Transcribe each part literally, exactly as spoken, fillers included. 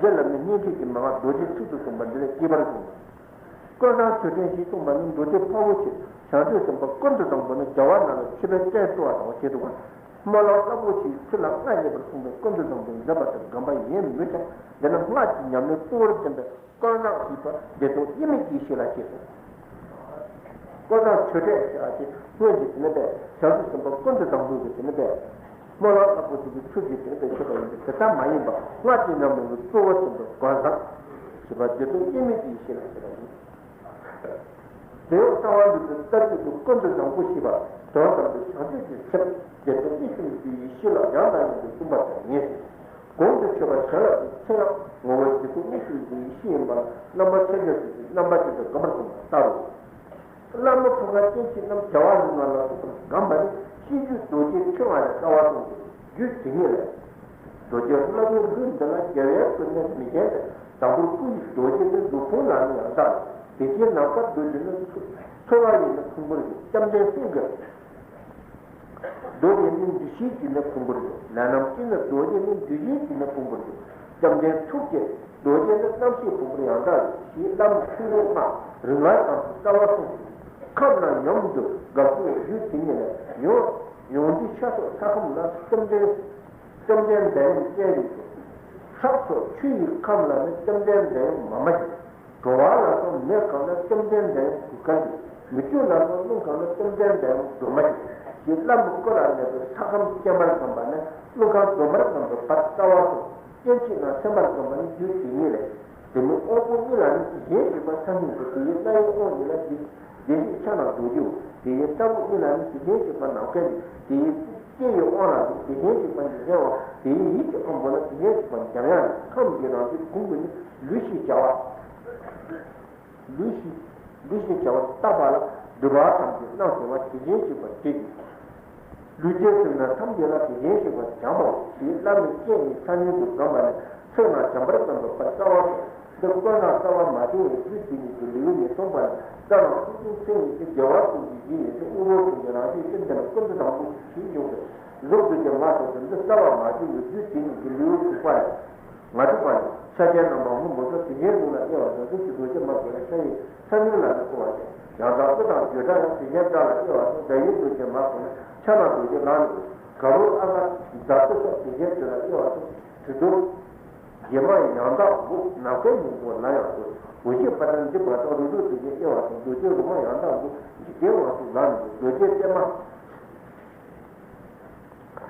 རྗེ་བླ་མའི་སྙན་བརྒྱུད་ཀྱི་མན་ངག་རྡོ་རྗེའི་ཚིག་ཏུ་གསུངས་པ་འདི་ལས་སྐྱེས་པར་གསུངས། ཀུན་བཟང་མཆོད་སྤྲིན་ཞེས་གསུངས་པ་ནི་མདོ་སྡེ་འཕགས་པོ་ཆེ་བྱང་ཆུབ་སེམས་དཔའ་ཀུན་ཏུ་བཟང་པོ་ནི་རྒྱལ་བ་རྣམས་ལ་མཆོད་པའི་རྟེན་གསོལ་བ་དང་བཅས་པ། སྨོན་ལམ་རླབས་པོ་ཆེའི་ཚུལ་ལ་སྔགས་རྙེད་པར་གསུངས་པས་ཀུན་ཏུ་བཟང་པོས་མཛད་པ་དང་འགངས་པ་ཡིན་མོད་ཀྱང་། འདི་ནི་སྔགས་ཀྱི་ཉམས་ལེན་གཙོ་བོར་བསྟན་པའི་ཀུན་བཟང་ཞེས་པ་བདེ་སྟོང་དབྱེར་མེད་ཀྱི་ཡེ་ཤེས་ལ་ཞེས་གསུངས། ཀུན་བཟང་མཆོད་སྤྲིན་ཞེས་པ་དེ་སྔོན་གྱི་དེ་ནི་པས། བྱང་ཆུབ་སེམས་དཔའ་ཀུན་ཏུ་བཟང་པོའི་གི་དེ་ནི་པས། སྨོན་ལམ་རླབས་པོ་ཆེ་གི་ཚུལ་གྱིས་དེ་ནི་པས་མཆོད་པ་ཡིན་པས། དེ་ལྟར་མ་ཡིན་པ་སྔགས་ཀྱི་ཉམས་ལེན་གྱི་གཙོ་བོར་བསྟན་པའི་ཀུན་བཟང་ཞེས་པ་བདེ་སྟོང་དབྱེར་མེད་ཀྱི་ཡེ་ཤེས་ལ་ཞེས་པ་ཡིན། དེ་ཡང་རྩ་བ་འདུས་པའི་ལྟ་བྱེད་དུ་ཀུན་ཏུ་བཟང་པོ་ཞེས་པ་དོན་དམ་དུ་བྱང་ཆུབ་ཀྱི་སེམས་བདེ་སྟོང་དབྱེར་མེད་ཀྱི་ཡེ་ཤེས་ལ་ཡང་དང་ཡང་དུ་གསུངས་པ་དང་ཡིན། གོང་དུ་མཆོད་པ་བྱིན་རླབས་ཀྱི་ཚེ་ཡང་ངོ་བོ་བདེ་སྟོང་དབྱེར་མེད་ཀྱི་ཡེ་ཤེས་ཡིན་པ་ལ་རྣམ་པ་ཕྱེ་འགྱུར་གྱི་རྣམ་པ་ཅན་དུ་བསྒོམ་པར་གསུངས་པ་ལྟ་བུ། བླ་མ་འཁྲུངས་སྐར་སྤྱན་གཅིག་རྣམས་རྒྱལ་བ་རིགས་ལྔ་ལ་སོགས་པར་བསྒོམས་པ་ནི་སྤྱི་རྒྱུད་རྡོ་རྗེ་ཕྲེང་བ་ལས་རྩ་བ་གསུངས་ཏེ་རྒྱུད་དེ་ཉིད་ལས། རྡོ་རྗེ་རྣམ་གཉིས་ལུས་འདི་ལ་རྒྱལ་བའི་སྐུ་ནི་མི་བརྒྱན་ཏེ། དང་པོར་སྐུ་ཡི་རྡོ་རྗེ་ནི་གཟུགས་ཕུང་ལ་ནི་ཡང་དག་ལས། དེ་རྗེས་ནམ་མཁའ་རྡོ་རྗེ་ནི་ཚོར་བ་ཡི་ནི་ཕུང་པོར་གྱུར། སྐྱབས་ལྡན་སེང་གེ་རྡོ་རྗེ་ནི་འདུ་ཤེས་ཀྱི་ནི་ཕུང་པོར་གྱུར། ལས་རྣམ་བཅུ་ནི་རྡོ་རྗེ་ནི་འདུ་བྱེད་ཀྱི་ནི་ཕུང་པོར་གྱུར། སྐྱབས་ལྡན་ཐུགས་ཀྱི་རྡོ་རྗེ་ནི་རྣམ་ཤེས་ཕུང་པོར་ཡང་དག་ལས། ཞེས་བླ་མའི་ཕུང་པོ་ལྔ་རིགས་ལྔ་ཙམ་དུ་རྩ་བ་གསུངས་ཤིང་། ཁམས་རྣམས་ཡུམ་དུ་དགའ་བསུ་བའི་རྒྱུད་དེ་ཉིད་ལས། ཡང་ཡང་ཏི་ཤ་སོགས་ས་ཁམས་ལ་བཅོམ་ལྡན་བཅོམ་ལྡན་འདས་ཡུམ་ཅན་ཡིན་ཏེ། སྲག་སོགས་ཆུ་ཡི་ཁམས་ལ་ནི་བཅོམ་ལྡན་འདས་ཡུམ་མ་མ་ཡིན། དྲོ་བ་ལ་སོགས་མེ་ཁམས་ལ་བཅོམ་ལྡན་འདས་ཡུམ་གུར་དཀར་ཡིན། མི་བསྐྱོད་ལ་སོགས་རླུང་ཁམས་ལ་བཅོམ་ལྡན་འདས་ཡུམ་སྒྲོལ་མ་ཡིན། ཞེས་བླ་མའི་སྐུ་ལ་གནས་པའི་ས་ཁམས་སྐྱེ་འཕེལ་བསྒོམ་པ་ནི་རླུང་ཁམས་སྒྲོལ་མར་བསྒོམ་པའི་བར་རྩ་བ་སོགས་སྐྱེ་མཆེད་རྣམས་སེམས་པར་བསྒོམ་པ་ནི་རྒྱུད་དེ་ཉིད་ལས། དེ་ནི་དབང་པོ་གཉིས་ལ་ནི་དེ་བཞིན་གཤེགས་པ་ཐ་སྙད་དུ། དེ་ཡི་རྣ་བའི་དབང་གཉིས་ལ་དེ་བཞིན་གཤེགས་པ་ཕྱག་ན་རྡོ་རྗེའོ། དེ་ཡི་ལྟ་བུ་གཉིས་ལ་ནི་དེ་བཞིན་གཤེགས་པ་ནམ་མཁའི་ལྡིང་། དེ་ཡི་ལྕེ་ཡི་དབང་ལ་ནི་དེ་བཞིན་གཤེགས་པ་ཉི་ཟེར་བ། དེ་ཡི་ཡིད་ཀྱི་དབང་པོ་ལ་དེ་བཞིན་གཤེགས་པ་འཇམ་དབྱངས་ལས། ཁམས་ཀྱི་རང་བཞིན་གོང་གི་ནི་ལུས་ཞེས་བྱ་བ། ལུས་ཞེས་ལུས་ཞེས་བྱ་བ་བཏགས་པ་ལ་སྒྲིབ་པ་ཐམས་ཅད་རྣམ་སེལ་བ་དེ་བཞིན་གཤེགས་པ་སྟེ། ལུས་ཅན་ཟེར་ན་ཐམས་ཅད་ལ་དེ་བཞིན་གཤེགས་པ་འཇམ་པའོ། ཞེས་བླ་མའི་སྤྱན་གཉིས་ཐ་སྙད་དུ་བསྒོམས་པ་ནི་ཚེ་རྣམས་འཇམ་པར་བསྒོམས་པའི་བར་རྩ་བ་སོགས་འདི་ཀུན་བཟང་རྩ་བ་མ་བྱུང་བའི་རྒྱུད་དེ་ཉིད་ཀྱི་ལེའུ་ཉེར་གསུམ་པ་ནི། རྩ་རླུང་ཐུགས་གསུམ་མཚན་ཉིད་ཀྱི་རྒྱལ་བ་ཀུན་གྱི་གཞི་ཡིན་ཞིང་། དབུ་རུ་ཐུགས་ཀྱི་རང་བཞིན་ཤེས་ལྡན་ཀུན་ཏུ་བཟང་པོ་ཞེས་འབྱུང་བའི་གཟུགས་རྡོ་རྗེ་མ་སོགས་ཀྱི་འདི་རྩ་བ་མ་བྱུང་བའི་རྒྱུད་དེ་ཉིད་ཀྱི་ལེའུ་དྲུག་པ་ནི། ང་དྲུག་པ་ནི་ཕྱག་རྒྱའི་རྣམ་པ་སྔོན་པོ་སོགས་དེ་བཞིན་གཟུགས་ལ་དབྱེ་བ་དང་། གཟུགས་ཀྱི་རྡོ་རྗེ་མ་བསྐོར་ན་ཕྱག་གཡས་ས་སྨྱུག་ལ་ནི་བསྐོར་བ་སྟེ། ཡང་དག་དབུ་དང་བརྗོད་བྱ་ཡང་དེ་བཞིན་སྒྲ་ལ་དབྱེ་བ་དང་། སྒྲ་ཡི་རྡོ་རྗེ་མ་བསྐོར་ན་ཕྱག་ན་རྡོ་རྗེ་ལ་ནི་དགའ་རོ་ཨ་ག་ཛ་བྷཱུ་སོགས་དེ་བཞིན་དེ་ལ་དབྱེ་བ་དང་། དྲི་རྡོ་རྗེ་མ་ཡང་དག་སྒོ་ནམ་མཁའི་སྙིང་པོ་ལ་ཡང་སྒོ། འོད་ཞེས་པ་དང་འཇིགས་པ་དང་རུ་དྲུག་དེ་བཞིན་དབྱེ་བ་དང་། རྡོ་རྗེ་རོ་མ་ཡང་དག་སྒོ་འཇིག་རྟེན་དབང་ཕྱུག་ལ་ནི་སྒོ། རྡོ་རྗེ་པད་མ་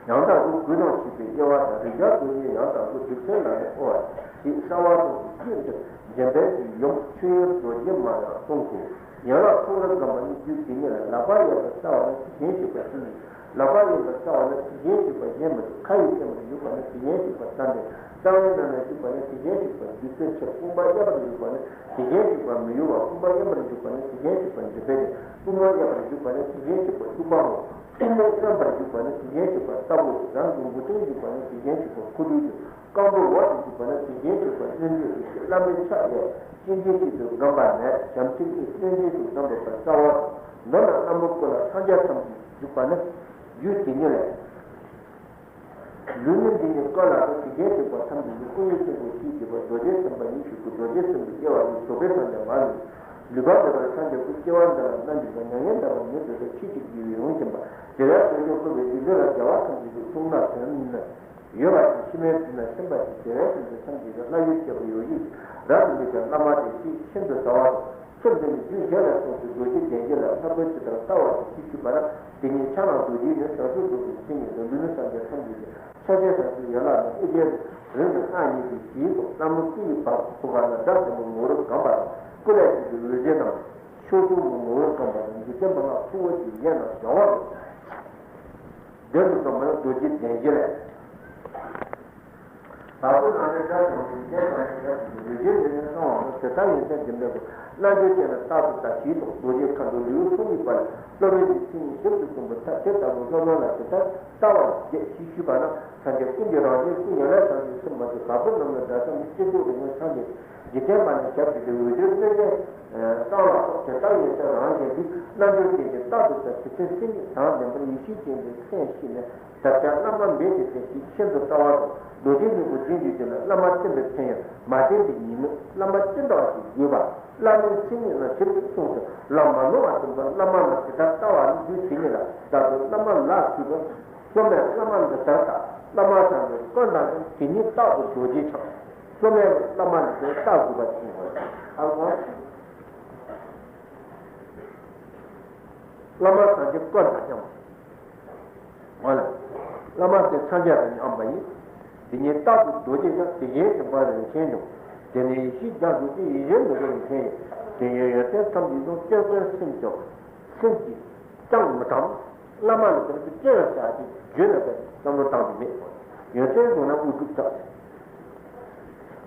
ཡང་དག་སྒོ་རྒོད་དང་ཞེས་པའི་དབྱེ་བ་དང་། རིགས་བརྒྱ་སྟོང་གཉིས་ཡང་དག་སྒོ་རྡུལ་ཚོན་ལ་ནི་དབྱེ་བ་དང་། ཞེས་རྩ་བ་སོགས་ཀྱི་རྒྱུད་འདིར་འཇམ་དཔལ་གྱི་ཡུམ་མཆོད་ཡོན་རྡོ་རྗེ་མ་ཡང་གསུངས་སོ། ཡན་ལག་ཚོགས་རབ་བསྒོམ་པ་ནི་རྒྱུད་དེ་ཉིད་ལས། ལག་པ་གཡས་པར་བཙའ་བ་ནི་དེ་བཞིན་གཤེགས་པ་ཐིམ་ཡིན། ལག་པ་གཡོན་པར་བཙའ་བ་ནི་དེ་བཞིན་གཤེགས་པ་གཞན་མི་འདུག་ཁ་ཡི་སྐེད་པར་བཞུགས་པ་ནི་དེ་བཞིན་གཤེགས་པ་བསམ་གཏན། རྩ་བའི་ནང་ན་བཞུགས་པ་ནི་དེ་བཞིན་གཤེགས་པ་རྡུལ་ཚོན་ཆེ། དཔུང་པ་གཡས་པར་བཞུགས་པ་ནི་དེ་བཞིན་གཤེགས་པ་མི་གཡོ་བ། དཔུང་པ་གཡོན་པར་བཞུགས་པ་ནི་དེ་བཞིན་གཤེགས་པ་འཇམ་དཔལ་ཆེ། དཔུང་པ་གཡས་པར་བཞུགས་པ་ནི་དེ་བཞིན་གཤེགས་པ་ཐུབ་པའོ། དཔུང་པ་གཡོན་པར་བཞུགས་པ་ནི་དེ་བཞིན་གཤེགས་པ་ལྟ་བུའོ། རང་གི་མགུ་ཏོར་བཞུགས་པ་ནི་དེ་བཞིན་གཤེགས་པ་ཁུ་རྡུལ་གྱི། རྐང་པའི་འོག་ཏུ་བཞུགས་པ་ནི་དེ་བཞིན་གཤེགས་པ་གནོད་མཛེས་ཏེ། བླ་མའི་ཕྱག་གཡས་སྤྱན་གྱི་ཆེད་དུ་བསྒོམས་པ་ནི་བྱམས་ཆེན་གྱི་གནོད་མཛེས་སུ་བསྒོམས་པའི་བར་རྩ་བ་དང་། མདུན་ན་བླ་མའི་སྐུ་ལ་སངས་རྒྱས་ཐམས་ཅད་བཞུགས་པ་ནི་རྒྱུད་དེ་ཉིད་ལས། ལུས་ནི་འདི་ཉིད་སྐུ་ལ་སོགས་དེ་བཞིན་གཤེགས་པ་ཐམས་ཅད་ཀྱི་སྐུ་ཡི་ཕུང་པོ་ཞེས་བརྗོད་པ་རྡོ་རྗེ་སེམས་དཔའ་ཉིད་ཞུགས་ཀྱི་རྡོ་རྗེ་སེམས་དཔའི་དབྱེ་བ་ནི་རྫོགས་པའི་སངས་རྒྱས་མ་ལུས་ལུས་པ་མེད་པར་སངས་རྒྱས་སྐུ། སྐྱེ་བ་འདི་ལ་རྣམ་འབྱེད་པ། མྱ་ངན་འདའ་བ་མི་འདོར་བའི་ཆོས་ཀྱི་རྒྱལ་པོའི་ཡུམ་ཆེན་པོ། རྒྱལ་བའི་དཀོན་མཆོག་བསྐོར་བའི་རྒྱུད་འདི་ལ་རྒྱལ་བ་ཐམས་ཅད་ཀྱི་གཙུག་ན་དོན་ཡོད་པ་དང་། ཕྱི་མའི་དུས་ན་ཁྱིམ་པ་ཞིག་རྒྱལ་བའི་སེམས་ཀྱི་ཐམས་ཅད་ཀྱི་ལྷ་ཡུལ་སྐྱེ་བོ་ཡོད་ཡིན། རབ་ཏུ་འདུས་ཀྱང་བླ་མ་དེ་ཤེས་ཤིན་ཏུ་དལ་བ་དང་། ཚུལ་འདི་ནི་རྒྱུད་གཞན་ལས་གསུངས་ཏེ། རྡོ་རྗེ་གདན་བཞི་ལ་ལྷ་སྐུ་ཇི་ལྟར་བལྟ་བ་དང་ཞེས་ཞུས་པ་ན། དེ་ཉིད་ཕྱག་ན་རྡོ་རྗེ་ནི་བྱང་ཆུབ་རྫོགས་པའི་སེམས་ཉིད་དང་། ལུས་ནི་སངས་རྒྱས་ཐམས་ཅད་ཀྱི་ཕྱག་རྒྱའི་བྱང་ཆུབ་ཡན་ལག་ནི། ཨེ་ཡིན་རིང་དུ་སྔགས་ཉིད་ཀྱི་ཞེས་སོགས། བླ་མའི་སྐུ་ཡི་བར་དུ་བབ་པ་ན་སྒྲ་ཟབ་མོའི་ངོ་བོར་བསྒོམ་པ་དང་། སྐུ་ལས་སྐྱེས་པའི་འོད་ཟེར་རྣམས་ཕྱོགས་སྐྱོང་གི་ངོ་བོར་བསྒོམ་པ་དང་། འཇིག་རྟེན་པ་ལྔ་ཁྲོ་བོ་ཞེས་གཞན་རྣམས་སྦྱང་བ་རེད། མདུན་དུ་བསྒོམ་པ་ནི་རྡོ་རྗེ་གདན་བཞི་ལས། བ་སྤུ་ནང་ནས་སྒྲ་བྱུང་སྟེ། གཞན་དག་ནི་སྒྲ་བྱུང་སྟེ། འོད་ཟེར་འདི་ནི་གསང་བ་མོ། དེ་ལྟར་ཡོན་ཏན་ལྡན་པའི་སྐུ། རྣལ་འབྱོར་ཅན་ལ་རྟག་ཏུ་བལྟ་ཞེས་སོགས། རྡོ་རྗེ་མཁའ་འགྲོ་ལེའུ་སོ་གཉིས་པ་ལས། སློབ་དཔོན་གྱི་མཚན་ཉིད་ཞིབ་ཏུ་གསུངས་པ་ལྟར། དེ་ལྟ་བུའི་སློབ་དཔོན་ལ་དེ་ལྟར་བལྟ་བར་བྱེད་ཅེས་ཞུས་པ་ན། སངས་རྒྱས་ཀུན་གྱི་རང་བཞིན་སྐུ་ཡོན་ལས་བྱང་ཆུབ་སེམས་མ་ཞེས། བ་སྤུ་རྣམས་ལ་སྒྲ་ཙམ་ནི། སྤྱི་ལྡོག་རིང་མོའི་ཚང་ནས་འཇིག་རྟེན་པ་ནས་ཞབས་ཀྱིས་ཏེ། འོད་ཟེར་སྣོད་ལྡན་ གསང་བ་སོགས་དེ་ལྟར་ཡོད་ཚད་རང་གཞན་དུས་རྣམ་གྲོལ་ཅན་གྱི་རྟག་ཏུ་དང་དུས་མཐུན་སེམས་ཉིད་དང་ལྡན་པར་ཡེ་ཤེས་ཅན་གྱི་སེམས་ཤེས་ནས། ད་ལྟ་བླ་མ་འབད་དེ་དེ་ཞིག་ཤིན་ཏུ་ལྟ་བ་དང་རྡོ་རྗེ་སྙིང་པོ་རྗེ་འཇིག་རྟེན་ལ་བླ་མ་བསྟེན་པའི་ཕན་ཡོན་མ་བསྟེན་པའི་ཉེས་དམིགས་བླ་མ་ཅི་འདྲ་བ་ཞིག་དགོས་པ་བླ་མའི་མཚན་ཉིད་ལ་ཞིབ་ཏུ་གསུངས་ཏེ་ལམ་མ་ནོར་བ་བསྟན་པ་བླ་མ་ལ་ཇི་ལྟར་ལྟ་བ་ནི་ལུས་དེ་ཉིད་ལ་བདག་ཏུ་བླ་མ་ལ་གུས་པ། སློབ་མས་བླ་མ་འདི་ལྟར་ལྟ། བླ་མ་སངས་རྒྱས་དཀོན་དང་ལྡན་དེ་ཉིད་རྟག་ཏུ་རྡོ་རྗེ་འཆང་། སློབ་མས་བླ་མ་འདི་ལྟར་ལྟ་དགོས་པ་ཅི་ཡིན་ཨང་། བླ་མ་སངས་རྒྱས་དཀོན་དང་མཉམ། འོ་ལ། བླ་མ་དེ་སངས་རྒྱས་དང་མཉམ་པ་ཡིན། དེ་ཉིད་རྟག་ཏུ་རྡོ་རྗེ་འཆང་། དེ་བཞིན་གཤེགས་པ་རིན་ཆེན་འབྱུང་། དེ་ནས་ཡེ་ཤེས་རྒྱ་མཚོ་སྟེ་ཡིད་བཞིན་ནོར་བུ་རིན་ཆེན་ཡིན། དེ་ཉིད་ཡོན་ཏན་ཐམས་ཅད་འབྱུང་། སྐྱེ་བོའི་སེམས་ཀྱང་སེམས་ཀྱིས་ཀྱང་མི་ཐོབ། བླ་མ་ལ་དེར་དུ་སྐྱེ་བར་བྱ་ཞེས་བརྗོད་ན་བསམ་བློ་བཏང་རྒྱུ་མེད། ཡོན་ཏན་བཟུང་ན་དངོས་གྲུབ་ཐོབ།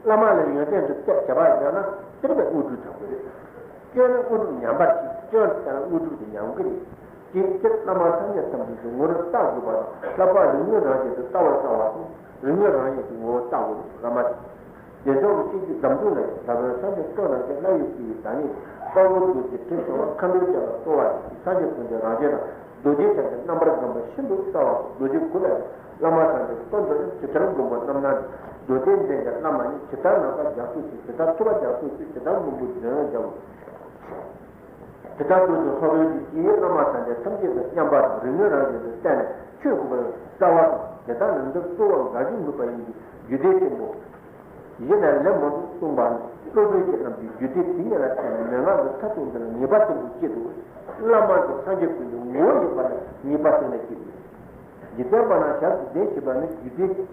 བླ་མ་ལ་ཡོན་ཏན་དུ་བལྟས་བྱ་བ་བཞག་ན་དེར་བས་དངོས་གྲུབ་ཐོབ་ཀྱི་རེད། སྐྱོན་ནི་དངོས་གྲུབ་ཉམས་པར་བྱེད། སྐྱོན་དེ་ལ་དངོས་གྲུབ་དེ་ཉམས་ཀྱི་རེད། ཅེས་སྤྱིར་བླ་མ་སངས་རྒྱས་ཐམས་ཅད་ཀྱི་ངོ་བོར་བལྟ་དགོས་པ་དང་། ལྷག་པར་རིགས་ངོ་རང་བཞིན་དུ་ལྟ་བར་བྱ་བ་དང་། རིགས་ངོ་རང་བཞིན་གྱི་ངོ་བོར་བལྟ་དགོས་བླ་མ་དེ། དེ་ཚོགས་ཀྱི་སྤྱི་རྒྱུ་འཛམ་གླིང་ན་ཡང་ད་ལྟ་སངས་རྒྱས་བསྟོད་རྣམས་ཀྱི་ལྷ་ཡི་སྐུ་ཡི་བདག་ཉིད་དཔའ་བོ་རྡོ་རྗེ་དྲིལ་བྱ་བ་མཁའ་འགྲོ་ཅན་ལ་གསོལ་བ་ཞེས་སངས་རྒྱས་ཀུན་གྱི་རང་བཞིན་དང་རྡོ་རྗེ་འཆང་གི་རྣམ་པར་བསྒོམ་པ་ཤིན་ཏུ་གསལ་བ་སོགས་རྡོ་རྗེ་གུ་ལ་ཡང་བླ་མ་སངས་རྒྱས་སྟོན་ཏོ་ཡང་ཇི་ལྟར་མགོན་པོ་རྣམ་སྣང་ནས་རྡོ་རྗེ་འཛིན་ཅིང་བླ་མ་ཉིད་ཇི་ལྟར་ནམ་མཁའ་རྒྱ་མཚོ་ཆེ་ཇི་ལྟར་ཐུབ་པ་རྒྱ་མཚོ་ཆེ་ཇི་ལྟར་མང་པོ་འདོད་ཡོན་རྒྱ་བོ། དེ་ལྟར་དུས་སུ་ལྷོ་རོལ་གྱི་སྐྱེས་བླ་མ་སངས་རྒྱས་ཐམས་ཅད་དང་མཉམ་པ་དང་རིགས་ངོ་རང་བཞིན་དུ་བལྟས་ནས་ཆོས་གོ་བར་རྩ་བ་དང་དེ་དག་ནི་འདིར་གཙོ་བོ་འགའ་ཞིག་འདུས་པ་ཡིན་གྱི་རྒྱུད་སྡེ་ཆེན་པོ་བཞི་ནས་ལན་མང་དུ་གསུངས་པ་ནི་བློ་གྲོས་ཀྱི་རྣམས་ཀྱི་རྒྱུད་སྡེ་དེ་ཉིད་ལ་བརྟེན་ནས་མན་ངག་འདི་མཐར་ཐུག་འདི་ལ་ངེས་པ་བརྟན་པོ་སྐྱེ་འདུག་བླ་མ་འདི་སངས་རྒྱས་ཀུན་གྱི་ངོ་བོ་ཡིན་པ་ལ་ངེས་པ་བརྟན་ནས་སྐྱེ་དགོས། འཇིག་རྟེན་པ་ན་ཞབས་ཀྱིས་བརྟེན་ཞེས་པ་ནི་རྒྱུད་སྡེ།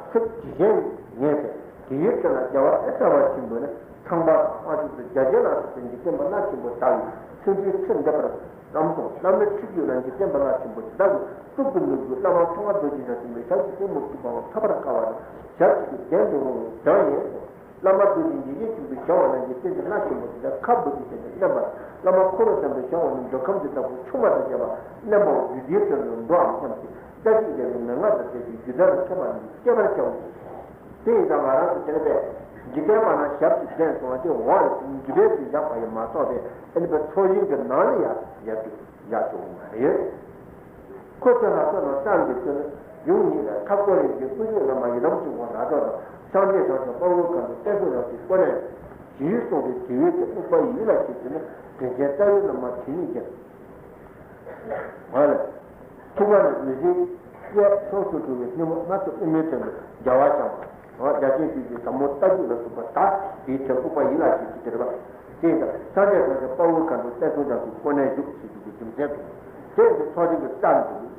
ཚིག་ཇི་བཞིན་ངེས་ཟེར། དེའི་དོན་ལ་རྒྱལ་བ་ཨེ་ཤ་བ་ཆེན་པོས་ནི་ཚངས་པ་དང་དབང་ཕྱུག་ཏུ་རྒྱ་ཆེན་ལ་སོགས་པའི་འཇིག་རྟེན་པ་ལྷ་ཆེན་པོ་དག་གི་སེམས་ཅན་ཚེ་འདས་པར་རམ་དང་རྣམ་སྨིན་འཁྲུལ་རྒྱུ་ལ་འཇིག་རྟེན་པ་ལྷ་ཆེན་པོ་དེ་དག་གིས་གཙུག་ཏུ་ནུས་པའི་བླ་མ་ཐོག་མ་རྡོ་རྗེ་འཆང་ཆེན་པོའི་ཞབས་ཀྱིས་བརྟེན་མི་ཐུབ་པའང་ཐར་པར་དཀའ་བ་ནི་ཞབས་ཀྱིས་བརྟེན་དུ་རུང་བའི་དོན་ཡིན་ནོ། བླ་མ་རྡོ་རྗེ་འཇིགས་བྱེད་ཆེན་པོའི་ཞབས་འོག་ན་འཇིག་རྟེན་གྱི་ལྷ་ཆེན་པོ་དེ་དག་ཁ་སྦུབ་ཏུ་བྱས་ཏེ་མནན་པ། བླ་མ་འཁོར་ལོ་བརྟན་པོའི་ཞབས་འོག་ན་འདོད་ཁམས་ཀྱི་བདག་པོ་ཆུང་མ་དང་བཅས་པ་མནན་པའོ། རྒྱུད་སྡེའི་དོན་དུ་མདོའམ་སྙམ་སྟེ་བཀྲ་ཤིས་རྒྱལ་པོའི་མན་ངག་དང་བཅས་པའི་རྒྱུད་སྡེ་ལ་མཁས་པ་རྣམས་ཀྱིས་དཔྱད་པར་བྱའོ། དེ་ཡིན་ཙང་ང་རང་ཚོ་དེ་ནས་པས་འཇིག་རྟེན་པ་ན་ཞབས་ཀྱིས་བརྟེན་སོང་བ་དེ་འོག་ལ་འཇིག་རྟེན་དུ་བཞག་པ་ཡིན་མ་གཏོགས་པས་ཨེ་ནི་པའི་ཚོགས་ཞིང་གི་ནང་ལ་ཡར་ཡར་དུ་ཡར་ཆོག་གི་མ་རེད། ཁོ་ཚོ་ལ་སོགས་ལ་བསམ་གྱིས་བསྐྱོད་ནས་ཡུམ་ཉིད་ལ་མཐའ་བསྐོར་རིམ་གྱིས་དངོས་གྲུབ་བླ་མ་ཡི་དམ་ཆོས་སྐོར་ལ་སོགས་དང་སངས་རྒྱས་བྱང་ཆུབ་དཔའ་བོའི་ཁམས་དང་བསྟན་སྲུང་ཡང་དུ་བསྐོར་ནས་ཞེས་གསུངས་ཏེ་དེ་བས་ཀྱང་དམིགས་པ་ཡིད་ལ་བྱེད་ཅིང་ནི་དྲིན་ཅན་རྩ་བའི་བླ་མ་དེ་ཉིད་ཀྱང་། འོ་ལ། ཐུགས་ཀ་ནས་འོད་ཟེར་གཡས་ཕྱོགས་སུ་འཕྲོ་བའི་སྙིང་པོ་སྣ་ཚོགས་དབུ་མའི་སྟེང་དུ་རྒྱལ་བ་བཞེངས་པ། རྒྱ་ཆེན་ཆོས་ཀྱི་ཟབ་མོ་ལྟ་བརྒྱུད་ལ་སོགས་པ་དག་དེའི་དོན་དམིགས་པ་ཡིད་ལ་བྱེད་ཀྱི་དེར་བ། དེ་ཡིན་ཙང་སངས་རྒྱས་བྱང་ཆུབ་དཔའ་བོའི་ཁམས་དང་བསྟན་སྲུང་ཡང་དུ་བསྐོར་ནས་བཞུགས་ཞེས་པའི་རྒྱུ་མཚན་དུ། དེ་ཡིན་ཙང་ཚོགས་ཆེན་གྱི་རྩ་འདི།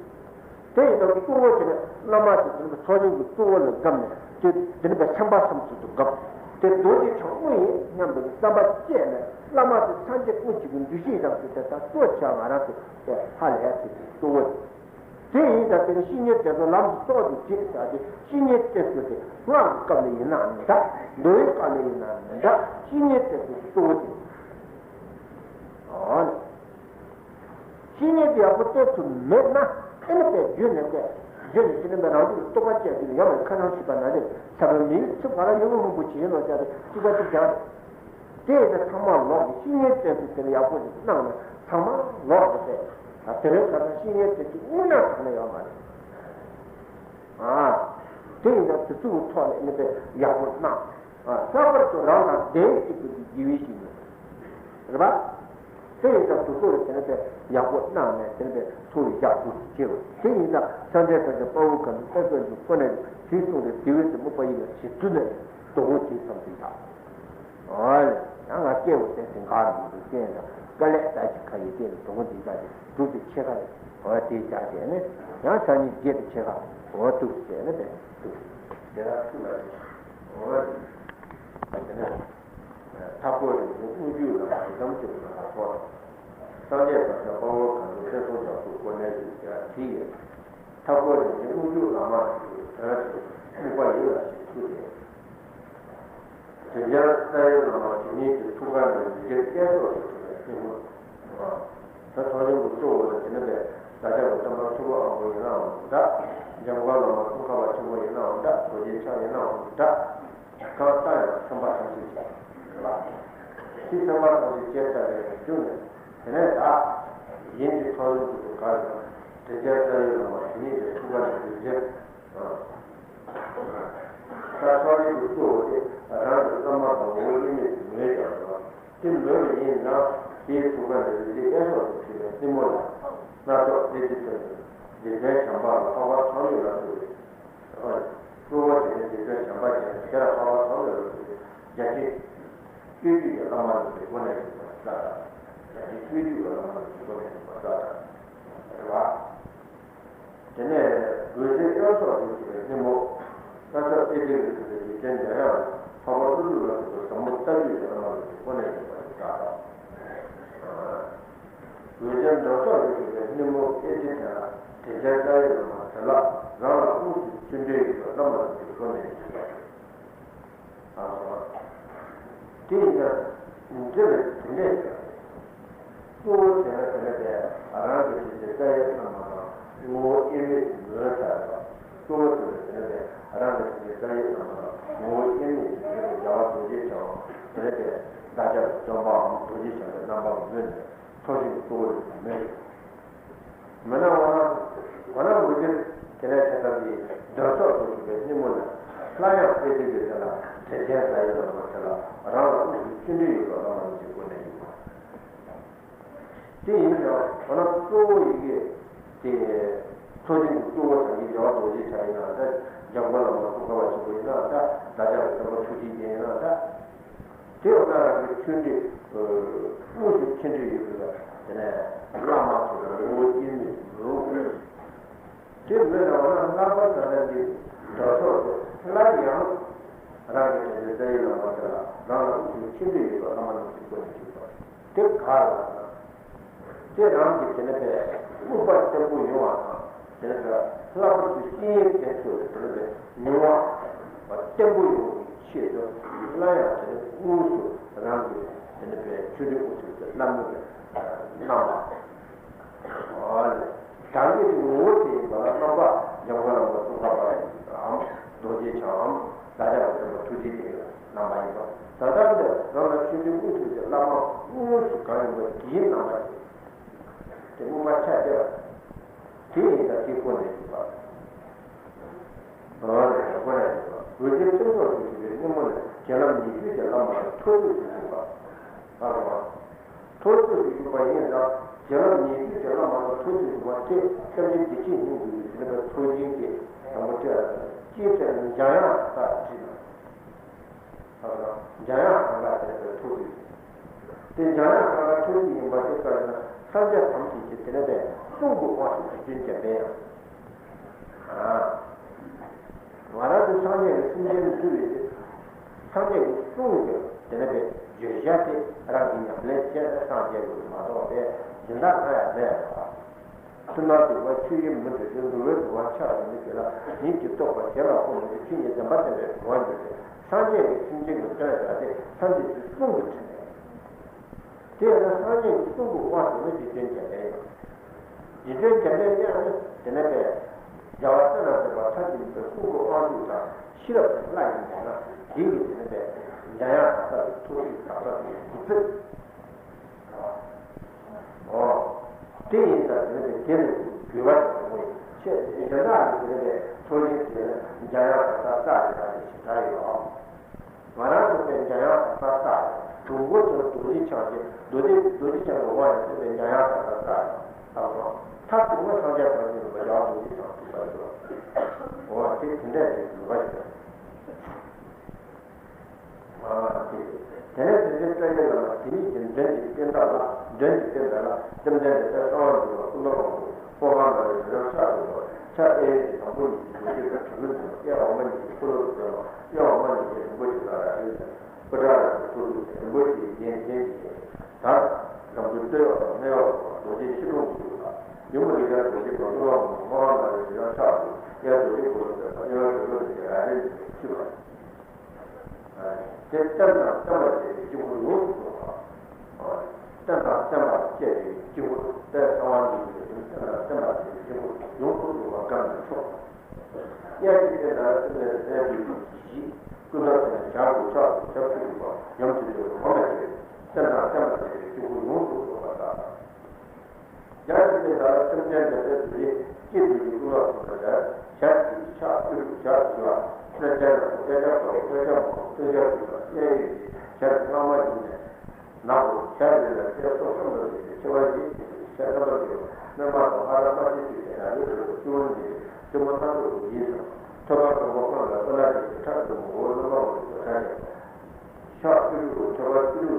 དེ་ཡིན་ཙང་གཙོ་བོ་དེ་ནི་བླ་མ་དེ་དེ་ཚོགས་ཆེན་གྱི་གཙོ་བོ་ལ་བསྒོམས་ནས་དེ་དེ་ནི་པའི་སེམས་པ་བསམ་ཚུལ་དུ་བསྒོམ། དེ་རྡོ་རྗེ་འཆང་དངོས་ཡིན་སྙམ་པའི་བསམ་པ་བསྐྱེད་ནས་བླ་མ་དེ་སངས་རྒྱས་དངོས་གཅིག་གི་འདུ་ཤེས་བཞག་ཚུལ་དེ་དག་གཙོ་ཆེ་བ་ང་རང་ཚོ་དེ་ཧ་ལས་ཡ་ཚུལ་དེ་གཙོ་བོ་རེད། དེ་ཡིན་ཙང་དེ་ནི་བཤེས་གཉེན་དེ་ཚོ་ལམ་དུ་གཏོགས་ཏེ་བྱེད་ཟེར་ཏེ་བཤེས་གཉེན་དེ་ཚོ་དེ་སྔགས་ཀྱི་སྐབས་ལ་ཡིན་ནའང་འདྲ། མདོའི་སྐབས་ལ་ཡིན་ནའང་འདྲ། བཤེས་གཉེན་དེ་ཚོ་གཙོ་བོ་དེ། ཨོ་ནི། བཤེས་གཉེན་དེ་ཡག་པོ་བསྟེན་ཐུབ་མེད་ན་ཨེ་ནི་པའི་རྒྱུད་ནས་བལྟས། རྒྱུད་ནས་དེ་ནི་པའི་རང་རྒྱུད་ལ་རྟོགས་པ་སྐྱེ་རྒྱུ་ཡོད་མ་རེད། ཁ་སང་ཞུས་པ་ན་རེད། ས་བོན་མི་ཡུལ་ཚུར་བ་ར་ཡུལ་ལུང་མང་པོ་ཇི་བཞིན་ལོ་བྱ་རེད། གཅིག་པ་གཅིག་རྐྱང་རེད། དེ་ཡིན་ན་ཚང་མ་ལོག་གི་བཤེས་གཉེན་བསྟེན་ཚུལ་དེ་ལ་ཡག་པོ་ཞིག་གནང་ན་ཚང་མ་ལོག་གི་བསྟེན། དེ་རིང་ཁ་སང་བཤེས་གཉེན་བསྟེན་ཚུལ་དངོས་གནས་དྲང་གནས་ཡོད་མ་རེད། ཨ། དེ་ཡིན་ན་དེ་ཚོའི་ཐོག་ནས་ཨེ་ནི་པའི་ཡག་པོ་གནང་། ཨ། ལྷག་པར་དུ་རང་དང་ལྡན་གཅིག་པུ་དེ་དགེ་བའི་བཤེས་གཉེན་རེད་པ། དེ་ཡིན་ཙང་དུ་སོ་རེ་དེ་ནི་པའི་ཡག་པོ་གནང་ནས་དེ་ནི་པའི་ཚོར་བའི་ཡག་པོ་ཞིག་སྐྱེ་རོགས། དེ་ཡིན་ཙང་སངས་རྒྱས་སངས་རྒྱས་དཔའ་བོའི་ཁམས་དང་བསྟན་སྲུང་གི་སྐོར་ནས་ཞེས་གསུངས་ཏེ་དེ་བས་དེ་དམིགས་པ་ཡིད་ལ་བྱེད་ཚུལ་ནས་དོ་དགོང་དེ་ཙམ་ཞིག་བཞག་ཨོ་ལེ། ཡང་ང་སྐད་འོ་དེ་དེ་འགག་རེད་མི་འདུག་སྐད་ཡིན་ཙང་དཀའ་ལས་ད་ཅིག་ཁ་ཡི་སྐད་ནི་དོ་དགོང་དེ་འགག་དེ་སྒྲུབ་དེ་ཆེ་ཁ་རེད། ཨོ་དེ་བཞག་དེ་ནི་ཡང་སང་ཉིན་བརྗེད་དེ་ཆེ་ཁ་ཨོ་འདུག་ཟེར་ནི་དེ་འདུག་དེ་ལ་ཐུག་ལ་ཨོ་ལེ། དེ་ནི། མཐའ་བསྐོར་རིམ་གྱིས་དངོས་བརྒྱུད་བླ་མ་ཡི་དམ་ཆོས་སྐོར་ལ་སོགས། སངས་རྒྱས་སངས་རྒྱས་དཔའ་བོ་གང་དུ་ཚེ་སྲོག་རྒྱ་མཚོ་བསྐོར་ནས་བཞུགས་ཀྱང་དེ་ཡིན། མཐའ་བསྐོར་རིམ་གྱིས་དངོས་བརྒྱུད་བླ་མ་ཡི་དོན་དུ་དམིགས་པ་ཡིད་ལ་བྱེད་ཚུལ་ཏེ། དྲིན་ཅན་རྩ་བའི་བླ་མ་དེ་ཉིད་ཀྱི་ཐུགས་ཀ་ནས་ལུས་དཀྱིལ་སྐྱེ་སོགས་སུ་གྲུབ་པའི་སྙིང་པོ། ད་ཚོགས་ཆེན་པོ་གཙོ་བོ་ལ་དེ་ནི་པས་བདག་ཅག་གི་སྟོན་པ་ཐུབ་པ་དབང་པོ་ཡིན་ནའང་འདྲ། འཇམ་མགོན་བླ་མ་ཙོང་ཁ་པ་ཆེན་པོ་ཡིན་ནའང་འདྲ། རྡོ་རྗེ་འཆང་ཡིན་ནའང་འདྲ། གང་ལྟར་ཡང་སེམས་པ་ཐམས་ཅད་ཀྱི་ལ། ཕྱི་སེམས་པ་ཐམས་ཅད་བཅད་ཚར་བའི་རྒྱུ་ནི། དེ་ནས་ད་ཡིན་གྱི་ཐོག་ཡིན་གྱི་དུ་ག་རེ་དང་དྲི་བཅས་རྩ་བའི་ལམ་པ་དེ་ཉིད་ཀྱི་ཐུགས་ཀ་ནས་རིག་བྱེད། ད་ཚོགས་རིགས་ཀྱི་གཙོ་བོ་དེ་རང་གི་བསམ་པ་དང་ངོ་བོ་དབྱེར་མེད་ཀྱི་མོས་ཀྱང་རེད་བ། དེ་མོས་པ་ཡིན་ན་དེའི་ཐུགས་ཀ་ནས་རིག་བྱེད་དབྱར་ཕྱོགས་སུ་འཁྲིལ་བའི་སྲིན་མོ་ལ་སྣ་ཚོགས་དཔེ་ཆ་བཏོན་ནས་རྗེ་བཙུན་བྱམས་པ་ལ་འཕགས་པ་ཚངས་མེད་ལ་སོགས་པའི། གཙོ་བོ་དེ་ནི་རྗེ་བཙུན་བྱམས་པ་ཅན་དེ་ལ་འཕགས་པ་ཚངས་མེད་ལ་སོགས་པའི་རྒྱ་ཆེ་སྤྱོད་བརྒྱུད་ཀྱི་བླ་མ་རྣམས་ཀྱི་སྒོ་ནས་ཡོད་པར་བསགས་དང་། རྒྱ་ཆེ་སྤྱོད་བརྒྱུད་ཀྱི་བླ་མ་རྣམས་ཀྱི་སྒོ་ནས་ཡོད་པར་བསགས་དང་། རེད་བ། དེ་ནས་འོད་ཟེར་དབྱར་ཕྱོགས་སུ་འཁྲིལ་བའི་སྲིན་མོ། ས་ཕྱོགས་ཨེ་ཏི་ལ་སོགས་པའི་རྗེ་བཙུན་འཇམ་དབྱངས་ལ་འཕགས་པ་ཀླུ་སྒྲུབ་ལ་སོགས་པའི་ཟབ་མོ་ལྟ་བརྒྱུད་ཀྱི་བླ་མ་རྣམས་ཀྱི་སྒོ་ནས་ཡོད་པར་བསགས་དང་། འོད་ཟེར་འགྲོ་ཕྱོགས་སུ་འཁྲིལ་བའི་སྲིན་མོ་ཨེ་ཏི་དེ་ལ་དྲི་བཅས་རྩ་བའི་བླ་མ་དེ་ལ་རང་ལ་དངོས་སུ་ཆོས་འབྲེལ་ཡོད་པའི་བླ་མ་རྣམས་ཀྱི་སྒོ་ནས་ཡོད་པར་བསགས་དང་། དེ་ཡིན་ན་འདི་ལ་དེ་འདྲས་ཀྱང་། གཙོ་བོ་དེ་ལ་དེ་ལ་དེ་རང་གི་དྲི་བཅས་རྩ་བའི་བླ་མ་དང་ངོ་བོ་དབྱེར་མེད་ཀྱི་མོས་ཚར་བ། གཙོ་བོ་དེ་ལ་དེ་ལ་དེ་རང་གི་དྲི་བཅས་རྩ་བའི་བླ་མ་དང་ངོ་བོ་དབྱེར་མེད་ཀྱི་མོས་པའི་རྒྱལ་བ་རྡོ་རྗེ་འཆང་དེ་ལ་དེ་བདག་ཅག་གི་སྟོན་པའམ་རྡོ་རྗེ་འཆང་གི་རྣམ་པ་མོས་ནས་ཚོགས་ཞིང་གཙོ་བོ་ལ་མོས། མི་ན་འོ་ན་འོ་ན་མུ་ཏིག་དེ་ལས་ཆ་ཚང་གི་འདོད་ཆགས་སུ་གྱུར་པའི་སྙིང་པོ་ནི། སླར་ཡང་དཔེ་དེ་གི་དེ་ལ་དྲི་བཅས་རྩ་བའི་བླ་མ་དེ་ལ་རང་ལ་དངོས་སུ་ཆོས་འབྲེལ་ཡོད་པའི་བླ་མ་རྣམས་ཀྱི་སྒོ་ནས་ཡིན་པ། དེ་ཡིན་ཀྱང་འོ་ན་གཙོ་བོ་ཡི་གེ་དེ། ཚོགས་ཆེན་གྱི་གཙོ་བོ་དང་གི་རྒྱལ་བ་རྡོ་རྗེ་འཆང་ཡིན་ན་འདྲ། འཇམ་མགོན་བླ་མ་ཙོང་ཁ་པ་ཆེན་པོ་ཡིན་ན་འདྲ། བདག་ཅག་གི་སྟོན་པ་ཐུགས་རྗེ་ཅན་ཡིན་ན་འདྲ། དེ་འོ་ན་རང་གི་ཆོས་འབྲེལ་དངོས་སུ་ཆོས་འབྲེལ་ཡོད་པའི་དེ་ནས་བླ་མ་དེ་ལ་ངོ་བོ་དབྱེར་མེད་ཀྱི་མོས། དེ་མོས་ན་འོ་ན་ལྷག་པར་ད་ལྟ་འདི་འདྲ་སོགས་སུ་སླར་ཡང་རང་གི་དྲི་བཅས་རྩ་བའི་བླ་མ་དེ་ལ་རང་ལ་དངོས་སུ་ཆོས་འབྲེལ་ཡོད་པའི་བླ་མ་རྣམས་ཀྱི་སྒོ་ནས་ཞུགས་པ། དེ་ག་ལ་ན། དེ་རང་གི་དེ་ནས་པའི་དམིགས་པ་བརྟན་པོ་ཡོང་བ་དང་། དེ་ནས་པའི་ལྷག་པར་དུ་སྐྱེས་དེ་ཚོ་དེ་ནས་པའི་མྱོང་བ་བརྟན་པོ་ཡོང་བའི་ཆེད་དུ་སླར་ཡང་དེ་ནས་དངོས་སུ་རང་གི་དེ་ནས་པའི་ཆོས་འབྲེལ་དབུ་ཚུགས་སུ་བླ་མའི་གནང་བ། ཨོ་ལེ། བདག་ཉིད་ཀྱི་ངོ་བོ་དེ་ཡིན་པ་ལ་རྣམ་པ་འཇམ་མགོན་བླ་མ་ཙོང་ཁ་པའམ་རྡོ་རྗེ་འཆང་ངམ་བདག་ཅག་གི་སྟོན་པ་ཐུགས་རྗེ་ཅན་གྱི་རྣམ་པ་ཡིན་པ། ད་ལྟ་འདིར་རང་ལ་ཆོས་འབྲེལ་དབུ་ཚུགས་ཀྱི་བླ་མ་དངོས་སུ་གང་ཡིན་པ་དེའི་རྣམ་པ་ཡིན། དེ་དངོས་པོ་ཆ་ཁྱབ་དེ་ཡིན་ད་དེ་ཁོ་ནས་ཡིན་པ། ཨོ་ལེ། ཁོ་ནས་ཡིན་པ། འོད་ཟེར་སྟོང་ཕྲག་ཏུ་འཁྲིགས་པའི་སྙིང་པོ་ནི་བྱིན་རླབས་ཉེར་སྦྱོར་གྱི་བླ་མ་ལ་ཐོད་ཐོད་དུ་བཞུགས་པ། ཨ་རོ། ཐོད་ཐོད་དུ་བཞུགས་པ་ཡིན་ཙང་བྱིན་རླབས་ཉེར་སྦྱོར་གྱི་བླ་མ་ལ་ཐོད་ཐོད་བཞུགས་པ་དེ་སྐྱབས་རྗེ་བདེ་ཆེན་སྙིང་པོའི་ཡུལ་ཟིན་པའི་ཚོགས་ཆེན་གྱི་དང་པོ་དེ་ལ་སྐྱེས་ཚེ་འཇམ་དབྱངས་ཟེར་བྲིས་ན། ཨ་རོ། འཇམ་དབྱངས་ཟེར་བ་དེ་ལ་ཐོད་ཐོད་བཞུགས། དེ་འཇམ་དབྱངས་ཟེར་བ་ཐོད་ཐོད་ཡིན་པ་དེ་ལྟར་ན་སངས་རྒྱས་ཐམས་ཅད་ཀྱི་དེ་ནས་པའི་གསུང་གི་དབང་ཞུ་རྗེ་བཙུན་འཇམ་དཔལ་དབྱངས། ང་རང་ཚོ་སངས་རྒྱས་ཀྱི་སེམས་ཅན་འདུལ་བའི་ཚེ། སངས་རྒྱས་ཀྱི་གསུང་གི་དེ་ནས་པའི་བརྗོད་བྱ་དེ་རང་གི་ཉམས་ལེན་བྱས་ནས་སངས་རྒྱས་དགོས་མ་གཏོགས་པའི་སྦྱིན་བདག་གང་ཡང་མེད་པ། ཐུབ་རྣམས་སྡིག་པ་ཆོས་ཉིད་མི་འདོད་དེ། འདུལ་བའི་འདུལ་བ་ཆགས་སུ་མི་བྱེད་ལ། ཉིད་ཀྱི་རྟོགས་པ་གཞན་ལ་སྤོ་མི་བྱེད། ཆོས་ཉིད་བདེན་པ་བསྟན་པའི་གོ་འཕང་འགྱུར་ཏེ། སངས་རྒྱས་ཀྱི་སེམས་ཅན་གྱི་དོན་བྱ་སྟེ་ཐམས་ཅད་ཀྱི་གསུང་གི་ཕྲིན་ལས། དེ་ཡང་སངས་རྒྱས་ཀྱི་གསུང་གི་དབང་ཞུ་ནི་རྗེ་བཙུན་འཇམ་དཔལ་དབྱངས། རྗེ་བཙུན་འཇམ་དཔལ་དབྱངས་ནི་དེ་ནས་པའི་རྒྱལ་བ་ཙཎ་དང་ལྡན་པ་མཐའ་ཡས་པའི་གསུང་གི་དབང་ཕྱུག་དང་ཤེས་རབ་ཀྱི་ལྷ་ཡིན་པས་ན། དེ་ཡི་དེ་ནས་པའི་འཇམ་དབྱངས་དང་ལྟ་བུའི་ཐུགས་རྗེ་དང་ལྟ་བུའི་གཟུགས་ཚད། ཨོ། དེ་ཡིན་ཙང་དེ་ནས་པའི་དེ་ནས་དགོས་པ་དང་དགོས་ཡིན་ཆེད་དེ་གཞན་དག་གི་དེ་ནས་པའི་ཚོགས་ཆེན་དེ་ནས་འཇམ་དབྱངས་དང་ལྟ་བུའི་ལྷ་ཡིན་ཞེས་གྲགས་ཡོད་ཨང་། ང་རང་ཚོ་པའི་འཇམ་དབྱངས་དང་ལྟ་བུ་གོ་ཚོད་རྡོ་རྗེ་འཆང་གི་རྡོ་རྗེ་རྡོ་རྗེ་འཆང་གི་དབང་ཡང་ཚུད་པའི་འཇམ་དབྱངས་དང་ལྟ་བུ་ལྟ་བུ་དང་། མཐར་ཐུག་ན་སངས་རྒྱས་དང་བཞིན་དུ་ཡང་རྡོ་རྗེ་འཆང་ཐུག་པ་ཡོད། འོ་དེ་དེ་འདྲ་ཞིག་ཡོད་པ་ཞིག་རེད། དེ་ནས་དེ་ཚེ་སྐྱབས་རྗེ་བླ་མ་དེ་ཉིད་ཀྱི་མགྲོན་གྱི་རྟེན་འདྲ་ལ་མགྲོན་གྱི་རྟེན་འདྲ་ལ་བཅོམ་ལྡན་འདས་དཔལ་གསང་བ་འདུས་པ་ཀུན་འདུས་དབང་པོ་ཕོ་བྲང་ན་རེ་རེ་རང་ཤར་དུ་བ། ཕྱག་གཡས་གཡོན་གྱི་དང་པོ་ཉིད་ཀྱི་རྡོ་རྗེ་དང་དྲིལ་བུ་འཛིན་པ། གཡས་འོག་མ་ཉིད་ཀྱི་འཁོར་ལོ་རུ་འཛིན་པ། གཡོན་འོག་མ་ཉིད་ཀྱི་རིན་པོ་ཆེ་དང་རལ་གྲི་འཛིན་པ། སྐུ་ཕྲེང་ལ་སོགས་ཐུགས་སུ་ཆུད། རིན་པོ་ཆེའི་རྒྱན་ཅན་གྱི་དར་འཛམ་བུའི་སྟོད་གཡོགས་དང་སྨད་གཡོགས་སུ་རྡོ་རྗེ་ཕྱི་སྟོང་གི་ཡུམ་ལ། ཡུམ་རིགས་ལྡན་རྡོ་རྗེ་དང་ཀུན་འདུས་དབང་པོ་ཕོ་བྲང་ན་རེ་རེ་རང་ཤར་དུ། གཡས་རྡོ་རྗེ་འཁོར་ལོ་འཛིན་པ། གཡོན་རིལ་བུ་འཛིན་པའི་རལ་གྲི་འཛིན་པ། དེ་རྟེན་དང་བརྟེན་པར་བཅས་པའི་དཀྱིལ་འཁོར་ཡོངས་སུ་རྫོགས་པ། རྟེན་དང་བརྟེན་པར་བཅས་པའི་དཀྱིལ་འཁོར་དཔལ་གསང་བ་འདུས་པའི་རྟེན་དང་བརྟེན་པར་བཅས་པའི་དཀྱིལ་འཁོར་ཡོངས་སུ་རྫོགས་པ་བཀའ་ནི་མཆོག་གཡས་ཀྱི་རྟེན་དང་སེམས་ལས་རྟེན་འབྲེལ་གྱི་གཞི། ཀུན་ཏུ་བྱས་ནས་བྱ་དགུ་ཕྱོགས་སུ་ཁྱབ་བསྒྲིགས་པ་ཉམས་སུ་བཞེས་པ་གོང་ལ་བཤད། ལྡན་པའི་རྡོ་རྗེ་སྐྱེས་རྡོ་རྗེ་ཀུན་ལ་སོགས་པ་ལ་ཞལ་གཅིག་ཕྱག་ཕུལ་ཞལ་གཅིག་ལ་སྤྲོས་བྲལ་ལ་སྤྲོས་བྲལ་མང་སྤྲོས་བྲལ་མང་སྤྲོས་བྲལ་ཕུལ་བ་གཡས་གཡོན་གྱི་ཞལ་སྔ་མ་ཡིན་ནས། ནག་པོ་ཞལ་འདི་ལ་སྐྱེ་སོགས་གསུམ་དུ་བྱས་ཏེ་མཆེ་བ་བཞི་བྱས་ཏེ་ཞལ་རྣམ་པར་བསྒྱུར་བ་སྨན་པ་དང་ཨ་ར་པ་ཏི་ཤུ་ཞེས་བྱ་བའི་ཁྲོད་དུ་སྤྱི་བོར་འཛིན་ཏེ་བཙུན་མོ་རྣམ་རྟོག་གི་ཡིད་དང་ཐོད་པ་དང་པོ་སྔོན་ལ་སོ་ན་རེ་ཞིག་ཁྲག་འཛིན་མོ་འོག་ལུས་མ་འོག་ཏུ་ཁྲག་ཡང་ཕྱག་ཕུལ་རུ་ཐོད་པ་ཕུལ་རུ་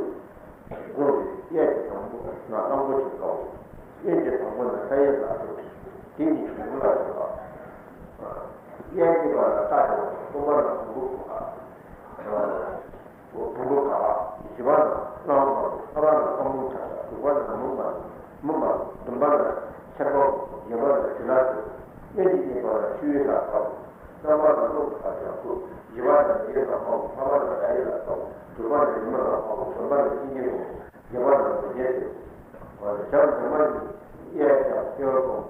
དགོངས་ཏེ་གཡས་ཀྱི་དང་པོ་ན་གླང་པོ་ཆེ་དཀར་པོ། གཡོན་གྱི་དང་པོ་ན་ས་ཡི་ལ་སོགས་དེ་གཉིས་ཀྱི་ཡུམ་ལ་སོགས་པ། གཡས་ཀྱི་བར་ན་སྟག་ཅན་གསུམ་པ་ན་བོང་བུ་ག་བོང་བུ་ག་བཞི་པ་ན་གླང་པོ་ལྷ་པ་ན་ཨ་མུ་ཐ་ས་དྲུག་པ་ན་མུ་མ་མུ་མ་བདུན་པ་ན་ཤར་པ་བཞི་པ་ན་ཞི་ལ་སོགས་གཡོན་གྱི་གཉིས་པ་ན་ཆུ་ཡི་ལ་སོགས། རྣམ་པ་ལ་སློབ་ཏུ་ཕར་ཕྱིན་དགོས། བཞི་པ་ལ་ཡིད་ལ་མ་འོང་། ལྔ་པ་ལ་ཡིད་ལ་མ་འོང་། དྲུག་པ་ལ་ཡིད་མ་ལ་མ་འོང་། བདུན་པ་ལ་སྙིང་རྗེ་འོང་། བརྒྱད་པ་ལ་མི་རྒྱལ་ཏེ། ཞབས་འདྲེན་མ་ཡིན། གཡས་བརྐྱང་གཡོན་བསྐུམ།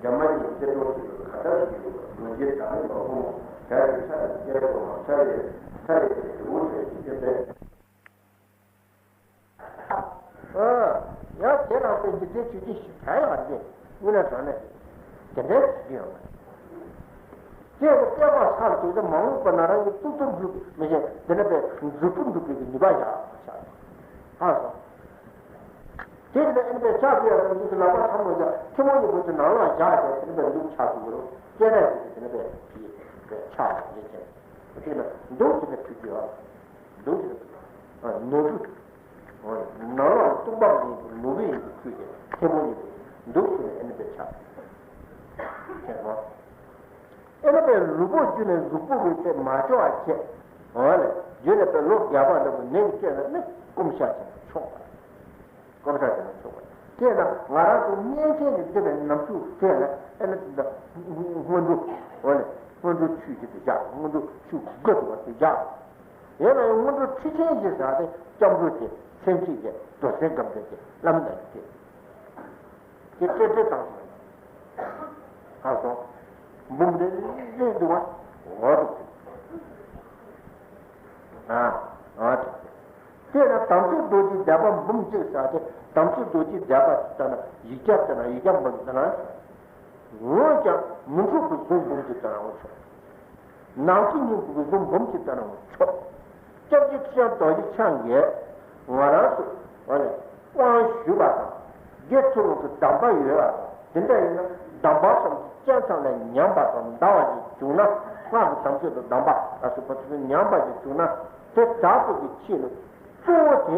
འདྲེན་མ་ཡིན་གསེར་སྒྲོམ་ཞིག་ཏུ་ག་ལྟར་ཞིག་ཡོད་པ་རྡོ་རྗེ་བདག་མེད་མ་འོང་། ཞལ་གྱི་ཕྱག་གི་རྒྱན་སོགས་མ་ཕྱག་ཡས་ཕྱག་ཡས་ཏེ་དེ་འོ་ཟེར་གྱི་སྟོན་པས། ཡང་དེ་ལ་དཔེ་འཇིག་རྟེན་ཆོས་བརྒྱད་ཞིག་གྲགས་ཡོད་པ་འདི་དངོས་གནས་དྲང་གནས་དེ་འདྲའི་ཞིག་ཡོད་པ། ཅེས་སྐལ་པ་སར་དུས་ཀྱང་མ་འོངས་པ་ན་རང་གི་གཙུག་ཏོར་འགྲུབ་མི་ཤེས་དེ་འདྲ་པའི་མཛུབ་པོ་འགྲུབ་པའི་ནུས་པ་བཞག་བཞག་ཧ་སོང་། དེ་ཡིན་ན་ཨེ་ནི་པའི་ཕྱག་ཕུལ་ཡག་དང་འདི་ཚོ་ལག་པ་ཐལ་མོ་སྦྱར་ཐལ་མོ་གཉིས་པོ་དེ་ནང་ལ་བཞག་བྱས་དེ་འདྲ་པའི་འདུག་ཕྱག་ཕུལ་གྱི་རེད། སྐྱེ་གནས་དེ་དེ་འདྲ་པའི་དེ་ཕྱག་ལ་ཡེ་བྱས་དེ་ན་འདུག་དེ་འདྲ་ཕུལ་གྱི་ཡོད། འདུག་དེ་འདྲ་ནོར་བུ། ནང་ལོགས་ལ་གཏུམ་པ་མ་ཡིན་པའི་ནོར་བུ་ཡིན་པའི་ཁུལ་དེ་ཐལ་མོ་གཉིས་པོ་འདུག་ཟེར་ནས་ཨེ་ནི་པའི་ཕྱག་བྱས་སོང་། ཨེ་ནི་པའི་ལུས་པོ་བསྒྱུར་ནས་གཟུགས་པོ་གི་དཔེ་མ་ལྕོགས་པ་བྱས། འོ་ལས་བསྒྱུར་ནས་པའི་ལོ་བརྒྱ་པ་འདྲ་པོ་ནད་ཀྱིས་བསྐྱོད་ན་ནི་སྐོམ་ཤ་བྱས་ན་ཆོག་པ། སྐོམ་ཤ་བྱས་ན་ཆོག་པ། དེས་ན་ང་རང་ཚོ་གཉན་ཆེན་གྱི་འདོད་པའི་ནམ་ཚུགས་དེ་ལ་ཨེ་ནི་དེ་འདྲ་སྔོན་འགྲོ། འོ་ལས་སྔོན་འགྲོ་ཆུ་ཞིག་ཏུ་བཞག་སྔོན་འགྲོ་ཆུ་དགུ་ཐུབ་པ་དེ་བཞག་ཡིན་ན་ཡང་སྔོན་འགྲོ་ཁྲི་ཆེན་ཞེས་བྱ་སྟེ་སྐྱབས་འགྲོ་བྱེད་སེམས་བསྐྱེད་བྱེད་རྡོར་སེམས་སྒོམ་བཟླས་བྱེད་བླ་མེད་ཀྱི་སྐད་ཀྱི་ཏྲེ་ཏྲེ་བཏང་ཞིང་། ཧ་སོང་། འབུམ་རེ་རེ་འདུག་པ། འོ་འདུག་ཨ་ཨ་དེ་ལ་དམ་ཆོས་རྡོ་རྗེ་བཟླས་པ་འབུམ་གཅིག་ཟེར་ཏེ་དམ་ཆོས་རྡོ་རྗེ་བཟླས་པ་ལྟ་ན་ཡིག་བརྒྱ་ལྟ་ན་ཡིག་བརྒྱ་འབུམ་ལྟ་ན། འོན་ཀྱང་མི་འཁྲུགས་པའི་གཟུངས་འབུམ་གཅིག་ལྟ་ན་འོ་ཆོག་ནང་བཞིན་སྙིང་པོ་གི་གཟུངས་འབུམ་གཅིག་ལྟ་ན་ཆོག་སྐྱབས་རྗེ་ཁྲི་བྱང་རྡོ་རྗེ་འཆང་གིས་ང་རང་ཚོ་ང་ནས་དབང་ཞུས་པ་དང་། དགེ་ཚུལ་སློང་གི་གདམས་པ་ཡོད་པ་དང་། དེ་འདྲ་ཡིན་ན་གདམས་པ་བསམ་གྱིས་སྤྱན་ཚང་ནས་ཉམས་པ་དང་འདའ་བ་ཞིག་བྱུང་ན། སྔགས་ཀྱི་དམ་ཆོས་དང་གདམས་པ་ལ་སོགས་པ་དེ་ཚོ་ཉམས་པ་ཞིག་བྱུང་ན། དེ་དག་པའི་གི་ཆེད་ལ་གཙོ་བོ་དེ།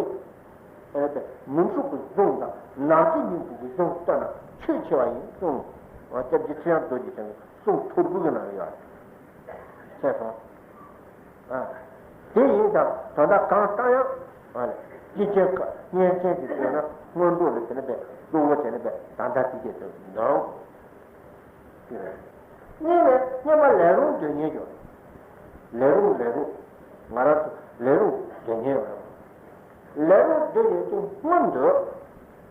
ཨེ་དེ་མི་འཁྲུགས་པའི་གཟུངས་དང་ནང་བཞིན་སྙིང་པོ་གི་གཟུངས་བཏོན་ན་ཆོས་ཆེ་བ་ཡིན་གསུངས། སྐྱབས་རྗེ་ཁྲི་བྱང་རྡོ་རྗེ་འཆང་གི་གསུང་ཐོར་བུ་གི་ནང་ཡོད། ཤེས་སོང་། ཨ། དེ་ཡིན་ཙང་ད་ལྟ་གང་ལྟར་ཡང་། ཨ་ནི། སྐྱེས་ཆེན་ཁ་གཉན་ཆེན་གྱི་དོན་ན་སྔོན་འགྲོ་ལ་དེ་ནི་པའི་གཙོ་བོ་དེ་ནི་པའི་ད་ལྟ་དེ་སྐད་དུ་འདོན། གཉིས་ནས་སྔོན་མ་ལས་རུང་སྡོད་མཁན་ཡོད། ལས་རུང་ལས་རུང་། ང་རང་ཚོ་ལས་རུང་སྡོད་མཁན་ཡོད། ལས་རུང་སྡོད་མཁན་དེ་སྔོན་དུ།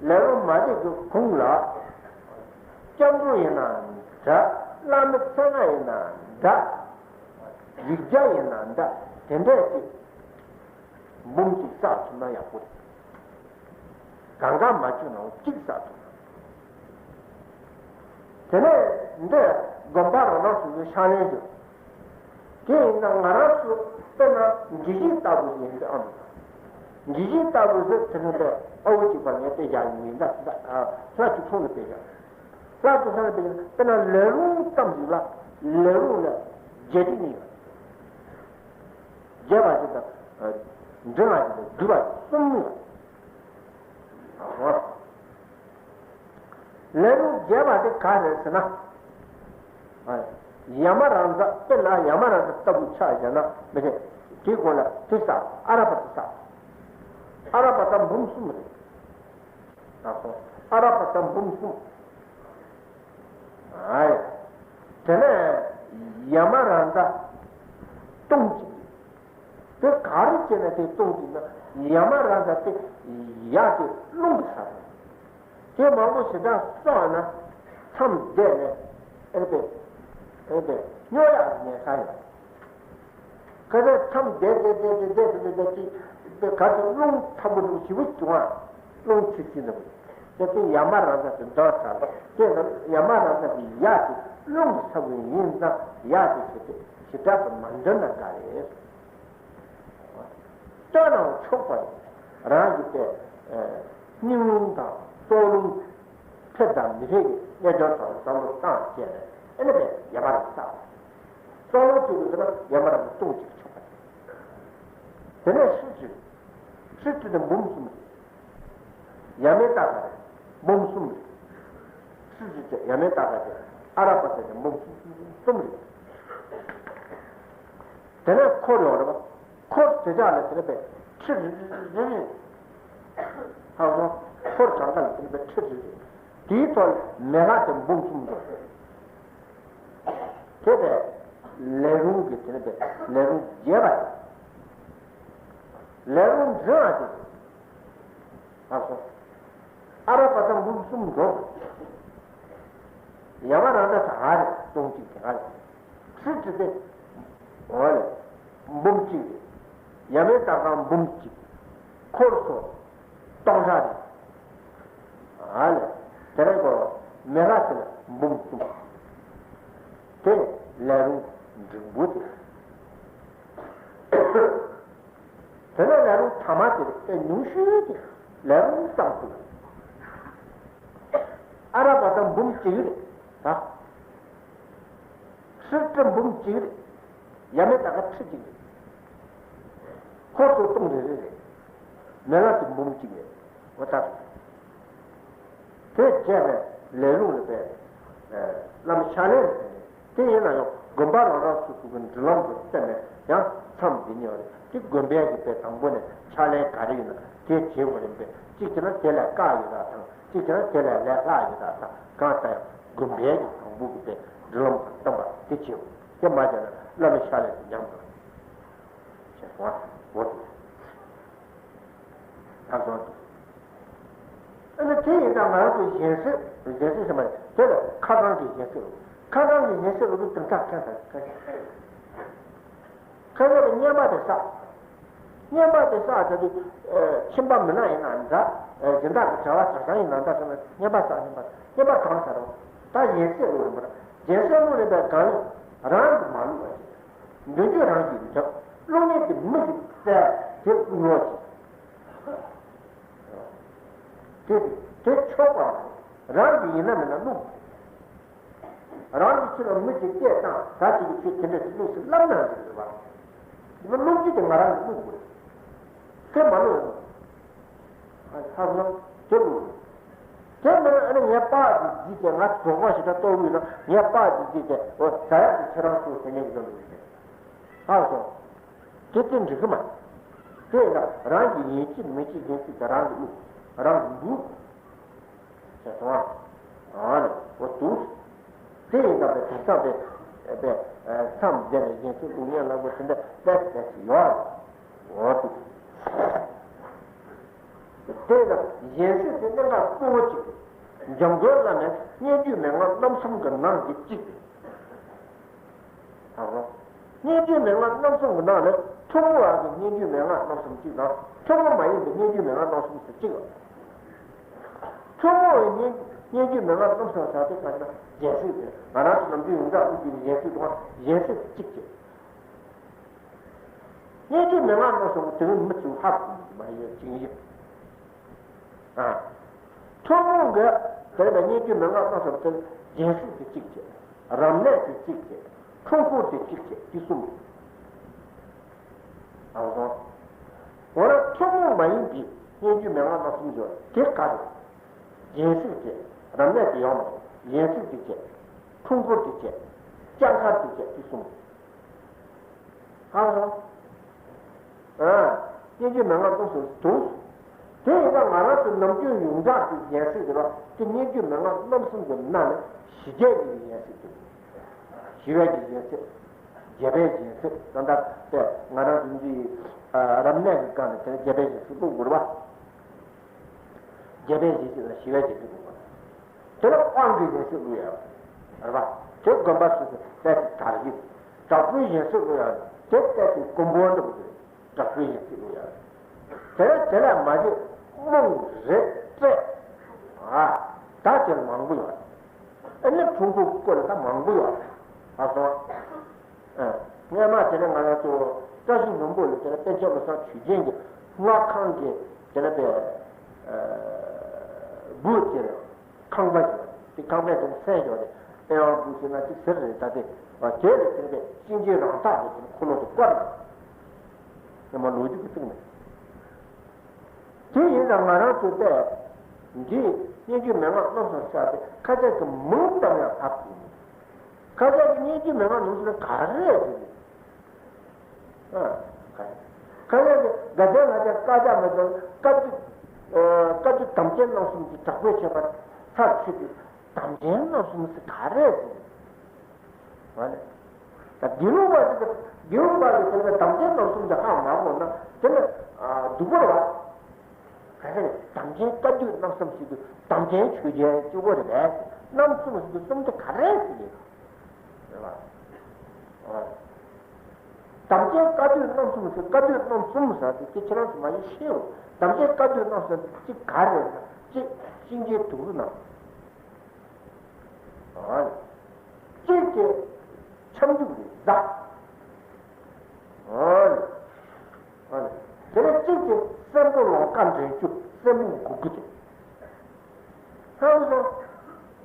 ལས་རུང་མ་སྡོད་ཀྱི་གོང་ལ། སྐྱབས་འགྲོ་ཡིན་ན་འདྲ། བླ་མའི་མཚན་སྔགས་ཡིན་ན་འདྲ། ཡིག་བརྒྱ་ཡིན་ན་འདྲ། དེ་འདྲས་ཅིག་འབུམ་གཅིག་བསགས་ཐུབ་ན་ཡག་པོ་རེད། གང་ག་མ་བཅུག་ནའང་གཅིག་བསགས་ཐུབ་ན། དེ་ནས་འདི་དགོན་པ་རང་རང་སོ་སོའི་ཕྱག་ལེན་ཡོད། དེ་ཡིན་ན་ང་རང་ཚོ་དཔེར་ན་དགེ་བཤེས་ལྟ་བུ་ཡིན་ཏེ་ཨ་མ། དགེ་བཤེས་ལྟ་བུ་ཟེར་དེ་ནི་འདི་ཨ་བོ་གཅིག་པ་ངས་དཔེ་བཞག་ཡིན་ད་ད་ལྷ་གཅིག་ཁོང་ལ་དཔེ་བཞག་ལྷ་གཅིག་ཁོང་ལ་དཔེ་བཞག་དཔེར་ན་ལས་རུང་ཙམ་ཞིག་ལ་ལས་རུང་ལ་རྒྱས་བསྡུས་གཉིས་ཡོད། རྒྱས་པ་ཞིག་དང་། འབྲིང་བ་ཞིག་དང་བསྡུས་པ་གསུམ་ཡོད། ལས་རུང་རྒྱས་པ་དེ་ག་རེད་ཟེར་ན། ཡ་མ་ར་ཛ་དཔེར་ན་ཡ་མ་ར་ཛ་ལྟ་བུ་ཆ་བཞག་ན་མི་ཤེས། དེའི་སྒོ་ལ་དེ་བསགས་ཨ་ར་པ་ཙ་བསགས། ཨ་ར་པ་ཙ་འབུམ་གསུམ་རེད། ཨ་ར་པ་ཙ་འབུམ་གསུམ། ཨ་ཡ། དེ་ནས་ཡ་མ་ར་ཛ་སྟོང་གཅིག་དེ་ག་རེ་བྱས་ན་དེ་སྟོང་གཅིག་ན་ཡ་མ་ར་ཛ་དེ་ཡ་དེ་རླུང་གི་ས་རེད། དེ་མང་པོ་ཞེ་དྲག་གསོག་ན་མཚམས་བསྡད་ནས་ཨེ་དེ་ཨེ་དེ་སྨྱོ་ཡག་ཉེན་ཁ་ཡོད། ཁ་སང་མཚམས་བསྡད་བསྡད་བསྡད་བསྡད་བསྡད་བསྡད་བསྡད་ཅིག་དེ་ག་ཚོད་རླུང་ཚ་པོ་རླུང་ཞེ་པོ་བྱུང་བ། རླུང་ཆུ་ཆུ་འདྲ་པོ། དེ་ཚེ་ཡ་མ་ར་ཛ་དེ་འདོར་ཚར་བ་དེ་ན་ཡ་མ་ར་ཛ་དེ་ཡ་དེ་རླུང་གི་ས་བོན་ཡིན་ཙང་ཡ་དེ་བྱེད་དེ་ཞེ་དྲག་ཏུ་མ་འདོར་ན་དགའ་རེད། སྟོན་ནའང་ཆོག་པ་རེད། རང་གི་དེ་སྙིང་རླུང་དང་སྲོག་རླུང་ཕེབས་དང་མི་ཕེབས་ཀྱི་རྣལ་འབྱོར་དང་བསམ་བློ་བཏང་བྱས་ནས་ཨེ་ནི་བས་ཡ་མ་ར་ཛ་བཏགས། སྲོག་རླུང་བཅུ་དགུ་ཟེར་ན་ཡ་མ་ར་ཛ་སྟོང་གཅིག་ཆོག་པ་རེད། དེ་ནས་ཧྲཱིཿ་ཅི། ཧྲཱིཿ་ཅི་དེ་འབུམ་གསུམ་རེད། ཡ་མའི་རྟགས་ཀ་རེད། འབུམ་གསུམ་རེད། ཧྲཱིཿ་ཅི་ཅི་ཡ་མའི་རྟགས་ཀ་དེ་ཨ་ར་པ་ཙ་དེ་འབུམ་གསུམ་གསུམ་གསུམ་རེད། དེ་ནས་འཁོར་ཡོང་རེད་པ། འཁོར་དེ་དག་ལ་དེ་ནས་པའི་ཁྲི་རེ་རེ་རེ་རེ། ཧ་གོ། འཁོར་གང་ག་ལ་དེ་ནས་པའི་ཁྲི་རེ་རེ། དེའི་ཐོག་ལ་མེ་ལྷ་དེ་འབུམ་གསུམ་འགྲོ། དེ་བས་ལས་རུང་གི་དེ་ནས་པའི་ལས་རུང་རྒྱས་པ་རེད། ལས་རུང་འབྲིང་བ་དེ། ལགས་སོ། ཨ་ར་པ་ཙ་འབུམ་གསུམ་འགྲོ། ཡ་མ་ར་ཛ་ད་ག་རེ་སྟོང་གཅིག་དེ་ག་རེ། ཧྲཱིཿ་ཅི་དེ། འོ་ལེ། འབུམ་གཅིག་རེད། ཡ་མའི་རྟགས་ཀ་འབུམ་གཅིག་འཁོར་སོ། སྟོང་ཕྲག་རེད། ཨ་ལེ། དེ་རེད་གོ། མེ་ལྷ་དེ་ལ་འབུམ་གསུམ། དེ་ལས་རུང་འབྲིང་པོ་དེ། དེ་ནས་ལས་རུང་ཐ་མ་དེ་རེད་དེ་ཉུང་ཤོས་དེ་ལས་རུང་ཙམ་དེ་རེད། ཨ་ར་པ་ཙ་འབུམ་གཅིག་རེད་ད། ཧྲཱིཿ་ཅི་འབུམ་གཅིག་རེད། ཡ་མའི་རྟགས་ཀ་ཁྲི་གཅིག་རེད། འཁོར་སོ་སྟོང་རེ་རེ་རེད། མེ་ལྷ་དེ་འབུམ་གཅིག་རེད། འོ་ད། དེ་བྱས་པས་ལས་རུང་ལ་པས། བླ་མ་ཕྱག་ལེན་ལ་ཕན་ནས་དེ་ཡིན་ན་ཡང་དགོན་པ་རང་རང་སོ་སོ་གི་འབྲུ་ལམ་དུ་བརྩིས་ནས་ཡང་མཚམས་འདི་ཉེ་བ་རེད་དེ་དགོན་པའི་གི་པས་དང་པོ་ནས་ཕྱག་ལེན་ག་རེ་ཡིན་ན་དེ་བྱེད་དགོས་རེད་པས་གཅིག་བྱས་ན་དེ་ལ་བཀག་ཡོད་ར་དང་གཅིག་བྱས་ན་དེ་ལ་ལས་ལྷག་ཡོད་ར་དང་གང་ལྟར་ཡང་དགོན་པའི་གི་དང་པོ་གི་པས་འབྲུ་ལམ་དུ་བརྩམས་པ་དེ་བྱེད་དགོས་དེ་མ་བྱས་ན་བླ་མའི་ཕྱག་ལེན་དུ་ཉམས་འགྲོ་རེད། ཞེས་གསུངས་པ་འོ་དེ། ད་གསུངས་ཏེ། ཨ་ནི་དེ་ཡིན་ཙང་ང་རང་ཚོའི་གཞན་སེལ་གཞན་སེལ་ཟེར་མ་རེད་དེ་ལ་ཁ་སང་གི་གཞན་སེལ་ལོ། ཁ་སང་གི་གཞན་སེལ་ལོ་དུ་དུམ་ཚགས་ཁ་སང་ཁ་སང་ཁ་སང་གི་བསྙེན་པ་དེ་བསགས། བསྙེན་པ་དེ་བསགས་ད་དུས་ཁྱིམ་པ་མི་ནག་ཡིན་ན་འདྲ། སྦྱིན་བདག་གི་བྱ་བ་གྲྭ་ཚང་ཡིན་ན་འདྲ་ཟེར་ན་བསྙེན་པ་བསགས་བསྙེན་པ་བསྙེན་པ་གང་ཟེར་རོ། ད་གཞན་སེལ་ལོ་རིམ་པར་གཞན་སེལ་ལོ་རིམ་པའི་སྒང་ནས་རང་གི་མ་བསླུ་བ་ཞིག་འདོད་འཇོ་རང་གིས་འཇོག་བསླུ་མེད་ཀྱི་མི་ཞིག་བཙལ་དེ་བསླུ་རོགས་གྱིས། དེ་དེ་ཆོག་པ་རང་གིས་ཡིན་ན་མིན་ན་བསླུ། རང་གིས་ཕྱི་ལ་མི་ཞིག་སྐད་བཏང་ད་ཅིག་གིས་ཁྱོད་དེ་འདྲ་ཞིག་བསླུ་ཟེར་ལབ་ན་འགྲིག་རེད་བ། དེ་བསླུ་རྒྱུ་དེ་ང་རང་གིས་བསླུ་དགོས། དེ་མ་བསླུ་ཡོང་། ཨ་ཧ་ལམ་དེ་བསླུ། དེ་མིན་ཨ་ནི་ངས་པར་དེ་བརྫིས་ཏེ་ང་རྫོགས་པ་ཞིག་ད་གཏོར་དགོས་ན་ངས་པར་དེ་བརྫིས་ཏེ་འོ་ཟ་ཡག་དེ་ཁྱེད་རང་ཚོ་ཟ་ཉན་གྱི་འདུག་ཟེར། ཧ་སོང་། དེ་དེ་འགྲིག་གི་མ། དེ་ཡིན་ན་རང་གི་ཡིན་གཅིག་མིན་གཅིག་ཡིན་གཅིག་དེ་རང་གི་བླུག་རང་གི་འབུལ། ཞེས་སོང་ཨ། ཨ་ནི་འོ་འདུག་དེ་ཡིན་ན་པའི་དེང་སང་པའི་པའི་མཚམས་བསྡད་ནས་གཞན་ཚོ་བླུག་ཉན་ལ་གོ་དེ་འདྲ་ཏེ་ཏེ་ཞིག་ཡོད་རེད། འོ་འདུག་དེ་ཡིན་ན་གཞན་ཚོས་དེ་གནད་འགག་གཙོ་བོ་གཅིག་འཇམ་མགོན་བླ་མའི་སྙན་བརྒྱུད་མན་ངག་རྣམ་གསུམ་གྱི་ནང་གི་གཅིག་རེད། ད་གོ། སྙན་བརྒྱུད་མན་ངག་རྣམ་གསུམ་གྱི་ནང་ནས་ཐུན་མོང་བ་གི་སྙན་བརྒྱུད་མན་ངག་རྣམ་གསུམ་གཅིག་དང་ཐུན་མོང་མ་ཡིན་པའི་སྙན་བརྒྱུད་མན་ངག་རྣམ་གསུམ་ཟེར་གཅིག་ལ། ཐུན་མོང་བའི་སྙན་སྙན་བརྒྱུད་མན་ངག་རྣམ་གསུམ་ཟེར་དེ་ག་ན་རྒྱལ་སྲས་དེ་ང་རང་ཚོ་ནམ་རྒྱུན་ཡོངས་གྲགས་དབུ་བརྒྱུད་ཀྱི་རྒྱལ་སྲས་དང་རྒྱལ་སྲས་གཅིག་བྱས། སྙན་བརྒྱུད་མན་ངག་རྣམ་གསུམ་དེ་ནི་མི་ཚོས་ཧ་གོ་གི་མ་ཡོད་ཅིང་ཡིན། ཨ། ཐུན་མོང་གི་དེ་ལ་སྙན་བརྒྱུད་མན་ངག་རྣམ་གསུམ་དེ་རྒྱལ་སྲས་དེ་གཅིག་བྱས། རབ་གནས་དེ་གཅིག་བྱས། འཁྲུལ་འཁོར་དེ་གཅིག་བྱས་དེ་གསུམ། ཨ་ཧོ། འོ་ན་ཐུན་མོང་མ་ཡིན་པའི་སྙན་བརྒྱུད་མན་ངག་རྣམ་གསུམ་ཡོད་དེ་ག་རེ། རྒྱལ་སྲས་བྱས། རབ་གནས་དེ་ཡོང་མ་རེད། རྒྱལ་སྲས་དེ་བྱས། འཁྲུལ་འཁོར་དེ་བྱས། སྐྱབས་མཁར་དེ་བྱས་དེ་གསུམ། ཧ་ལ། ཨ། སྙན་བརྒྱུད་མན་ངག་རྣམ་གསུམ་འདུག་དེ་ཡིན་ན་ང་རང་ཚོ་ནམ་རྒྱུན་ཡོངས་གྲགས་ཀྱི་ཡན་ཆད་དེ་ལ་དེ་སྙན་བརྒྱུད་མན་ངག་རྣམ་གསུམ་གྱི་ནང་ནས་ཞི་རྒྱས་ཀྱི་ཡན་ཆད་དེ། ཞི་བའི་གི་ཡན་ཆད། རྒྱས་པའི་ཡན་ཆད་ད་ལྟ་དེ་ང་རང་ཚོ་འདི་རབ་གནས་ཀྱི་སྒང་ནས་དེ་རྒྱས་པའི་ཡན་ཆད་བླུག་དགོས་རེད་པ། རྒྱས་པའི་ཡན་ཆད་དང་ཞི་བའི་ཡན་ཆད་བླུག་དགོས་རེད། དེ་ལ་དབང་གི་ཡན་ཆད་བླུག་ཡ་རེད་པ། དེ་དགོན་པ་སོ་སོ་ཏོག་ཙམ་དར་གྱི་རེད། དྲག་པོའི་ཡན་ཆད་བླུག་ཡ་རེད། དེ་ཏོག་ཙམ་དཀོན་པོ་འདྲ་པོ་རེད། དྲག་པོའི་ཡན་ཆད་བླུག་ཡ་རེད། དེ་ལ་དེ་ལ་མ་བྱེད་རྨོངས་རེད་སྤྲད། ཨ། ད་དེ་ལ་མང་པོ་ཡོད་རེད། ཨ་ནི་ཁྲུང་ཁྲུང་སྐོར་ལ་ད་མང་པོ་ཡོད་རེད། ཨ་སོང་། ཨ། སྔས་མ་དེ་ནས་ང་རང་ཚོ་བཀྲ་ཤིས་ལྷུན་པོ་ལ་དེ་ནས་པཎ་ཆེན་བློ་བཟང་ཆོས་རྒྱན་གྱི་སྔགས་ཁང་གི་དེ་ནས་པའི་ཨ་སྦུག་དེ་ལ་ཁང་པ་ཞིག་ཡོད་རེད། དེ་ཁང་པའི་དེ་ནས་མཚན་ཡོད་རེད། པེ་ཝང་སྦུག་ཟེར་ན་ཅིག་ཟེར་རེད། ད་དེ་དེ་ལ་དེ་ནས་པའི་གཤིན་རྗེ་རང་རྟགས་ཀྱི་དེ་ནས་འཁོར་ལོ་དེ་བསྐོར་ནས་སྔས་མ་ལོ་རྒྱུས་ཀྱི་གཏིང་ནས། དེ་ཡིན་ཙང་ང་རང་ཚོ་པས་འདི་སྙན་བརྒྱུད་མན་ངག་རྣམ་གསུམ་ཤར་ཏེ་ཁ་ཅག་གི་མིང་ཙམ་ཡང་ཐོབ་ཀྱི་མེད། ཁ་ཅག་གི་སྙན་བརྒྱུད་མན་ངག་རྣམ་གསུམ་ནི་ག་རེ་རེད་ཟེར་ནས། ཨ། ཁ་ཁ་ཅག་གི་དགའ་ལྡན་ང་ཅག་བཀའ་རྒྱ་མ་ཚང་བཀའ་བརྒྱུད། ཨ། བཀའ་བརྒྱུད་དམ་ཅན་རྣམ་གསུམ་གྱི་དྲག་པོའི་ཁྱད་པར་ཚར་ཆོད་དུས་དམ་ཅན་རྣམ་གསུམ་ཟེར་ག་རེ་རེད་ཟེར་ནས། ཨ་ནི། ད་དགེ་ལུགས་པ་ཞིག་གིས་དགེ་ལུགས་པ་ཞིག་དེ་ནས་དམ་ཅན་རྣམ་གསུམ་དེ་ཧ་མ་གོ་ན་དེ་ནི་ཨ་སྡུག་པོ་རེད་བ། ག་རེ་རེད། དམ་ཅན་བཀའ་བརྒྱུད་རྣམ་གསུམ་ཞིག་ཏུ་དམ་ཅན་ཆོས་ཅན་གཅིག་པོ་རེད་པས། རྣམ་གསུམ་ཞིག་ཏུ་གསུམ་དེ་ག་རེ་ཞིག་རེད། རེད་བ། ཨ། དམ་ཅན་བཀའ་བརྒྱུད་རྣམ་གསུམ་ཞིག་བཀའ་བརྒྱུད་རྣམ་གསུམ་ཟེར་དེ་ཁྱེད་རང་ཚོ་མ་ཡིན་ཤེས་འོ། དམ་ཅན་བཀའ་བརྒྱུད་རྣམ་གསུམ་ཞིག་ག་རེ་རེད་ན་གཅིག་གཤིན་རྗེའི་དུག་རུ་རྣམས། ཨ། གཅིག་དེ་ཁྱབ་འཇུག་གི་གཟའ། ཨ་ནི། ཨ་ནི། དེ་ནས་གཅིག་དེ་བཙན་པོ་ལོ་ཀ་འདྲེན་བཅུ་བཙན་པོ་མགོ་དགུ་དེ། ཧང་སོང་།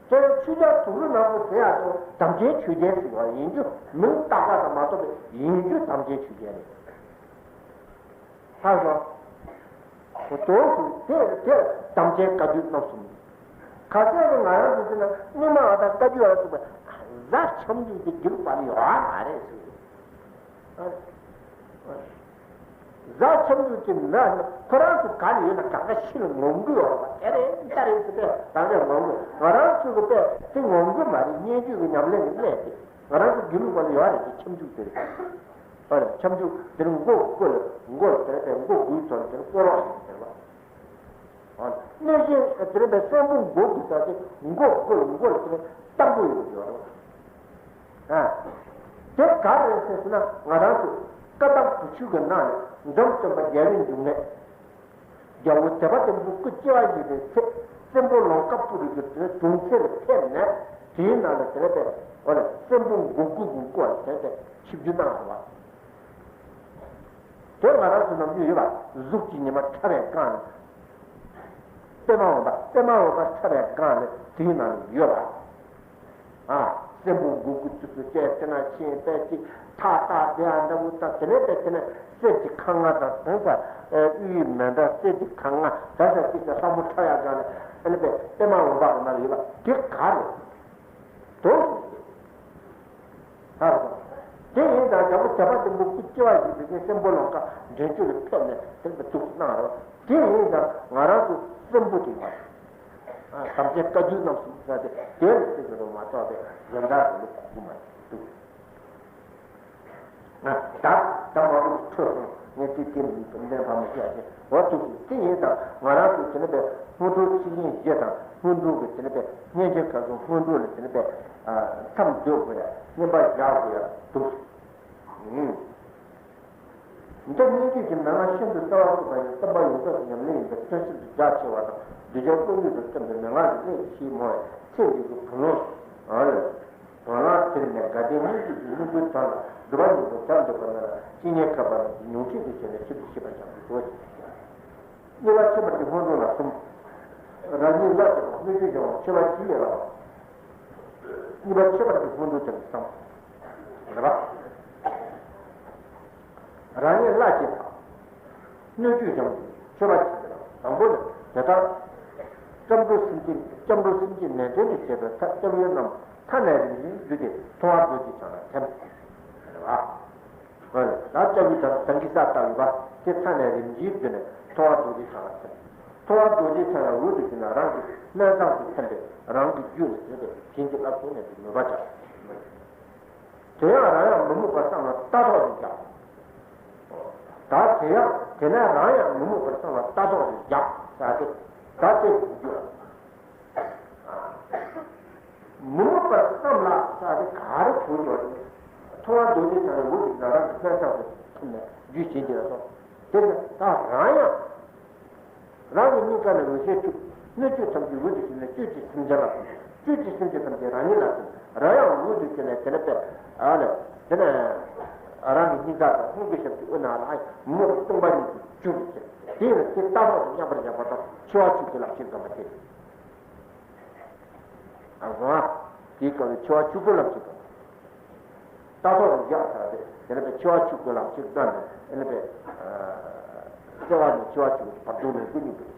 དེ་ནས་ཆོས་རྒྱལ་དུག་ལོ་ནག་པོ་ཟེར་ཡག་དེ་དམ་ཅན་ཆོས་རྒྱལ་ཟེར་བ་ཡིན་རྒྱུ་མིང་བཏགས་པ་ཙམ་མ་གཏོགས་པའི་ཡིན་རྒྱུ་དམ་ཅན་ཆོས་རྒྱལ་རེད། ཧ་གོ། དོན་དུ་དེ་དེ་དམ་ཅན་བཀའ་བརྒྱུད་རྣམ་གསུམ། ཁ་གསལ་དུ་ང་རང་ཚོ་ཟེར་ན་རྙིང་མ་ཨ་དང་བཀའ་བརྒྱུད་ཨ་ཐུག་པ། གཟའ་ཁྱབ་འཇུག་དེ་དགེ་ལུགས་པ་ལ་ཡོད་མ་རེད་ཟེར། གཟའ་ཁྱབ་འཇུག་དེ་མེད་ན་ཁོ་རང་ཚོ་ག་ལ་ཡོད་ན་གང་ག་ཤི་ལ་ངོམ་གི་ཡོད་རེད་པ། དེ་རེད་ད་རེད་ཟེར་ཏེ་གང་ག་ངོམ་གི། ང་རང་ཚོ་གི་དཔེ་དེ་ངོམ་གི་མ་རེད། སྙན་བརྒྱུད་ཀྱི་ཉམས་ལེན་གྱི་གནས་དེ་ང་རང་ཚོ་དགེ་ལུགས་པ་ལ་ཡོད་རེད། དེ་ཁྱབ་འཇུག་དེ་རེད། ཨ་ནི་ཁྱབ་འཇུག་དེར་མགོ་བསྐོར་ལ་མགོ་དེར་པའི་མགོ་དགུའི་ཐོག་ལ་དེར་བསྐོར་རོགས་ཡིན་ཟེར་བ། ཨ་ནི་གནས་བཞི་དེར་པའི་སྲིན་པོ་མགོ་དགུ་ཟེར་ཏེ་མགོ་བསྐོར་ལ་མགོ་ལ་དེར་སྟག་མགོ་ཡོད་ཡོད་རེད། ཨ། དེ་ག་རེད་ཟེར་ན་ང་རང་ཚོ་བཀའ་གདམས་བུ་ཆུ་གི་ནང་ནས་འཇམ་དཔལ་དཔའ་རྒྱལ་བའི་འབྱུང་གནས། རྒྱལ་པོ་དད་པ་ལྡན་པོ་སྐུ་སྐྱེ་བ་བཞེས་པའི་ཚེ། བཙན་པོ་ལང་ཀ་པུ་རི་གི་དེ་གྲོང་ཁྱེར་ལ་ཕེབས་ནས་དེའི་ནང་ལ་དེ་ལ་བས་འོ་ལ་བཙན་པོ་མགོ་དགུ་གི་སྐོར་ལ་དེ་ལ་ཆིབས་བསྒྱུར་གནང་བ། དེ་ང་རང་ཚོ་ནམ་རྒྱུན་ཡོད་པ་གཟུགས་ཀྱི་ཉི་མ་འཁྲབ་པའི་སྒང་ལ། པདྨ་འོད་འབར་པདྨ་འོད་འབར་འཁྲབ་པའི་སྒང་ལ་དེའི་ནང་ལ་ཡོད་པ། ཨ། སྲིན་པོ་མགོ་དགུ་ཚུལ་དུ་བཅད་དེ་ན་ཆེན་པས་ཅིག་ཐག་བཏགས་དེ་ཨ་འདྲ་བོ་དང་དེ་ནས་དེ་དེ་ནས་གསེར་གྱི་ཁང་ང་དང་དེང་སང་དབུས་མེ་མདའ་གསེར་གྱི་ཁང་ང་ད་ས་ཅིག་དང་ལྷ་མོ་འཁྲབ་ཡག་སྒང་ལ་ཨ་ནི་པདྨ་འོད་འབར་གྱི་ནང་ལ་ཡོད་པ་དེ་ག་རེད། དོ། ཧ་ར། དེ་ཡིན་ཙང་རྒྱལ་པོ་དད་པ་ལྡན་པོ་སྐུ་སྐྱེ་བ་ཞིག་འདི་ནི་སྲིན་པོ་ལང་ཀ་འདྲེན་བཅུག་ལ་ཕེབས་ནས་དེ་ལ་འདུག་གནང་རོགས། དེ་ཡིན་ཙང་ང་རང་ཚོ་སྲིན་པོ་དེ་ཡིན་པ། དམ་ཅན་བཀའ་བརྒྱུད་རྣམ་གསུམ་ཟེར་ཏེ་དེ་ལ་བརྩི་དགོས་རེད་མ་གཏོགས་པའི་གཞན་དག་གི་ལུགས་གོ་གི་མ་འདུག་ད་ད་མ་འོངས་འཕྲོས་སོང་ངས་དེ་དེ་མི་འདོན་པ་མི་བྱ་ཞེས་འོ་ཐུག་ཅིང་དེ་ཡིན་ཙང་ང་རང་ཚོ་དེ་ནི་པའི་སྔོན་འགྲོ་ཚིག་རྒྱན་བཞི་དང་སྔོན་འགྲོ་གི་དེ་ནི་པའི་སྙན་འཇེབས་ཁ་སོང་སྔོན་འགྲོ་ལ་དེ་ནི་པའི་མཚམས་སྦྱོར་དགོས་ཡ་བསྙེན་པ་བཞག་དགོས་ཡ་འདུག་འདི་སྙན་བརྒྱུད་ཀྱི་མན་ངག་ཤིན་ཏུ་གསལ་བར་གསུངས་པ་ཡི་བསྟན་པ་ཡོངས་རྫོགས་ཀྱི་ཉམས་ལེན་ཡིན་པས་ཐོས་བསམ་གྱི་རྒྱ་ཆེ་བ་དང་གདུལ་བྱ་ཀུན་ལེགས་སུ་སྟོན་པའི་མན་ངག་གི་གནད་ཆེས་མོ་བའི་ཚེ་འདི་གི་བུ་ལོན་ཨ་ལས། དོན་ལ་དེར་ནས་དགའ་ལྡན་སྙན་བརྒྱུད་ཀྱི་སྔོན་འགྲོའི་དོན་ལ་སྒྲུབ་པ་སྙིང་པོ་དམ་དུ་བར་ན་ལ་སྤྱན་སྔར་ཁ་བར་ནས་ཉུང་འཕྲི་དུ་བྱས་ནས་ཆེད་དུ་ཤེས་པར་བྱ་དགོས་སོ། གཉིས་པ་ཁྱད་པར་གྱི་སྔོན་འགྲོ་ལ་གསུམ། རང་ཉིད་བླ་བྱེད་པ་སྣོད་བཅུད་སྦྱོང་བ་མཆོད་པ་ཇི་ཡོད་ལ། གཉིས་པ་ཁྱད་པར་གྱི་སྔོན་འགྲོ་དེ་ལ་གསུམ། རེད་པ། རང་ཉིད་བླ་བྱེད་པ། སྣོད་བཅུད་སྦྱོང་བའི་མཆོད་པ་བྱེད་པ་དང་པོ་ནི་དེ་ལྟར། སྐྱབས་འགྲོ་སེམས་བསྐྱེད་སྐྱབས་འགྲོ་སེམས་བསྐྱེད་ནན་ཏན་དུ་བྱེད་པའི་ཐབས་སྐྱབས་ཡུལ་རྣམས་ཐ་ནས་རིམ་བཞིན་བརྒྱུད་དེ་མཐོང་བ་རྡོ་རྗེ་འཆང་ལ་ཐིམ། རེད་པ། ད་སྐྱབས་ཡུལ་དང་ད་གིན་ས་ལྟ་བུ་པ་དེ་ཐ་ནས་རིམ་བཞིན་བརྒྱུད་ནས་མཐོང་བ་རྡོ་རྗེ་འཆང་ལ་ཐིམ། མཐོང་བ་རྡོ་རྗེ་འཆང་ལ་འོད་དུ་གྱུར་ན་རང་གི་སྨོན་ལམ་དུ་ཐིམ་པས་རང་གི་རྒྱུད་ལ་ཐིམ་པས་བྱིན་གྱིས་བརླབས་སོ་ནས་ཀྱི་མོས་པ་བྱ། དེ་ཡང་རང་ཡང་མི་ནུབ་པར་བསམ་ལ་ལྟ་རྟོག་ཏུ་བཞག་ད་དེ་ཡང་དེ་ནས་རང་ཡང་མི་ནུབ་པར་བསམ་ལ་ལྟ་རྟོག་ཏུ་བཞག་ཟེར་ཏེ་ད་དེ་བྱུང་རྒྱུ། མི་ནུབ་པར་བསམ་ལ་ཟེར་ཏེ་ག་རེ་བྱུང་རྒྱུ་རེད། མཐོང་བ་རྡོ་རྗེ་འཆང་ལ་འོད་ཀྱི་ན་རང་གི་སྨོན་ལམ་དུ་ཐིམ་ནས་རྒྱུད་བྱིན་གྱིས་བརླབས་སོ། དེ་ནས་ད་རང་ཡང་། རང་གི་སྙིང་ག་ནས་འོད་ཟེར་འཕྲོས། སྣོད་བཅུད་ཐམས་ཅད་འོད་དུ་ཞུགས་ནས་བཅུད་ཀྱི་སེམས་ཅན་ལ་ཐིམ། བཅུད་ཀྱི་སེམས་ཅན་ཐམས་ཅད་རང་ཉིད་ལ་ཐིམ། རང་ཡང་འོད་དུ་ཞུགས་ནས་དེ་ནས་པས་ཨ་ལས་དེ་ནས་རང་གི་སྙིང་ག་དང་སྙིང་གི་ཞབས་ཀྱི་དབུས་ན་ལ་མི་སྟོང་པ་ཉིད་ཀྱི་བཅུད་ཀྱི་ཚེ། དེ་ཡང་དེ་ལྟ་རྟོག་ཏུ་མཉམ་པར་བཞག་པ་དང་འཆི་བ་ཆོས་ཀྱི་ལམ་ཞིག་དགོངས་པ་སྟེ། ཨ་ཟོ། དེའི་སྐབས་ལ་འཆི་བ་ཆོས་སྐུའི་ལམ་ཞིག་དང་། ལྟ་རྟོག་ཏུ་བཞག་ཚར་ཏེ་དེ་ནས་པས་འཆི་བ་ཆོས་སྐུའི་ལམ་ཞིག་བརྩམས་ནས་དེ་ནས་པས་བརྩེ་བ་ནི་འཆི་བ་ཆོས་སྐུ་བར་དོ་ལས་སྐུ་གཉིས་པོ།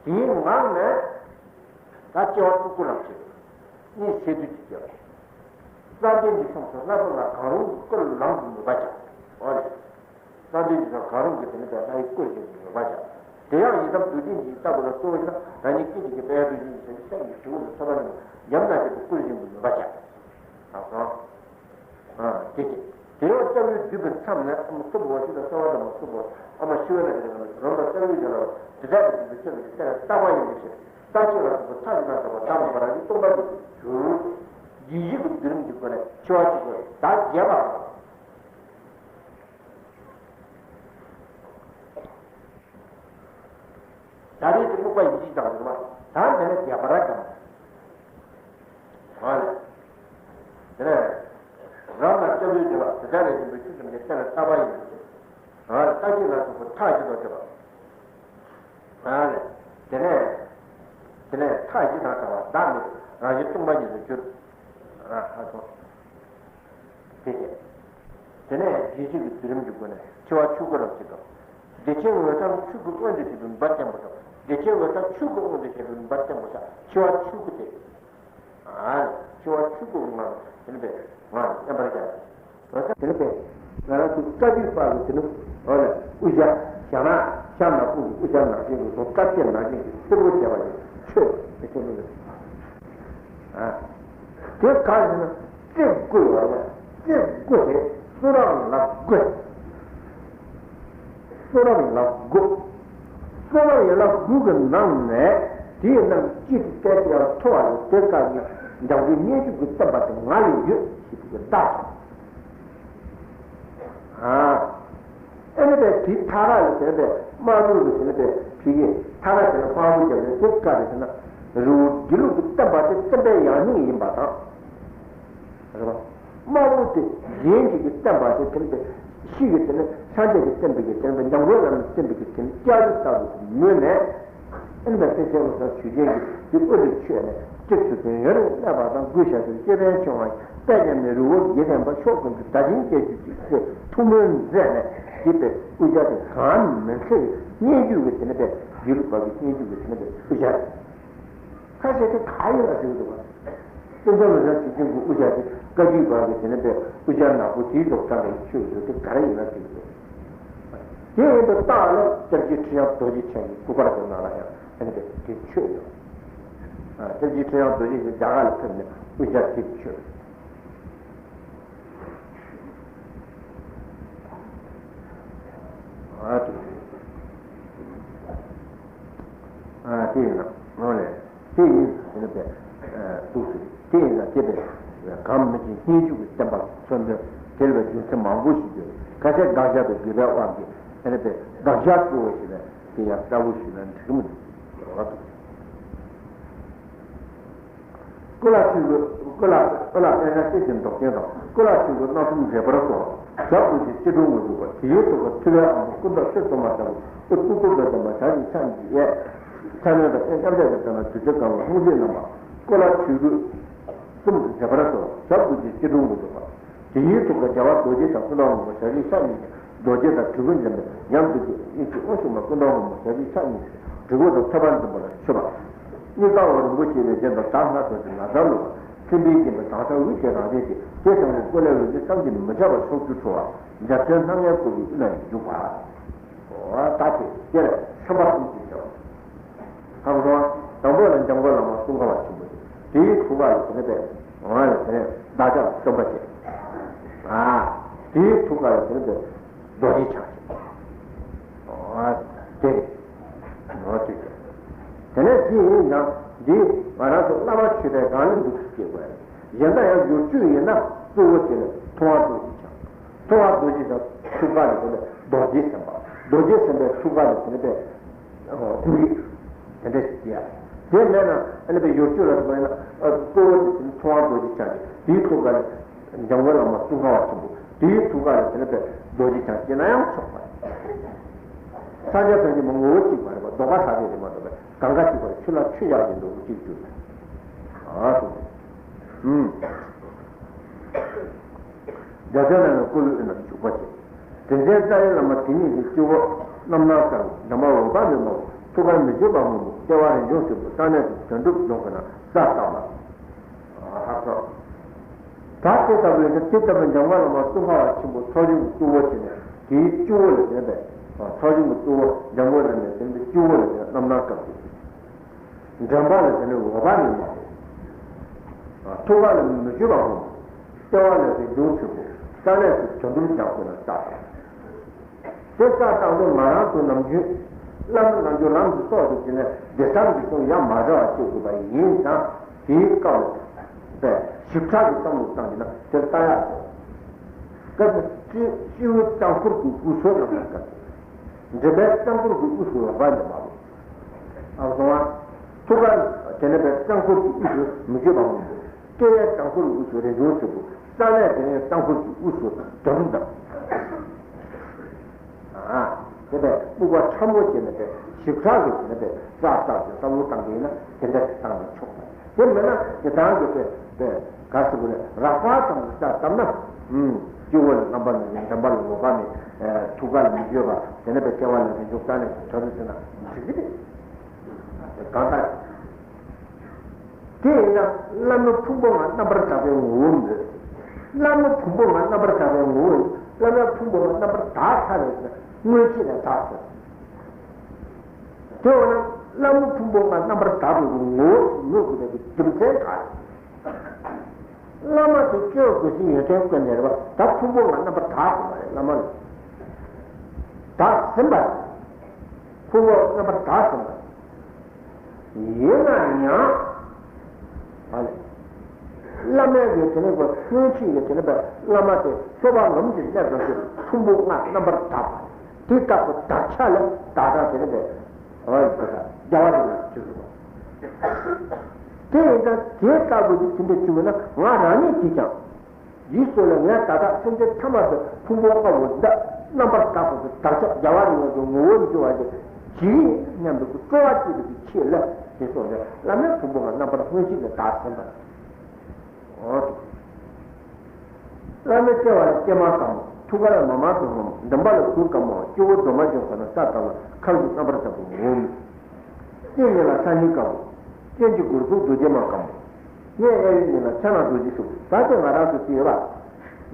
དེའི་ངང་ནས་ད་སྐྱེ་བ་སྤྲུལ་སྐུ་ལམ་ཞིག་གཉིས་སེ་དུས་ཀྱི་སྐྱེ་བ། བསམ་གཏན་གྱི་ཁམས་སུ་སླར་གསོ་ལ་གང་རུང་གི་སྐུ་ལམ་དུ་མོས་པ་བྱ། འོ་ལེ། བསམ་གཏན་གྱི་ཁམས་གང་རུང་གི་དེ་ནི་པས་ལྷའི་སྐུ་བཞིན་དུ་མོས་པ་བྱ། དེ་ཡང་ཡི་དམ་རྡུལ་ཕྲན་གྱི་ལྟ་བུ་ལ་གཙོ་བོ་ཞིག་ན་རང་ཉིད་སྐད་ཅིག་གིས་དཔལ་རྡོ་རྗེ་འཆང་གི་སེམས་ཀྱི་དྲི་བ་ལ་ཐོབ་པ་རྣམས་ཉམས་སྣང་ཅན་གྱི་སྐུ་བཞིན་དུ་མོས་པ་བྱ། དག་སོང་། དེ་སྐད། དེ་ཡང་སྐྱབས་ཡུལ་བསྡུས་པའི་མཚམས་ནས་ཨ་མ་སུ་བོ་ཞིག་ལ་གསང་བ་དང་མ་སུ་བོ་ཨ་མ་ཤི་བའི་ལ་དེ་རང་ལ་སྐྱབས་ཡུལ་དེ་ལ་དེ་དག་གི་འདུན་པའི་ཆོས་ཀྱི་གཏེར་ལ་བརྟག་པ་ཡིན་པའི་ཕྱིར། རྟག་གཅིག་ལ་སོགས་པའི་མཐའ་ཡི་ན་འདྲ་བ་དག་མ་པ་རང་གི་སྟོང་པ་ཉིད་དུ་གྱུར། ཡིད་བཞིན་གྱི་སྡུད་རིམ་གྱི་སྒོ་ནས་འཆི་བ་ཆོས་སྐུ་བདག་རྒྱས་པ་དང་། ད་རེས་དེ་ལུག་པ་ཡིན་གཅིག་དང་ཟེར་བ་ད་འདི་ནས་རྒྱས་པར་ཀྱང་། ཨ་ལས། དེ་ནས་རང་ལ་སྐྱབས་ཡུལ་དེ་ལ་དེ་དག་ལས་ཡིན་པའི་ཆོས་ཀྱི་གཏེར་ལ་བརྟག་པ་ཡིན་པའི་ཕྱིར། ཨ་ལས་རྟག་གཅིག་ལ་སོགས་པའི་མཐའ་ཡི་ན་འདྲ་བ། ཨ་ལས། དེ་ནས་དེ་ནས་མཐའ་ཡི་ན་འདྲ་བ་བདག་མེད་རང་བཞིན་སྟོང་པ་ཉིད་དུ་གྱུར། ཨ་ཧ་སོང་། དེ་བྱས། དེ་ནས་ཡིད་བཞིན་གྱི་སྡུད་རིམ་གྱི་སྒོ་ནས་འཆི་བ་ཆོས་སྐུ་རབ་ཅིག་དང་། བདེ་ཆེན་འོད་མཚམས་ཆོས་སྐུ་མངོན་དུ་བྱེད་པའི་འབར་ཀྱང་པོ་དང་བདེ་ཆེན་འོད་མཚམས་ཆོས་སྐུ་མངོན་དུ་བྱེད་པའི་འབར་ཀྱང་པོ་ཞེས་འཆི་བ་ཆོས་སྐུ་སྟེ། ཨ་ནི་འཆི་བ་ཆོས་སྐུ་ངང་དེ་ནི་པས་ངང་བསྟན་པར་བྱ། འོད་མཚམས་དེ་ནི་པས་ང་རང་ཚོ་བཀའ་བརྒྱུད་པ་གི་དེ་ནི་འོ་ལ་དབུ་ཞྭ་ཞྭ་ནག་ཤ་ནག་པོ་གི་དབུ་ཞྭ་ནག་ཅན་གྱི་བཟོ་བཀའ་བརྒྱད་ནག་ཅན་གྱི་ཕུར་བུ་བྱས་པ་ཡི་ཆོས་དེ་ཆོས་ནི། ཨ། དེ་ག་རེ་ཟེར་ན་བརྩི་བཀུར་བ་ལ་བརྩི་བཀུར་དེ་བསོད་ནམས་ལ་བཀུར། བསོད་ནམས་ལ་བཀུར། བསོད་ནམས་ལ་བཀུར་གྱི་ནང་ནས་དེའི་ནང་གཅིག་གི་གཏད་དེ་ཡང་མཐོ་བ་ལ་དེ་ག་གི་འཇམ་མགོན་སྙན་བརྒྱུད་ཀྱི་བསྟན་པ་དེ་ང་ལ་ཡོད་ཞེས་པའི་བརྡ་དང་། ཨ། ཨེ་ནི་པས་དེའི་མཐའ་ཁ་ལ་དེ་ནི་པས་དམར་པོ་གི་དེ་ནི་པས་ཕི་གི་མཐའ་ཁ་དེ་ལ་དམར་པོ་བརྒྱབ་ནས་དེ་ག་རེ་ཟེར་ན་རི་བོ་དགེ་ལུགས་ཀྱི་བསྟན་པ་དེ་བསྟན་པའི་ཡང་སྙིང་ཡིན་པ་དང་། རེད་པ། དམར་པོ་དེ་གཞན་གྱི་གི་བསྟན་པ་དེ་དེ་ནི་པས་ཕྱི་གི་དེ་ནི་སངས་རྒྱས་ཀྱི་བསྟན་པའི་གི་དེ་ནི་པས་ཉམས་མགོན་བླ་མའི་བསྟན་པའི་གི་དེ་ནི་ལྕགས་རི་ལྟ་བུ་དེ་མོས་ནས། ཨེ་ནི་པས་དཔེ་ཆའི་ལོ་ཙཱ་ཆོས་རྒྱན་གྱི་དེ་དབུ་ལ་མཆོད་ནས་གཅིག་ཏུ་དོན་ཡོད་རིང་གནས་པ་དང་། གུས་ཞབས་ཀྱི་ཅོད་པན་ཕྱུང་བ་ཡི། དཔལ་མཉམ་མེད་རི་བོ་དགེ་ལྡན་པ། ཕྱོགས་ཀུན་ཏུ་དར་ཞིང་རྒྱས་གྱུར་ཅིག་ཅེས་ཐུགས་སྨོན་མཛད་ནས་བགྱིས་པའི་དབུ་ཞྭ་དེ་གང་མིན་ཚད་སྙན་བརྒྱུད་ཀྱི་དེ་ནི་པས་དགེ་ལུགས་པ་གི་སྙན་བརྒྱུད་ཀྱི་དེ་ནི་པས་དབུ་ཞྭ་རེད། ཁ་ཤས་དེ་ག་ཡིན་ལ་ཟེར་གྱི་འདུག་བ། དཔེ་ཆ་ལོ་ཙཱ་ཆོས་རྒྱན་གྱི་དབུ་ཞྭ་དེ་བཀའ་བརྒྱུད་པ་གི་དེ་ནི་པས་དབུ་ཞྭ་ནག་པོ་དེའི་ཐོག་ཙམ་ལ་ཆོས་ཀྱི་དེ་ག་རེ་ཡིན་ལ་ཟེར་གྱི་འདུག་དེ་ཡིན་དུས་རྟགས་ལ་སྐྱབས་རྗེ་ཁྲི་བྱང་རྡོ་རྗེ་འཆང་གི་སྐུ་པར་དེ་ནང་ལ་ཡང་ཨ་ནི་དེ་ཆོས་ཡོད། ཨ། སྐྱབས་རྗེ་ཁྲི་བྱང་རྡོ་རྗེ་ཞེས་རྒྱ་གར་ལ་ཕེབས་ནས་དབུ་ཞྭ་དེ་ཆོས། ཨ་དེ། ཨ་དེ་ཡིན་ན་ནོ་ལེ། དེ་ཡིན་ཟེར་ནས་པས་འདུག་ཟེར། དེ་ཡིན་ན་དེ་པས་གང་མི་ཤེས་སྙན་བརྒྱུད་ཀྱི་བསྟན་པ་མཚོན་དོན་དེ་ལ་པས་རྒྱུ་མཚན་མང་པོ་ཞིག་ཡོད། ཁ་ཤས་དགག་བཞག་དང་དགོས་པའི་དབང་གིས་དེ་ལ་པས་དགག་བཞག་གཙོ་བོ་ཞིག་ལ་དེ་ཡང་ལྟ་བུ་ཞིག་ལ་འགྲིག་གི་མི་འདུག་ཟེར་བ་འདུག་ཀུ་ལ་ཆོས་སྐུ། ཀུ་ལ་ཀུ་ལ་པཎ་ཆེན་གཏེར་གྱི་མདོག་ཅན་དང་། ཀུ་ལ་ཆོས་སྐུ་རྣམ་གསུམ་མཛེས་པར་གསོལ། ཞབས་རྡོ་རྗེ་སྐྱིལ་ཀྲུང་ངུ་འཇུག་པ། དེའི་ཐུགས་ཀར་ཐུབ་པའི་དབང་པོ་སྐུ་མདོག་ཕྱེད་སོ་མ་ལྟ་བུ་སྐུ་སྤུ་གུ་འདྲ་ལྡན་པ་ཞལ་གཅིག་ཕྱག་གཉིས་ཀྱི་གཡས། ཕྱག་གཡོན་དང་གཡས་མཉམ་གཡས་སུ་བསྟན་ལ་དུས་ཚོད་གང་བ་ལྷུང་བཟེད་བསྣམས་པ། ཀུ་ལ་ཆོས་སྐུ་གསུམ་མཛེས་པར་གསོལ། ཞབས་རྡོ་རྗེ་སྐྱིལ་ཀྲུང་ངུ་འཇུག་པ། དེའི་ཐུགས་ཀར་རྒྱལ་བ་རྡོ་རྗེ་དང་སྐུ་མདོག་སྔོན་པོ་ཞལ་གཅིག་ཕྱག་གཉིས་ཀྱི་རྡོ་རྗེ་དང་གྲི་གུག་འཛིན་པས་ཉམས་སུ་བཞེས། དབྱིངས་ཀྱི་དབང་ཕྱུག་མ་སྐུ་མདོག་སྔོན་པོ་ཞལ་གཅིག་ཕྱག་གཉིས་ཀྱི་དྲིལ་བུ་དང་ཐོད་པ་འཛིན་པ་ལ་མཆོད་པ། སྙིང་ག་འོག་རིན་པོ་ཆེ་བའི་རྒྱན་དང་དར་སྣ་ཚོགས་ཀྱི་ན་བཟའ་བླུགས་པ། སྲིན་པོའི་སྦྱིན་པ་དང་ས་འོད་ཀྱི་རང་བཞིན་གྱི་དེ་བཟང་པོ་སྐུ་ལས་འོད་ཟེར་བསམ་གྱིས་མི་ཁྱབ་པ་ཕྱོགས་བཅུར་འཕྲོ་བ། འཇའ་ཚོན་སྣ་ལྔའི་སྐུ་ཡི་དབུས་ན་བཞུགས་པ། འོ་ད་དེ་དེ་ལ་ཤམ་པ་གསུམ་གྱིས་བྱ་བ། ཁམས་གསུམ་དང་པོ་ལ་འཇམ་མགོན་བླ་མ་ཙོང་ཁ་པ་ཆེན་པོ་ཞིག་དེའི་ཐུགས་ཀ་ལ་དེ་ནི་པས་འོ་ལ་དེ་ནས་བདག་ཅག་སྟོན་པ་བྱས། ཨ། དེའི་ཐུགས་ཀ་ལ་དེ་ནི་པས་རྡོ་རྗེ་འཆང་ཞིག་འོ་དེ་རེད། འོ་དེ་རེད། དེ་ནས་དེ་ཡིན་ཙང་འདི་ང་རང་ཚོ་བླ་མ་མཆོད་པའི་སྒང་ལ་འདུག་སེ་སྐྱེ་དགོས། གཞན་དག་ཡང་སྦྱོར་བཅུ་ཡིན་ན་གཙོ་བོ་དེ་ལ་མཐོང་བ་རྡོ་རྗེ་འཆང་། མཐོང་བ་རྡོ་རྗེ་འཆང་ཐུགས་ཀ་ལ་དེ་ནི་རྡོ་རྗེ་སེམས་དཔའ། རྡོ་རྗེ་སེམས་དཔའི་ཐུགས་ཀ་ལ་དེ་ནི་པས། ཨོ། ཀུན་རིག་དེ་འདྲ་ཞིག་བྱེད་ཡ། དེ་མེད་ན་ཨ་ནི་པའི་ཡོ་བཅོས་ལ་སོགས་པ་ཡིན་ན་ཨ་གཙོ་བོ་དེ་ཚོང་པ་རྡོ་རྗེ་འཆང་གི་དེའི་ཐུགས་ཀ་ལ་འཇམ་མགོན་བླ་མ་ཙོང་ཁ་པ་ཆེན་པོ་དེའི་ཐུགས་ཀ་ལ་དེ་ནི་པའི་རྡོ་རྗེ་འཆང་བྱེད་ན་ཡང་ཆོག་པ། ས་ཆ་ཐམས་ཅད་མ་ངོ་བོ་གཅིག་པ་རེད་པ། རྡོ་ཁ་ས་ཆ་རེད་མ་གཏོགས་པའི་གང་ག་གཅིག་པར་ཆུ་ལ་ཆུ་བཞག་བཞིན་དུ་གཅིག་གྱུར། ཨ་སོ། ཨུམ། རྒྱ་ཆེན་ལ་ནི་སྐུ་ལུས་ཨེ་ན་བཞུགས་པ་བྱེད། དེ་ཚེ་རྩ་བའི་བླ་མ་དེ་ཉིད་ཀྱི་སྤྱི་བོ་རྣམ་སྣང་དཀར་པོ་འདྲེན་པ་འོད་དཔག་མེད་མང་པོ་ཐུགས་ཀར་མི་བསྐྱོད་པ་སྔོན་པོ་ལྟེ་བ་རིན་འབྱུང་ཆེན་པོ་རྩ་གནས་སུ་དོན་གྲུབ་རྫོང་ཁོ་ན་ས་བཏབ་པ། ཧ་སོ། ད་དེ་ལྟ་བུའི་དེ་ལྟ་བུའི་འཇམ་མགོན་བླ་མ་ཙོང་ཁ་པ་ཆེན་པོ་ཚོགས་ཆུང་གི་སྤྱི་བོ་བྱས་ནས་དེའི་སྤྱི་བོ་ལ་བསྟན་པས། ཚོགས་ཆུང་གི་སྤྱི་བོ་འཇམ་མགོན་བླ་མའི་དེ་ནི་སྤྱི་བོ་ལ་བསྟན་རྣམ་སྣང་དཀར་པོ། འདྲེན་པ་ལ་དེ་ནི་འོད་དཔག་མེད་མང་པོ། ཐུགས་ཀ་ལ་མི་བསྐྱོད་པ་སྔོན་པོ། ལྟེ་བ་ལ་རིན་འབྱུང་ཆེན་པོ། རྩ་གནས་སུ་དོན་གྲུབ་རྫོང་ཁོ་ན་ས་བཏབ། དེ་ས་བཏབ་དུས་ང་རང་ཚོ་ནམ་རྒྱུན་བླ་མ་རྣལ་འབྱོར་ལམ་གྱི་སྲོག་ཏུ་བྱས་ནས་བདེ་གསལ་གྱི་གསུང་ཡ་མ་བྲལ་བ་བྱེད་དགོས་པ་ཡིན་ཙང་དེའི་སྐབས་ལ་པས་ཞིབ་ཕྲ་གི་བསམ་བློ་བཏང་གི་ན་དེར་ལྟ་ཡག་ཅིག་སྐབས་སུ་སྤྱི་སྤྱི་བོའི་རྩ་འཁོར་གྱི་དབུས་སུ་རང་དགར་འདྲེན་པའི་རྩ་འཁོར་གྱི་དབུས་སུ་རང་དགར་འདྲེན་པ་ཨ་སོང་བ། ཐུགས་ཀ་དེ་ནས་པའི་རྩ་འཁོར་གྱི་དབུས་སུ་མི་བསྐྱོད་པ་སྔོན་པོ། ལྟེ་བའི་རྩ་འཁོར་གྱི་དབུས་སུ་རིན་འབྱུང་ཆེན་པོ། རྩ་ནས་དེ་ནས་རྩ་འཁོར་གྱི་དབུས་སུ་དོན་གྲུབ་དང་། ཨ། དེ་ནས་དབུ་མ་ཕྲ་མོ་བྱས་ནས་པའི་ཞིབ་ཕྲ་གི་དེ་ནས་པའི་རྩ་བཏབ་སྟེ་བསམ་བློ་བཏང་གི་ཡིན་ན་དེ་འདྲ་ཞིག་བཏང་ན་ཆོག་པ། དེ་མིན་ན་དེ་དང་གི་དེ་དེ་ག་ཟེར་དགོས་རེད། རགས་པ་ཙམ་གྱི་ས་བཏབ་ན། ཨུམ། སྤྱི་བོ་ལ་རྣམ་པར་སྨིན་པའི་འདྲེན་པ་ལ་འོད་དཔག་མེད། ཐུགས་ཀ་ལ་མི་བསྐྱོད་པ། དེ་ནས་པའི་ལྟེ་བ་ལ་རིན་འབྱུང་རྩ་ནས་དོན་གྲུབ་ཟེར་ན་འགྲིག་གི་རེད། གང་ལྟར། དེ་ཡིན་ན་བླ་མའི་ཕུང་པོ་ལྔ་རྣམ་པར་དག་པའི་ངོ་བོ་མོད། བླ་མའི་ཕུང་པོ་ལྔ་རྣམ་པར་དག་པའི་ངོ་བོ་ཡིན། བླ་མའི་ཕུང་པོ་ལྔ་རྣམ་པར་དག་ཚར་བས་ན་མངོན་ཤེས་ལས་དག་ཚར། དེ་འོ་ན་བླ་མའི་ཕུང་པོ་ལྔ་རྣམ་པར་དག་པའི་ངོ་བོ་ཡོད་དགོས་པའི་རྒྱུ་མཚན་ག་རེ། བླ་མ་དེ་སྐྱོན་དགོས་ཟིན་ཡོད་དོན་ཀུན་ནས་རེད་པ། ད་ཕུང་པོ་ལྔ་རྣམ་པར་དག་དགོས་པ་རེད། བླ་མ་ལ་དག་ཟིན་པ་རེད། ཕུང་པོ་རྣམ་པར་དག་ཟིན་པ་རེད། ཡིན་ན་ཡང་། ཨ་ནི། བླ་མའི་གི་དེ་ནི་གོ་མངོན་ཤེས་ཀྱི་དེ་ནི་པའི་བླ་མ་དེ་ཤོ་བ་ངམ་གྱི་གནས་སུ་ཕུང་པོ་ལྔ་རྣམ་པར་དག་པ། དེ་དག་པའི་དག་ཆ་ལས་དག་དག་དེ་ནི་པའི། ཨ་ནི་དེ་དག་རྒྱལ་བ་རིན་པོ་ཆེ་ཞུ་བ། དེ་ཡིན་ཙང་དེ་ལྟ་བུ་དེ་དེ་འདྲ་བྱུང་བ་ན་ང་རང་ཉིད་ཀྱིས་ཀྱང་། ཡིད་སོགས་ལ་ངས་ད་ལྟ་སེམས་ཅན་ཐ་མལ་པའི་ཕུང་པོ་ལྔ་བོ་འདི་རྣམ་པར་དག་པ་གི་དག་ཆ་རྒྱལ་བ་རིན་པོ་ཆེའི་ངོ་བོར་འགྱུར་བ་ཞིག་བྱེད་ཀྱི་ཡིན་སྙམ་པའི་སྤྲོ་བ་སྐྱེས་པའི་ཆེད་ལ་དེ་སོགས་ལ་བླ་མའི་ཕུང་པོ་ལྔ་རྣམ་པར་མངོན་ཤེས་ལས་དག་ཟིན་པ། འོ། བླ་མའི་ལྟེ་བ་ལ་ལྟད་མོ་དཀར་མོ། ཐུགས་ཀ་ལ་མ་མ་སྒྲོལ་མ་མོ། འདྲེན་པ་ལ་གུར་དཀར་མོ། སྤྱི་བོར་སྒྲོལ་མ་འབྱུང་ཁོ་ན་ས་བཏབ་ལ་ཁམས་བཞི་རྣམ་པར་དག་པའི་ངོ་བོ་མོད། སྤྱན་གཉིས་ལ་ས་སྙིང་དཀར་པོ། སྤྱན་གྱི་སྒོར་ཚུགས་རྡོ་རྗེ་མ་དཀར་མོ། སྙན་གཡས་གཡོན་གཉིས་ལ་ཕྱག་ན་རྡོ་རྗེ་ཤུགས། ད་དེ་ང་རང་ཚོ་བྲིས་ཡོད་པ།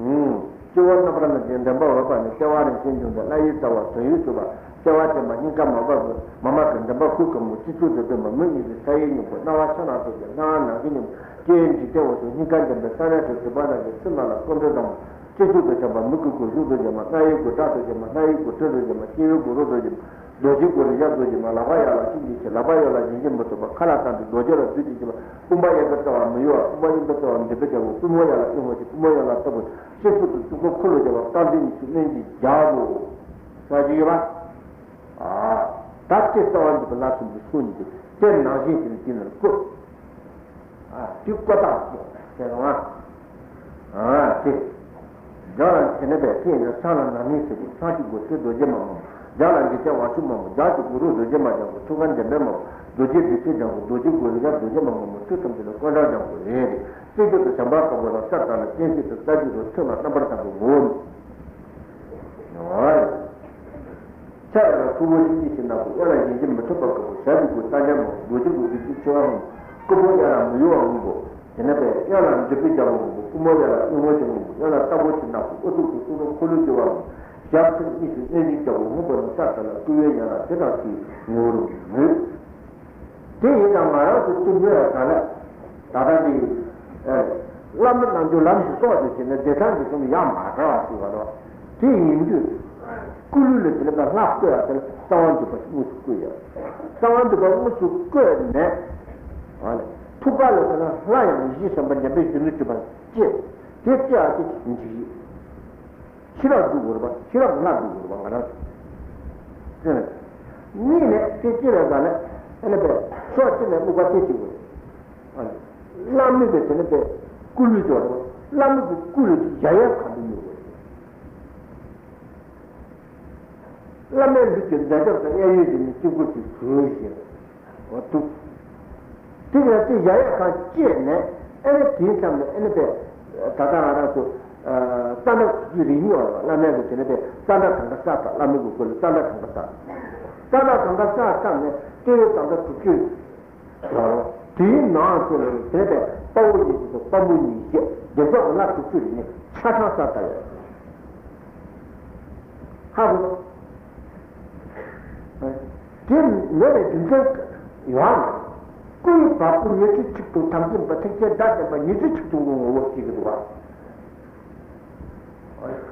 ཨུམ། སྤྱི་བོ་རྣམ་པར་སྨིན་ཅིང་འདྲེན་པ་འོད་དཔག་མེད། ལྟེ་བ་རིན་ཆེན་འབྱུང་ལྡན་ལྷ་ཡི་རྩ་བ་དོན་ཡོད་གྲུབ་པ། ལྟེ་བ་ཅན་མ་སྙིང་ག་མ་འབར་བའི་མ་མ་གི་འདྲེན་པ་གུར་དཀར་མོ། སྤྱི་གཙུག་ཏུ་སྟོན་པ་མིག་གཉིས་ཀྱི་ས་གཡས་སྙིང་པོ། རྣ་བ་ཕྱག་ན་རྡོ་རྗེ། རྣ་བ་ནམ་མཁའི་སྙིང་པོ། སྤྱན་འཇིག་རྟེན་འོད་ཟེར་སྙིང་ག་འདྲེན་པའི་ས་གནས་སུ་སྒྲིབ་པ་རྣམས་ཀྱི་ཚེ་རྣམས་ལ་སྐུ་མདོག་དམ་པ། སྤྱི་གཙུག་ཏུ་བྱམས་པ་མི་བསྐྱོད་སྒོ་བཞི་རྡོ་རྗེ་མ། རྣ་བའི་སྒོ་བྲག་རྡོ་རྗེ་མ། སྣ་ཡི་སྒོ་ཁྲི་རྡོ་རྗེ་མ། སྐྱེ་བོའི་སྒོ་རུ་རྡོ་རྗེ་མ། རྡོ་རྗེ་སྒོ་རུ་ཡ་རྡོ་རྗེ་མ། ལག་པ་ཡ་ལ་གཅིན་གཅིན་ཆེ། ལག་པ་ཡ་ལ་གཅིན་གཅིན་མི་ཐུབ་པ། ཁ་ལ་གཏམ་དུ་རྡོ་རྗེ་ལ་བདུད་ཀྱི་བྱེད་པ། དཔུང་པ་གཡས་པའི་རྩ་བ་མི་གཡོ་བ། དཔུང་པ་གཡོན་པའི་རྩ་བ་འདི་པའི་རྒྱལ་པོ། པུས་མོ་ཡ་ལ་གཡོན་པོ་ཆེ། པུས་མོ་ཡ་ལ་ལྟ་བུ། སྤྱི་གཙུག་ཏུ་གཙུག་ཏོར་འཁོར་ལོ་བརྒྱ་པ། རྟ་མགྲིན་ཉི་ཤུ་གླིང་བཞི་རྒྱལ་པོ། ས་གཞི་ཡོད་པ། ཨ། ད་ལྟའི་རྩ་བ་འདི་པའི་ལ་སུམ་ཅུ་སོ་གཉིས་ཏེ། དེ་ནང་བཞིན་དེ་ནི་དེ་ནི་བཀོད། ཨ། དེ་བཀོད་སྟངས་ཤེས་རོགས་ཨ། ཨ་དེ། རྒྱ་ལ་དེ་ནས་པས་དེ་ཡིན་ན་སང་ལ་ན་ནིང་ཟེར་དུས་སང་ཞིག་སྒོ་ཁྲི་རྡོ་རྗེ་མ་མང་པོ། རྒྱ་ལ་འཇིག་རྟེན་དབང་ཕྱུག་མང་པོ། རྒྱ་ཞིག་གུ་རུ་རྡོ་རྗེ་མ་ལྗང་གུ། ཐུགས་ཀར་འདྲེན་པའི་མང་པོ། རྡོ་རྗེ་བདུད་རྩི་ལྗང་གུ། རྡོ་རྗེ་གུ་རུ་ཡ་རྡོ་རྗེ་མ་མང་པོ། ཚུལ་ཐམས་ཅད་ལ་དཀོན་དྲག་ལྗང་གུ་རེད། རྩེ་གཅིག་ཏུ་བྱམས་པ་དཀར་པོ་ལ་ས་བཏབ་ལ་སྤྱན་གཅིག་ཏུ་རྩ་གཅིག་ཏུ་ཐུགས་ལ་རྣམ་པར་དག་པའི་ངོ་བོ་ནི། ཕྱག་ཡ་ལ་ཐུ་བོ་ཧྲིན་ཅི་ཞིག་ནག་པོ། གཡོན་ལ་ཡིན་གཅིག་མི་ཐུབ་པ་དཀར་པོ། ཞབས་ཀྱི་སྒོ་རྟ་རྒྱབ་མ་པོ། རྡོ་རྗེ་གུ་བདུད་རྩི་མཆེ་བ་སྔོན་པོ། སྐུ་ཕུང་གཡས་ལ་མི་གཡོ་བ་སྔོན་པོ། དེ་ནས་པས་གཡོན་ལ་འདྲེ་ཕུད་རྒྱལ་པོ་སྔོན་པོ། སྐུ་མོ་གཡས་ལ་གཡོན་མོ་ཆེན་སྔོན་པོ། གཡོན་ལ་རྟ་ཕོ་ཆེ་ནག་པོ། དབུ་གཙུག་ཏུ་གཙུག་ཏོར་འཁོར་ལོས་སྒྱུར་བ་སྔོན་པོ། ཞབས་མཐིལ་གཉིས་སུ་གནོན་ཅིང་རྒྱལ་པོ་སྔོན་པོ་ནི་ས་བཏབ་ལ་སྐུ་བའི་ཡན་ལག་དེ་དག་གི་ངོ་བོར་མོས། དེ་ཡིན་ཙང་ང་རང་ཚོ་ཏུ་མོ་ཡ་ག་ལ། ད་ལྟ་འདི། ཨེ། བླ་མ་རྣལ་འབྱོར་ལམ་གྱི་སྲོག་ཏུ་བྱས་ནས་བདེ་ཐང་གི་གསུང་ཡང་མ་བྲལ་བ་ཞིག་བ་རོ། དེ་ཡིན་དུས། སྐུ་ལུས་ལ་དེ་ལ་ལྷ་བཀོད་ཡ་དེ་ལ་གསང་བ་འདུས་པ་དངོས་སུ་བཀོད་ཡ། གསང་བ་འདུས་པ་དངོས་སུ་བཀོད་ནས། ཨ་ལས། ཐུགས་ཀ་ལ་དེ་ལ་ལྷ་ཡང་བཞི་ཟེར་བ་འདྲེན་པའི་གཞོན་ནུ་གྲུབ་པ་བསྐྱེད། དེ་བསྐྱེད་ཡ་དེ་འཇིགས་ཡིད། ཤེས་རབ་སྒྲུབ་དགོས་རེད་པ། ཤེས་རབ་ལྷ་སྒྲུབ་དགོས་རེད་པ། ང་རང་ཚོ། དེ་ནས་གཉིས་ནས་དེ་སྐྱེ་བའི་སྒང་ལ། ཨ་ནི་པས་སོགས་ཅི་ནས་དམིགས་པ་དེ་གཅིག་དགོས། ཨ་ནི་བླ་མའི་གི་དེ་ནི་པས་སྐུ་ལུས་ཀྱང་རེད། བླ་མའི་གི་སྐུ་ལུས་དེ་ཡ་ཡ་གང་དུ་ཡོད་དགོས། བླ་མའི་ལུས་ཀྱི་མཛའ་ཞབས་སུ་གཡས་གཡོན་གྱི་ནི་དཀྱིལ་འཁོར་གྱི་ཟུར་བཞིན་འདུག་དེ་ཡང་དེ་ཡ་ཡ་གང་བཅད་ནས་ཨ་ནི་དེའི་མཚམས་ནས་ཨ་ནི་པས་ད་ལྟ་ང་རང་ཚོ་རྩ་འདབ་དྲུག་ཅུ་རེ་གཉིས་བར་བླ་མའི་གི་དེ་ནི་པས་རྩ་འདབ་གང་ག་བསགས་དང་། བླ་མའི་གི་སྐུ་ལ་རྩ་འདབ་གང་ག་བསགས། རྩ་འདབ་གང་ག་བསགས་ཙམ་ནས་ལྟེ་བའི་རྩ་འདབ་དྲུག་ཅུ། དེའི་ནང་དུ་ལ་དེ་ལྟར་དཔའ་བོ་ཉིད་ཀྱི་དཔའ་མོ་ཉིད་ཀྱི་བདེ་མཆོག་གི་ལྷ་དྲུག་ཅུ་རེ་གཉིས་ཆ་ཚང་བསགས་ཡོད། ཧ་གོ། དེ་མེད་པའི་རྒྱུ་མཚན་ཡོད་ན། སྐུའི་བ་སྤུ་ཉི་ཁྲི་ཆིག་སྟོང་དམ་ཅན་པ་ཐེག་ཆེན་སྒྲ་ལྡན་པ་ཉི་ཁྲི་ཆིག་སྟོང་གི་ངོ་བོ་སྐྱེ་གི་འདུག་བ།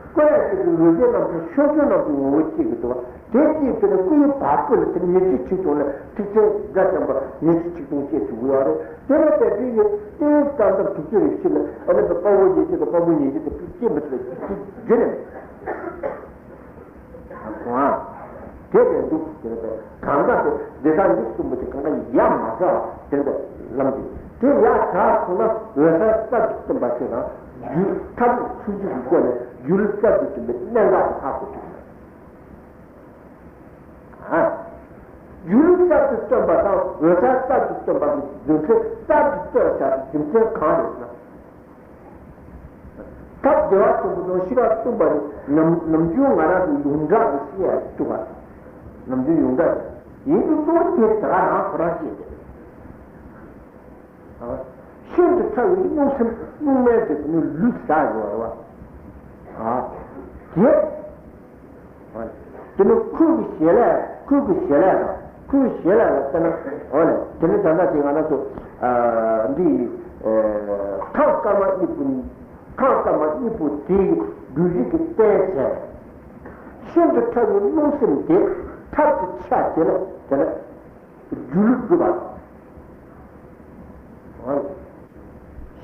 སྐུ་ལས་སྐྱེས་པའི་འོད་ཟེར་རྣམས་ཀྱང་ཕྱོགས་བཅུ་རྣམས་ཀྱི་ངོ་བོ་སྐྱེ་གི་འདུག་བ། དེ་སྐྱེས་པས་ན་སྐུ་ཡི་བ་སྤུ་ལ་དེ་ཉི་ཁྲི་ཆིག་སྟོང་ལ་ཐེག་ཆེན་སྒྲ་ལྡན་པ་ཉི་ཁྲི་ཆིག་སྟོང་སྐྱེ་ཐུབ་ཀྱི་ཡོད་རེད། དེ་ལ་དཔེ་བྱས་ནས་ལྟེ་བའི་རྩ་འདབ་དྲུག་ཅུ་རེ་བཞི་ལ་ཨ་ནི་དཔའ་བོ་ཉིད་ཀྱི་དཔའ་མོ་ཉིད་ཀྱི་དེ་སྐྱེ་མི་ཐུབ་པའི་རྒྱུ་ནི་མེད། དེ་ལས་འདུག་ཟེར་བས་གང་ག་དེ་འདི་དག་འདི་གསུམ་པོ་དེ་གང་ག་ཡ་མ་བྱ་བ་དེ་འདྲ་ལམ་དེ་དེ་ཡ་བྱ་སོང་ན་འོད་གསལ་རྩལ་དུ་སྟོན་པ་ཞིག་དང་རྒྱུད་ཐབས་ཚུལ་འཇུག་གི་སྒོ་ནས་རྒྱུད་རྩལ་དུ་སྟོན་པའི་གནད་འགག་དེ་ཧ་གོ་ཐུབ། རྒྱུད་རྩལ་དུ་སྟོན་པ་དང་འོད་གསལ་རྩལ་དུ་སྟོན་པ་གི་རྒྱུ་མཚན་རྩལ་དུ་སྟོན་བྱ་བའི་རྒྱུ་མཚན་གང་རེད་ཟེར་ན། ཐབས་བདེ་བ་ཆེན་པོ་དང་ཤེས་རབ་གསུམ་པ་ནི་ནམ་ནམ་རྒྱུན་ང་རང་གི་ཡོངས་གྲགས་ཀྱི་ཤེས་ཡ་ཐུབ་པ། ནམ་རྒྱུན་ཡོངས་གྲགས་ཀྱི་ཡིན་དུས་གཙོ་བོ་དེ་དེ་ག་རང་ཁོ་རང་ཤེས་ཏེ། ཤིན་ཏུ་ཕྲ་བའི་རླུང་སེམས་རླུང་མེད་དེ་དེ་ནི་ལུས་ཟ་ཡོད་རེད་བ། དེ། དེ་ནི་ཁོའི་གི་བྱེད་ལས་ཁོའི་གི་བྱེད་ལས་དང་ཁོའི་བྱེད་ལས་ལ་བལྟས་ན་འོ་ལས་དེ་ནི་ད་ལྟ་དེ་ང་རང་ཚོ་འདི་ཁམས་དཀར་དམར་གཉིས་པོ་ཁམས་དཀར་དམར་གཉིས་པོ་དེའི་སྒྲོམ་གཞི་གི་རྟེན་བྱས། ཤིན་ཏུ་ཕྲ་བའི་རླུང་སེམས་དེ་ཐབས་ཀྱི་ཆ་དེ་ལ་དེ་ལ། སྒྱུ་ལུས་དགོས་པ།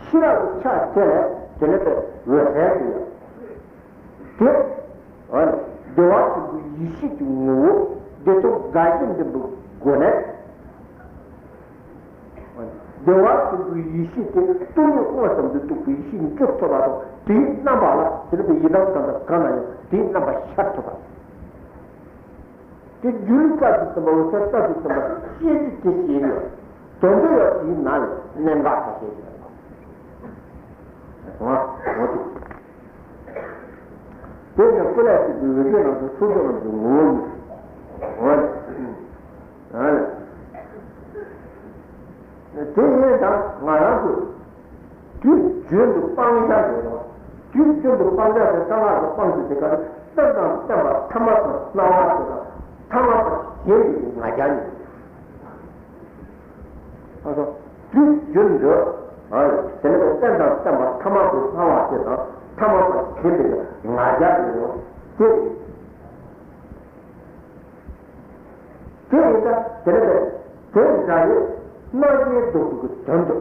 ཤེས་རབ་ཀྱི་ཆ་དེ་ལས་དེ་ནི་པའི་འོད་གསལ་དེ་ཡང་། དེ། བདེ་བ་ཆེན་པོའི་ཡེ་ཤེས་ཀྱི་ངོ་བོ་བདེ་སྟོང་དགའ་བཞི་ལྡན་པའི་སྒོ་ནས། བདེ་བ་ཆེན་པོའི་ཡེ་ཤེས་དེ་སྟོང་ཉིད་དབང་ཙམ་དུ་རྟོགས་པའི་ཡེ་ཤེས་མྱུར་ཐོབ་པ་དང་དེའི་རྣམ་པ་ལ་དེ་ནི་པའི་ཡི་དམ་གང་དང་གང་ན་ཡང་དེའི་རྣམ་པ་ཤར་ཐུབ་པ། དེ་སྒྱུ་ལུས་རྩལ་དུ་སྟོན་པ་འོད་གསལ་རྩལ་དུ་སྟོན་པ་ཤེས་རྒྱུ་དེ་ཤེས་ཡོད། དོན་དུ་ཡང་དེའི་ནང་ལས་གནད་འགག་ཁ་ཤས་ཤིག་ཡོད། འོ་འོ་དེ། དེ་ནི་སྐུ་ལས་སྐྱེས་པའི་འོད་ཟེར་རྣམས་ཀྱང་ཕྱོགས་བཅུ་རྣམས་ཀྱི་ངོ་བོ་ཉིད། འོ་ནི། དེ་ཡིན་ཙང་ང་རང་ཚོས། དུས་རྒྱུན་དུ་སྤང་བྱ་ཡོད་རེད་བ། དུས་རྒྱུན་དུ་སྤང་བྱ་དེ་གསང་སྔགས་ཀྱི་སྤང་བྱ་དེ་ག་རེ་རྟེན་དང་བརྟེན་པ་ཐ་མལ་དང་སྣང་བ་དེ་དང་ཐ་མལ་པ་གཞན་པའི་ང་རྒྱལ་ཡིན། ཨ་ཙི། དུས་རྒྱུན་དུ་ཨ་དེ་ནི་རྟེན་དང་བརྟེན་པ་ཐ་མལ་དུ་སྣང་བ་དེ་དང་ཐ་མལ་པ་གཞན་པའི་ང་རྒྱལ་ཡིན་རེད་བ། དེ་རེད། དེ་ཡིན་ཙང་དེ་ནི་དེ་འདྲ་ཡོད། སྣང་བཞིན་ལྡོག་པའི་དོན་དུ།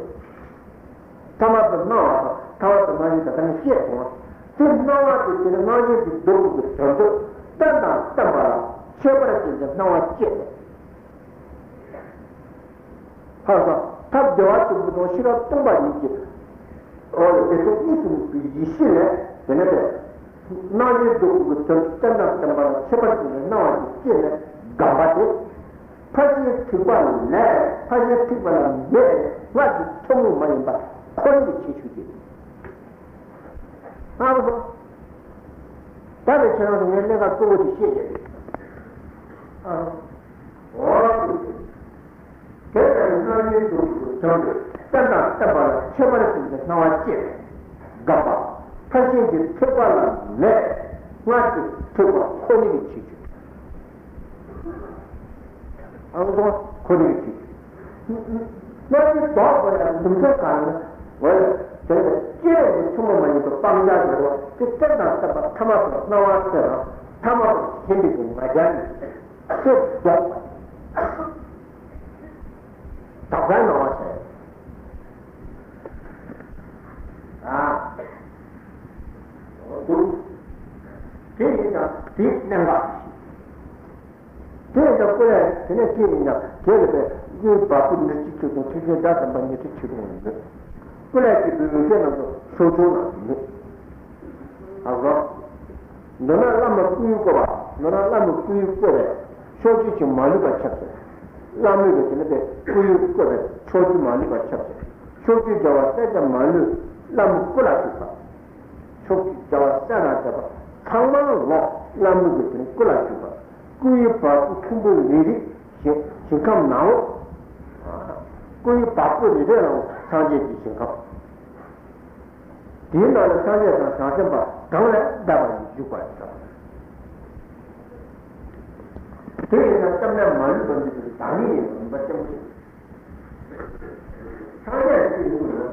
ཐ་མལ་དུ་སྣང་བ་དང་ཐ་མལ་དུ་སྣང་བཞིན་དང་ཐ་མལ་ཤེས་སོང་བ། དེ་སྣང་བ་དེ་དེ་ནི་སྣང་བཞིན་དུ་ལྡོག་པའི་དོན་དུ་རྟེན་དང་བརྟེན་པ་ལ་ཁྱད་པར་ཅན་གྱི་སྣང་བ་སྐྱེས་ནས། ཧ་ས་ཐབས་བདེ་བ་ཆེན་པོ་དང་ཤེས་རབ་སྟོང་པ་ཉིད་ཀྱི་འོ་ལ་བདེ་སྟོང་གཉིས་སུ་མེད་པའི་ཡེ་ཤེས་ལས་དེ་ནི་དེ། སྣང་བཞིན་ལྡོག་པའི་དོན་དུ་རྟེན་དང་བརྟེན་པ་ལ་ཁྱད་པར་ཅན་གྱི་སྣང་བ་ཞིག་སྐྱེས་ནས་སྒོམ་པ་སྟེ། ཕར་ཕྱིན་ཐེག་པ་ལས་ཕར་ཕྱིན་ཐེག་པ་ལ་མེད་སྔར་གྱི་ཐུན་མོང་མ་ཡིན་པ་ཁོ་ནའི་ཁྱད་ཆོས་ཏེ། ཨ་ཧོ། ད་ནི་ཁྱེད་རང་ཚོ་ངས་གནད་འགག་གཙོ་བོ་དེ་བཤད་ཡོད་རེད། ཨ་ཧོ། དེ་ལྟར་སྣང་བཞིན་དུ་བྱུང་བའི་རྟེན་དང་བརྟེན་པ་ལ་ཁྱད་པར་ཅན་གྱི་སྣང་བ་སྐྱེས་ནས་སྒོམ་པ། ཕར་ཕྱིན་གྱི་ཐེག་པ་ལ་མེད་སྔར་གྱི་ཐེག་པ་ཁོ་ནའི་ཁྱད་ཆོས། ཨ་ནི་ཁོ་ནའི་ཁྱད་ཆོས། སྣང་བཞིན་ལྡོག་པ་ཡང་རྒྱུ་མཚན་གང་ཡིན་ན། འོ་ཡ། དེ་ནི་སྐྱེ་བའི་ཐུན་མོང་མ་ཡིན་པའི་སྤང་བྱ་ཡོད་རེད་བ། དེ་རྟེན་དང་བརྟེན་པ་ཐ་མལ་དུ་སྣང་བ་དེ་དང་ཐ་མལ་དང་གཞན་པའི་ང་རྒྱལ་ཡིན། དེ་ལྡོག་པ། དག་པའི་སྣང་བ་བྱས། ཨ། འོ་འདུག་དེ་ཡིན་ཙང་དེའི་གནད་འགག་ཞིག་དེ་ཡིན་ཙང་ཀུན་ལེགས་དེ་ནས་སྐྱེས་ཡིན་ཀྱང་དེ་ལ་པའི་ཀུན་བ་སྤུ་ནུ་གཅིག་ཁྱེར་དང་ཐེག་ཆེན་བརྒྱ་ཐམ་པ་ཉི་ཁྲི་ཆིག་སྟོང་ཡོད། ཀུན་ལེགས་ཀྱི་བུ་འོད་ཟེར་རྣམས་སུ་ཕྱོགས་ཆོས་ལ་ཡོད། ཨ་རོ། མདོར་ན་བླ་མ་སྐུ་ཡི་བཀོད་པ། མདོར་ན་བླ་མ་སྐུ་ཡི་བཀོད་པའི་ཕྱོགས་ཆོས་ཀྱི་མ་ལུས་པ་ཁྱབ་ཟེར། བླ་མའི་གི་དེ་ནི་པའི་སྐུ་ཡི་བཀོད་པའི་ཕྱོགས་ཆོས་མ་ལུས་པ་ཁྱབ་ཟེར། ཕྱོགས་ཆོས་བྱ་བ་གསལ་ཀྱང་མ་ལུས་བླ་མའི་སྐུ་ལ་བཞུགས་པ། ཕྱོགས་ཀྱི་བྱ་བ་གསལ་དང་བྱ་བ་ཚང་མ་ལ་བླ་མའི་གི་དེ་ནི་སྐུ་ལ་བཞུགས་པ། སྐུ་ཡི་བ་སྤུ་ཕུང་པོ་རེ་རེ་ཞིང་ཞིང་ཁམས་ནའོ། སྐུ་ཡི་བ་སྤུ་རེ་རེ་ལའོ་སངས་རྒྱས་ཀྱི་ཞིང་ཁམས། དེའི་ནང་ལ་སངས་རྒྱས་དང་བྱང་སེམས་དཔའ་གང་ལས་འདས་པ་ཡི་བཞུགས་པར་བྱ། དེ་ཡིན་ན་སྐྱབས་གནས་མ་ལུས་པ་འདི་དེ་བདག་ཉིད་ཡིན་པ་སྐྱབས་མཆི། སངས་རྒྱས་ཀྱི་ལུགས་ལ།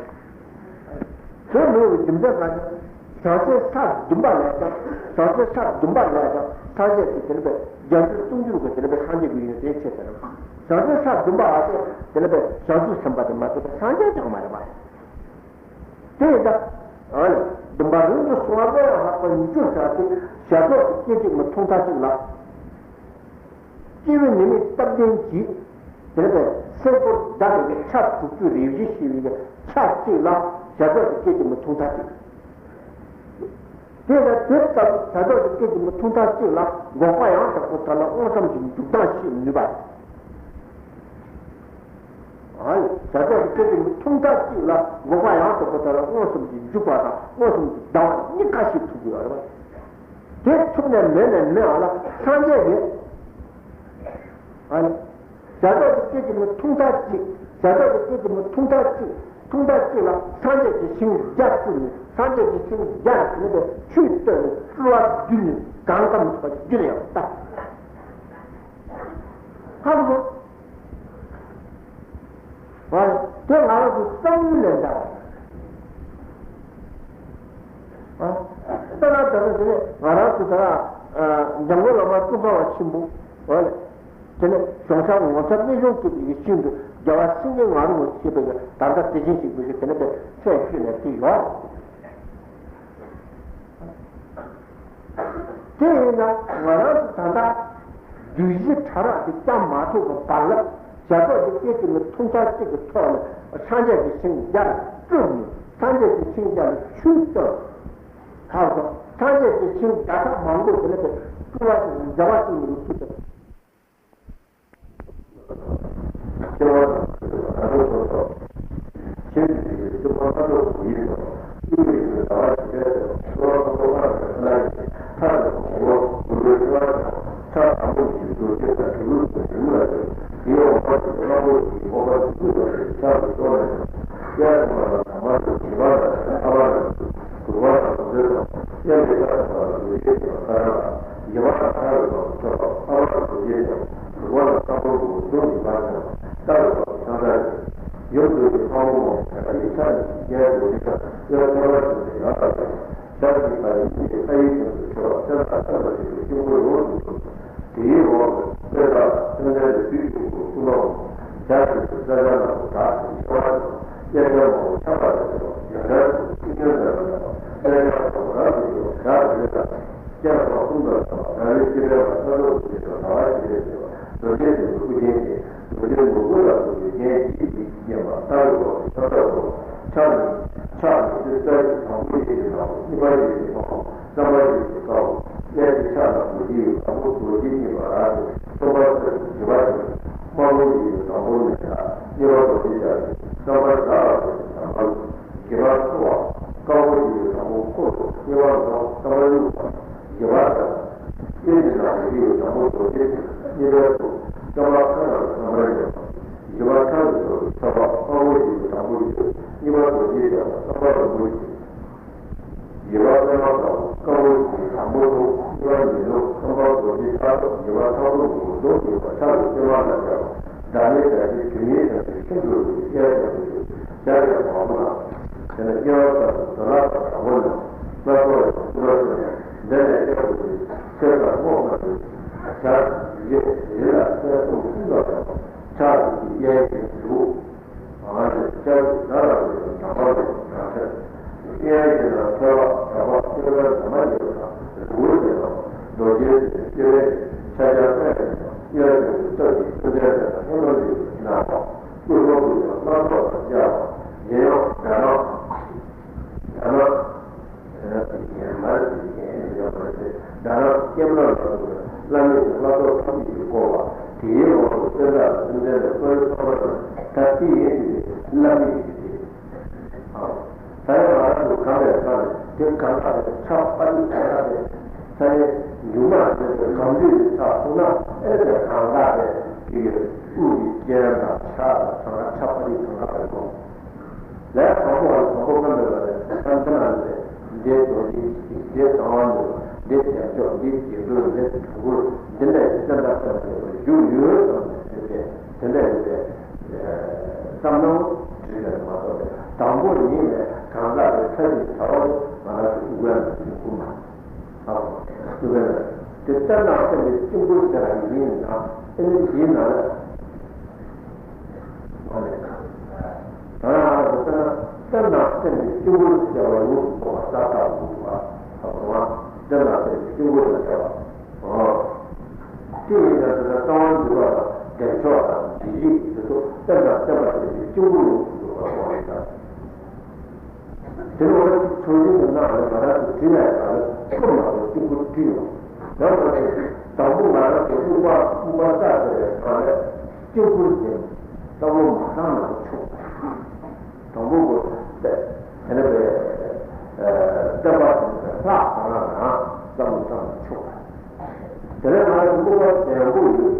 དེ་ལུགས་ཀྱི་རྒྱུ་མཚན་གང་ཞིག་བྱང་ཆུབ་ས་བདུན་པ་ལས་ཀྱང་། བྱང་ཆུབ་ས་བདུན་པ་ལས་ཀྱང་སངས་རྒྱས་ཀྱི་དེ་ནི་པའི་རྒྱ་མཚོ་སྟོང་འགྱུར་གྱི་དེ་ནི་པའི་སངས་རྒྱས་ཀྱི་ཡོན་ཏན་ཆེ་ཟེར། བྱང་ཆུབ་ས་བདུན་པ་ཨ་ཟེར་དེ་ནི་པའི་བྱང་ཆུབ་སེམས་དཔའ་དེ་མ་གཏོགས་པའི་སངས་རྒྱས་ཀྱང་མ་རེད་པ། དེ་ཡིན་ད། ཨ་ནི། བདུན་པ་རིམ་གྱིས་སོང་བ་ལས་ལྷག་པར་འགྱུར་བྱ་སྟེ། ཞབས་ཏོག་གི་སྐད་ཅིག་མ་ཐུང་ཐག་གཅིག་ལ། སྐྱེ་བོའི་ཉེས་དམིགས་སྟབས་ལྡན་གྱིས། དེ་ནི་པའི་སེམས་ཁོར་བརྡ་དེ་ཆ་དྲུག་ཅུ་རེ་བཞི་ཞེས་པའི་ཆ་གཅིག་ལ་ཞབས་ཏོག་གི་སྐད་ཅིག་མ་ཐུང་ཐག་གཅིག་དེ་ལ་དེ་ལྟ་བུ་ཞབས་ཏོག་གི་སྐད་ཅིག་མ་ཐུང་ཐག་གཅིག་ལ་འགོག་པ་ཡང་དག་པར་ཐར་ལ་མངོན་སུམ་གྱི་འཇུག་ལྡང་ཤེས་ནུས་པ། ཨ་ནི་བྱ་སྤྱོད་ཀྱི་སྐད་ཅིག་མ་ཐུང་ཐག་གཅིག་ལ་འགོག་པ་ཡང་དག་པར་ཐར་ལ་མངོན་སུམ་གྱི་འཇུག་པ་དང་མངོན་སུམ་གྱི་ལྡང་བ་གཉིས་ཀ་ཤེས་ཐུབ་དགོས་པ་རེད་པ། དེ་ཐུབ་ནས་མེད་ནས་མེད་པ་ལ་སངས་རྒྱས་ཀྱིས། ཨ་ནི་བྱ་སྤྱོད་ཀྱི་སྐད་ཅིག་མ་ཐུང་ཐག་གཅིག་བྱ་སྤྱོད་ཀྱི་སྐད་ཅིག་མ་ཐུང་ཐག་གཅིག་ཐུང་ཐག་གཅིག་ལ་སངས་རྒྱས་ཀྱི་ཞིང་བརྒྱ་བཅུ་ནི་སངས་རྒྱས་ཀྱི་ཞིང་བརྒྱ་ནི་པའི་ཆོས་སྟོན་ནས་སྤྲུལ་པ་བསྡུས་ནས་གང་ག་མི་ཐུབ་པ་བསྡུས་ནས་ཡང་ལྟ། ཧ་གོ། ཨ། དེ་ང་རང་ཚོ་བསམ་ཡུལ་ལས་འདས་པ། ཨ། ད་ལྟ་ད་ལྟ་དེ་ནས་ང་རང་ཚོ་ད་ལྟ་འཇམ་མགོན་བླ་མ་ཀུན་དགའ་བ་ཆེན་པོ། ཨ་ལས། དེ་ནས་གཞུང་ཆེན་ངོ་མཚར་རྨད་བྱུང་བཀོད་པའི་ཤིང་དུ་རྒྱལ་བ་སེང་གེ་ང་རོ་ཞེས་པའི་ད་ལྟ་དེ་བཞིན་གཤེགས་པའི་དེ་ནས་པའི་ཚད་ཤོད་ནས་དེ་ཡོད། དེ་ཡིན་ན་ང་རང་ཚོ་ད་ལྟ་བདུད་བཞི་ཕྲ་རགས་དེ་བཅོམ་མ་ཐུབ་པའི་བར་ལ་ཞབས་ཏོག་གི་སྐད་ཅིག་མ་ཐུང་ཐག་གཅིག་གི་ཐོག་ནས་སངས་རྒྱས་ཀྱི་ཞིང་བརྒྱ་ལ་སྤྲུལ་ནས་སངས་རྒྱས་ཀྱི་ཞིང་བརྒྱ་ལ་ཆོས་སྟོན། ཧ་གོ། སངས་རྒྱས་ཀྱི་ཞིང་བརྒྱ་ཕྲག་མང་པོ་དེ་ནས་དེ་སྤྲུལ་པ་དེ་མཛད་པ་ཅིག་ཡིན་ཚུལ་དང་། སྐྱེ་བ་དང་བྲལ་བའི་ལམ་ལ་སོགས་པ། ཆོས་ཀྱི་སྤྲུལ་པ་སྣ་ཚོགས་སུ་ཡིད་དང་། སྤྲུལ་པའི་ཡུལ་ཟླ་བ་ཞིག་རེད་དོ། སྤྲུལ་པ་ཁོ་ཐོག་མར་བྱས་ན་ཡང་མཐའ་དང་གོང་ལོག་གུ་རུའི་སྤྲུལ་པ་དང་ཕྱག་དང་པོ་ཡི་རྡོ་རྗེ་དང་གྲི་གུག་གི་གྲི་གུག་ལ་སོགས་དེའི་འོག་མར་གྱི་དཀར་པོ་ཡི་འོག་པ་དྲུག་ཅུ་ལ་སོགས་ཕྱག་ཏུ་གཏོར་ནས་ཀྱང་། དབྱར་ཐ་མ་དང་དང་པ་དང་བྱེ་བ་དང་ཨ་བ་དང་དུར་བ་དང་མཛོད་དང་། མཉམ་པའི་ཕྱག་དང་པ་ལ་རྡོ་རྗེ་དང་ས་ར་ལ། བཞི་པ་དང་ཐ་རུ་དང་ཐོད་པ་ཨ་བ་དང་རྡོ་རྗེ་དང་དུར་བ་དང་ས་ཕོར་དུ་འཛུམ་གྱི་བར་དང་ལྟ་རུ་དང་ཤང་ས་རེ། ཡུམ་གདུལ་བྱའི་ཕག་མོ་མོ་ཕྱག་གཡས་ཕྱག་གཉིས་ཀྱི་རྒྱན་རྡོ་རྗེ་དང་དབྱར་ཐ་མ་བཞིན་དུ་ཡང་དག་པའི་ཞབས་ཀྱི་ཕ་ཡི་གཉིས་ཀྱི་ཕ་ཡི་སྟེང་དུ་ཕྱོགས་སེམས་དང་སེམས་ལ་བྱེད་པའི་དཀྱིལ་འཁོར་ཡོངས་སུ་གྱུར། དེའི་འོག་ཏུ་པད་དཀར་དང་ཙནྡན་དུ་བདུད་ཀྱི་དབུ་སྐུ་ལོང་། ཞབས་ཀྱི་རྩེ་ལ་ཕྱག་ཞབས་ཀྱི་ཕྱག་རྒྱ་མང་པོ་ཆགས་པ་དང་བཅས་པ་ཡང་བསྐྱར་དུ་ཐུགས་ཉིད་ལ་རང་དང་དཔལ་ཀྱང་དང་རབ་ཏུ་ཕྱེ་བ་ཞབས་ཀྱི་ལས་དང་། སྐྱེ་བ་གསུམ་དང་བྲལ་བ་རང་རིག་སྐྱེ་བྲལ་བ་སྣ་ཚོགས་སུ་སྐྱེས་པ་ཟླ་བ་ཞིག་རེད་ཟེར་བ་རྡོ་རྗེ་སེམས་དཔའི་སྐུ་རྒྱན་ཏེ། རྡོ་རྗེ་ནོར་བུ་ལ་སོགས་པའི་རྒྱན་བཞི་ཡིས་བརྒྱན་པ་ལྟ་བུའི་འོག་ཏུ་ཕྱག་འཚལ་ལོ། ཕྱག་ནི་ཕྱག་ནི་ཏེ་རྩ་བཞི་དང་པོ་ཡི་གེ་དང་པོ། གཉིས་པ་ཡི་གེ་ཕ་བོང་། རྣམ་པ་བཞི་གི་ཀ་བོ། གཡས་ཀྱི་ཕྱག་ན་རྡོ་རྗེ་ཡི་དང་པོ་རྡོ་རྗེ་གཉིས་པ་ར་ཏེ་གསུམ་པ་ས་ཏེ་བཞི་པ་ཏེ། དམར་པོ་ཡི་གེ་དང་པོ་མེ་ཏྲ། གཉིས་པ་རྡོ་རྗེ་ལྕགས་ཀྱུ། རྣམ་པ་བཞི་ལ་སོགས་པའི་དང་པོ། བཞི་པ་ཁྲོ་བོ། དཀར་པོ་ཡི་གེ་དང་པོ་འཁོར་ལོ། གཉིས་པ་ལོ། རྣམ་པ་གཉིས་པ། བཞི་པ་ལྟ། གཡས་ཀྱི་ནང་དུ་ཡི་གེ་དང་པོ་རྡོ་རྗེ་ཅན། གཉིས་པའི་ཚུལ། རྣམ་པ་ཁ་ནང་དུ་རྣམ་པར་སྦྱར་བ། བཞི་པ་ཕྱག་ཏུ་ཐོགས་པའི་ཐོད་པ་དམར་པོ་ཡི་གེ་དང་པོ་ཡོད། གཉིས་པ་རྡོ་རྗེ་ལྕགས་ཀྱུ། རྣམ་པ་རིང་པོ་ཡི་གེ། བཞི་པ་པདྨ་དཀར་པོ། དཀར་པོ་ཡི་གེ་དང་པོ་ཐུགས། གཉིས་པ་མི་ནུབ། གསུམ་པ་རྡོ་རྗེ་ལྟ་སྟོབས། བཞི་པ་ཕྲག་དོག་ནོར་བུ་གདོང་གྱུར་པ། ཕྱག་ཏུ་པདྨ་ལ་སྦྱར་བ། སྒྲ་མེད་བདག་གི་དྲི་མེད་ཞལ་ནི། ཁྱིམ་དུ་རུ་ཡི་གཡས་བརྐྱང་དུ་གྱུར། ཞབས་ཀྱང་བ་སྤུ་ལ། དེ་ནས་དམྱལ་བ་ལྟ་བུ་དུར་ལ་དང་དྲག་པོ་རྣམས། སྣ་ཚོགས་ཡང་སྐུ་འདྲ་ཞིང་། འདི་ནས་སྐྱབས་སུ་མཆི། ཚེ་དང་བསྔོ་བ་ནི། ཞབས་ཀྱི་རྗེས་རི་ལ་སྤྱན་གསུམ་ཐིམ་པར་བྱ་བ། ཕྱག་གི་གཡས་ཀྱི་དྲུག་ཨ་ནི་ལྕགས་ཀྱུ་ཟ་ར་བའི་ནམ་མཁའ་ལས་ཡང་ཆེར། གཡས་ཀྱི་ནང་ཐོད་པ་གྲགས་པ་ཀུན་དགའ་འཛོམས་མ་ཡོད་པ་དང་། དགུ་པོ་དེ་དང་རྡོ་རྗེ་ཟེར་ཏེ་སྐྱེ་བའི་ཕྱག་རྒྱ་ལྔ་ཡི་ནང་ སྔར་བྱུང་གི་སྟོབས་ཀྱིས་ཀུན་ལྡན་དེ་དག་ཧེ་མ་ལུས་པའི་ནང་པ། སྐུ་གསུང་ཐུགས་ཀྱང་སྣ་ཚོགས་དང་སྦྱར་བ། གཞན་ཡང་དགྲ་ནག་དགྲ་ནག་ཡན་མར་གྱི་རྒྱན་ཡང་མ་ཟད་དགྲ་ནག་སྐྱེམས་ལ་ལ་སོགས་པའི་བླ་མེད་ཀྱི་ལྷ་ཚོགས་ཐམས་ཅད་ཀྱིས་བསྐོར་བ། དེའི་འོག་ཏུ་སྟོན་ཟླ་དང་སེམས་ཅན་དང་སོགས་པའི་ཚོགས་པ་རྣམས་ད་ལྟའི་ཡིན་ཞིང་བླ་མེད་ཀྱི་སྟེ། ད་ཡང་ང་རང་ཚོ་གང་ལས་གང་ལས་དེ་གང་ག་དེ་ཆགས་པ་ནི་གང་ག་དེ་ས་ཡི་འཇུག་མ་ཟེར་ཏེ་གང་འདུས་ཀྱི་ཆགས་སོང་ན་ཨེ་དེ་གང་ག་དེ་དེ་གི་དབུགས་ཀྱི་རྐྱེན་དང་ཆགས་དང་གང་ག་ཆགས་པ་ནི་གང་ག་དེ་དགོངས། ལས་དང་པོ་བ་དང་པོ་ཀུན་འདུས་པ་ལས་ད་འདི་ན་ལས་འདི་རྡོ་རྗེ་འདི་གསང་བ་འདུས་པ་འདི་བདེ་མཆོག་འདི་དགེ་སྦྱོར་འདི་གྲུ་གུར་འདི་འདྲ་ཡི་སེམས་པ་ཙམ་ཞིག་བཞུགས་ཡོད་ཙམ་ཞིག་དེ་འདྲ་ཡོད་པས། བསམ་མནོ་བྲིས་པས་མ་གཏོགས་པའི་དང་པོ་ཉིད་ནས་གང་ཟག་གི་ཕྲ་ཞིང་ཕྲ་བ་ལས་ང་རང་ཚོ་དབུ་མ་ཡིན་དགོས་མ། ཨ་དབུ་མ་དེ་ལྟར་ན་སེམས་ཀྱི་སྤྱི་འགུལ་ཟེར་བ་ཡིན་ན་ཨེ་ནི་འདིའི་ནང་ལ་ཨ་ནི་ད་ང་རང་ཚོ་ལྟར་ན་ལྟར་ན་སེམས་ཀྱི་སྤྱི་འགུལ་ཟེར་བ་ཡོངས་སུ་རྫོགས་པ་ས་ལྟ་བུ་བ་ཨ་དབུ་མ་ལྟར་ན་སེམས་ཀྱི་སྤྱི་འགུལ་ལ་ཟེར་བ། ཨོ། དེ་ཡིན་ན་དེ་ལ་གསང་བ་འདུས་པ་དང་བདེ་མཆོག་དང་བདེ་གཤེགས་དེ་ཚོ་བསྟན་དང་བསྟན་པ་དེ་ཚོའི་སྤྱི་འགུལ་ཡོངས་སུ་རྫོགས་པ་གསུངས་པ་ཡིན་ད། དེ་ནི་འོ་ན་ཚིག་ཆུང་ཆུང་གི་ནང་ལ་ང་རང་ཚོ་བྲིས་ནས་ད་ལ་སྐུ་མ་གཏོགས་སྤྱི་འགུལ་བྲིས་ཡོང་། ཡང་ན་དང་པོ་ང་རང་ཚོ་དབུ་མ་དབུ་མ་ལྟ་ཟེར་བའི་སྒང་ལ་སྤྱི་འགུལ་དེ་ལྟ་བུ་མ་བཏང་ན་ཆོག་དང་པོ་གོ། དེ་ནས་པའི་བསྟན་པ་དེ་ནི་ལྷག་བཏང་ན་རང་བསམ་བློ་བཏང་ན་ཆོག་དེ་ནས་ང་རང་ཚོ་བློ་བ་བདེ་པོ་ཡོད་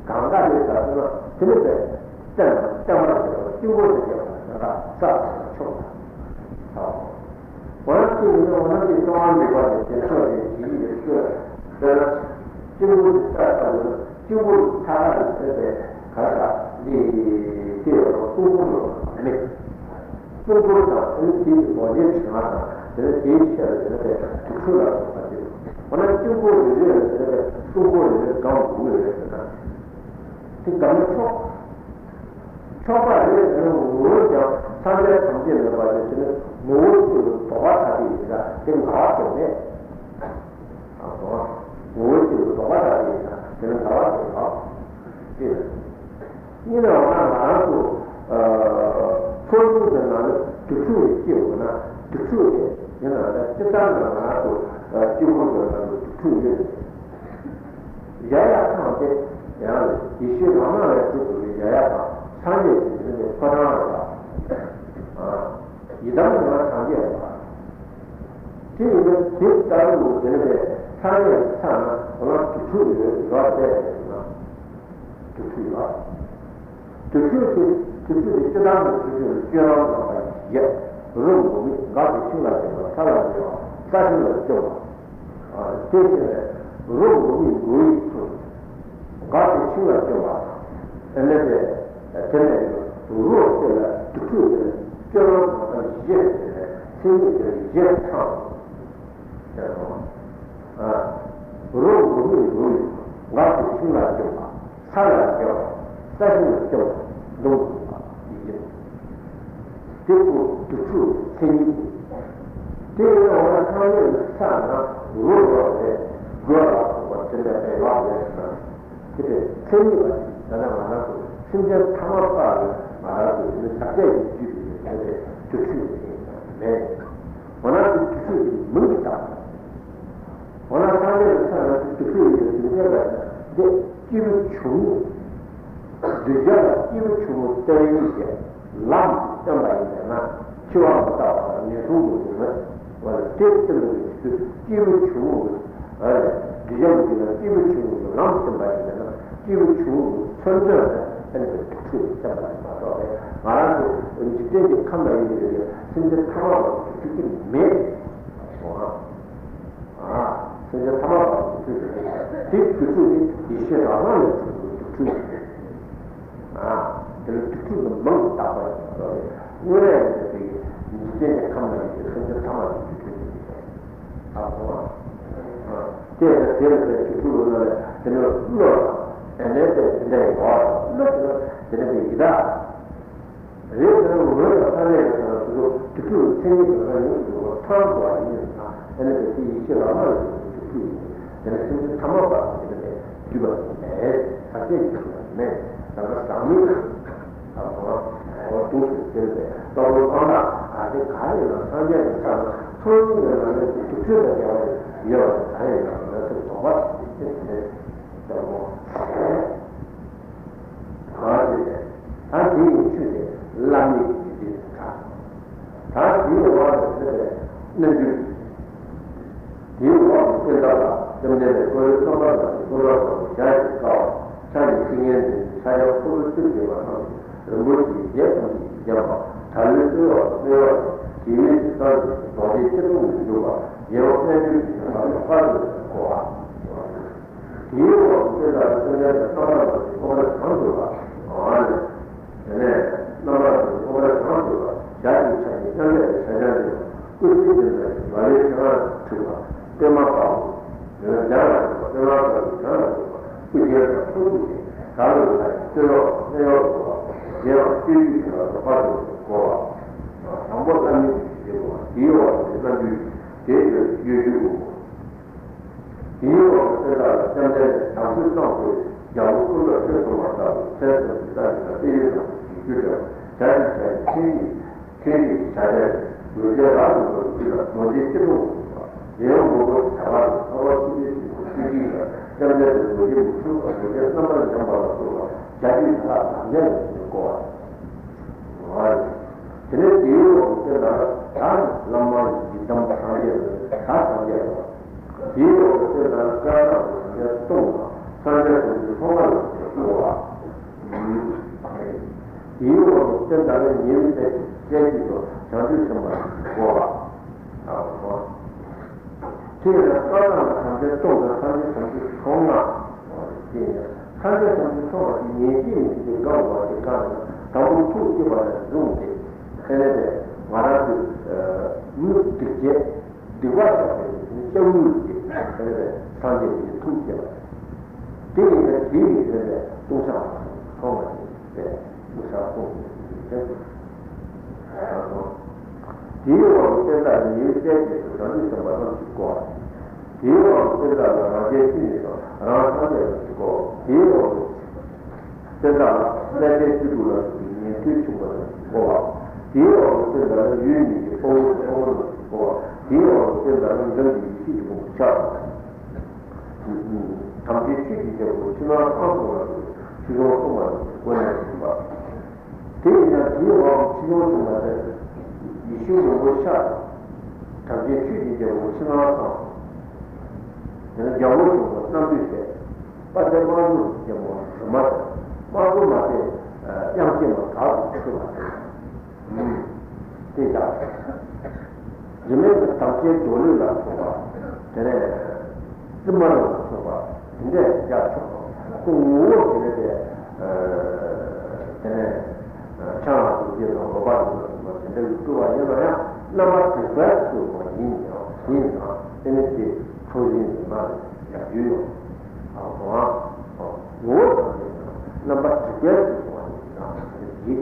གང་ག་རེད་ཟེར་ན་དེ་ནི་པའི་བསྟན་པ་བསྟན་པ་ཟེར་བ་སྤྱི་འགུལ་དུ་སྐྱེལ་བ་ན་ད་ས་དང་ཆོག་ད། འོ་ན་ཅི་ཡིན་ན་འོ་ན་དེ་གསང་བ་འདུས་པ་དེ་དེ་ཆོག་དེ་ཇི་ཡི་རེད་ཤོད་དེ་ལ་སྤྱི་འགུལ་དུ་ལྟ་ལྟ་བུ་ན་སྤྱི་འགུལ་ཐ་ན་རེད་ཟེར་ཏེ་ག་ས་འདི་དེ་ཡོད་རོགས་སྤྱི་འགུལ་རོགས་མེད། སྤྱི་འགུལ་དང་ཨ་ནི་དེའི་རྡོ་རྗེ་འཆང་བ་དང་དེ་ནས་དེའི་ཆེད་ལ་དེ་ནས་དེ་དུར་ཁྲོད་ལ་སོགས་པ་དེ། འོ་ན་སྤྱི་འགུལ་རེ་རེ་ལ་དེ་ནས་དེ་སྤྱི་འགུལ་རེ་རེ་སྒང་འགུག་ཡོད་རེད་ཟེར་ན། དེ་སྒང་ནས་ཆོག་ཆོག་པ་རེད་ཟེར་ན་འོན་ཀྱང་སངས་རྒྱས་ཐམས་ཅད་མེད་པ་དེ་དེ་ནས་ངོ་བོ་གཅིག་ལ་ལྡོག་པ་ཐ་དད་ཡིན་ན་དེ་འགལ་བ་དེ་མེད། ཨ་སོ། ངོ་བོ་གཅིག་ལ་ལྡོག་པ་ཐ་དད་ཡིན་ན་དེ་ནི་འགལ་བ་དེ་ལགས། ཅེས། གཉིས་ནས་འོ་ན་ང་རང་ཚོ་ཚོགས་ཆུང་དེ་ནང་ལ་དུར་ཁྲོད་ཀྱི་སྐྱེས་འོ་ན་དུར་ཁྲོད་དེ་ཡིན་ན་ད་སྤྱིར་བཏང་ནང་ང་རང་ཚོ་སྤྱི་བོ་དེ་ནང་ལ་དུར་ཁྲོད་ཡོད་རེད། ཡ་ཡ་ཐང་དེ་ཡང་ཡེ་ཤེས་རང་སྣང་ལས་གྲུབ་པའི་ཡ་ཡ་ཐང་སངས་རྒྱས་ཀྱི་དེ་ནི་ཕོ་བྲང་རེད་ལ། ཡི་དམ་ཉི་མ་སངས་རྒྱས་པ། དེ་ཡིན་ན་དེ་ལྟ་བུ་དེ་ནི་སངས་རྒྱས་ཀྱི་ས་ན་འོ་ན་དུར་ཁྲོད་ཡོད་འགྲོ་བ་བསྡད་ཡོད་ན་དུར་ཁྲོད་ཡོད། དུར་ཁྲོད་དེ་དུར་ཁྲོད་དེ་སྤྱི་བཏང་གི་དུར་ཁྲོད་ལ་སྤྱོད་ལམ་དང་པ་ཡི་རུ་མུ་མེད་འགག་གི་ཤིང་ལ་སྐྱོན་པ་ས་ལ་སྐྱོན་པ་ས་ཤིང་ལ་སྐྱོན་པ། དེ་བཞིན་རུ་མུ་མེད་མགོ་ཡི་ཚུལ། འགག་གི་ཤིང་ལ་སྐྱོན་པ། དེ་ནས་དེ་དེ་ནས་རུ་སྟེ་ལ་དུར་ཁྲོད་དེ་ལ་སྤྱོད་ལམ་དང་པ་བཞི་ཟེར་ནས་མཚན་ཉིད་དེ་བཞི་ཚང་། རུ་མུ་མེད་མགོ་ཡི་འགག་གི་ཤིང་ལ་སྐྱོན་པ། ས་ལ་སྐྱོན་པ། ས་ཤིང་ལ་སྐྱོན་པ། མདུང་དགོས་པ་ཡི་བཞི། དེ་ཀུན་དུར་ཁྲོད་མཚན་ཉིད་དེ། དེ་ཡིན་ན་འོ་ན་སངས་རྒྱས་ཀྱི་ས་ན་རུ་ཡོད་རེད། རྒོད་ལ་སོགས་པ་དེ་འདྲ་བས་ཡོད་རེད་ཟེར་ན། དེ་ལྟར་མཚན་ཉིད་པ་དེ་ད་ལྟ་ང་རང་ཚོ་སེམས་ཅན་ཐ་མལ་པ་ལ་ང་རང་ཚོ་དེ་ནི་ཟག་བཅས་ཀྱི་རྒྱུད་དེ་ནི་དེ་ལྟར་དུར་ཁྲོད་དེ་ནི་མེད། འོ་ན་དེ་དུར་ཁྲོད་དེ་མིང་གིས་བཏགས་པ། འོ་ན་སངས་རྒྱས་ཀྱི་ས་ན་དུར་ཁྲོད་ཡོད་དུས་ཀྱང་འདི་སྐྱེས་བུ་ཆུང་ངུ། གདུལ་བྱ་ལ་སྐྱེས་བུ་ཆུང་ངུ་སྟོན་ཡུལ་གྱི་ལམ་སྟོན་པ་ཡིན་པས་ན་འཆི་བ་མི་རྟག་པ་དང་ངན་སོང་གི་སྡུག་བསྔལ་བ་ལ་དེ་སྟོན་པའི་ཆེད་དུ་སྐྱེས་བུ་ཆུང་ངུ་གི་གདུལ་བྱ་གི་རྒྱུད་ལ་སྐྱེས་བུ་ཆུང་ངུ་གི་ལམ་སྟོན་པ་ཡིན་པས་ན་སྐྱེས་བུ་ཆུང་ངུ་གི་མཚོན་དོན་ལ་བརྟེན་པའི་དུར་ཁྲོད་སྟོན་པ་ཡིན་མ་གཏོགས་པས་ང་རང་ཚོ་འཇིག་རྟེན་གྱི་ཁམས་ལ་ཡོད་པའི་སེམས་ཅན་ཐ་མལ་པ་དུར་ཁྲོད་ཀྱི་མེད། སེམས་ཅན་ཐ་མལ་པ་དུར་ཁྲོད་དེ་དེ་དུར་ཁྲོད་དེ་ཡེ་ཤེས་རང་སྣང་ལས་གྲུབ་པའི་དུར་ཁྲོད་དེ། དེ་ལ་དུར་ཁྲོད་ཀྱི་མིང་དུ་བཏགས་པ་ཡིན་པ་ལས་དངོས་གནས་ཡིན་པའི་འཇིག་རྟེན་གྱི་ཁམས་ན་ཡོད་པའི་སེམས་ཅན་ཐ་མལ་པའི་དུར་ཁྲོད་དེ་ཡིན། ཨ་ཁོ་དེ་ལ་དེ་ལ་དེ་དུར་ཁྲོད་ཀྱི་ནང་ལས་དེ་ནི་བློ་དང་དེ་ནས་དེ་དེ་འདྲ་ཡོད་པ་བློ་དེ་ནི་དེ་ནི་ཡི་དྭགས། རེད་དེ་ནས་འོད་དང་ས་གནས་ཀྱི་ས་ན་དུ་དུ་དུ་ཚན་ཉིད་དུ་རང་ཉིད་དུ་ཐང་དུ་བ་ཡིན་ན་དེ་ནས་དེ་ཡེ་ཤེས་རང་སྣང་ཡིན་དུ་དུ་ཡིན་དེ་ནས་སེམས་ཅན་ཐ་མལ་པ་དེ་ནས་བསྡུས་པ་ཡིན་པས། ཆ་རྐྱེན་གྱི་མེད། ད་ལྟ་ཟག་མེད་ཀྱི་ཨ་ཁོ་འོ་དུས་སུ་སྟོན་པའི་རྟོགས་ལྡན་དབང་ཐང་ག་ཚོད་ག་རེ་ལ་སངས་རྒྱས་ཀྱི་ས་ལ་ཚོགས་གཉིས་ཀྱི་ལམ་ལས་ཀྱི་དུས་ཚོད་དང་འབྲེལ་བ་ཡོད་པ་ག་རེ་ལ་ལ་ཚོད་དོགས་པ་ཞིག་དེ་དེ་ལས་ཀྱང་མོ། གང་ཞིག་ད་དེ་ཡི་ཆོས་དེ་བླ་མེད་ཀྱི་དེ་དེ་ག་ད་དེའི་འོག་ཏུ་སླེབས་པའི་རྣལ་འབྱོར་གྱི། དེའི་འོག་ཏུ་སྟོན་ཐབས་ལ་སེམས་ལྡན་པའི་ཀུན་རིག་རྣམ་པར་དག་པའི་ཀུན་རབ་བཟང་པོ་ཞལ་གྱི་དཀའ་བ་ཕྱག་གི་ཚིག་སྙན་འདོན་ཕྱག་རྒྱ་ཁོ་བོའི་ཚུལ་བྱེད་པ་རྣམས་རིན་པོ་ཆེའི་རྒྱན་ཐམས་ཅད་ཀྱིས་བརྒྱན་པ་དལ་བའི་སྤྲུལ་བ་སྨེ་བ་ཞིག་ཞི་བའི་གཟི་མདངས་ཀྱི་རྡོ་རྗེ་སྐྱིལ་ཀྲུང་ནས་བཞུགས་པ་རྒྱལ་བ་རྣལ་འབྱོར་གྱི་ཞལ་ལ་དཔག་ཏུ་མེད་པར་བསྐོར་བ། དེའི་འོག་ཏུ་སྟོན་ཐབས་ལ་སེམས་ལྡན་པའི་རྣམ་པར་དག་པའི་ཁོ་བོ་བྱང་ཆུབ་པ། དེ་ནས་རྣམ་པར་དག་པའི་ཁོ་བོ་བྱང་ཆུབ་པ། ཞལ་གྱི་ཕྱག་ནི་མཉམ་གནས་པའི་ཕྱག་རྒྱ་འདི། སྐུ་ཚེ་བརྟན་པའི་རྒྱ་བོད་ཕྱི་ནང་ལ་འཁྲིགས་པ། པདྨ་དཀར་པོ། འཇམ་ལ་སོགས་པ་པདྨ་དཀར་པོའི་འཇམ་ལ་སོགས་པ་སྐུ་རྒྱན་དང་ཚོགས་དྲུག་གིས་དགྲ་ལུ་ལ་སྟོད་ལོགས་སྨད་ལོགས་སུ་བ་རྒྱལ་བ་སྤྱོད་བརྒྱུད་ཀྱི་ལ་སོགས་པ་དང་བསྐོར་བ། དང་པོ་བླ་མའི་རྒྱུད་ཀྱི་རྒྱལ་པོ་དེའི་འོག་ཏུ་རྣལ་འབྱོར་གྱི་དེའི་རྒྱུད་ཀྱི་གཡོ་སྒྱུ་དབུ། དེའི་འོག་ཏུ་སྟོན་ཐབས་ལ་སེམས་ལྡན་པའི་དམ་ཚིག་གཙང་པོས་རྒྱལ་པོ་ཀུན་ལ་ཁྲིད་གསུངས་པ་ལྟ་བུ་མཚན་གསུམ་གྱི་རྩ་བཞི་དང་དཔེ་ཡོད་ཙམ་གྱི་རྒྱུད་འགྲེལ་བ་བྱ་ཞིང་བྱ་ཡི་ཆོས་ཉིད་ཆོས་ཉིད་ཀྱི་ཆ་ཤས་རྡོ་རྗེ་རབ་ཏུ་དགའ་བའི་རྒྱུད་ལ་རྡོ་རྗེ་སྐྱིལ་ཀྲུང་དུ་བཞུགས་པ་ལེའུ་མང་པོ་ཞིག་བྱ་བ་དང་ཐོག་མར་ཆོས་རྗེ་ཆེན་པོ་ཆོས་སྐྱིད་ཀྱིས་སྐྱབས་མཛད་པའི་རྡོ་རྗེ་མུ་ཁྱུད་པ་རྡོ་རྗེ་རྣམ་པར་འཇོམས་པ་ལ་སོགས་པ་བྱ་རྒྱུད་ལ་ལམ་ལས་ལ་བསྐོར་བ། དེ་ནས་དེའི་འོག་ཏུ་སྟོན་པ་ད་བླ་མ་ཡི་དམ་སངས་རྒྱས་ལ་ད་སངས་རྒྱས་ལ། དེའི་འོག་ཏུ་སྟོན་པ་བཀའ་ཐང་དུ་སངས་རྒྱས་སྟོང་དང་སངས་རྒྱས་སྟོང་གི་ཐོག་མ་ལ་བསྐོར་བ། དེའི་འོག་ཏུ་སྟོན་པ་ཉེ་བའི་སྲས་ཀྱི་སྲས་ཀྱི་ཐོག་བྱང་ཆུབ་སེམས་དཔའ་ལ་བསྐོར་བ། དེ་ཡང་བཀའ་ཐང་ལ་སངས་རྒྱས་སྟོང་དང་སངས་རྒྱས་བྱང་ཆུབ་ཐོག་མ། དེ་ཡང་སངས་རྒྱས་བྱང་ཆུབ་ཐོབ་པ་དེ་ཉན་གྱི་མིན་གྱི་དགའ་བ་དེ་གང་ཡིན་དང་པོ་ཐུགས་སྐྱེས་པ་ནས་བཟུང་སྟེ་དེ་ནས་དེ་ང་རང་གི་མི་སྡིག་བྱས་སྡིག་པ་བཤགས་པའི་སྐྱབས་མགོན་གྱི་དེ་ནས་དེ་སངས་རྒྱས་ཀྱི་ཐུགས་སྐྱེས་པ་དེ་ཡིན་ན་དེ་ཡི་དོན་པའི་ལྟུང་བཤགས་མ་སོང་ཐོག་མ་དེ་དེ་ལྟུང་བཤགས་སོང་དེ་དེའི་འོག་ཏུ་སྟོན་པ་ཉེ་བའི་སྲས་ཀྱི་ཐོག་བྱང་ཆུབ་སེམས་དཔའ་རྣམས་ཀྱིས་བསྐོར་བ། དེའི་འོག་ཏུ་སྟོན་པ་ལ་རང་རྒྱལ་ཅི་ནས་སོ་རང་སངས་རྒྱས་ལ་གོ། དེའི་འོག་ཏུ་སྟོན་པ་ལ་སྨན་པའི་བཅུ་དྲུག་ལ་སོགས་པའི་ཉན་ཐོས་ཆེན་པོ་རྣམས་ཀྱིས་གོ་བ། དེའི་འོག་ཏུ་སྟོན་པ་ལ་ཡུལ་གཉིས་ཀྱི་དཔའ་བོ་དང་དཔའ་མོ་རྣམས་ཀྱིས་གོ་བ། དེའི་འོག་ཏུ་སྟོན་པ་ལ་འཇམ་གྱི་ཡེ་ཤེས་ཀྱི་ཕུང་པོ་ཤར་བ། དམ་ཅན་ཆོས་ཀྱི་རྒྱལ་པོ་ཕྱི་ནང་གསང་གསུམ་ལ་སོགས་པའི་ཆོས་སྐྱོང་སྲུང་མ་རྣམས་ཀྱིས་བསྐོར་ནས་བཞུགས་པ། དེ་ཡིན་ན་དེའི་འོག་ཆོས་སྐྱོང་སྲུང་མ་དེ་ཡེ་ཤེས་མང་པོ་ཤར། དམ་ཅན་ཆོས་ཀྱི་རྒྱལ་པོ་ཕྱི་ནང་གསང་། དེ་ནས་རྒྱལ་པོ་ཆེན་པོ་རྣམ་ཐོས་སྲས། དཔལ་ལྡན་དམག་ཟོར་གྱི་རྒྱལ་པོ་སྒྲོལ་མ་དང་། དམག་ཟོར་མ་དེ་དབྱངས་ཅན་མ་དག་ཏུ་གྲོལ་བ་དང་། དེ་ལྟར། རྗེ་མེད་ཀྱི་དམ་ཅན་མདོ་ལུས་ལ་སོགས་པ། དེ་ནས་ཙི་མ་རུ་ལ་སོགས་པ་དེ་འདྲས་ཀྱང་ཆོག་གོ། ངོ་བོ་དེ་ནས་དེ་དེ་ནས་ཕྱག་ན་རྡོ་རྗེ་དང་འོད་དཔག་མེད་ལ་སོགས་པ་དེ་འདྲ་ཡི་སྤྲུལ་པ་ཡིན་ན་ཡང་རྣམ་པ་དྲུག་པའི་སྤྲུལ་པ་ཡིན་ཡང་ཡིན་ཙང་དེ་ནས་དེ་ཁྲོ་ཞན་དུ་མ་ལ་ཡང་ཡོད་ཡོད། ཨ་ཧོ། ངོ་བོ་དང་ལྡན་ན་རྣམ་པ་དྲུག་པའི་སྤྲུལ་པ་ཡིན་ཙང་དེ་ནས་དེ།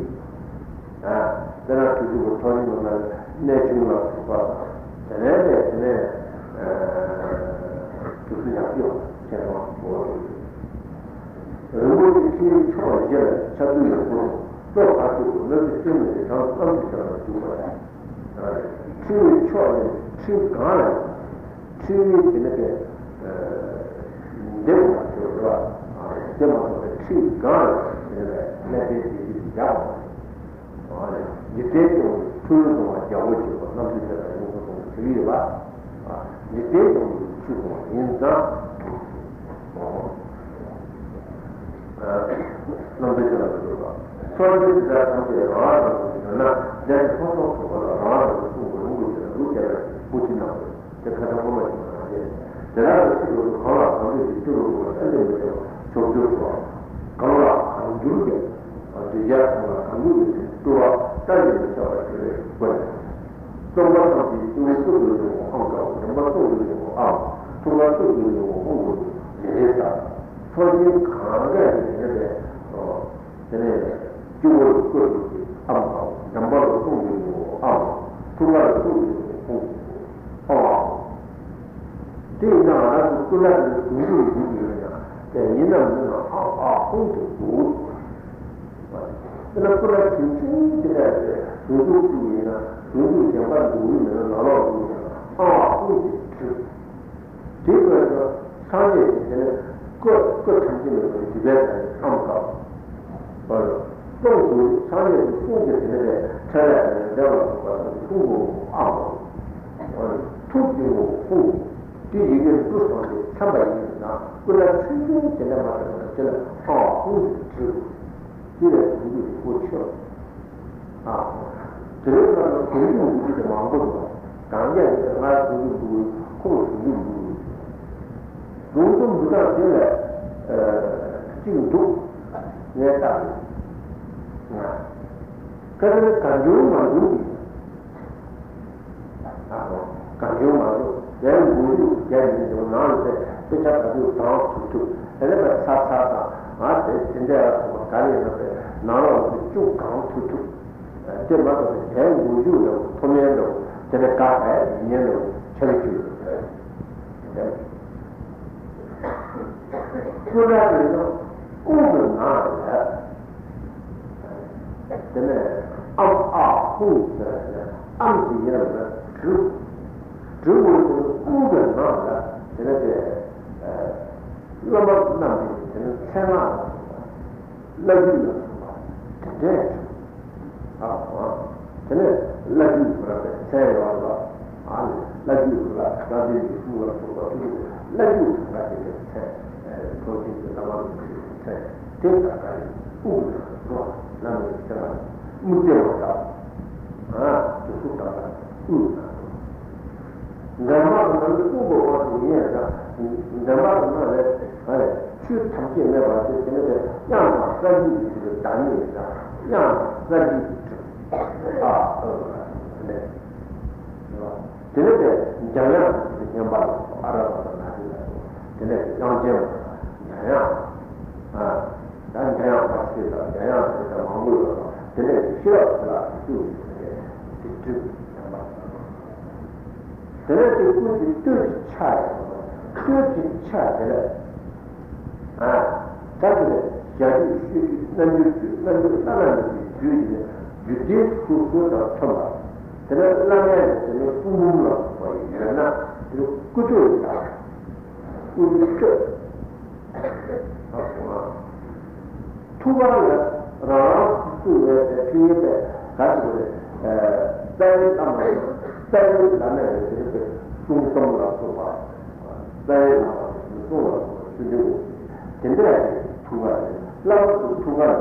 དཔེར་ན་དུས་གཅིག་པུ་ཐོག་མའི་ནང་ན་གནས་ཆུང་ལ་སོགས་པ་དང་། དེ་ནས་དེ་ནས་དུས་སུ་ཡང་ཡོད་ཁྱེད་རང་གོ། རིན་པོ་ཆེ་ཕྱོགས་བཞི་ལ་ཆ་བདུན་ལ་བསྐོར། ལྷོ་བར་དུ་སྣོད་དུ་སྤྱན་མི་ཟེར་གྲངས་སུ་རྣམ་དྲུག་ཅན་ལ་འཇུག་པ་དང་། ཁྲི་བའི་ཕྱོགས་ནས་ཁྲི་གང་ལ་ཡང་། ཁྲི་བའི་དེ་ནས་པའི་འདེབས་མ་ཐོབ་རེད་བ། འདེབས་མ་ཐོབ་པའི་ཁྲི་གང་ལ་ཡང་དེ་ནས་པའི་གནས་པའི་བདེ་སྐྱིད་ཀྱི་ཡག་མ་རེད། འཇིག་རྟེན་སྐྱོང་བའི་ཚུལ་བཟུང་བ་རྒྱལ་པོ་ཆེ་བ་རྣམ་ཐོས་སྲས་དང་ཡོངས་སུ་གསུངས་པའི་ཁྲི་ཡོད་པ། འཇིག་རྟེན་སྐྱོང་བའི་ཚུལ་བཟུང་བ་ཡིན་ཙང་། རྣམ་ཐོས་ཀྱི་ལམ་དུ་གྱུར་པ། སངས་རྒྱས་སྲས་ཐམས་ཅད་རང་རང་དུ་གྱུར་ན་ལས་ཀྱི་ཕུན་སུམ་ཚོགས་པ་ལ་རང་རང་དུ་གསུངས་པའི་ལུང་དུ་བྱས་ན་ལུགས་བརྒྱ་ལ་བུ་ཁྲིད་གནང་བས་དེ་ཁ་ཐག་པོ་མ་ཞིག་མ་བྱས། དེ་དག་གི་ཚིག་ལོ་དུ་གང་ལ་གང་འདོད་ཀྱི་སྤྲུལ་པ་ཐམས་ཅད་མི་འབྲལ་བ་ཕྱོགས་བཅུར་འཕྲོ་བ། གང་ལ་གང་འགྱུར་ཀྱང་། གདུལ་བྱ་ཚང་ལ་གང་འགྱུར་མི་ཚུལ་སྤྲུལ་པ་བཀྲ་ཤིས་མི་ཁྱབ་པ་ཞིག་རེད་བཀོད། རྩོམ་པ་ཐམས་ཅད་སྤྲུལ་པའི་སྐུ་མདོག་ཅན་པོ་ཨང་དགའ་བོ། འདྲེན་པ་སྟོབས་ཅན་པོ་ཨང་། ཐུགས་ཀར་སྟོབས་ཅན་པོ་ཧཱུྃ་གོ་ལེ་ལེ་ལྟར། ཚོགས་ཆེན་གང་ག་ཡིན་ནའི་རེད། དེ་ནས་སྤྱི་བོར་བཀོད་པའི་ཨམ་དང་འགྲམ་པ་ལ་གསུང་གི་ཡོད་ཨམ། ཐུགས་ཀར་གསུང་གི་ཡོད་ཨོ་ཨམ། དེ་ཡིན་ན་ང་རང་ཚོ་སྐུ་ལ་དེ་ནི་གུང་གུང་གུང་གི་ཡོད་ན་དེ་ཡིན་ནམ་མིན་ནམ་ཨང་ ཨ་ཧུང་དུ་འདུག་དེ་ལ་སྐུ་ལ་དུས་ཆུང་དེ་འདྲ་རེད། ཟུང་འཇུག་ཅིག་ཡིན་ན་ཟུང་འཇུག་གཞན་པ་འདུག་ཡིན་ན་ནང་ལོགས་འདུག་ཡིན་ན་ཨ་ཧུང་དེ་གྲུབ། དེ་བས་ན་སངས་རྒྱས་ཀྱི་དེ་ནས་སྐུ་སྐུ་ཐམས་ཅད་མེད་པའི་རྒྱུ་བས་ན་ཨམ་ཀ་བར་སྟོང་དུ་སངས་རྒྱས་ཀྱི་གསུང་གི་དེ་ནས་པའི་ཕྲད་ལས་དེ་ནས་འདས་པ་ཐུག་པ་དང་ཐུག་པོ་ཨམ་ཀ་ཐུག་གི་ངོ་བོ་ཧུང་། དེ་ཡི་གེ་འབྲུ་གསུམ་གྱི་མཚན་པ་ཡིན་ན་སྐུ་ལ་ཆུང་ཆུང་དེ་འདྲ་མ་གཏོགས་ན་དེ་ལ་ཨ་ཧུང་དེ་གྲུབ། དེ་ལས་ཟུང་འཇུག་གི་སྐུ་ཆོད། ཨ། དེ་རིང་ང་ཚོ་ཟུང་འཇུག་འབུལ་རྒྱུ་དེ་མང་པོ་འདུག་གང་རྒྱ་ཡིན་ན་ང་ཟུང་འཇུག་འབུལ་ཁོ་ཟུང་འཇུག་འབུལ། ཟུང་འཇུག་འབུལ་སྟངས་དེ་ལ་གཅིག་འདུག་ངས་བལྟས་ན། ང་ཁ་ཚ་ནི་གང་བྱུང་མང་བྱུང་གི། ཨ་ཧོ། གང་བྱུང་མང་བྱུང་རྒྱལ་མགོ་མཇུག་རྒྱལ་མི་འདུག་ནང་ལ་དཔེ་ཆ་ག་དུས་གང་ཐུབ་ཐུབ་དེ་ནས་ཕར་ཚར་ཚར་དང་ང་དེ་དེ་འདྲ་ཐོག་ག་ལས་ན་པའི་ནང་ལོགས་སུ་བཅུག་གང་ཐུབ་ཐུབ། དེ་མ་གཏོགས་པའི་རྒྱལ་མགོ་མཇུག་ལ་མཐོ་དམན་ལ་དེ་ནས་དགག་པའི་མི་ཉན་ལ་ཆ་རེ་བཅུག་སྐུ་འདྲ་ཡིན་ན་དབུ་གི་ནང་ལ། དེ་ནས་ཨམ་ཨ་ཧུ་ཟེར་ནས་ཨམ་གྱི་ཡན་ལ་གྲུ། གྲུ་བོ་དེ་ནི་དབུ་གི་ནང་ལ་དེ་ནས་དེ་བླ་མ་རྣམས་ཀྱི་དེ་ནས་མཚན་སྔགས་ལ་སོགས་པ་བླ་བརྒྱུད་ལ་སོགས་པ་དེ་འདྲའི་གྲུ། ཨ་དེ་ནས་བླ་བརྒྱུད་ཁོ་ར་པའི་མཚན་ཡོད་ལ། ཨ་ནི་བླ་བརྒྱུད་ཁོ་ར་རང་བཙན་གྱི་གཙུག་ལག་ཚོགས་པ་ཐུགས་ཀྱི་བླ་བརྒྱུད་ཐང་ག་དེ་ནས་མཚན་འགྲོ་དེ་ཚོ་བླ་མ་ལ་མཚན་དེ་ལྟར་ག་རེ་དབུ་གི་ནང་དུ་བླ་མའི་མཚན་ལ་དམིགས་བརྩེ་མ་འདྲ་ཨ་དུ་སུ་དང་དབུ་གི་ནང་དུ། འདྲ་མ་དང་ནང་དུ་དབུ་གི་དབང་དུ་ཡིན་ཡང་འདྲ། འདྲ་མ་དང་ནང་ལས་ཨ་ནི་ཆོས་ཐམས་ཅད་མེད་པ་དེ་དེ་ནས་དེ་དབྱངས་དང་གསལ་བྱེད་ཀྱི་ཚུལ་དུ་བདག་ཉིད་ཡིན་ཙང་དབྱངས་དང་གསལ་བྱེད་ཀྱི་ཚུལ། ཨ་ཨ་ཨ་ནས། དེ་ནས་དེ་འཇམ་དབྱངས་ཀྱི་བསྙེན་པ་ལ་སོགས་ཨ་ར་པ་ན་དེ་ལ་སོགས་དེ་ནས་དེ་དབྱངས་ཅན་མ་དང་འཇམ་དབྱངས། ཨ་ད་འཇམ་དབྱངས་མ་སྲས་དང་འཇམ་དབྱངས་ཟེར་དང་མང་པོ་ཡོད་རེད། དེ་ནས་དེ་ཤེས་རབ་ལ་བཅུག་ཡོད་དེ་དེ་སྤྲུལ་པའི་བསྙེན་པ། དེ་ནས་དེ་ཀུན་གྱི་སྟོད་ཀྱི་ཆ་ཡིན། སྟོད་ཀྱི་ཆ་དེ་ལ། ཨ། ད་དེ་ནས་བྱ་རྒྱུད་སྤྱོད་རྒྱུད་རྣལ་འབྱོར་རྒྱུད་རྣལ་འབྱོར་བླ་ན་མེད་པའི་རྒྱུད་ཡིན་ན་རྒྱུད་སྡེ་སོ་སོ་དང་མཐུན་པ། དེ་ནས་བླ་མའི་དེ་ནས་གསུང་འབུམ་ལ་སོགས་པ་ཡོད་ན་དེ་ནས་སྐུ་སྟོད་ཡིན་ད། སྐུ་སྟོད། ཐུགས་ཀ་ལ་རང་རང་སོ་སོའི་ཕྲིན་ཡིན་པས་ག་ཅིག་རེད། རྩ་བའི་བླ་མ་རྩ་བའི་བླ་མ་ཡིན་ཟེར་ཏེ་གསུང་རྩོམ་ལ་སོགས་པ། རྩ་བའི་བླ་མ་ཡིན་གསུང་ལ་སོགས་པ་ཆོས་འབྱུང་དེ་འདྲ་ཡང་ཐུགས་ཀ་ལ་བླ་མ་ཚོའི་ཐུགས་ཀ་ལ་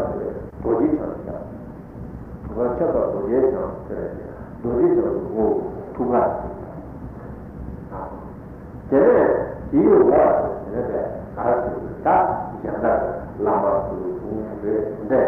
རྡོ་རྗེ་འཆང་ཞབས། ཐུགས་ཀ་ཁྱབ་པ་རྡོ་རྗེ་འཆང་ཟེར་ཏེ་རྡོ་རྗེ་འཆང་གི་ངོ་བོ་ཐུགས་ཀ་ལ། དེ་ནས་དེའི་འོག་ལ་དེ་ནས་པའི་ག་རེ་ཟེར་ད་གཞན་དག་བླ་མ་གསུམ་རེད་འདས།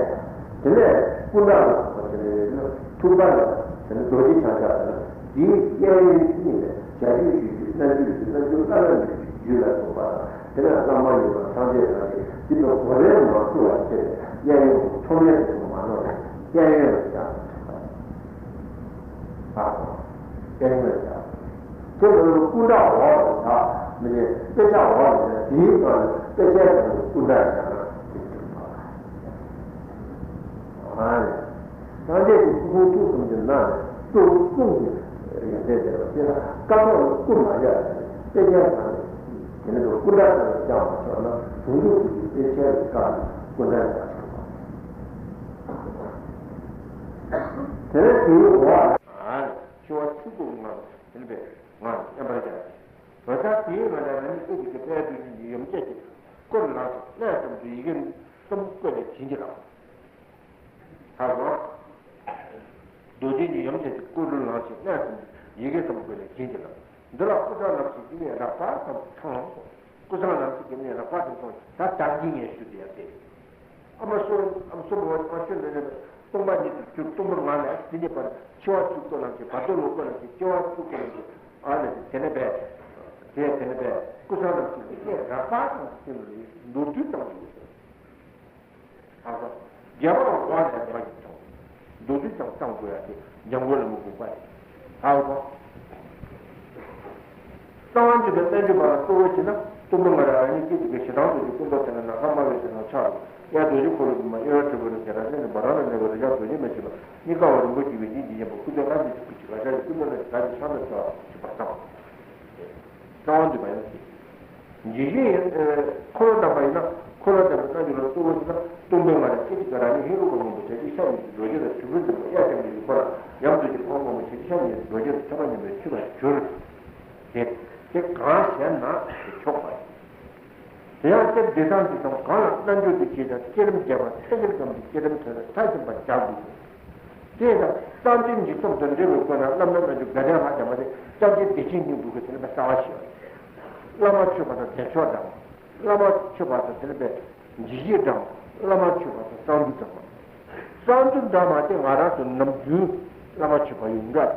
དེ་ནས་སྐུ་འདྲ་ལ་སོགས་པ་དེ་ནས་ཐུགས་ཀ་ལ་དེ་ནས་རྡོ་རྗེ་འཆང་ཞབས་ཟེར་ན་དེའི་གཡས་གཡོན་གཉིས་ནས་བྱ་རྒྱུད་སྤྱོད་རྒྱུད་རྣལ་འབྱོར་རྒྱུད་རྣལ་འབྱོར་བླ་ན་མེད་པའི་རྒྱུད་ལ་སོགས་པ་དང་དེ་ནས་བླ་མ་ཡོད་པ་སངས་རྒྱས་ཐམས་ཅད་དེ་ནས་གོ་རེ་མ་བསྲུབས་པར་བྱས་ཏེ་གཡས་གཡོན་མཐོ་དམན་དུ་མ་ནོར་བར་གཡས་གཡོན་ལ་བཞག་ཨ་ཧོ། དེ་ནས་ཀྱང་། དེ་ལ་སྐུ་འདྲ་འོག་ལ་བཞག་མི་ནི་དཔེ་ཆ་འོག་ལ་བཞག་དེའི་སྒང་ལ་དཔེ་ཆའི་སྒང་ལ་སྐུ་འདྲ་བཞག་ན་དེ་གྲུབ་པ། ཨ་ནི། སངས་རྒྱས་ཀྱི་སྐུ་ཕུང་ཐུགས་གསུམ་གྱི་ནང་ནས་གཙོ་བོ་གསུང་གི་ཡོན་ཏན་ལྡན་པ་དེ་ལ་སྐབས་ཐོག་ལ་སྐུ་མ་བཞག་ནས་དཔེ་ཆའི་སྒང་ལ་དེ་ནི་སྐུ་འདྲ་ལྟ་བུ་བཞག་མ་ཆོག་ན་ཟུང་འཇུག་ཐུགས་ཀྱི་དཔེ་ཆའི་སྒང་ལ་སྐུ་འདྲ་བཞག་ཆོག་པ། དེ་ནས་དེའི་འོག་ཨ་ནི་འཆི་བ་ཆོས་སྐུ་ལྔ་དེ་ནི་པའི་ངག་མཉམ་པར་བཞག་འོད་ཟེར་དེའི་ངང་ལས་རང་ཉིད་ཨེ་ཏི་ཀི་དཔལ་རྡོ་རྗེ་འཆང་ཡུམ་བརྒྱད་ཀྱི་སྐུ་ལ་ལངས་ཤིང་གནས་གསུམ་དུ་ཡི་གེ་གསུམ་བཀོད་ནས་བྱིན་གྱིས་བརླབས། ཧ་གོ། རྡོ་རྗེ་འཆང་ཡུམ་བརྒྱད་ཀྱི་སྐུ་ལ་ལངས་ཤིང་གནས་གསུམ་དུ་ཡི་གེ་གསུམ་བཀོད་ནས་བྱིན་གྱིས་བརླབས། འདི་ལ་སྐུ་ཕྲེང་རྣམས་ཀྱི་སྐྱེ་གནས་རབ་དཀར་ཙམ་མཐོང་། སྐུ་ཕྲེང་རྣམས་ཀྱི་སྐྱེ་གནས་རབ་དཀར་ཙམ་མཐོང་། ད་བདག་གིས་ངས་ཞུ་དེ་ཡང་དེ། ཨ་མ་སོ་ཨ་མ་སོ་མོ་ཨ་ཤོད་ལས་ནས་སྟོང་པ་ཉིད་དུ་གྱུར། སྟོང་པར་ངང་ལས་དེ་ནས་པར་འཆི་བ་ཆོས་སྐུ་ལ་ལངས་ཤིང་བར་དོ་ལོ་སྐུ་ལ་ལངས་ཤིང་སྐྱེ་བ་ཆོས་སྐུ་ལ་ལངས་ཤིང་ཨ་ནི་དེ་ནས་པས་དེ་དེ་ནས་པས་སྐུ་ཕྲེང་རྣམས་ཀྱི་སྐྱེ་གནས་རབ་དཀར་ཙམ་དུ་སྟོན་པ་ལ་མདོར་བསྡུས་ཙམ་ཞིག་ཡོད། ཨ་ཧོ། རྒྱལ་བ་དབང་ལས་ཉམས་ཀྱི་མཐོང་། མདོར་བསྡུས་ཙམ་བཏང་དགོས་ཡ་དེ་ཉམས་དགོས་ལ་མི་དགོས་པ་རེད། ཨ་ཧོ། གསང་བ་འདུས་པའི་རྣལ་འབྱོར་པ་ལ་གཙོ་བོར་བྱས་ན། གཏུམ་པོ་ང་རང་ཉིད་སྐད་ཅིག་གིས་ཞེ་སྡང་དུ་ཀྱི་ཀུན་རྟོག་དེ་ལ་ན་ཁ་དམར་བའི་ཞེ་སྡང་ཆགས་རུང་། དབྱར་རྡོ་རྗེ་འཁོར་ལོ་སྒྱུར་མ་གཡོ་བའི་དྲིལ་བུ་ལ་ཞེ་སྡང་སེམས་ཀྱི་འབར་རང་ལ་གནས་པའི་རི་བྱ་རྡོ་རྗེ་མ་མཆིས་པ། གཉིས་ཀ་བ་རིན་པོ་ཆེ་བའི་ཡིད་ཀྱི་ཡིན་པ་ཀུན་རྟོག་རྣམ་ཤེས་ཆུ་སྐུལ་གྱི་ལ་ཤར་གྱི་སྐུ་མདོག་ལ་ཞེ་སྡང་གི་ཤམ་ལ་ཆགས་པ་ཆུ་བར་བསམ། རྩ་བ་འདུས་པ་ཡང་སྲིད། ཇི་བཞིན་ཡིན། འཁོར་ལོ་བསྡམས་པ་ཡིན་ན། འཁོར་ལོ་བསྡམས་པའི་རྣལ་འབྱོར་ལ་གཙོ་བོ་ཞིག་ན། གཏུམ་པོའི་ང་རང་སྐད་ཅིག་གིས་རང་ཉིད་ཧེ་རུ་ཀ་སྔོན་པོ་བྱ་རྒོད་ཤ་ཉེ་ཞིང་རྡོ་རྗེ་ལ་གྲི་གུར་འཛིན་པ་གཡའ་ལྕམ་ཉེ་ཞིང་འཁོར་ལ་ཡབ་རྡོ་རྗེ་ཕོ་སྔོན་པོ་བྱ་རྒོད་ཤ་ཉེ་ཞིང་རྡོ་རྗེ་ལ་ཐོད་པ་ཉེ་བའི་མཆོད་པར་གྱུར། དེ་དེ་གང་ཞེ་ན་དེ་ཆོག་པ་ཡིན། དེ་ཡང་སྐྱབས་བདེ་ཐང་འདི་དང་གང་ལ་རྣལ་འབྱོར་དུ་བྱེད་ཀྱང་། བསྐྱེད་རིམ་རྒྱས་པ་ཚད་ཆེར་བསྒོམས་ཏེ་བསྐྱེད་རིམ་ཚར་རེ་མཐར་ཕྱིན་པར་བྱ་དགོས་སོ། དེས་ན་གསང་ཆེན་འཇིགས་གསུམ་དང་འབྲེལ་བའི་སྒོ་ནས་བླ་མའི་རྣལ་འབྱོར་དགའ་ལྡན་ལྷ་བྱ་མ་དེ་སྐྱབས་རྗེ་བདེ་ཆེན་སྙིང་པོ་གི་དེ་ལ་རྩ་བ་ཞེས་པ། བླ་མ་མཆོད་པ་དང་བདེ་མཆོག་དང་། བླ་མ་མཆོད་པ་དང་དེ་ལ་འཇིགས་བྱེད་དང་། བླ་མ་མཆོད་པ་དང་གསང་འདུས་དང་། གསང་འདུས་དང་མ་དེ་ང་རང་ཚོ་ནམ་རྒྱུན་བླ་མ་མཆོད་པ་ཡོངས་གྲགས།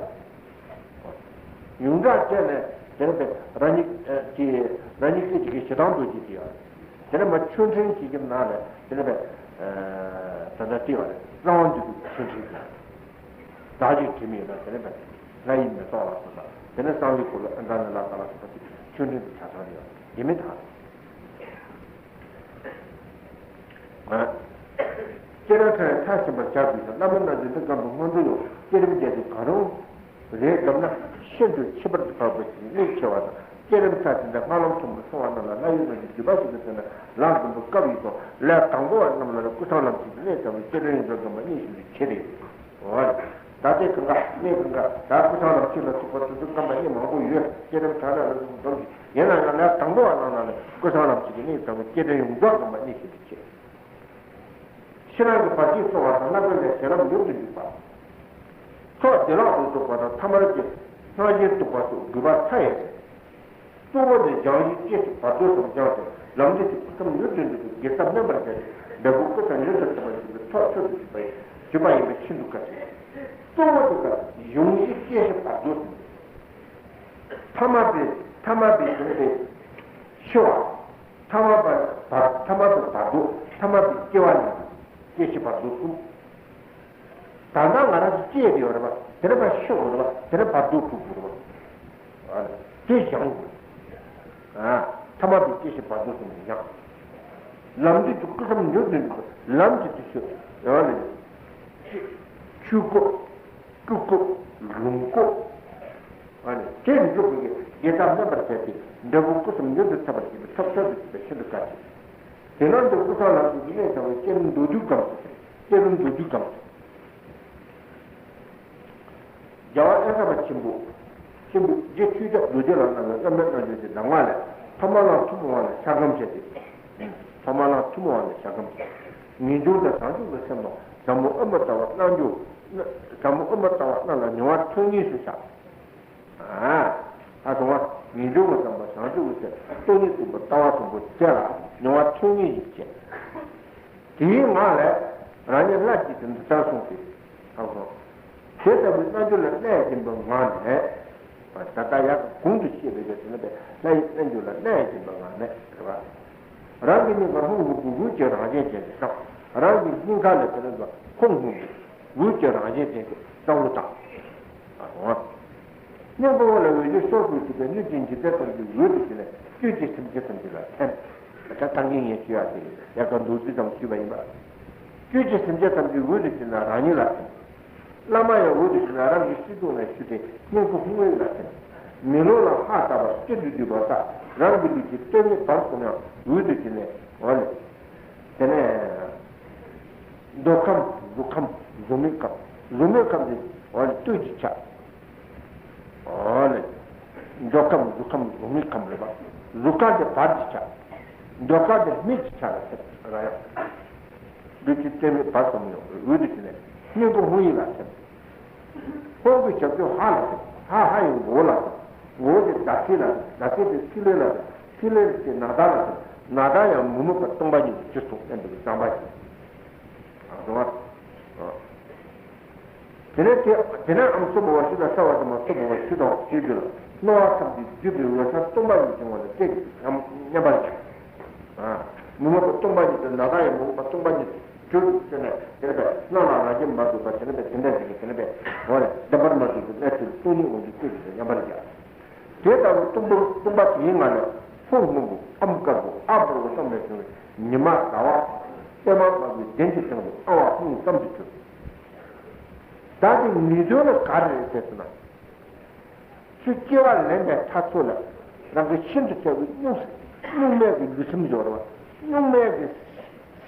ཡོངས་གྲགས་བྱས་ནས་དེ་ལ་རང་ཉིད་ཀྱི་རང་ཉིད་སྐད་ཅིག་གིས་ཞེ་སྡང་དུ་བྱེད་ཀྱི་ཡོད། དེ་ནས་མ་ཆོས་འཕྲིན་བྱེད་ཀྱི་ནང་ལ་དེ་ནས་པས། ད་ལྟ་བལྟས་པ་རེད། གསང་བ་འདུས་པའི་ཆོས་འཕྲིན་དེ། བདག་གིས་དྲན་མེད་ལ་དེ་ནས་པས། ལྷ་ཡི་མེ་ཏོག་ལ་སོགས་པ། དེ་ནས་གསང་བའི་འཁོར་ལོ་ཨ་མྲ་ཎི་ལ་དྭགས་ལ་སོགས་པ་དེ་ཆོས་འཕྲིན་དུ་ཆ་ཚང་རེད། དེ་མི་དག་རེད། བསྐྱེད་རིམ་ཚར་རེ་མཐར་ཕྱིན་པར་བྱ་དགོས་ཤིང་། བླ་མའི་རྣལ་འབྱོར་འདི་སྒོམ་པའི་སྔོན་འགྲོ་ཡང་བསྐྱེད་རིམ་བརྒྱད་དེ་གང་རུང་རེ་བསྒོམས་ན་ཤིན་ཏུ་ཁྱད་པར་དུ་འཕགས་པ་ཞིག་གནད་ཆེ་བ་དང་། བསྐྱེད་རིམ་ཚར་དེ་འདྲ་སྔ་ལོང་ཐུན་མོང་གསུང་བ་རྣམས་ལ་ལྷ་ཡུལ་ལ་ཡི་བརྒྱུད་པ་ཞིག་ཏུ་བརྩིས་ན་ལམ་འཛོམས་པའི་སྐབས་ཡིན་ཙང་། ལས་དང་པོ་བ་རྣམས་ལ་ནི་ཀུན་བཟང་ལམ་གྱི་གནད་ཚང་བའི་བསྐྱེད་རིམ་ཡོངས་རྫོགས་སྒོམ་པ་གནད་ཤིན་ཏུ་ཆེ་རེད། འོ་རེད། ད་ལྟའི་གང་ག་གནད་གང་ག་ད་ཀུན་བཟང་ལམ་གྱི་ལ་སོགས་པ་དེ་ཚོ་སྒོམ་པ་གནད་མང་པོ་ཡོད། བསྐྱེད་རིམ་ཚར་ལ་ལ་སོགས་སྒོམ་གྱི་ཡིན་ན་ཡང་ལས་དང་པོ་བ་རྣམས་ལ་ནི་ཀུན་བཟང་ལམ་གྱི་གནད་ཚང་བའི་བསྐྱེད་རིམ་ཡོངས་རྫོགས་སྒོམ་པ་གནད་ཤིན་ཏུ་ཆེ། ཕྱི་ནང་གི་བར་ཆད་སོལ་བ་དང་། རྣམ་པའི་ལས་བྱེད་ལམ་མྱུར་དུ་འཇུག་པ། ཚོགས་བདེ་བླག་ཏུ་རྫོགས་པ་དང་། ཐ་མལ་གྱི་སྣང་ཞེན་དུབ་པ་སོགས་དགོས་པ་མཐའ་ཡས་ཏེ། གཙོ་བོ་ནི་སྦྱང་གཞི་སྐྱེ་ཤི་བར་དོ་སོགས་སྦྱངས་ཏེ། ལམ་འབྲས་ཀྱི་ཕུང་ཁམས་མྱུར་དུ་འགྲུབ་པའི་དགེ་རྩ་སྨིན་པར་བྱས་ཏེ། འབྲས་བུ་ཀུན་བཟང་མྱུར་དུ་ཐོབ་པར་བྱེད་པའི་ཚོགས་མཆོག་ཏུ་གྱུར་པ་ཡིན། གྱུར་པ་ཡིན་པས་ཤིན་ཏུ་དགའ་ཞིང་། གཙོ་བོ་དེ་ལ་སྦྱང་གཞི་སྐྱེ་ཤི་བར་དོ་ཟེར། ཐ་མལ་པའི་ཐ་མལ་པའི་གཞུང་དེ་ཤི་བ། ཐ་མལ་པ་བར་ཐ་མལ་པའི་བར་དོ། ཐ་མལ་པའི་སྐྱེ་བ་ནས་སྐྱེ་ཤི་བར་དོ་གསུམ། ད་ལྟ་ང་རང་ཚོ་སྐྱེས་ཡོད་རེད་པ། དེ་ནས་ཕར་ཤི་དགོས་རེད་པ། དེ་ནས་བར་དོ་འཁྲུག་དགོས་རེད་པ། ཨ་ནི་དེ་སྦྱང་དགོས། ཨ། ཐ་མལ་པའི་སྐྱེ་ཤི་བར་དོ་གསུམ་དེ་སྦྱང་། ལམ་འབྲས་ཀྱི་ཀུན་བཟང་མྱུར་དུ་འགྲུབ་པའི་ལམ་གྱི་དེ་ཤོད། ཨ་ནི་ཆོས་སྐུ། སྐུ་སྐུ། ལོངས་སྐུ། ཨ་ནི་དེ་འགྲུབ་པའི་དགེ་རྩ་སྨིན་པར་བྱས་ཏེ། འབྲས་བུ་ཀུན་བཟང་མྱུར་དུ་ཐོབ་པར་བྱེད་པའི་ཐབས་མཆོག་ཏུ་གྱུར་པས་ཤིན་ཏུ་དགའ་ཞིང་། དེ་ལ་འདིར་ཀུན་བཟང་ལམ་གྱི་གནད་ཚང་བའི་བསྐྱེད་རིམ་མདོར་བསྡུས་སྒོམ་ཚུལ། བསྐྱེད་རིམ་མདོར་བསྡུས་སྒོམ་ཚུལ། རྒྱལ་བ་ཨེ་ཀ་པ་ཆེན་པོ། ཆེན་པོས་རྗེ་ཆོས་སྐྱབས་རྡོ་རྗེ་ལ་གནང་བའི་བླ་མའི་རྣལ་འབྱོར་གྱི་གདམས་ངག་ལས། ཐ་མལ་ལམ་ཐུན་མོང་བ་ལ་ཤར་སྒོམ་བྱས་ཏེ། ཐ་མལ་ལམ་ཐུན་མོང་བ་ལ་ཤར་སྒོམ་བྱས། ངེས་འབྱུང་དང་བྱང་ཆུབ་ཀྱི་སེམས་དང་ཟབ་མོ་དབུ་མ་ལྟ་བ་རྣལ་འབྱོར། ཟབ་མོ་དབུ་མ་ལྟ་བ་རྣམས་ལ་མྱོང་བ་ཐོན་ངེས་སུ་བྱ། ཨ། ད་དུང་བ་ངེས་འབྱུང་གི་བསམ་པ་བྱང་ཆུབ་ཀྱི་སེམས་སྟོང་ཉིད་རྟོགས་པའི་ལྟ་བ་བཟང་པོ་དེ་ལ་མྱོང་བ་ཐོན་ངེས་ཤིག་བྱེད། དེའི་ངང་ལས་རང་ཉིད་སླར་གྱིས་དེ་འདི་ལྟར་གསུངས་ཏེ། ཨ་ཧོ། དེ་ལྟ་བུའི་རྣལ་འབྱོར་ལ་གནས་སྦྱིན་པའི་ངང་ནས། ད་ལྟ་ཡག་གོང་དུ་བཤད་པའི་དེ་ནི་པས་ལྷ་ཡི་རྣལ་འབྱོར་ལ་གནས་སྦྱིན་པའི་ངང་ནས་རེད་པ། རང་གི་སྙིང་གར་ཧཱུྃ་ཧཱུྃ་ཧཱུྃ་ཀྱི་རང་བཞིན་ཅན་གྱི་བསམ། རང་གི་སྙིང་ག་ལ་དེ་ནི་ཧཱུྃ་ཧཱུྃ་ཀྱི་ཧཱུྃ་ཀྱི་རང་བཞིན་ཅན་གྱི་བསམ་བློ་བཏང་། ཨ་ཧོ། སྙིང་པོ་ལ་འོད་ཆེན་ཤོར་དུ་གྱུར་པའི་སྣོད་ཀྱི་འཇིག་རྟེན་ཐམས་ཅད་འོད་དུ་ཞུ་ནས་སྤྱོད་ཀྱི་སེམས་ཅན་ཐམས་ཅད་ལ་ཕན། ད་ལྟ་ངས་ཞུ་ཡག་དེ་ཡལ་ག་མདོར་བསྡུས་ཙམ་ཞུས་པ་ཡིན་པ། སྤྱོད་ཀྱི་སེམས་ཅན་ཐམས་ཅད་འོད་དུ་ཞུ་ན་རང་ཉིད་ལ་ཕན། བླ་མ་ཡང་འོད་དུ་ཞུ་ན་རང་གི་སྲིད་སྐྱོང་ལ་ཞུ་སྟེ་སྙིང་པོ་ཧཱུྃ་འོད་ལ་ཕན། མེ་ལོང་ལ་ཧ་ལྟ་བ་སྤྱི་འདུས་འདུས་པ་ལྟར་རང་གི་ལུས་ཀྱི་སྟོད་སྨད་བར་གསུམ་ཡང་འོད་དུ་ཞུ་ནས་འོ་ལེ། དེ་ནས། མདོ་ཁམས་གཟུགས་ཁམས་གཟུགས་མེད་ཁམས། གཟུགས་མེད་ཁམས་དེ་འོ་ལེ་སྟོད་ཀྱི་ཆ། འོ་ལེ། མདོ་ཁམས་གཟུགས་ཁམས་གཟུགས་མེད་ཁམས་རེད་པ། གཟུགས་ཁམས་དེ་བར་གྱི་ཆ། མདོ་ཁམས་དེ་སྨད་ཀྱི་ཆ་ལ་ཟེར་ར་ཡང་། འདི་ཅི་སྟོད་སྨད་བར་གསུམ་ཡང་འོད་དུ་ཞུ་ནས་སྙིང་པོ་ཧཱུྃ་ཡིག་ལ་ཟེར། ཧཱུྃ་གི་བྱ་སྤྱོད་ཧ་ལ་ཟེར། ཧ་ཧ་ཡི་མགོ་བོ་ལ་ཟེར། མགོ་བོ་དེ་ཟླ་ཚེས་ལ་ཟེར། ཟླ་ཚེས་དེ་ཐིག་ལེ་ལ་ཟེར། ཐིག་ལེ་དེ་ནཱ་ད་ལ་ཟེར། ནཱ་ད་ཡང་མི་མོས་པ་སྟོང་པ་ཉིད་ཀྱི་ཕྱིར་གསུངས་བསྟན་པའི་གཙང་པ་ཞིག་ཨ་རུང་བ། དེ་ནས་དེ་དེ་ནས་ཨམ་སྲུ་མོ་བ་ཤི་ད་ས་བ་དེ་མ་སྲུ་མོ་བ་ཤི་དང་ཤི་རྒྱུ་ལ་སྣང་བ་ཐམས་ཅད་བསྡུས་པའི་འོད་གསལ་སྟོང་པ་ཉིད་ཀྱི་ངང་ལ་སྐད་ཅིག་མཉམ་མཉམ་པར་གྱུར། ཨ། མི་མོས་པ་སྟོང་པ་ཉིད་དེ་ནཱ་ད་ཡང་མི་མོས་པ་སྟོང་པ་ཉིད་གྱུར་ཟེར་ནས་དེ་ནས་པས་སྣང་ལ་རང་བཞིན་མ་གྲུབ་པ་དེ་ནས་པས་དེ་འདྲ་ཞིག་གིས་དེ་ནས་པས་འོ་རེ་བདེན་པར་མ་གྲུབ་པའི་གནས་ཚུལ་སྟོང་ཉིད་དབང་གྱུར་སྐད་ཅིག་ཏུ་མཉམ་པར་གྱུར། དེ་ལྟ་བུ་སྟོང་པ་སྟོང་པ་དེའི་ངང་ལས་ཧཱུྃ་སྔོན་པོ་ ཨམ་དཀར་པོ་ཨ་དཀར་པོ་བསམ་ནས་བྱུང་བའི་ཉི་མ་ཟླ་བ་པད་མ་དམར་པོའི་གདན་གྱི་སྟེང་དུ་ཨ་བ་ཧུང་ཙམ་དུ་གྱུར། ད་དེ་ངེས་དོན་ལ་ག་རེ་རེད་ཟེར་ན། ཚུར་སྐྱེ་བ་ལེན་པའི་མཐར་ཐུག་ལ་རང་གི་ཤིན་ཏུ་གསལ་བའི་གཉུག་གཉུག་མའི་གི་ལུས་སེམས་སྦྱོར་བ། གཉུག་མའི་གི་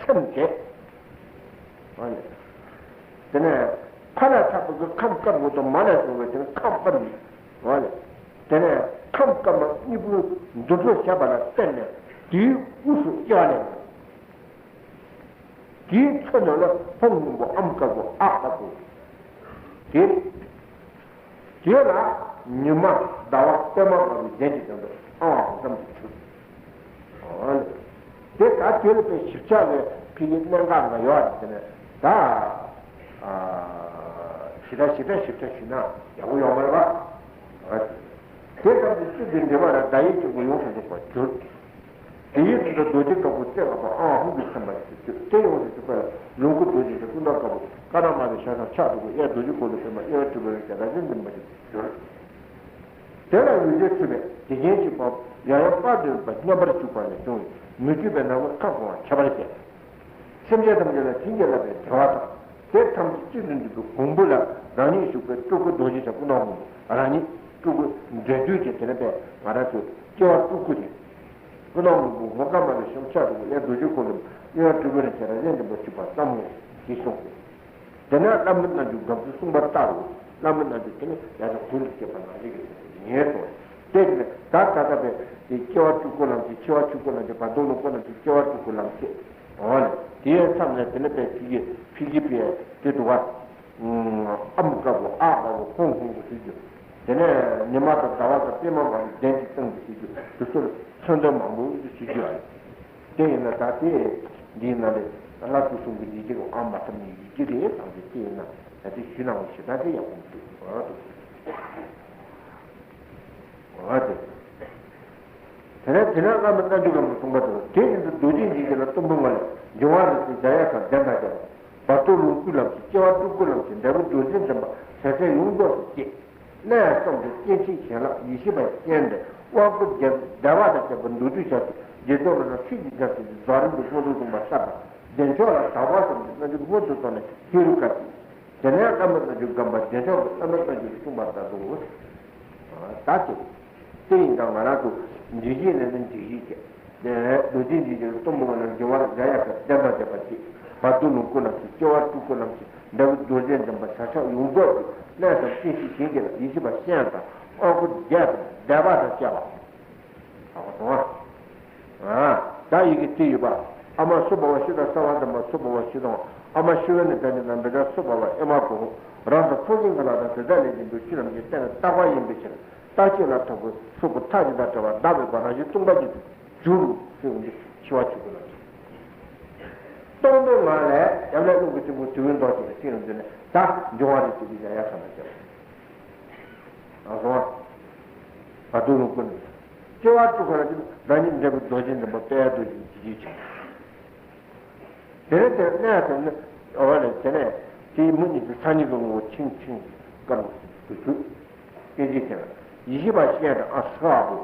སེམས་དེ། དེ་ནས་ཕ་ལས་ཐག་པའི་གི་ཁམས་དཀར་པོ་དང་མ་ལས་བྱུང་བའི་དེ་ནི་ཁམས་དཀར་མོ། དེ་ནས་ཁམས་དཀར་མོ་གཉིས་པོའི་འདུ་འཕྲོ་བྱས་པ་ལ་བརྟེན་ནས་དེའི་དབུས་སུ་སྐྱེ་བ་ལེན། དེའི་ཚེ་ན་ལ་ཕུང་སྔོན་པོ་ཨམ་དཀར་པོ་ཨ་དཀར་པོ། དེ། དེ་ལ་ཉི་མ་ཟླ་བ་པད་མ་དམར་པོའི་གདན་གྱི་སྟེང་དུ་ཨ་བ་ཙམ་དུ་གྱུར། དེ་ད་དེ་ལ་པའི་ཞིབ་ཆ་བའི་ཕི་གི་གནད་འགག་འགའ་ཡོད་རེད། དེ་ནས་ད་ཞེ་དྲག་ཞེ་དྲག་ཞིབ་ཆ་ཞུས་ན་ཡག་པོ་ཡོང་མ་རེད་པ། དེ་ཙམ་གྱིས་ཚུལ་འདི་འགྲེལ་པ་ལ་བརྡ་ཡིག་གཅིག་པུ་ཡོངས་སུ་རྫོགས་པར་གྱུར། དེ་ཡི་དོན་དུ་རྡོ་རྗེ་དཀར་པོ་རྩེ་དཀར་པོ་ཨ་ཧུང་གི་སེམས་དཔའ་ཞིག་གྱུར། དེ་ཡོངས་སུ་གྱུར་པ་ལ་ལོངས་སྐུ་རྡོ་རྗེ་ཞེས་སྐུ་འདྲ་དཀར་པོ་ཀ་ན་མ་རེ་ཤ་ཁྲག་ཕྱག་དྲུག་པོ་གཡས་རྡོ་རྗེ་འཁོར་ལོ་པད་མ་གཡོན་དྲིལ་བུ་རིང་བྱས་ར་ཟན་འཛིན་པ་ཞིག་གྱུར། དེ་ལ་འོད་ཟེར་འཕྲོས་པས་དེ་རྒྱན་གཅིག་པ་ཡང་ཡང་དཔལ་ལྡན་པ་མཉམ་པར་བཞུགས་པ་ལས་བྱུང་བའི་མི་བསྐྱོད་པའི་ནམ་མཁའ་ཁ་སྐོང་བ་ཁྱད་པར་ཅན། སེམས་ཅན་ཐམས་ཅད་ལ་བྱིན་གྱིས་བརླབས་པའི་བདེ་བ་དང་། དེ་ཐམས་ཅད་གཅིག་ཏུ་འདུས་པའི་གོང་བུ་ལ་རང་ཉིད་བཞུགས་པའི་སྤྲུལ་སྐུ་རྡོ་རྗེ་དང་སྐུ་ན་ཧོང་རང་ཉིད་སྤྲུལ་སྐུ་འབྲས་རྡུལ་གྱི་དེ་ནས་པས་ང་རང་ཚོའི་སྐྱེ་བ་སྤྲུལ་སྐུ་དེ། སྐུ་ན་ཧོང་པོ་ངོ་ཀ་མ་ལ་ཤམ་ཆ་དུ་ཡང་རྡོ་རྗེ་འཁོར་ལོ་ཡང་སྤྲུལ་སྐུ་རིན་ཆེན་ར་ཡན་འདྲེན་པ་བཞུགས་པ་ཙམ་མོ་ཞེས་གསུངས་ཏེ། དེ་ནས་བླ་མ་རྣམས་ཀྱི་སྒམ་ཚུལ་གསུངས་པ་ལྟར་རོ། བླ་མ་རྣམས་ཀྱི་དེ་ནི་ཡང་དག་གུས་ལུགས་བྱེད་པ་ནང་བཞིན་གྱི་ངེས་སོ། དེ་ནི་ད་ད་ལྟ་པའི་དེ་སྐྱེ་བ་སྤྲུལ་སྐུ་ལམ་གྱི་འཆི་བ་ཆོས་སྐུ་ལམ་གྱི་བར་དོ་ལོངས་སྐུ་ལམ་གྱི་སྐྱེ་བ་སྤྲུལ་སྐུ་ལམ་གྱི། འོ་ལེ། དེའི་མཚམས་ནས་དེ་ནི་པའི་ཕི་གི་ཕི་གི་པའི་དེ་འདུག་ག་ཨམ་དཀར་པོ་ཨ་དཀར་པོ་ཧོང་ཧོང་གི་ཞུ་རྒྱུ། དེ་ནས་ཉི་མ་དང་ཟླ་བ་དང་པད་མ་མ་གི་གདན་གྱི་སྟེང་དུ་ཞུ་རྒྱུ་དེ་ཚོར་མཚོན་དོན་མང་པོ་ཞུ་རྒྱུ་ཨ་ལེ། དེ་ཡིན་ན་ད་དེ་འདིའི་ནང་ལས་ལྷ་སྐུ་གསུམ་གྱི་ཡི་གེ་ཨ་མ་ཐབས་ནི་ཡི་གེ་རེད་དང་དེ་དེ་ཡིན་ན་ད་དེ་ཞུ་ན་འོ་ཞེ་ད་དེ་ཡག་པོ་མི་འདུག་ཨ་འདུག་ཨ་དེ། དེ་ནས་དེ་ནས་བླ་མ་རྣལ་འབྱོར་གྱིས་གསུངས་པ་དང་དེ་བཞིན་དུ་རྡོ་རྗེ་འཇིགས་བྱེད་ལ་གཏུམ་པོ་ལྔ་ལས་འབྱུང་བ་རིགས་ཀྱི་འཇའ་ཡལ་གར་ལྡན་པ་བརྒྱད་པ། བར་དོ་ལོངས་སྐུའི་ལམ་གྱི་སྐྱེ་བ་སྤྲུལ་སྐུའི་ལམ་གྱི་འབྲས་བུ་རྡོ་རྗེ་འཛིན་པ་ཟེར་ཚད་ཡོངས་རྫོགས་སུ་སྐྱེས། གནས་གསུམ་དུ་སྐྱེ་མཆེད་གཞན་ལ་ཡེ་ཤེས་པ་སྤྱན་འདྲེན་དབང་བསྐུར་རྒྱལ་བདེ་བ་དང་བཅས་པ་མདོར་བསྡུས་བྱ་ཚུལ་རྗེ་བཙུན་མི་ལ་ཆོས་ཀྱི་རྒྱལ་སྲས་ཀྱིས་རྫོགས་རིམ་གྱི་སྔོན་དུ་གསུངས་པ་ལྟར་དང་བདེ་མཆོག་ལ་དག་པ་གསུམ་གྱི་རྣལ་འབྱོར་མངོན་དུ་བྱས་ནས་ཧེ་རུ་ཀ་སྟེ། དེ་ནས་བླ་མ་རྣལ་འབྱོར་སྒོམ་པ་བདེ་མཆོག་གི་བླ་མ་རྣལ་འབྱོར་གྱིས་གསུངས་པ་ལྟར་དུ། ད་དེ། དེ་ཡིན་ཙང་ང་རང་ཚོ་འཇིགས་བྱེད་ལས་ནི་འཇིགས་བྱེད་བྱེད། རྡོ་རྗེ་འཇིགས་བྱེད་གཏུམ་པོ་ལྔ་ལས་འབྱུང་བ་རིགས་འཇའ་ཡལ་གར་ལྡན་པ་བརྒྱད་པ་སྟེ། བར་དོ་ལོངས་སྐུའི་ལམ་གྱི་སྐྱེ་བ་སྤྲུལ་སྐུའི་ལམ་གྱི་འབྲས་བུ་རྡོ་རྗེ་འཛིན་པ་བྱ་ཕྱག་ཡོངས་རྫོགས་ཀྱི་གནས་སམ་སྐྱེ་མཆེད་གཞན་གྱི་ལ་ཡེ་ཤེས་པ་སྤྱན་དང་དབང་བསྐུར་རྒྱལ་དང་བདེ་བ་དང་བཅས་པ། ཨ་དང་། ཨ། ད་ཡི་གེ་དེ་ཡོད་པ། ཨ་མ་སུ་བ་བ་ཤི་དང་ས་བ་དམ་པ་སུ་བ་བ་ཤི་དང་ཨ་མ་ཤི་བ་ནི་ད་ནི་ན་འབེ་ད་སུ་བ་བ་ཨེ་མ་གོ། རང་དང་ཚོགས་ཞིང་ག་ལ་དང་དེ་དག་ལས་ཀྱི་འདུ་ཤེས་རྣམས་ཀྱི་རྟེན་ལ་བཏགས་པ་ཡིན་པའི་ཕྱིར། རྟག་གཅིག་ལ་ཐོབ་པའི་ཚོགས་ཀྱི་མཐའ་ཅི་དང་བྲལ་བ་བདག་མེད་པ་རང་བཞིན་སྟོང་པ་ཉིད་དུ་འགྱུར་ཞེས་འོང་དུས་འཆི་བ་ཆོས་སྐུ་ལ། སྟོང་པའི་ངང་ལས་ཡབ་ལས་རླུང་གི་ཆུ་བོ་དུས་ཀུན་ལྡོག་ཅིང་ཤིང་རུ་འཛིན་ནས་ད་འབྱུང་བ་རིགས་ཀྱི་རིགས་ལ་ཡ་ས་ན་སྐྱེ་བ། ཨ་སོང་བ། བར་དོ་ལོངས་སྐུ་ནི། སྐྱེ་བ་དྲུག་ག་ལ་ཅིག་བདག་ཉིད་འབྲས་བུ་རྡོ་རྗེ་འཛིན་པ་དཔལ་རྡོ་རྗེ་འཇིགས་བྱེད་ཆེན། དེ་ནས་དེ་གནས་སམ་ནི་འོ་ལས་དེ་ནས་དེའི་མུ་ནི་དེ་མཚན་ཉིད་ཀྱི་ངོ་བོ་ཆིང་ཆིང་དཀར་མོ་དུ་གྱུར། སྐད་ཅིག་དེ་ལ་ཡེ་ཤེས་པ་སྤྱན་དང་ཨ་སི་ཧ་བུ།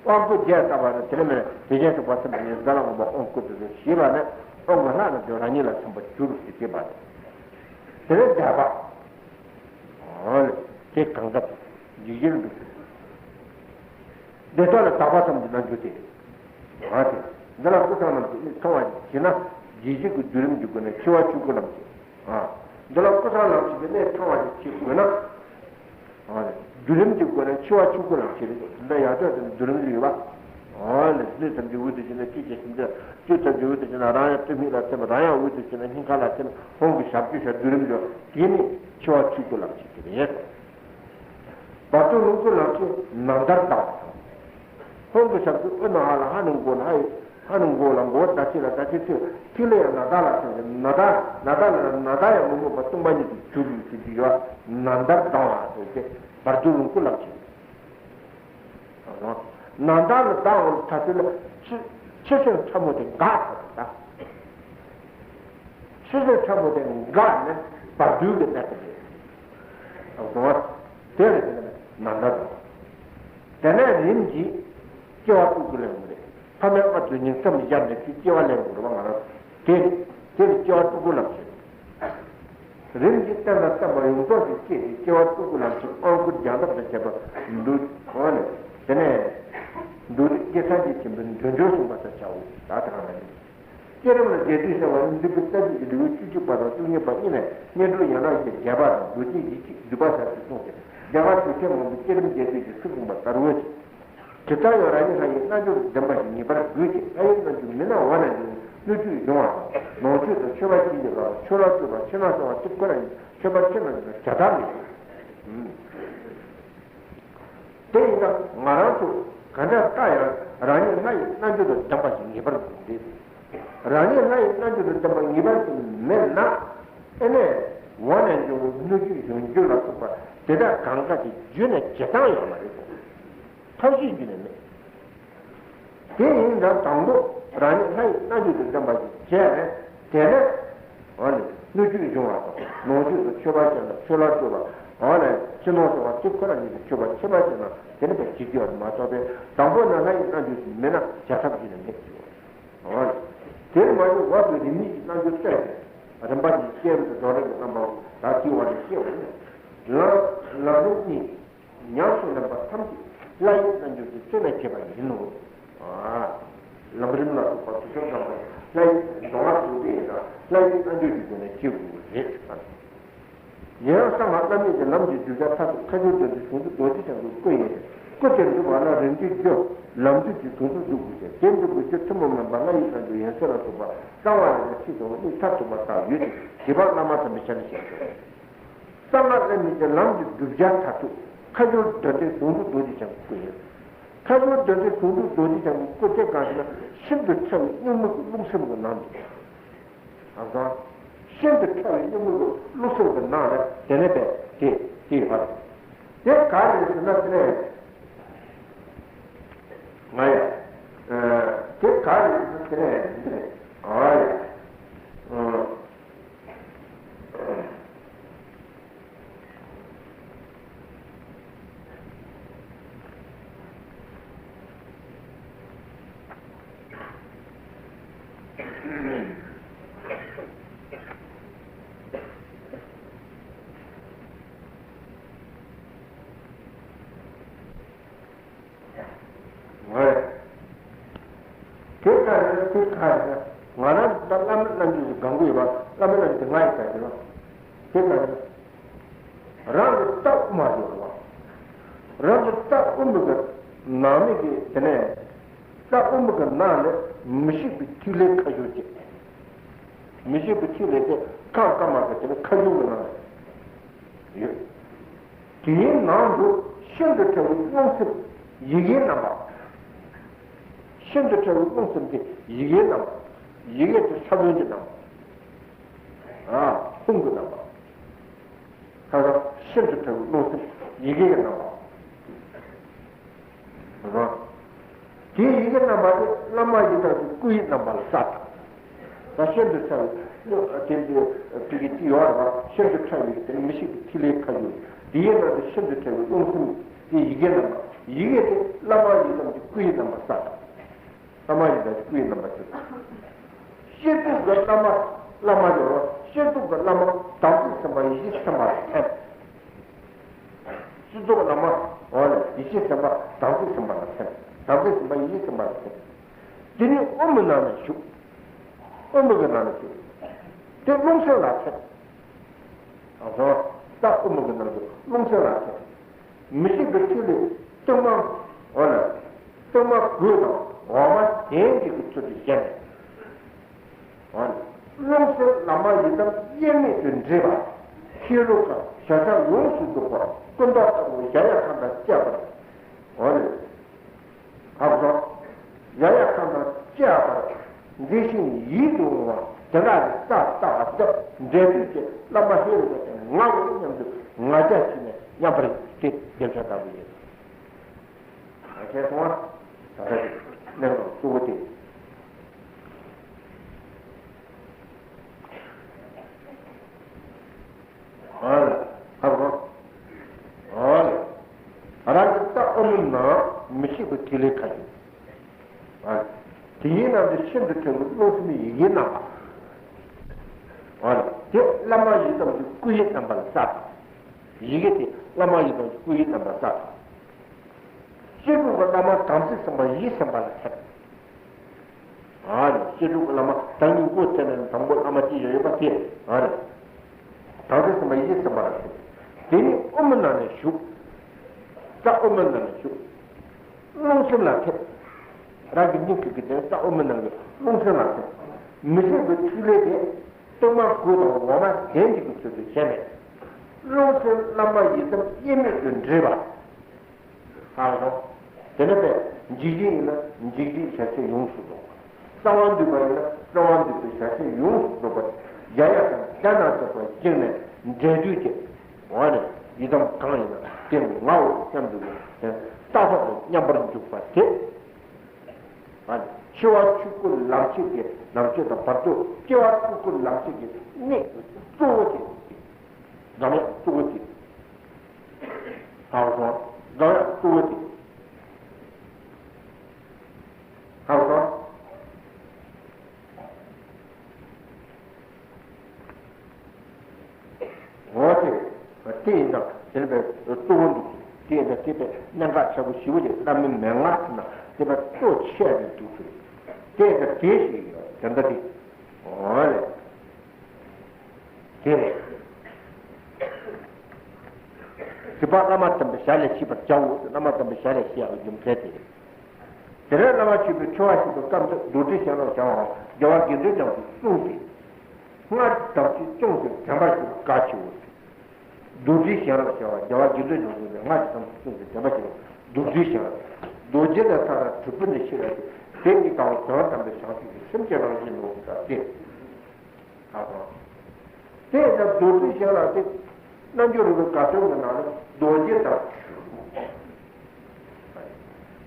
དབང་བསྐུར་རྒྱས་བཏབ་པ་ནི་དེ་ནས་མེད་དེ་ཅན་ཚོགས་པ་སེམས་པ་ཉིད་ག་ལ་འོངས་པ་དབང་བསྐུར་དུ་ཞེས་པ་ནི་དབང་གི་ལྷ་རྣམས་ཀྱི་རང་ཉིད་ལ་ཐིམ་པར་གྱུར་ཞེས་བྱེད་པ་སྟེ། དེ་ནས་བཟླས་པ། འོ་ལེ། དེ་གང་ག་འཇིགས་བྱེད་འདུག་བདེ་མཆོག་ལ་དག་པ་ཙམ་གྱི་རྣལ་འབྱོར་ཏེ། འོ་དེ། འདི་ལ་ཀུན་བཟང་རྣམས་ཀྱི་གནས་ཚང་བ་ཞིག་བྱེད་ན། འཇིགས་བྱེད་ཀྱི་བསྡུས་རིམ་གྱི་སྒོ་ནས་འཆི་བ་ཆོས་སྐུ་རྣམས་ཀྱི། ཨ། འདི་ལ་ཀུན་བཟང་རྣམས་ཀྱི་གནས་ཚང་བ་ཞིག་བྱེད་དགོས་ན། འོ་ནི། བསྡུས་རིམ་གྱི་སྒོ་ནས་འཆི་བ་ཆོས་སྐུ་རྣམས་བྱེད་རིགས་འདི་ཡང་དོན་དུ་བསྡུས་རིམ་ལ་ཡོད་པ། འོ་ནི། སྣོད་ཐམས་ཅད་དབུས་སུ་བྱས་ན་ལྕེ་གི་སེམས་ཅན། ལྕེ་ཐམས་ཅད་དབུས་སུ་བྱས་ན་རང་ཡང་སྟོད་སྨད་ལ་ཐིམ། རང་ཡང་དབུས་སུ་བྱས་ན་སྙིང་ག་ལ་ཐིམ། ཧོང་གི་ཞབས་ཀྱུ་ཞབས་བསྡུས་རིམ་ཡོད། དེ་ནི་འཆི་བ་ཆོས་སྐུ་རྣམས་བྱེད་ཀྱི་རེད། བར་དོ་ལོངས་སྐུ་རྣམས་ཀྱི་ནམ་ཟླར་ལྡང་བ་དང་། ཧོང་གི་ཞབས་ཀྱུ་དབུས་ན་ཧ་ལ་ཧ་ནི་མགོ་ལ་ཧ་ཡི། ཧ་ནི་མགོ་ལ་མགོ་ཟླ་ཕྱེད་ལ་ཟླ་ཕྱེད་ཐིག་ཐིག་ལ་ཡང་ན་ཟླ་ལ་ཐིག་ན་ཟླ་ན་ཟླ་ལ་ན་ཟླ་ཡང་མི་སྨོས་པ་སྟོང་པ་ཉིད་དུ་གྱུར་ཡོད་ཅེས་བརྗོད་པ་ནམ་ཟླར་ལྡང་བ་ཟེར་ཏེ་བར་དོ་ལོངས་སྐུ་རྣམས་བྱེད། ནམ་ཟླ་ལ་ལྡང་བ་ལ་ད་ཚོད་ལ་ཕྱི་ཕྱི་སེམས་ཕྲ་མོ་དེ་འགག་ཐུབ་པ་དང་། ཕྱི་སེམས་ཕྲ་མོ་དེ་འགག་ནས་བར་དོའི་གནས་སྐབས་རེད། དེ་ལ་དེ་ནི་ནམ་ཟླ་དང་། དེ་ནས་རིམ་གྱིས་སྐྱེ་བ་སྤྲུལ་སྐུ་ལ་ཡོང་གི་རེད། ཕ་མའི་ཨ་ཏུ་ཉིང་མཚམས་བཞག་ནས་ཁྱོད་སྐྱེ་བ་ལེན་དགོས་རེད་བ། ང་རང་དེ་དེ་ལ་སྐྱེ་བ་སྤྲུལ་སྐུ་ལམ་ཞེས། རིམ་གྱིས་བསྟན་དང་བསྟན་པ་ཡོངས་རྫོགས་ཀྱི་སྐྱེས་ཏེ་སྐྱེ་བ་སྤྲུལ་སྐུ་ལམ་ཞེས་དབང་བསྐུར་རྒྱག་ཐབས་དང་བཅས་པ་འདུག་འོ་ནས་དེ་ནས་འདུག་སྟེ་སངས་རྒྱས་ཆེན་པོའི་འདོད་འཇོ་གསུངས་པ་དང་བྱའོ། ད་དེ་ག་ནས་བསྐྱེད་རིམ་ལ་རྒྱས་བསྡུས་གསལ་བ་ནི་འདུས་པའི་རྩ་རྒྱུད་ཀྱི་ལེའུ་བཅུ་གཅིག་པ་དང་བཅུ་གཉིས་པ་གཉིས་ནས་བསྙེན་སྒྲུབ་ཡན་ལག་བརྒྱད་པ་དང་རྡོ་རྗེ་ཡིད་ཆེས་བསྡུས་པ་ཟེར་དུ་གསུངས་ཏེ། རྒྱ་གར་གདུལ་བྱ་མང་པོའི་བསྐྱེད་རིམ་རྒྱས་བསྡུས་ཀྱི་ཚུལ་གསུངས་པ་ལྟར་འོད་ཅིག་ཇི་ལྟར་ཡང་རང་ཉིད་ལྷ་ཡི་རྣལ་འབྱོར་དུ་ལྡན་པ་ཞིག་ངེས་པར་དགོས་ཀྱི། ལྷ་ཡི་རྣལ་འབྱོར་མི་སྣང་བ་ན་ཡང་སྣོད་བཅུད་སྦྱོང་བ་དང་ལོངས་སྤྱོད་དང་མཆོད་པ་བྱིན་གྱིས་རློབ་པ། མཆོད་ལ་སྤྲོད་པ། ཕྱི་ནང་གསང་བ་ཚིག་ཁོ་ན་ཉིད་མཆོད་པ་ཕྱི་ནང་གི་བྱ་ཐབས་མེད། དེ་ཡིན་ན་ང་རང་ཚོ་ག་འདྲ་ལྟ་ཡང་རང་ཉིད་ལྷ་ཡི་རྣལ་འབྱོར་དུ་ལྡན་པ་ཞིག་ངེས་པར་དགོས་ཀྱི་རེད། རང་ཉིད་ལྷ་ཡི་རྣལ་འབྱོར་དུ་ལྡན་པ་ངེས་པར་དུ་མེད་ན། ཨེ་ནས་འོ་ན་འབྱུང་བའི་སྣོད་བཅུད་སྦྱོང་རྒྱུ་ལ་སོགས་པ་དེ་དག་གང་ག་གི་རྒྱུད་ནས་བྱེད་སྟངས་ཡོད་མ་རེད། ཐབས་ཤེས་རྒྱུད་ནས་མེད། དེ་ཡིན་ཙང་དང་པོ་རང་ཉིད་ལྷ་ཡི་རྣལ་འབྱོར་དུ་ལྡན་པ་ཞིག་བྱས་ནས། དེ་ནས་འོ་ནས་སྣོད་བཅུད་སྦྱོང་བ་དང་ལོངས་སྤྱོད་དང་མཆོད་པ་བྱས་ན་མཆོད་ལ་སྤྲོད་པ། འོ་ནས་ཕྱི་ནང་གསང་བ་ཚིག་ཁོ་ན་ཉིད་དུ་མཆོད་པ་ཕྱི་མ་བྱས་ན་དེ་ནི་བས་བྱེད་རྒྱུ་ཡོད་མ་གཏོགས་པས། དང་པོ་ན་ལྷ་ཡི་རྣལ་འབྱོར་ཞིག་མེད་ན་བྱ་ཐབས་ཀྱི་ནི་མེད་ཅེས། འོ་ནས་དེར་མ་ཡོང་བར་དུ་རིམ་གཉིས་ཀྱི་རྣལ་འབྱོར་བསྟན་ཏེ་རིམ་པ་གཉིས་བསྐྱེད་རིམ་དུ་སྡོམ་རིམ་གྱི་རྣམ་པ་ལ་དེའི་བར་ནས་བཤད་པ་ཡིན། ལམ་ལམ་རིམ་གཉིས། ཉམས་སུ་ལེན་པ་ཐམས་ཅད་ལྷ་ཡི་རྣལ་འབྱོར་གྱི་ཚུལ་ལས་བྱེད་པ་ཡིན་ནོ། ལམ་རིམ་ལ་སོགས་པ་དུ་ཤོག་ཚང་མ་ལྷ་ཡི་གདོང་ལ་གཟུགས་དེ་ཡིན་ན་ལྷ་ཡི་རྣལ་འབྱོར་གྱི་སྒོ་ནས་བྱེད་དགོས་རེད། ཡང་གསང་སྔགས་བླ་མེད་ཀྱི་ལམ་གྱི་བསྒྲུབ་བྱ་མཐར་ཐུག་ཁ་སྦྱོར་དོན་དུ་བྱང་ཆུབ་རྡོ་རྗེ་འཆང་གི་སྐུ་ཡིན། སྐུ་དེར་འཇུག་པ་ལ་རིམ་གྱིས་སྦྱོར། ལམ་དུས་ཀྱི་དུས་སུ་འཇུག་དགོས་ཤིང་། དེ་འཇུག་པའི་ཕྱིར་ཐུན་མོང་མིན་པ་ལྷ་ཡི་རྣལ་འབྱོར་ཡན་ཆད་ལ་སོགས་པ་གསང་བ་རིག་པ་ཆེས་ཆུང་བ་གཉིས་མཐར་ཐུག་པ་དག་ཡོད་དེ། དེ་བར་བླ་མ་དམ་པའི་ཞལ་ནས་བཤད་དོ། གསང་སྔགས་བླ་མེད་ཀྱི་ལམ་གྱི་བསྒྲུབ་བྱ་མཐར་ཐུག་ཁ་སྦྱོར་དོན་དུ་བྱང་ཆུབ་རྡོ་རྗེ་འཆང་གི་སྐུ་ཡིན། ཁ་སྦྱོར་དོན་དུ་བྱང་ཆུབ་རྡོ་རྗེ་འཆང་གི་སྐུ་དེ་གང་ཞེ་ན། ཤིན་ཏུ་ཕྲ་བའི་གཉུག་མའི་རླུང་སེམས་ཀྱི་ནང་དུ། ཨ་ཙང་། ཤིན་ཏུ་ཕྲ་བའི་གཉུག་མའི་རླུང་སེམས་ཀྱི་ནང་ལ་དེ་ནས་པས་དེ་དེ་ཡོད་པ་རེད། དེ་ག་རེ་ཟེར་ན་དེ་ནས། ང་ཡ། དེ་ག་རེ་ཟེར་ན་དེ་ནས་འདི་རེད། ཨ་ཡ། ངོས། དེ་ལྟར་ན་དེ་ག་རེ་ཟེར། ང་རང་ད་བླ་མ་རྣམས་ཀྱི་སྒང་གུ་ཡོད་པ། བླ་མ་རྣམས་ཀྱི་ང་ཡི་ག་རེ་ཟེར། དེ་ག་རེ་ཟེར། རང་གི་རྟ་དབུ་མ་ཡོད་པ། རང་གི་རྟ་དབུ་མ་གི་ནང་མི་གི་དེ་ནས་རྟ་དབུ་མ་གི་ནང་ནས་མི་ཤིགས་པའི་ཐིག་ལེ་ཁ་སྦྱོར་བྱེད། མི་ཤིགས་པའི་ཐིག་ལེ་དེ་ཁ་འགག་མ་གི་དེ་ནས་ཁ་སྦྱོར་གི་ནང་ནས་ཡོད། དེའི་ནང་དུ་ཤིན་ཏུ་ཕྲ་བའི་རླུང་སེམས་ཡི་གེའི་རྣམ་པ། ཤིན་ཏུ་ཕྲ་བའི་རླུང་སེམས་དེ་ཡི་གེའི་རྣམ་པ། ཡི་གེ་དེ་ས་བོན་གྱི་རྣམ་པ། ཨ། ཧཱུྃ་གི་རྣམ་པ། ཁ་སང་ཤིན་ཏུ་ཕྲ་བའི་རླུང་སེམས་ཡི་གེ་གི་རྣམ་པ། རེད་བ། དེའི་ཡི་གེ་རྣམ་པ་དེ་བླ་མ་ཡི་དམ་གྱི་སྐུ་ཡི་རྣམ་པ་ལ་གསལ་དང་། ད་ཤིན་ཏུ་ཕྲ་བའི་དེ་དེ་དེ་གི་ཅི་ཡོད་རེད་བ། ཤིན་ཏུ་ཕྲ་བའི་དེ་མི་ཤིགས་པའི་ཐིག་ལེ་ཁ་སྦྱོར། དེའི་ནང་དུ་ཤིན་ཏུ་ཕྲ་བའི་རླུང་སེམས་དེ་ཡི་གེ་རྣམ་པ། ཡི་གེ་དེ་བླ་མ་ཡི་དམ་གྱི་སྐུ་ཡི་རྣམ་པ་གསལ་དང་། བླ་མ་ཡི་དམ་གྱི་སྐུའི་རྣམ་པ་ཅན། སྤྱི་གཙུག་གི་བླ་མ། བླ་མ་ཡོད་རེད། སྤྱི་གཙུག་གི་བླ་མ་དམ་ཚིག་སེམས་དཔའ་ཡེ་ཤེས་སེམས་དཔའ་ལ་མཚན། སྤྱི་གཙུག་བླ་མ། འོ་ལ་ཡེ་ཤེས་སེམས་དཔའ་དམ་ཚིག་སེམས་དཔའ་ལ་མཚན། དམ་ཚིག་སེམས་དཔའ་ཡེ་ཤེས་སེམས་དཔའ་ལ་མཚན། དེ་ནི་དབུ་མའི་ནང་ན་བཞུགས། དབུ་མ་གི་ནང་ན་བཞུགས། དེ་རླུང་སེམས་ལ་མཚན། ཨ་ཧོ། ད་དབུ་མ་གི་ནང་དུ་རླུང་སེམས་ལ་མཚན། མི་ཤིགས་པའི་ཐིག་ལེ་སྟོང་མ། འོ་ལ། སྟོང་མ་དགུ་དང་འོག་མ་གཞན་གཅིག་གི་ཚུལ་དུ་བཞེངས། འོ་ལ། རླུང་སེམས་བླ་མ་ཡི་དམ་དབྱེར་མེད་དུ་འདྲེས་པ། ཤེས་རབ་ཀྱི་ཞལ་ཆ་ཡོངས་སུ་རྫོགས་པ་ཀུན་རྟོག་ལྟ་བུ་གཞལ་ཡས་ཁང་དང་བཅས་པར། འོ་ལ། ཧ་གོ་སོང་། གཞལ་ཡས་ཁང་དང་བཅས་པར་མཛེས་ཤིང་ཡིད་དུ་འོང་བ་དེ་འདྲ་ཞིག་ལྟ་ལྟ་བ་དང་འབྲེལ་མཐུད་ཀྱི་བླ་མ་ཧེ་རུ་ཀ་དེ་ང་ཡིན་སྙམ་དུ་ང་རྒྱལ་བྱས་ནས་མཉམ་པར་དེ་རྒྱལ་ཆ་ལྟ་བུ་ཡིན། ང་བྱས་སོང་བ། ད་ལྟ་དེ་གནས་སྐབས་གཙོ་བོ་དེ། ཨ་ལ། ཧ་གོ། ཨ་ལ། རང་གི་རྟ་དབུ་མའི་ནང་མི་ཤིགས་པའི་ཐིག་ལེ་ཁ་ཤས། ཨ་ལ། དེའི་ནང་དུ་ཤིན་ཏུ་ཕྲ་བའི་རླུང་སེམས་ཡི་གེ་རྣམ་པ། འོ་ན་དེ་བླ་མ་ཡི་དམ་གྱི་སྐུ་ཡི་རྣམ་པ་ལ་བསགས་དང་། ཡི་གེ་དེ་བླ་མ་ཡི་དམ་གྱི་སྐུ་ཡི་རྣམ་པ་ལ་བསགས་དང་། སྤྱི་དྲུག་གི་བླ་མ་དམ་ཚིག་སེམས་དཔའ་ཡིད་སེམས་དཔའ་ལ་ཐེབས། ཨ་ནི་སྤྱི་དྲུག་གི་བླ་མ་ད་ངས་མགོ་བཙུགས་ནས་དང་པོ་བླ་མ་གཅིག་ཡོད་པ་དེ། ཨ་ནི་དམ་ཚིག་སེམས་དཔའ་ཡིད་སེམས་དཔའ་ལ་ཐེབས། དེ་ནས་དབུ་མའི་ནང་ནས་ཞུགས། རྩ་དབུ་མའི་ནང་ནས་ཞུགས། རླུང་སེམས་ལ་ཐེབས། རང་གི་སྙིང་གི་གི་དེ་རྩ་དབུ་མའི་ནང་གི་རླུང་སེམས་ལ་ཐེབས། མི་བཟད་པའི་ཐིག་ལེ་དེ་གཏོར་མ་དགུ་དང་འོ་མ་གདན་གཅིག་གི་ཚུལ་དུ་བྱས་ནས། རླུང་སེམས་བླ་མ་ཡི་དམ་དབྱེར་མེད་དུ་འདྲེས་པ། ཧ་གོ། དེ་ནས་པས་འཇིགས་བྱེད་ཡིན་ན་འཇིགས་བྱེད་བྱ་བྱེད་ཡོངས་སུ་རྫོགས་པ། གསང་བ་འདུས་པ་ཡིན་ན་གསང་བ་འདུས་པའི་བྱ་བྱེད་ཡོངས་སུ་རྫོགས་པ། ཡ་ཡ་དང་ཡ་ན་དག་པ་བཅིངས་ནས་འབྲེལ་འདུས་ཀྱི། འོ་ནས་ཡི་དམ་གང་ཡིན་ན་དེ་ངའོ་སྙམ་དུ་ཡང་རྟག་ཐོག་ཏུ་མཉམ་པར་འཇུག་པ་དེ། ཨ་ནི་འཆི་བ་ཆོས་སྐུ་ལམ་ཁྱེར་གྱི་ནང་ཆོས་དང་བར་དུ་སྐྱེ་བ་ཆོས་སྐུ་ལམ་ཁྱེར་གྱི་གནད་གཙོ་བོ་དེ། འཛམ་གླིང་གཙོ་བོ་དེ། ཧ་གོ་སོང་། འཛམ་གླིང་གཙོ་བོ་དེ། ཧ་གོ་སོང་། འོ་དེ། དེ་ཡིན་ཙང་དེ་ནི་པའི་གཙོ་བོ་འདུག་དེ་ཡིན་ཙང་དེ་པའི་གནད་འགག་ཆེན་པོ་ཞེ་པོ་ཅིག་བླ་མའི་མན་ངག་ཟེར་ན་དེ་པའི་གཙོ་ཆེ་བའི་འདུག་དེ་ཡིན་ཙང་དེ་ཞིག་ཡོད་དེ་འདྲ་དེ། འོ་ལེ། དེ་རེད། སྲིད་པ་བླ་མ་དམ་པའི་ཞལ་ལས་ཤེས་པར་བྱའོ། བླ་མ་དམ་པའི་ཞལ་ལས་ཤེས་ཡག་གི་རྒྱུ་མཚན་དེ་རེད། དེ་ལས་བླ་མ་མཆོད་པའི་མཆོད་པ་ཞུ་བའི་སྐབས་སུ་རྡོ་རྗེ་ཞལ་ལ་བྱ་བའམ་རྒྱལ་བ་དགེ་འདུན་རྣམས་ཀྱིས་གསུངས་ཏེ། སྔར་གྱི་དམ་ཚིག་བསྲུངས་ཏེ་དྲན་པར་ཞུ་བ་གལ་ཆེའོ། རྡོ་རྗེ་ཞལ་ལ་བྱ་བ་རྒྱལ་བ་དགེ་འདུན་རྣམས་ཀྱིས་སྔར་གྱི་དམ་ཚིག་བསྲུངས་ཏེ་དྲན་པར་ཞུ་བ་རྡོ་རྗེ་ཞལ། རྡོ་རྗེ་ལ་ཐར་པ་གྲུབ་པ་ནི་ཤེས་རབ་སྟེ། དེ་གཉིས་ཀའང་དོན་དམ་པའི་བྱང་ཆུབ་ཀྱི་སེམས་ཀྱི་རང་བཞིན་ནོ་ཟེར་ཏེ། ད་དུང་། དེ་ཡང་རྡོ་རྗེ་ཞལ་ལ་དེ། རྣལ་འབྱོར་རིག་པའི་དགའ་སྟོན་གྱི་ནང་ནས་རྡོ་རྗེ་དང་དྲིལ་བུ།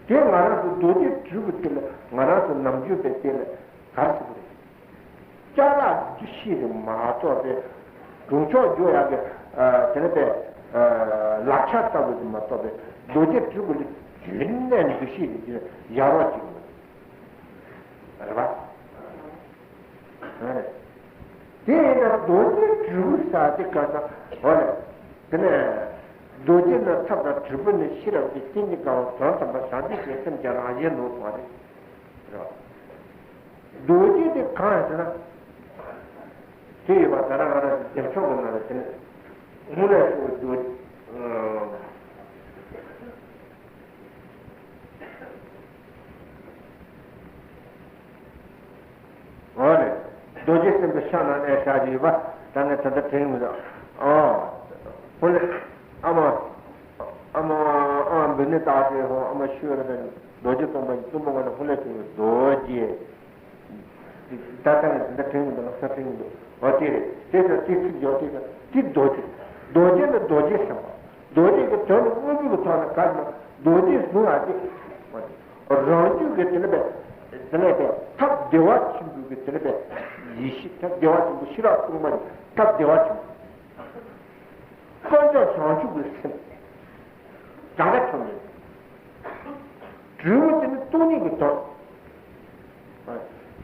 དེ་ང་རང་ཚོ་རྡོ་རྗེ་དྲིལ་བུ་དེ་ལ་ང་རང་ཚོ་ནམ་རྒྱུན་པའི་དེ་ལ་ག་རེ་ཟེར་དགོས་རེད། ཅ་ལག་འདུ་ཤེས་རེད་མ་གཏོགས་པའི་གྲུབ་མཆོག་འཇུག་ཡག་གི་དེ་ལ་པའི་ལག་ཆ་ལྟ་བུ་རེད་མ་གཏོགས་པའི་རྡོ་རྗེ་དྲིལ་བུ་ལ་རྒྱུན་ནས་འདུ་ཤེས་རེད་ཀྱི་ཡར་བ་ཅིག་མ་རེད་པ། དེ་ཡིན་ན་རྡོ་རྗེ་དྲིལ་བུ་ཟེར་དེ་ག་ས་འོ་ལེ། དེ་ནས་རྡོ་རྗེ་ནི་ཐབས་དང་དྲིལ་བུ་ནི་ཤེས་རབ་ཀྱི་སྟེང་གི་དགའ་བ་དོན་དམ་པ་བྱང་ཆུབ་ཀྱི་སེམས་ཀྱི་རང་བཞིན་ནོ་ཟེར་བ་རེད། རྡོ་རྗེ་དེ་གང་ཡིན་ཟེར་ན། དེ་ཡོད་པ་ད་རང་ང་རང་གི་འདེམས་ཆོག་གི་ནང་ལ་དེ་ནི་དངོས་གནས་སུ་རྡོ་རྗེ། འོ་ནས། རྡོ་རྗེ་སེམས་དཔའི་ཕྱག་ན་གནས་བཞག་ཅིག་ཡོད་པ། ད་ངས་ད་ལྟ་དྲན་མི་འདུག་ཨོ། ཧོ་ལེ། ཨ་མ། ཨ་མ། ཨ་འབུ་ནི་བཏགས་ཏེ་ཧོ་ཨ་མ་ཤུ་ར་ད་རྡོ་རྗེ་སྟོང་པ་ཡི་གཙུག་ལག་ཁང་ལ་ཧོ་ལེ་ཟེར་བའི་རྡོ་རྗེ། ད་ལྟ་ངས་ད་ལྟ་དྲན་མི་འདུག་ལག་ས་དྲན་མི་འདུག་འོ་དེ་རེད། དེ་ཚོ་དེ་ཚིག་ཡོད་དེ་ཚོ་དེ་རྡོ་རྗེ། རྡོ་རྗེ་ནི་རྡོ་རྗེ་སེམས་དཔའ། རྡོ་རྗེ་གི་དོན་ནི་དངོས་པོའི་ཐོག་ནས་ག་རེ་ན་རྡོ་རྗེ་བཟུང་བ་དེ། རང་རྒྱུད་ཀྱི་དེ་ནི་པས། དེ་ནི་པས་ཐབས་བདེ་བ་ཆེན་པོའི་གི་དེ་ནི་པས་ཡེ་ཤེས་ཐབས་བདེ་བ་ཆེན་པོ་ཤེས་རབ་སྟོང་པ་ཡི་ཐབས་བདེ་བ་ཆེན་པོ། དཀོན་མཆོག་བྱང་ཆུབ་ཀྱི་སེམས། གྲངས་ཀ་ཆོད་མེད། དྲིལ་བུ་དེ་ནི་སྟོང་ཉིད་ཀྱི་དོན།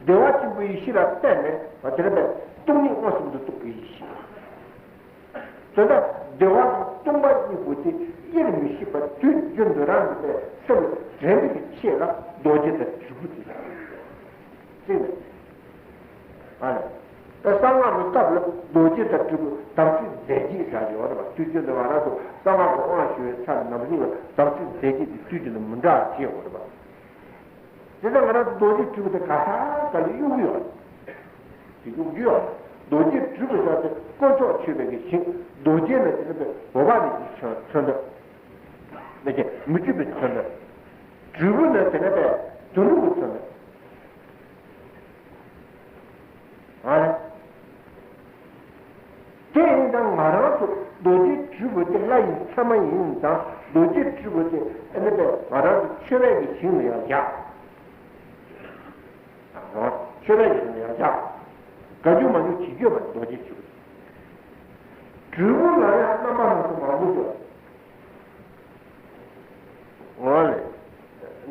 བདེ་བ་ཆེན་པོའི་ཡེ་ཤེས་ལ་བརྟེན་ནས་དེ་ནི་པས་སྟོང་ཉིད་མངོན་སུམ་དུ་རྟོགས་པའི་ཡེ་ཤེས། དེ་ལྟར་བདེ་བ་དང་སྟོང་པ་གཉིས་པོ་དེ་དབྱེར་མི་ཕྱེད་པར་དུས་རྒྱུན་དུ་རང་གི་སེམས་ལ་དྲན་པའི་ཆེད་ལ་རྡོ་རྗེ་དང་དྲིལ་བུ་དེ་བརྩིས་ནས། ཨ་ནི། གསང་སྔགས་ཀྱི་སྐབས་ལ་རྡོ་རྗེ་དང་དྲིལ་བུ་དམ་ཚིག་རྫས་བརྒྱད་ཟེར་ཡོད་རེད་པ། དུས་རྒྱུན་དུ་ང་རང་ཚོ་གསང་སྔགས་ཀྱི་དབང་ཞུ་བའི་ཚར་ནམ་རྒྱུན་ལ་དམ་ཚིག་རྫས་བརྒྱད་དེ་དུས་རྒྱུན་དུ་མི་འདྲ་བ་བྱེད་ཡོད་རེད་པ། དེ་ལྟར་ང་རང་ཚོ་རྡོ་རྗེ་དྲིལ་བུ་དེ་ག་ས་ག་ལ་གཡུག་ཡོད། དེ་གཡུག་རྒྱུ་ཡོད། རྡོ་རྗེ་དྲིལ་བུ་ཟེར་དེ་དཀོན་མཆོག་མཆོད་པའི་གི་ཞིང་། རྡོ་རྗེ་ནི་དེ་ནི་པས་བོད་པ་ནི་གི་མཚོན་དོན། ནི་གི་མི་བསྐྱོད་པའི་མཚོན་དོན། དྲིལ་བུ་ནི་དེ་ནི་པས་དོན་ལུགས་ཀྱི་མཚོན་དོན། ཨ་ནི། དེ་ཡིན་ཙང་ང་རང་ཚོ་རྡོ་རྗེ་དྲིལ་བུ་དེ་ལྷ་ཡི་མཚན་མ་ཡིན་ཙང་རྡོ་རྗེ་དྲིལ་བུ་དེ་ཨ་ནི་པས་ང་རང་ཚོ་མཆོད་པའི་གི་ཞིང་ལ་ཡང་བཞག་མཆོད་པའི་གི་ཞིང་ལ་ཡང་བཞག་ག་རྒྱུ་མ་རྒྱུ་བྱེད་རྒྱུ་མ་རྡོ་རྗེ་དྲིལ་བུ། དྲིལ་བུ་ལ་ཡང་རྣམ་པ་སྣ་ཚོགས་མང་པོ་ཡོད། འོ་ལེ།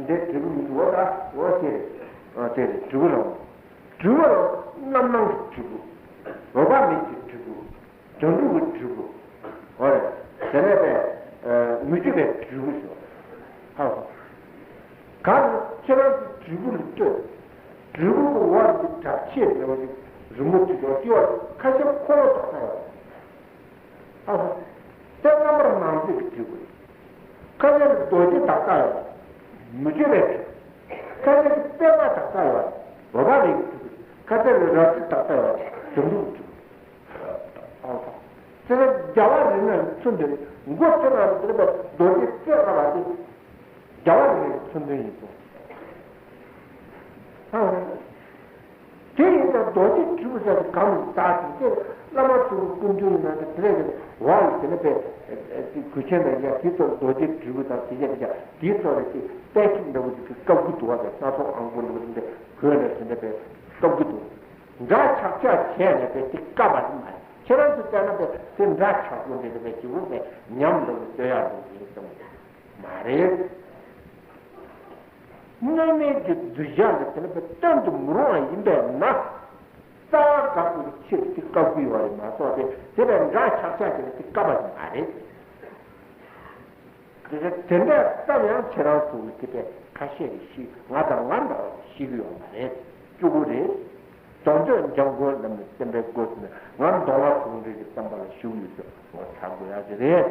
འདི་དྲིལ་བུ་མི་འདུག་འོ་ད་འོ་དེ་རེད། འོ་དེ་རེད། དོན་གྲུབ་ཀྱི་དྲིལ་བུ། འོ་རེད། དེ་ནས་པས་མི་བསྐྱོད་པའི་དྲིལ་བུ་ཞུ། ཧ་གོ། གང་ཁྱེད་རང་ཚོ་དྲིལ་བུ་ལ་ལྟོས། དྲིལ་བུ་གི་འོག་གི་གྲགས་ཆེ་འདྲ་བ་ཞིག་རི་མོ་བྲིས་ཀྱང་སྐྱེ་བ་ཁ་ཤས་འཁོར་ལོ་དག་ས་ཡོད། ཨ་ཧོ། དེ་རྣམ་པར་སྣང་མཛད་ཀྱི་དྲིལ་བུ་རེད། ཁ་ཤས་ལ་རྡོ་རྗེ་དག་ས་ཡོད། མི་བསྐྱོད་པའི་དྲིལ་བུ། ཁ་ཤས་ལ་པདྨ་དག་ས་ཡོད། བོད་པ་རིགས་ཀྱི་དྲིལ་བུ། ཁ་ཤས་ལ་རལ་གྲི་དག་ས་ཡོད། དོན་གྲུབ་ཀྱི་དྲིལ་བུ། ཨ་ཧོ། དེ་ལ་རྒྱལ་བ་རིགས་ལྔ་ཡི་མཚོན་དོན་རེད། མགོ་དེ་ལ་དེ་ལ་རྡོ་རྗེ་རྩེ་ལྔ་པ་དེ། རྒྱལ་བ་རིགས་ལྔའི་མཚོན་དོན་ཡིན་གསུངས། དེ་ཡིན་ཙང་རྡོ་རྗེ་དྲིལ་བུ་ཟེར་དུས་གང་མི་བཏགས་ཟིན་ཏེ། བླ་མ་ཚོ་གི་སྐུ་མདུན་ཡིན་ན་དེ་དེ་རེད། དེ་འོག་ལ་དེ་ནས་པས་གུས་ཆེན་དང་ཡ་དེ་ཚོར་རྡོ་རྗེ་དྲིལ་བུ་དང་དེ་བཞིན་དེ་བཞིན་དེའི་ཚོ་རེ་ཅིག་པད་ཁྱིམ་འདྲ་བོ་ཅིག་གི་བཀབ་ཀྱི་འདུག་བ། དེ་སྣ་ཚོགས་ཨང་པོ་འདྲ་བོ་ཅིག་འདི་གོས་ལ་དེ་འདྲ་པས་བཀབ་ཀྱི་འདུག་འདྲ་ཆགས་ཆགས་བྱས་ནས་པས་དེ་བཀབ་པ་ནི་མ་རེད། ཁྱེད་རང་ཚོ་བལྟས་ན་པས་དེ་འདྲ་ཆགས་པོ་འདི་འདྲ་པས་ཅིག་འོ་པས་ཉམས་འདྲ་བོ་སྟོན་ཡག་འདུག་ཡིན་བསམ་གི། མ་རེད། དངོས་མེད་ཀྱི་གདུལ་བྱ་ལ་དེ་ལ་བསྟན་དུ་མི་རུང་བ་ཡིན་པས་ན། རྩ་བ་དགག་པའི་ཕྱིར་དེ་བཀབ་དགོས་པ་རེད་མ་གཏོགས་དེ་དེ་ལ་འདྲ་ཆགས་ཆགས་ཀྱི་དེ་བཀབ་པ་ཞིག་མ་རེད། དེ་དེ་འདྲ་ཙམ་ཡང་ཁྱེད་རང་ཚོ་གི་དེ་ཁ་ཤས་ཀྱིས་ཤེས། ང་དང་ང་འདྲ་བ་ཤེས་ཀྱི་ཡོད་མ་རེད། སྤྱོད་སྒོ་རེད། དོན་དུ་འཇམ་མགོན་བླ་མའི་བསྟན་པའི་སྒོ་ཟེར་ནས་ང་མདོ་སྔགས་ཟུང་འབྲེལ་གྱི་བསྟན་པ་ལ་ཞུགས་ཡོད་ཚུལ་ངོ་ཚ་དགོས་ཡག་ཅིག་རེད།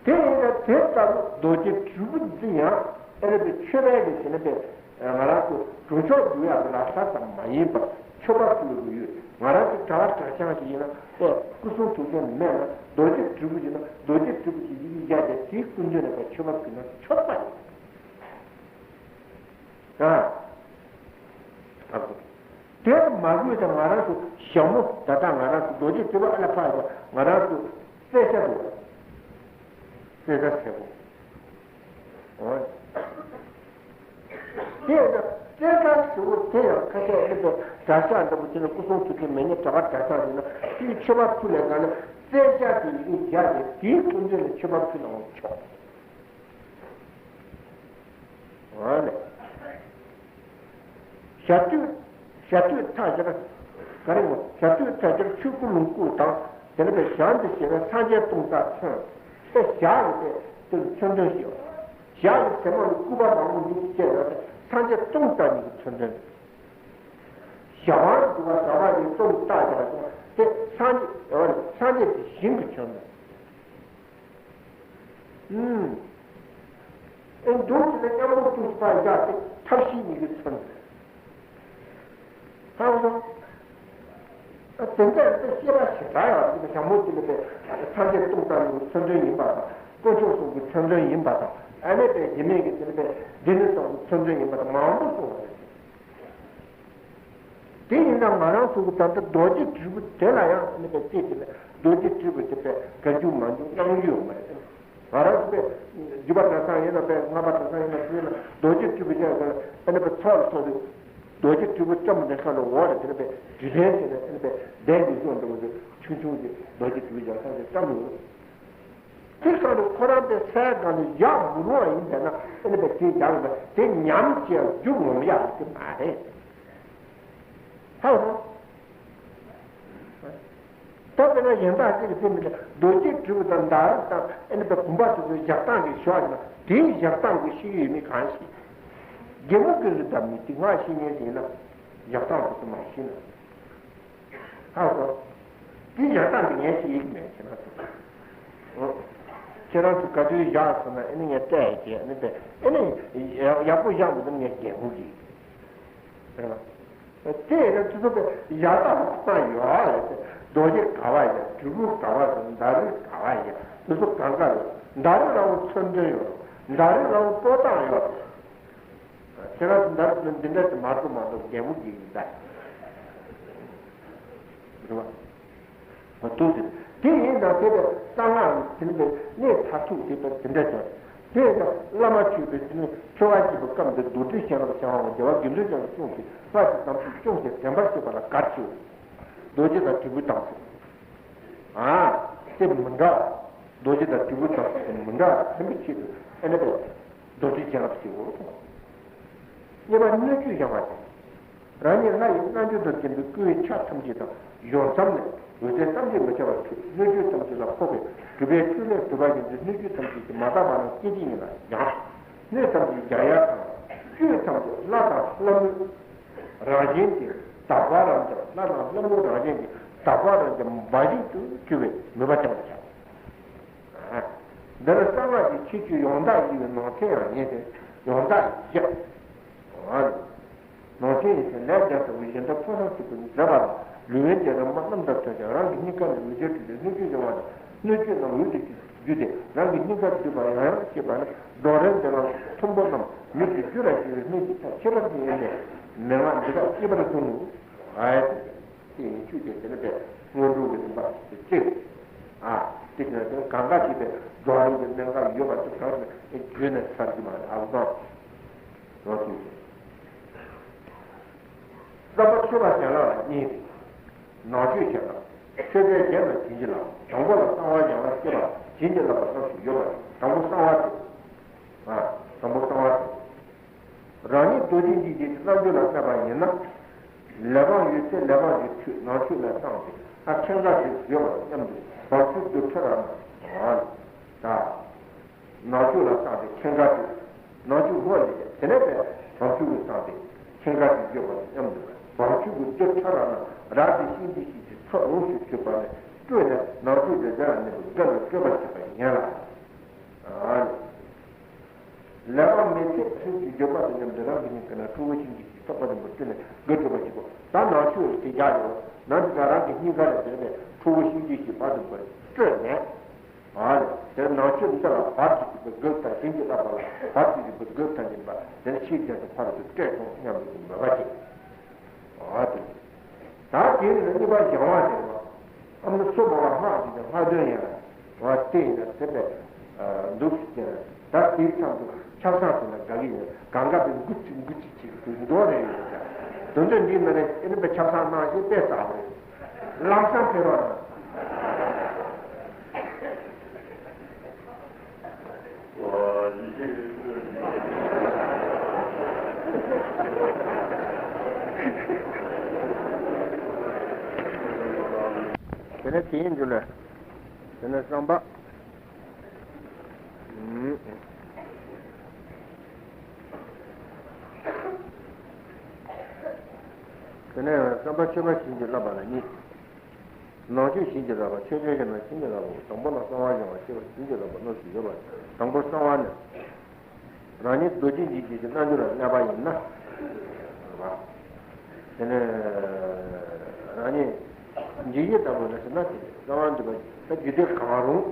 དེ་ཡིན་ན་དེ་ལྟ་བུ་རྡོ་རྗེ་དྲིལ་བུ་འདི་ཡང་ཨེ་རེད་པས། མཆོད་པའི་གི་བྱས་ན་པས་ང་རང་ཚོ་གྲུབ་མཆོག་འདུལ་ཡག་གི་ལག་ཆ་ཙམ་མ་ཡིན་པར་མཆོད་པ་ཕུལ་དགོས་ཡོད། ང་རང་ཚོ་གྲྭ་པ་གྲྭ་རྐྱང་ཞིག་ཡིན་ན་པས་སྐུ་གསུང་ཐུགས་རྟེན་མེད་ན། རྡོ་རྗེ་དྲིལ་བུ་ཡིན་ན་རྡོ་རྗེ་དྲིལ་བུ་གི་ཡི་གེ་བཞག་བྱས་དེའི་སྐུ་མདུན་ལ་པས་མཆོད་པ་ཕུལ་ན་ཆོག་པ་ཡིན། ཨ། དེར་མ་དགོས་ཀྱང་ང་རང་ཚོ་ཞྭ་མོ་ད་ལྟ་ང་རང་ཚོ་རྡོ་རྗེ་དྲིལ་བུ་ཨ་ལ་ཕ་ཡ་ང་རང་ཚོ་རྩེ་ཤ་འདུག་རྩེ་ཤ་ཟེར་གོ། འོ། དེ་ཡང་རྩེ་ཤ་ཟེར་བོ་དེ་ཡང་ཁ་ཤས་ཨེ་པའི་གྲྭ་ཤག་འདྲ་པོ་དེ་ནི་སྐུ་གསུང་ཐུགས་རྟེན་མེད་ནི་གྲྭ་པ་གྲྭ་ཤག་ཡིན་ན་དེའི་མཆོད་པ་ཕུལ་ལས་གང་ལ་རྩེ་ཤ་དེ་ཡི་གེ་བཞག་ནས་དེའི་སྐུ་མདུན་ལ་མཆོད་པ་ཕུལ་ནའང་ཆོག་འོ་ལེ། ཞྭ་ཐོད། ཞྭ་ཐོད་ཐག་ཞར། ག་རེ་མོ། ཞྭ་ཐོད་ཐག་ཞར་ཆོས་སྐུ་ལོངས་སྐུ་དང་དེ་ནས་པའི་ཞྭ་འདི་བྱས་ན་སངས་རྒྱས་སྟོང་རྩ་མཚོན། དེ་ཞྭ་ཡི་དེ་དེ་ལ་མཚོན་དོན་ཞིག་ཡོད། ཞྭ་ཡི་ཟེ་མ་ལ་སྐུད་པ་མང་པོ་འདུག་ཅེས་ན་སངས་རྒྱས་སྟོང་རྩ་གཉིས་ཀྱི་མཚོན་དོན། ཞྭ་དབང་དུ་བ་ཟ་བ་ཡི་སྟོང་རྩ་ཞྭ་དང་དེ་སངས་རྒྱས་སངས་རྒྱས་ཀྱི་ཞིང་གི་མཚོན་དོན། ཨུམ། ཨེ་འདུག་ཅེ་ན་མཉམ་པོ་ཏུ་ཕར་བཞག་སྟེ་ཐབས་ཤེས་གཉིས་ཀྱི་མཚོན། ཧང་སང་། ཨ་དེ་འདྲ་ཡང་ཤེས་པ་ཞེ་དྲག་ཡང་ཞྭ་མོ་ཅི་ལ་པའི་སངས་རྒྱས་སྟོང་རྩ་གཉིས་ཀྱི་མཚོན་དོན་ཡིན་པ་དང་དཀོན་མཆོག་གསུམ་གྱི་མཚོན་དོན་ཡིན་པ་དང་ཨ་ནི་པའི་རྒྱུ་མེད་ཀྱི་ཅི་ལ་པའི་འདི་ནི་སོགས་ཀྱི་མཚོན་དོན་ཡིན་པ་དང་མང་པོ་གསུངས་པ་རེད། དེ་ཡིན་ན་ང་རང་ཚོ་གི་ད་ལྟ་རྡོ་རྗེ་དྲིལ་བུ་དེ་ལ་ཡང་ཨ་ནི་པའི་རྩེ་དེ་ལ་རྡོ་རྗེ་དྲིལ་བུ་དེ་པའི་ག་འཇུག་མ་འཇུག་གནང་རྒྱུ་ཡོད་མ་རེད། ང་རང་ཚོ་པའི་བརྒྱུད་པ་གྲྭ་ཚང་ཡིན་ན་པའི་སྔགས་པ་གྲྭ་ཚང་ཡིན་ན་དེ་ལ་རྡོ་རྗེ་དྲིལ་བུ་བཞག་ཡོད་ཀྱང་ཨ་ནི་པའི་ཚོགས་ལ་སོགས་པའི་རྡོ་རྗེ་དྲིལ་བུ་བརྩམས་པ་འདི་ཁ་ལ་འོག་ལ་དེ་ལ་པའི་དྲིལ་ལན་བྱས་ནས་ཨ་ནི་པའི་གདན་གྱི་གཞུང་འདྲ་བོ་ཆུང་ཆུང་གི་རྡོ་རྗེ་དྲིལ་བུ་བཞག་ས་དེ་བརྩམས་ཡོད། དེ་གང་དུ་ཁོ་རང་དེ་སའི་སྒང་ལ་བཞག་མི་རུང་བ་ཡིན་པས་ན་ཨེ་ནི་པའི་དེ་བཞག་ཡོད་པ་དེ་ཉམས་བྱས་རྒྱུ་ངོམ་ཡག་གི་མ་རེད། ཧ་ཧ། ད་དཔེར་ན་ཡན་ལག་གཅིག་གི་ཚེ་མི་འདྲ་རྡོ་རྗེ་དྲིལ་བུ་དང་མདའ་རིགས་དང་ཨེ་ནི་པའི་བུམ་པ་དེ་ཚོའི་བཞག་སྟངས་ཀྱི་ཞོག་ཡིན་ན་དེའི་བཞག་སྟངས་ཀྱི་ཤེས་ཡོན་མི་གང་ཞིག་རྒན་མོ་གི་རི་དང་མི་དེ་སྔགས་ཤེས་མཁན་ཞིག་ཡིན་ན་བཞག་སྟངས་དེ་ཚོ་མ་ཤེས་ན། ཧ་གོ། དེ་བཞག་སྟངས་དེ་ངས་ཤེས་ཀྱི་མེད་ཁྱེད་རང་ཚོ། ཁྱེད་རང་ཚོ་ག་དུས་བཞག་སོང་ན་ཨེ་ནི་ངས་སྤྲད་ཡ་བྱས་ཨེ་ནི་པས་ཨེ་ནི་ཡག་པོ་བཞག་མི་འདུག་ངས་རྒན་མོ་གིས། རེད་པ། དེ་ཡིན་ན་ཁྱེད་ཚོ་པས་བཞག་སྟངས་ལ་ཡོད་རེད། རྡོ་རྗེ་ག་བ་ཡ་དྲིལ་བུ་ག་བ་ཡ་མདའ་རིགས་ག་བ་ཡ་དེ་ཚོ་གང་ག་རེད། མདའ་རིགས་ལའང་མཚོན་དོན་ཡོད་རེད། མདའ་རིགས་ལའང་བཀོད་སྟངས་ཡོད་རེད། ཁྱེད་རང་ཚོ་འདི་འདྲ་ཞིག་མ་གཏོགས་མ་གཏོགས་རྒན་མོ་གིས་ཡིན་ད། རེད་བ། མ་གཏོགས་དེ་དེ་ཡིན་ཙང་དེ་ལས་གསང་སྔགས་ཀྱི་དེ་ནི་པའི་གནས་མཐར་ཐུག་དེ་པའི་དེ་འདྲ་ཅན། དེ་ཡིན་ཙང་བླ་མ་མཆོད་པའི་དེ་ནི་ཆོ་ག་བཞི་པོ་སྐབས་འདིར་རྡོར་དྲིལ་གཤེན་རབ་བྱ་བ་འོང་རྒྱལ་བ་དགེ་འདུན་ཆེན་ལ་གསུངས་ཏེ་དཔལ་གྱི་དམ་ཚིག་སྐྱོང་ཞིང་དྲན་པར་བྱེད་པ་ལ་གར་ཆེའོ། རྡོ་རྗེ་དང་དྲིལ་བུ་དང་ཟེར། ཨ། དེ་མི་འདྲ། རྡོ་རྗེ་དང་དྲིལ་བུ་དང་ཟེར་མི་འདྲ་ཕན་པའི་ཆེད་དུ་ཨེ་ནི་པའི། རྡོ་རྗེ་གྱེན་རབ་ཞེས་འོ། གཉིས་པ་སྣོད་བཅུད་ཡང་བ་ཅན། རང་ཉིད་ལྷ་ཡི་རྣལ་འབྱོར་དང་ལྡན་པའི་སྐུའི་ཆ་ཐམས་ཅད་དང་ཡོངས་ཚང་ནས་འོད་ཟེར་ཐམས་ཅད་མི་འཆར་བར་འཕྲོས། སྣོད་བཅུད་ཐམས་ཅད་ལ་ཕོག་པས་གྲུབ་པའི་ཆོས་ལས་གྲུབ་པ་ཡིན་ཏེ། སྣོད་བཅུད་ཐམས་ཅད་ཀྱིས་མ་དག་པ་རྣམས་སྐད་ཅིག་ཉིད་ལ་སྦྱངས། སྣོད་ཐམས་ཅད་རྒྱ་ཡལ་དང་། བཅུད་ཐམས་ཅད་ལྷ་དང་ལྷ་མོའི་རང་བཞིན་ཏེ། དག་པ་རྣམས་ཀྱང་ལྷ་དང་ལྷ་མོའི་རང་བཞིན་ཏེ། དག་པ་རྣམས་ཀྱང་འབའ་ཞིག་ཏུ་གྱུར་པས་མོས་པ་བྱ་བར་བྱ། འདིར་གསང་སྔགས་ཀྱི་ཁྱད་ཆོས་ཡང་དག་ཡོད་པའི་ནང་ཚན་ཡང་ཡིན་ཏེ། ཡང་དག་བཞི། ནང་ཚན་ཡིན་ཏེ། ལས་རྒྱ་ཆེ་བ་གཞན་དག་ཕུན་སུམ་ཚོགས་པར་མཛད་པ་ལ། ལུས་དབེན་གྱི་རིམ་པ་རྣམ་ཐར་མཚོན་ཅིང་། རང་གི་སྙིང་ག་ནས་འོད་ཟེར་འཕྲོས་ཏེ་སྣོད་བཅུད་སྦྱོང་བ་དང་། སྣོད་བཅུད་རྣམས་འོད་དུ་བསྡུས་ཏེ་རང་གི་སྙིང་གར་བསྡུས་པ་ཡང་ཡང་བྱེད་པ་ནི། རྡོ་རིང་འདི་ལ་མཐོན་པོ་རྣམས་མིག་གིས་བསྒྱུར་ར་བྱེད་པའི་སྨན་གྱི་ཆ་ཁྱད་པར་ཅན་ཡིན་པས། མན་ངག་འདི་དག་གཅེས་པར་གཟུང་ངོ་། ཨ་ཡ། དེ་ཡིན་ཆོས་ཅན། དེ་ནི་པའི་སྔོན་འགྲོ་གི་རིམ་པ་དེ་གཅིག་ཨ། དེ་བཞིན་དུ་གང་ག་ཅེས་པའི་རྡོ་རིང་གི་གནད་འགག་ཡོད་པ་དེ་གང་ཞིག་བརྗོད་ནས་ཚར་གྱི་མ་རེད། ཨ་བཟང་། རང་ཚུལ་ཅན། རྣམ་པ་མཆོད་པ་བྱིན་རླབས་ལ་གཉིས་ཏེ། ནང་མཆོད་བྱིན་རླབས། མཆོད་པའི་རྒྱན་ལ་བྱིན་གྱིས་བརླབས། དང་པོ་ལ་གསང་བ་བཞེངས་ལ་བསྐྱེད་པ་བྱིན་གྱིས་བརླབས་པ་རྣམས་སུ་ཡོད་པ་རེད། དང་པོ་གསང་བ་སྟེ། ཨ། དང་པོ་གསང་བ་སྟེ། རང་ཉིད་རྡོ་རྗེ་འཇིགས་བྱེད་ཀྱི་རྣལ་འབྱོར་ལ་གནས་པ་ཡིན་ན། གླེགས་བམ་ཡོད་ཚེ་གླེགས་བམ་གྱི་ཁྲོད་ནང་མཆོད་ལ་བསྲངས་ཏེ། ཨ། ཁེངས་དཀར་དེ་བརྗོད་པ་མཉམ་དུ་བམ་ཆུ་རྡུལ་ཕྲ་རབ་རྣམས་དང་། ད། ནང་མཆོད་ལ་བསྲངས་ཏེ་ཁེངས་དཀར་དེ། ནང་མཆོད་སྔོན་ལ་བྱས། དེ་ནས་བམ་ཆུ་གིས་བསྲངས་ཏེ་ཁེངས་དཀར་དེ་བརྗོད་པ་དང་མཉམ་དུ་བམ་ཆུ་གི་རྡུལ་ཕྲ་རབ་རྣམས་རབ་ཏུ་ཤིང་འདི་ཞིག་གི་ཚོགས་ཡོངས་སུ་གྱུར་པ་ནས་སྤྲོས་ནས། ནང་མཆོད་དེ་རྫས་ལ་གནས་པའི་དགེ་ལ་སྤྲོས་པར་བྱེད་པ་ཡིན་ལ། ཨ་ནི། གླེགས་བམ་མེད་ཚེ་ཚུལ་གྱིས་བརྗོད་པ་དང་མཉམ་དུ་རང་གི་སྙིང་ག་ནས་ཁྲོ་བོ་ཞིང་གི་ཞིང་ཐོགས་པ་ཆེན་པོ་བཏོན་ནས་དགེ་སྒྲུབ་པ་ཞིག་གོ། ད་ནང་མཆོད་དེ་རྒྱག་ཡོད། ནང་དུ་ཀ་རང་གི་སྙིང་ག་ནས་དེ་ནས་ཁྲོ་བོ་ཞིང་གི་ཞིང་བར་དུ་བར་སྤྲོས་ནས། ཨ་ནི་དེ་ནང་མཆོད་འདི་ལ་བར་དུ་གཅིག་པའི་དགེ་དང་བྱིན་གྱིས་བརླབས་པ་ལ་བར་དུ་གཅིག་པའི་དགེ་དང་བྱིན་པ་དེ་ནི་ཕྱིའི་རྒྱན་དུ་ཕ་རོལ་ཏུ་སྤྲོས་བྱུང་སྙམ་པའི་མོས་པ་བྱེད། ཨ་དེ། ད་དེ་ནི་གཉིས་པ་སྦྱང་བ་དེ་རེད་བ། ཨ་ནི་སོ་མ་བ་སྔགས་ཀྱི་ཀྱང་སྔགས་དོན་ཡང་བ་དེ་ཡིན་ན་དེ་ལས་འདུག་ཟེར། ད་དེའི་མཚམས་སུ་ཆབ་གསང་ཟེར་ན་དགའ་གི་ཡིན། གང་ག་དེ་འགུ་ཅིག་འགུ་ཅིག་ཅིག་དུ་འགྲོ་རེ་ཡོད་ཀྱང་དོན་དོན་འདི་མ་རེད། ཨེ་ནི་པའི་ཆབ་གསང་གནང་ཞེས་དཔེ་བསགས་རེད། ལམ་སང་ཕེབས་རོགས་གནང་། དེ་ནས་དེའི་མཇུག་ལ། དེ་ནས་བསམ་པ། དེ་ནས་བསམ་པ་མཆོད་པ་བྱིན་གྱིས་བརླབས་པ་ལ་གཉིས། ནང་མཆོད་བྱིན་གྱིས་བརླབས་པ། མཆོད་བྱ་བྱིན་གྱིས་བརླབས་པ། དང་པོ་ལ་གསང་བ་བཞེངས་པ་བྱིན་གྱིས་བརླབས་པ་རྣམས་སུ་ཡོད་པ། དང་པོ་གསང་བ་ནི། རང་ཉིད་རྡོ་རྗེ་འཇིགས་བྱེད་ཀྱི་རྣལ་འབྱོར་ལ་གནས་པ་ཡིན་ན། དེ་ནས་རང་ཉིད་འཇིགས་བྱེད་ལྟ་བུ་ལ་ཟེར་ན། དེ་གསང་བ་འདུས་པ་ད་རྒྱུད་སྡེ་གང་རུང་།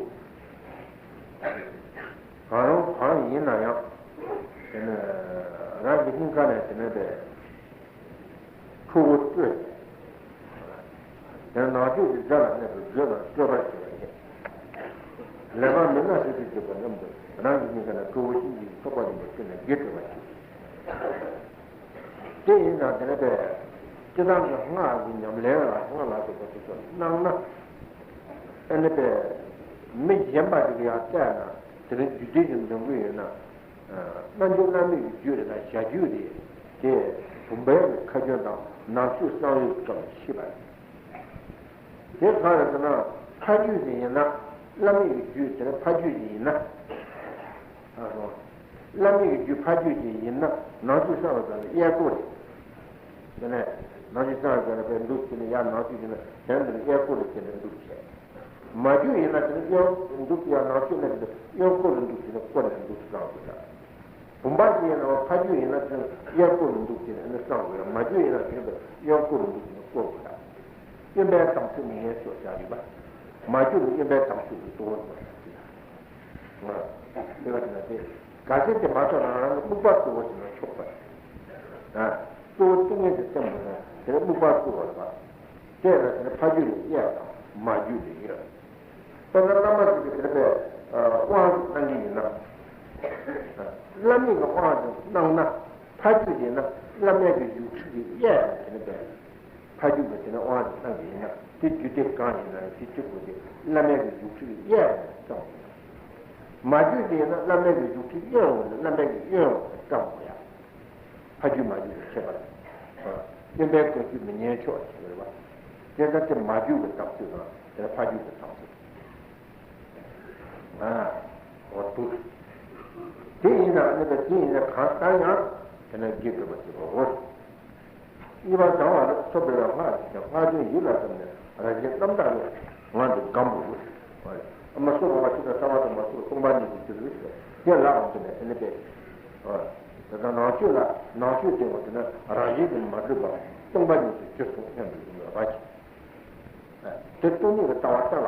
གང་རུང་གང་ཡིན་ན་ཡང་། དེ་ནས་རང་གི་སྙིང་ག་ནས་དེ་ནས་པའི་ཁྲོ་བོ་སྤྲོས། དེ་ནང་བཅུད་ཀྱི་རྫས་ལ་གནས་པའི་དགེ་ལ་སྤྲོས་པར་བྱེད་པ་ཡིན། གླེགས་བམ་མེད་ན་ཚུལ་གྱིས་བརྗོད་པ་རྣམས་དང་། རང་གི་སྙིང་ག་ནས་ཁྲོ་བོ་ཞིང་གི་ཞིང་ཐོགས་པ་ཆེན་པོ་བཏོན་ནས་དགེ་སྤྲོས་པར་བྱེད། དེ་ཡིན་ཙང་དེ་ནས་པའི་སྤྱིར་བཏང་གི་སྔགས་ཀྱི་ཉམས་ལེན་ལ་སྔགས་ལ་སོགས་པ་དེ་ཚོ་གནང་ན། ཨ་ནི་པའི་མི་གཞན་པ་ཞིག་ཡང་བལྟས་ན་དེ་རིང་རྒྱུད་སྡེ་ཞིག་འདོན་གྱི་ཡོད་ན། རྣལ་འབྱོར་བླ་མེད་ཀྱི་རྒྱུད་རེད་དང་བྱ་རྒྱུད་རེད། དེ་བུམ་པའི་ཁ་རྒྱུན་དང་ནང་མཆོད་གསང་བའི་སྐབས་ཤེས་པ་རེད། དེ་གང་རེད་ཟེར་ན། ཕ་རྒྱུད་ཅིག་ཡིན་ན། བླ་མེད་ཀྱི་རྒྱུད་དེ་ནི་ཕ་རྒྱུད་ཅིག་ཡིན་ན། ཨ་སོ། བླ་མེད་ཀྱི་རྒྱུད་ཕ་རྒྱུད་ཅིག་ཡིན་ན་ནང་མཆོད་གསང་བའི་སྐབས་ལ་གཡས་སྐོར་རེད། དེ་ནས་ནང་མཆོད་གསང་བའི་སྐབས་ལ་དཔེ་འདུག་བྱས་ནས་ཡར་ནང་མཆོད་བྱས་ན་དེ་ནི་གཡས་སྐོར་རེད་བྱས་ནས་འདུག་བྱས། མ་རྒྱུད་ཡིན་ན་དེ་ནི་གཡོན་འདུག་ཡང་ནང་ཆོས་ལས་འདི་གཡོན་སྐོར་ལ་འདུག་ཟེར་ནས་སྐོར་ནས་འདུག་བསྲང་དགོས་ཡ། བུམ་པ་ཅིག་ཡིན་ན་ཕ་རྒྱུད་ཡིན་ན་དེ་གཡས་སྐོར་ལ་འདུག་ཟེར་ནས་བསྲང་དགོས་ཡ། མ་རྒྱུད་ཡིན་ན་དེ་གཡོན་སྐོར་ལ་འདུག་ཟེར་ནས་སྐོར་དགོས་ཡ། གཡོན་པས་དམ་ཚིག་མི་ཉན་ཕྱོགས་བཞག་ཡོད་པ། མ་རྒྱུད་ལ་གཡོན་པས་དམ་ཚིག་གི་གཙོ་བོ་ཡིན་པ་ཞིག་ཡ། དེ་བ་དེ་ན་དེ་ག་ཚད་དེ་མ་ཐོག་ན་རང་གི་སྨུག་པ་གཙོ་བོ་ཞིག་ན་ཆོག་པ། གཙོ་བོ་ཏིང་ངེ་འཛིན་བསྟེན་དགོས་ན་དེ་ནི་སྨུག་པ་གཙོ་བོ་རེད་པ། དེས་ན་དེ་ནི་ཕ་རྒྱུད་ལ་གཡས་དང་མ་རྒྱུད་ལ་གཡོན། དཔེར་ན་བླ་མ་ཞིག་གིས་དེ་ནི་པའི་དབང་གནང་གི་ཡིན་ན། བླ་མེད་ཀྱི་དབང་དུ་གནང་ན་ཕ་རྒྱུད་ཡིན་ན་བླ་མེད་ཀྱི་བཞུགས་ཁྲི་གི་གཡས་ལ་དེ་ནི་པའི་ཕ་རྒྱུད་ཀྱི་དེ་ནི་དབང་དུ་གནང་གི་ཡིན་ན་དེ་རྒྱུད་སྡེ་གང་ཡིན་ན་དེ་གཅིག་པུ་དེ་བླ་མེད་ཀྱི་བཞུགས་ཁྲི་གི་གཡས་ལ་བསྲང་དགོས། མ་རྒྱུད་དེ་ཡིན་ན་བླ་མེད་ཀྱི་བཞུགས་ཁྲི་གཡོན་འོག་ནས་བླ་མེད་ཀྱི་གཡོན་འོག་ནས་བསྲང་དགོས་ཡ། ཕ་རྒྱུད་མ་རྒྱུད་ཀྱི་ཁྱད་པར། སེམས་པའི་ཀུན་སྤྱོད་མི་ཉན་ཕྱོགས་ཞིག་རེད་བ། དེ་ལྟར་དེ་མ་རྒྱུད་ཀྱི་བརྟག་དཔྱད་དང་དེ་ལ་ཕ་རྒྱུད་ཀྱི་བརྟག་དཔྱད། ཨ། འོ་འདུག་དེ་ཡིན་ན་ཨ་ནི་དེ་ཡིན་ན་གང་ལྟར་ཡང་དེ་ན་རྒྱུད་སྡོམ་པ་བྱེད་པའོ། གཉིས་པ་བྱང་བ་ལ་སོགས་པའི་སྔགས་ཀྱི་སྔགས་ཀྱི་ཡིད་ལ་བསམས་ནས་རང་བཞིན་རྣམ་དག་ལས་ངང་དུ་བསྒོམ་དགོས། ཨ་མ་སོགས་པ་ཞིག་དང་ས་བ་དང་མ་སོགས་སྟོང་པ་ཉིད་དུ་གྱུར་པའི་དེ་ལ་འོང་དུ་ནས་དེ་ནི་པས། དེ་དག་ནང་ཆོས་ལ་ནང་ཆོས་དེ་བ་དེ་ན་རང་བཞིན་དུ་མ་གྲུབ་པ་སྟོང་པ་ཉིད་དུ་གྱུར་སོང་སྙམ་དུ་ཡོང་བ་ཅི། དེ་སྟོང་ཉིད་ཀྱི་ལྟ་བ་ལྟ་ལ།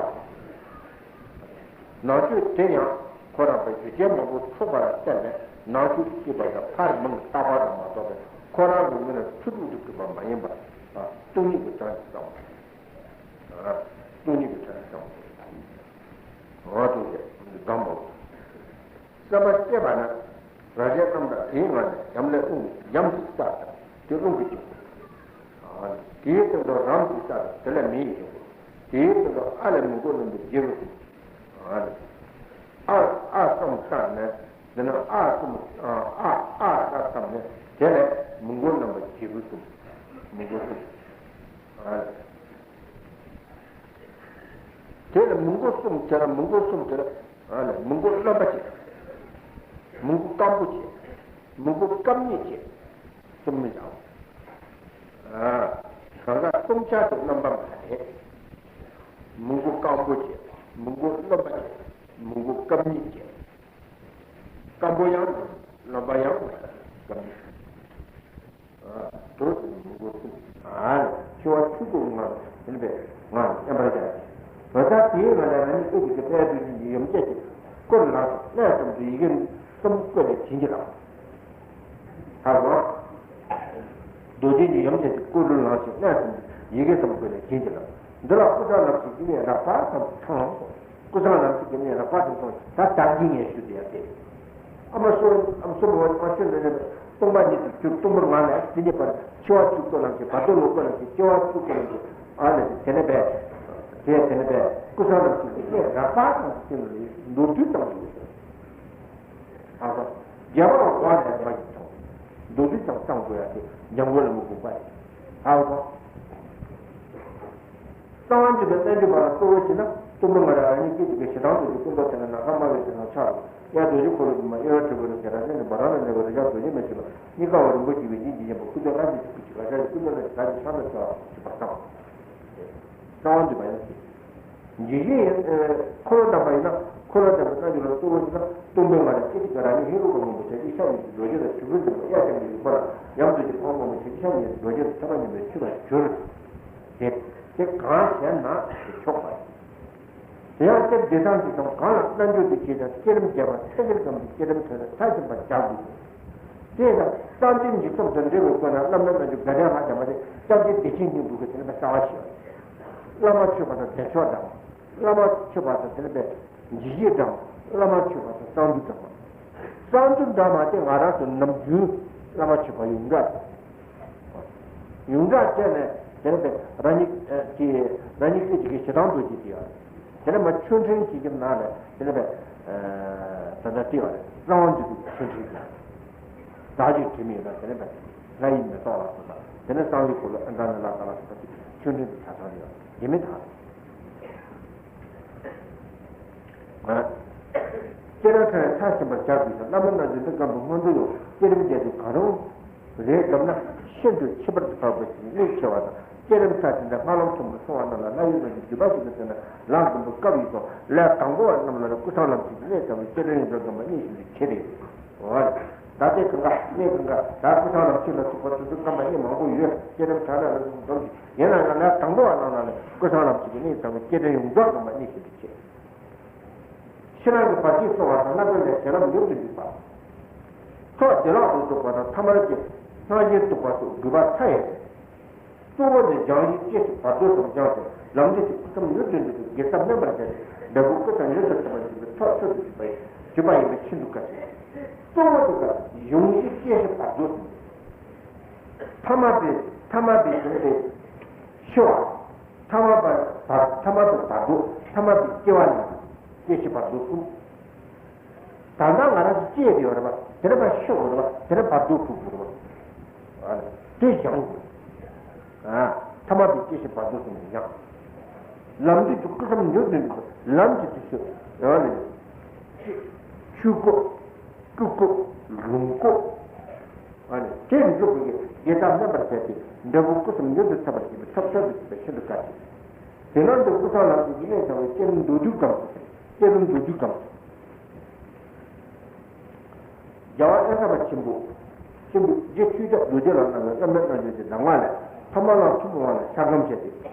ནང་ཆོས་དེ་ཡང་ཁོ་རང་པའི་རྒྱུ་རྐྱེན་མང་པོ་འཁྲུགས་པ་ལ་བརྟེན་ནས་ནང་ཆོས་ཀྱི་སྐྱེས་པ་དང་ཕར་མིང་གི་བཏགས་པ་རང་མ་གཏོགས་པའི་ཁོ་རང་གི་ངོས་ནས་ཚུལ་དྲུག་ཏུ་གྲུབ་པ་མ་ཡིན་པ། སྟོང་ཉིད་ཀྱི་གྲངས་ཀྱི་གསང་བ། སྟོང་ཉིད་ཀྱི་གྲངས་ཀྱི་གསང་བ། འོ་དེ་ཟེར་གང་མོ། བསམ་པ་སྐྱེས་པ་ན་རང་བཞིན་རྣམ་དག་དེའི་ངང་ནས་ཡམ་ལས་རླུང་ཡམ་དུ་བཏགས་དང་དེ་རླུང་གི་སྤྱི་དེའི་སྟེང་དུ་རམ་དུ་བཏགས་དེ་ལས་མི་ཡི་སྤྱི། དེའི་སྟེང་དུ་ཨ་ལས་མི་མགོ་རྣོན་པོའི་རྗེས་སུ་ཟུངས། ཨ་ལས། ཨ་ཨ་གསུམ་བཏགས་ནས་འདི་ནི་ཨ་གསུམ་ཨ་ཨ་ཨ་ཨ་བཏགས་ནས་དེ་ལས་མི་མགོ་རྣོན་པོའི་རྗེས་སུ་ཟུངས། མི་མགོ་གསུམ། ཨ་ལས། དེ་ལ་མི་མགོ་གསུམ་དེ་ལ་མི་མགོ་གསུམ་དེ་ལ་ཨ་ལས་མི་མགོ་རྣོན་པོ་བྱས། མི་མགོ་སྐམ་པོ་བྱས། མི་མགོ་སྐམ་ཉེ་བྱས། གསུམ་མི་བྱའོ། ཨ། གང་ག་གསུམ་ཆར་དུ་རྣམ་པ་མ་བྱས། མི་མགོ་སྐམ་པོ་བྱས། མི་མགོ་རྣོན་པོ་བྱས། མི་མགོ་སྐམ་ཉེ་བྱས། སྐམ་པོ་ཡང་རྣོན་པོ་ཡང་སྐམ་ཉེ། དུ་མི་མགོ་གསུམ། ཨ་ནི་འཆི་བ་ཆོས་སྐུ་ངང་ཡིན་པས་ངང་མཉམ་པར་བཞག་འོ་ད་དེའི་ངང་ལ་རང་ཉིད་སྐད་ཅིག་གིས་དཔལ་རྡོ་རྗེ་འཆང་གི་ཡུམ་ཆེན་གྱི་སྐུ་ལ་ལྷག་གནས་ཙམ་དུ་ཡི་གེ་གསུམ་བཀོད་ནས་བྱིན་གྱིས་བརླབས། ཧ་གོ། རྡོ་རྗེ་འཆང་ཡུམ་ཆེན་གྱི་སྐུ་ལ་ལྷག་གནས་ཙམ་དུ་ཡི་གེ་གསུམ་བཀོད་ནས་བྱིན་གྱིས་བརླབས། འདི་ལ་སྐུ་ཚང་རྣམས་ཀྱི་སྐྱེ་གནས་རགས་པ་ཙམ་ཚང་བ་སོ། ཀུན་བཟང་རྣམ་གཅིག་གི་གནས་རགས་པ་ཙམ་སོང་ད་དག་གི་ངེས་ཤུགས་དེ་ཡང་སྟེ། ཨ་མ་སོ་ཨ་མ་སོ་མོ་ཨ་ཤོད་འདི་ནས་སྟོང་པ་ཉིད་དུ་གྱུར་སྟོང་པར་ངང་ལས་དེ་ཉིད་པར་འཆི་བ་ཆོས་སྐུ་རྣམས་ཀྱི་བར་དོ་ལོ་སྐུ་རྣམས་ཀྱི་སྐྱེ་བ་ཆོས་སྐུ་རྣམས་ཀྱི་ཨ་ནི་དེ་ནས་པས། དེ་དེ་ནས་པས་ཀུན་བཟང་རྣམ་གཅིག་གི་གནས་རགས་པ་ཙམ་ཞིག་ལ་མདོར་བསྡུས་ཙམ་ཞིག་ཡོད། ཨ་ཧོ། རྒྱལ་བ་དབང་ལས་མ་ཡིན་ཐོག་མདོར་བསྡུས་ཙམ་ཙམ་དགོས་ཡ་དེ་འཇམ་མགོན་བླ་མ་དགོངས་པ་རེད། ཨ་ཧོ། གསང་བ་འདུས་པའི་རྣལ་འབྱོར་པ་ལ་གཙོ་བོར་བྱས་ན་གཏུམ་པོ་ང་རང་ཉིད་ཀྱི་དུས་ཀྱི་ཞེ་སྡང་དུ་ཀུན་རྟོག་དེ་ལ་ནམ་མཁའ་དམའ་བའི་ཞེ་སྡང་ཆགས་རུང་དབྱར་རྡོ་རྗེ་འཁོར་ལོ་སྒྱུར་མ་གཡོ་བ་གྲོལ་བའི་ལུས་ཀྱི་རང་བཞིན་དུ་བ་རང་ལ་གནས་པའི་རི་བྱང་རྡོ་རྗེ་མ་ཞེས་པ་གཉིས་ཀ་བ་རིན་པོ་ཆེ་བའི་ཡིད་ཀྱི་ཡེ་ཤེས་ཀུན་རྟོག་ལྷན་ཅིག་ཏུ་ཀུན་གྱི་ག་ཤ་ཡི་ཀུན་རྟོག་ལ་ག་གི་ཤ་ལ་ཤ་བ་ཞེས་པ་གསང་བ། གསང་བ་འདུས་པ་ཡང་ཞིང་། ཡིད་ཀྱི་འཁོར་ལོ་བསྡམས་པ་ཡིན་ན་འཁོར་ལོ་བསྡམས་པའི་རྣལ་འབྱོར་ལ་གཙོ་བོར་བྱས་ན་གཏུམ་པོ་ང་རང་སྐད་ཅིག་གིས་རང་ཉིད་ཧེ་རུ་ཀ་སྔོན་པོ་བྱ་རྒོད་ཤ་ཉིད་ཀྱི་རྡོ་རྗེ་དང་བྱུ་རུ་འཛིན་པ་གཡའ་ལྕམ་གྱི་རིག་པ་ལ་ཡང་རྡོ་རྗེ་ཕག་མོ་མོ་བྱ་རྒོད་ཤ་ཉིད་ཀྱི་རྡོ་རྗེ་དང་ཐ་མ་ཉིད་པའི་མཆོད་པར་གྱུར། དེ་དེ་གང་ཞེ་ན་དེ་ཆོག་པ་ཡིན། དེ་ཡང་སྐྱབས་བདེ་ཐང་གི་དང་གང་ལ་རྣལ་འབྱོར་དུ་བྱེད་ཀྱང་བསྐྱེད་རིམ་རྒྱས་པ་ཚད་འཇལ་གམ་གྱི་བསྐྱེད་རིམ་ཐོན་ནས་མཐར་ཕྱིན་པར་བྱ་དགོས། དེ་ཡང་གསང་ཆེན་འཇིགས་གསུམ་དང་འབྲེལ་བའི་སྒོ་ནས་བླ་མའི་རྣལ་འབྱོར་དགའ་ལྡན་ལྷ་དང་མ་དེ་སྐྱབས་རྗེ་བདེ་ཆེན་སྙིང་པོ་གི་དེ་ནི་རྩ་བ་ཞེས་པ། བླ་མ་མཆོད་པ་དང་བདེ་མཆོག་དང་། བླ་མ་མཆོད་པ་དང་དེ་ནི་པའི་འཇིགས་བྱེད་དང་། བླ་མ་མཆོད་པ་དང་གསང་འདུས་དང་། གསང་འདུས་འདྲ་མ་དེ་ང་རང་ཚོ་ནམ་རྒྱུན་བླ་མ་མཆོད་པ་ཡོངས་གྲགས་དང་། ཡོངས་གྲགས་བྱས་ནས་དེ་ནི་པའི་རང་ཉིད་ཀྱི་རང་ཉིད་ཀྱི་ཅིག་གི་ཞེ་སྡང་རྡོ་རྗེ་དེ་ཡང་། དེ་ནས་མ་ཆོས་འཕྲིན་གྱི་གི་ནང་ལ་དེ་ནས་པའི་ད་ལྟ་བལྟས་པ་རེད། གསང་བ་འདུས་པའི་ཆོས་འཕྲིན་གྱི་བདག་གིས་དྲི་མེད་ལ་དེ་ནས་པའི་ལྷ་ཡི་མེ་ཏོག་ལ་སོགས་པ་དེ་ནས་གསང་བའི་འཁོར་ལོ་ཨ་མྲ་ཎི་ལ་དྭགས་ལ་སོགས་པ་ཆོས་འཕྲིན་དུ་ཆ་ཚང་རེད། དེ་མི་དག་རེད། བསྐྱེད་རིམ་ཚར་ཚར་ཕྱིན་པར་བྱ་དགོས་ཤིང་། བླ་མའི་རྣལ་འབྱོར་འདི་སྒོམ་པའི་སྔོན་འགྲོ་ཡང་བསྐྱེད་རིམ་བརྒྱད་དུ་གང་རུང་རེ་བསྒོམས་ན་ཤིན་ཏུ་ཁྱད་པར་དུ་འཕགས་པ་ཞིག་གནད་ཆེ་བ་དང་། བསྐྱེད་རིམ་ཚར་ཕྱིན་ཏེ་སྔགས་ལམ་ཐོག་མར་སོང་བ་རྣམས་ལ་བླ་ཡུལ་རྣམས་ཀྱི་བརྒྱུད་པ་ཞིག་ཏུ་བརྩིས་ན་ལམ་འཛོམས་པའི་སྐབས་ཡིན་ཙང་། ལས་དང་པོ་བ་རྣམས་ལ་ནི་ཀུན་བཟང་ལམ་གྱི་གནད་ཚང་བའི་བསྐྱེད་རིམ་ཡོངས་རྫོགས་སྒོམ་པ་གནད་ཤིན་ཏུ་ཆེ་རེད། འོ། ད་ལྟའི་གང་ག་གནད་གང་ག་ད་ཀུན་བཟང་ལམ་ཁྱེར་ལ་ཐུག་པ་དེ་ཚོ་སྒོམ་པ་གནད་མང་པོ་ཡོད། བསྐྱེད་རིམ་ཚར་ལ་ལ་འཛོམས་ཀྱི་ཡིན་ན་ཡང་ལས་དང་པོ་བ་རྣམས་ལ་ནི་ཀུན་བཟང་ལམ་གྱི་གནད་ཚང་བའི་བསྐྱེད་རིམ་ཡོངས་རྫོགས་སྒོམ་པ་གནད་ཤིན་ཏུ་ཆེ། ཕྱི་ནང་གི་བར་ཆད་སོལ་བ་དང་། རྣམ་པའི་ལས་བྱེད་ལམ་མྱུར་དུ་འཇུག་པ། ཚོགས་བདེ་བླག་ཏུ་རྫོགས་པ་དང་། ཐ་མལ་གྱི་སངས་རྒྱས་ཐུག་པ་སོགས་དགོས་པ་མཐའ་ཡས་པས། གཙོ་བོ་ནི་སྦྱང་གཞི་སྐྱེ་ཤི་བར་དོ་གསུམ་སྦྱངས་ཏེ་ལམ་འབྲས་ཀྱི་ཕུང་ཁམས་མྱུར་དུ་འགྲུབ་པའི་དགེ་རྩ་སྨིན་པར་བྱས་ཏེ་འབྲས་བུ་ཀུན་བཟང་མྱུར་དུ་ཐོབ་པར་འགྱུར་བའི་ཐབས་ཚུལ་དུ་གྱུར་པ་ཡིན་པས་མཁྱེན་དུ་དཀའ་ཞིང་། གཙོ་བོ་དེ་ལ་སྦྱང་གཞི་སྐྱེ་ཤི་བར་དོ་གསུམ། ཐ་མལ་པའི་ཐ་མལ་པའི་སྦྱངས་ཏེ་ཤི་བ། ཐ་མལ་པ་བར་ཐ་མལ་པའི་བར་དོ། ཐ་མལ་པའི་སྐྱེ་བ་ནས་སྐྱེ་ཤི་བར་དོ་གསུམ། ད་ལྟ་ང་རང་ཚོ་སྐྱེས་ཡོད་རེད་པ། དེ་ནས་ཕར་ཤི་དགོས་རེད་པ། དེ་ནས་བར་དོ་འཁྲུག་དགོས་རེད་པ། དེ་སྦྱང་དགོས། ཨ། ཐ་མ་པའི་སྐྱེ་ཤི་བར་དོ་གསུམ་གྱི་ཡང་། ལམ་འདི་དུ་སྐུ་གསུམ་འཇོག་ཏུ་འཇུག་ལམ་གྱི་དུས་སུ་ཡང་ནི། ཆོས་སྐུ། སྤྲུལ་སྐུ། ལོངས་སྐུ། ཨ་ནི་དེ་འཇུག་པའི་དགེ་རྩ་སྨིན་པར་བྱས་ཏེ་འབྲས་བུ་སྐུ་གསུམ་མྱུར་དུ་ཐོབ་པར་བྱེད་པའི་ཐབས་གསར་དུ་བྱེད་པའི་ཕྱིར་དུ་བཀའ་བྱེད། དེ་ནང་དུ་སྐུ་གསུམ་ལམ་གྱི་ཡེ་ནས་བྱ་བའི་སྐྱེས་བུ་མདོ་རྒྱུད་སྒོམ་དུ་ཟེར། སྐྱེས་བུ་མདོ་རྒྱུད་སྒོམ་དུ། རྒྱལ་བ་ཨེ་ས་པ་ཆེན་པོ། ཆེན་པོས་རྗེ་ཆོས་རྒྱལ་རྡོ་རྗེ་ལ་གནང་བའི་བླ་མའི་རྣལ་འབྱོར་གྱི་གདམས་ངག་ལས། ཐ་མ་ལམ་ཐུན་མོང་བ་ལ་ཤར་སྒོམ་བྱས་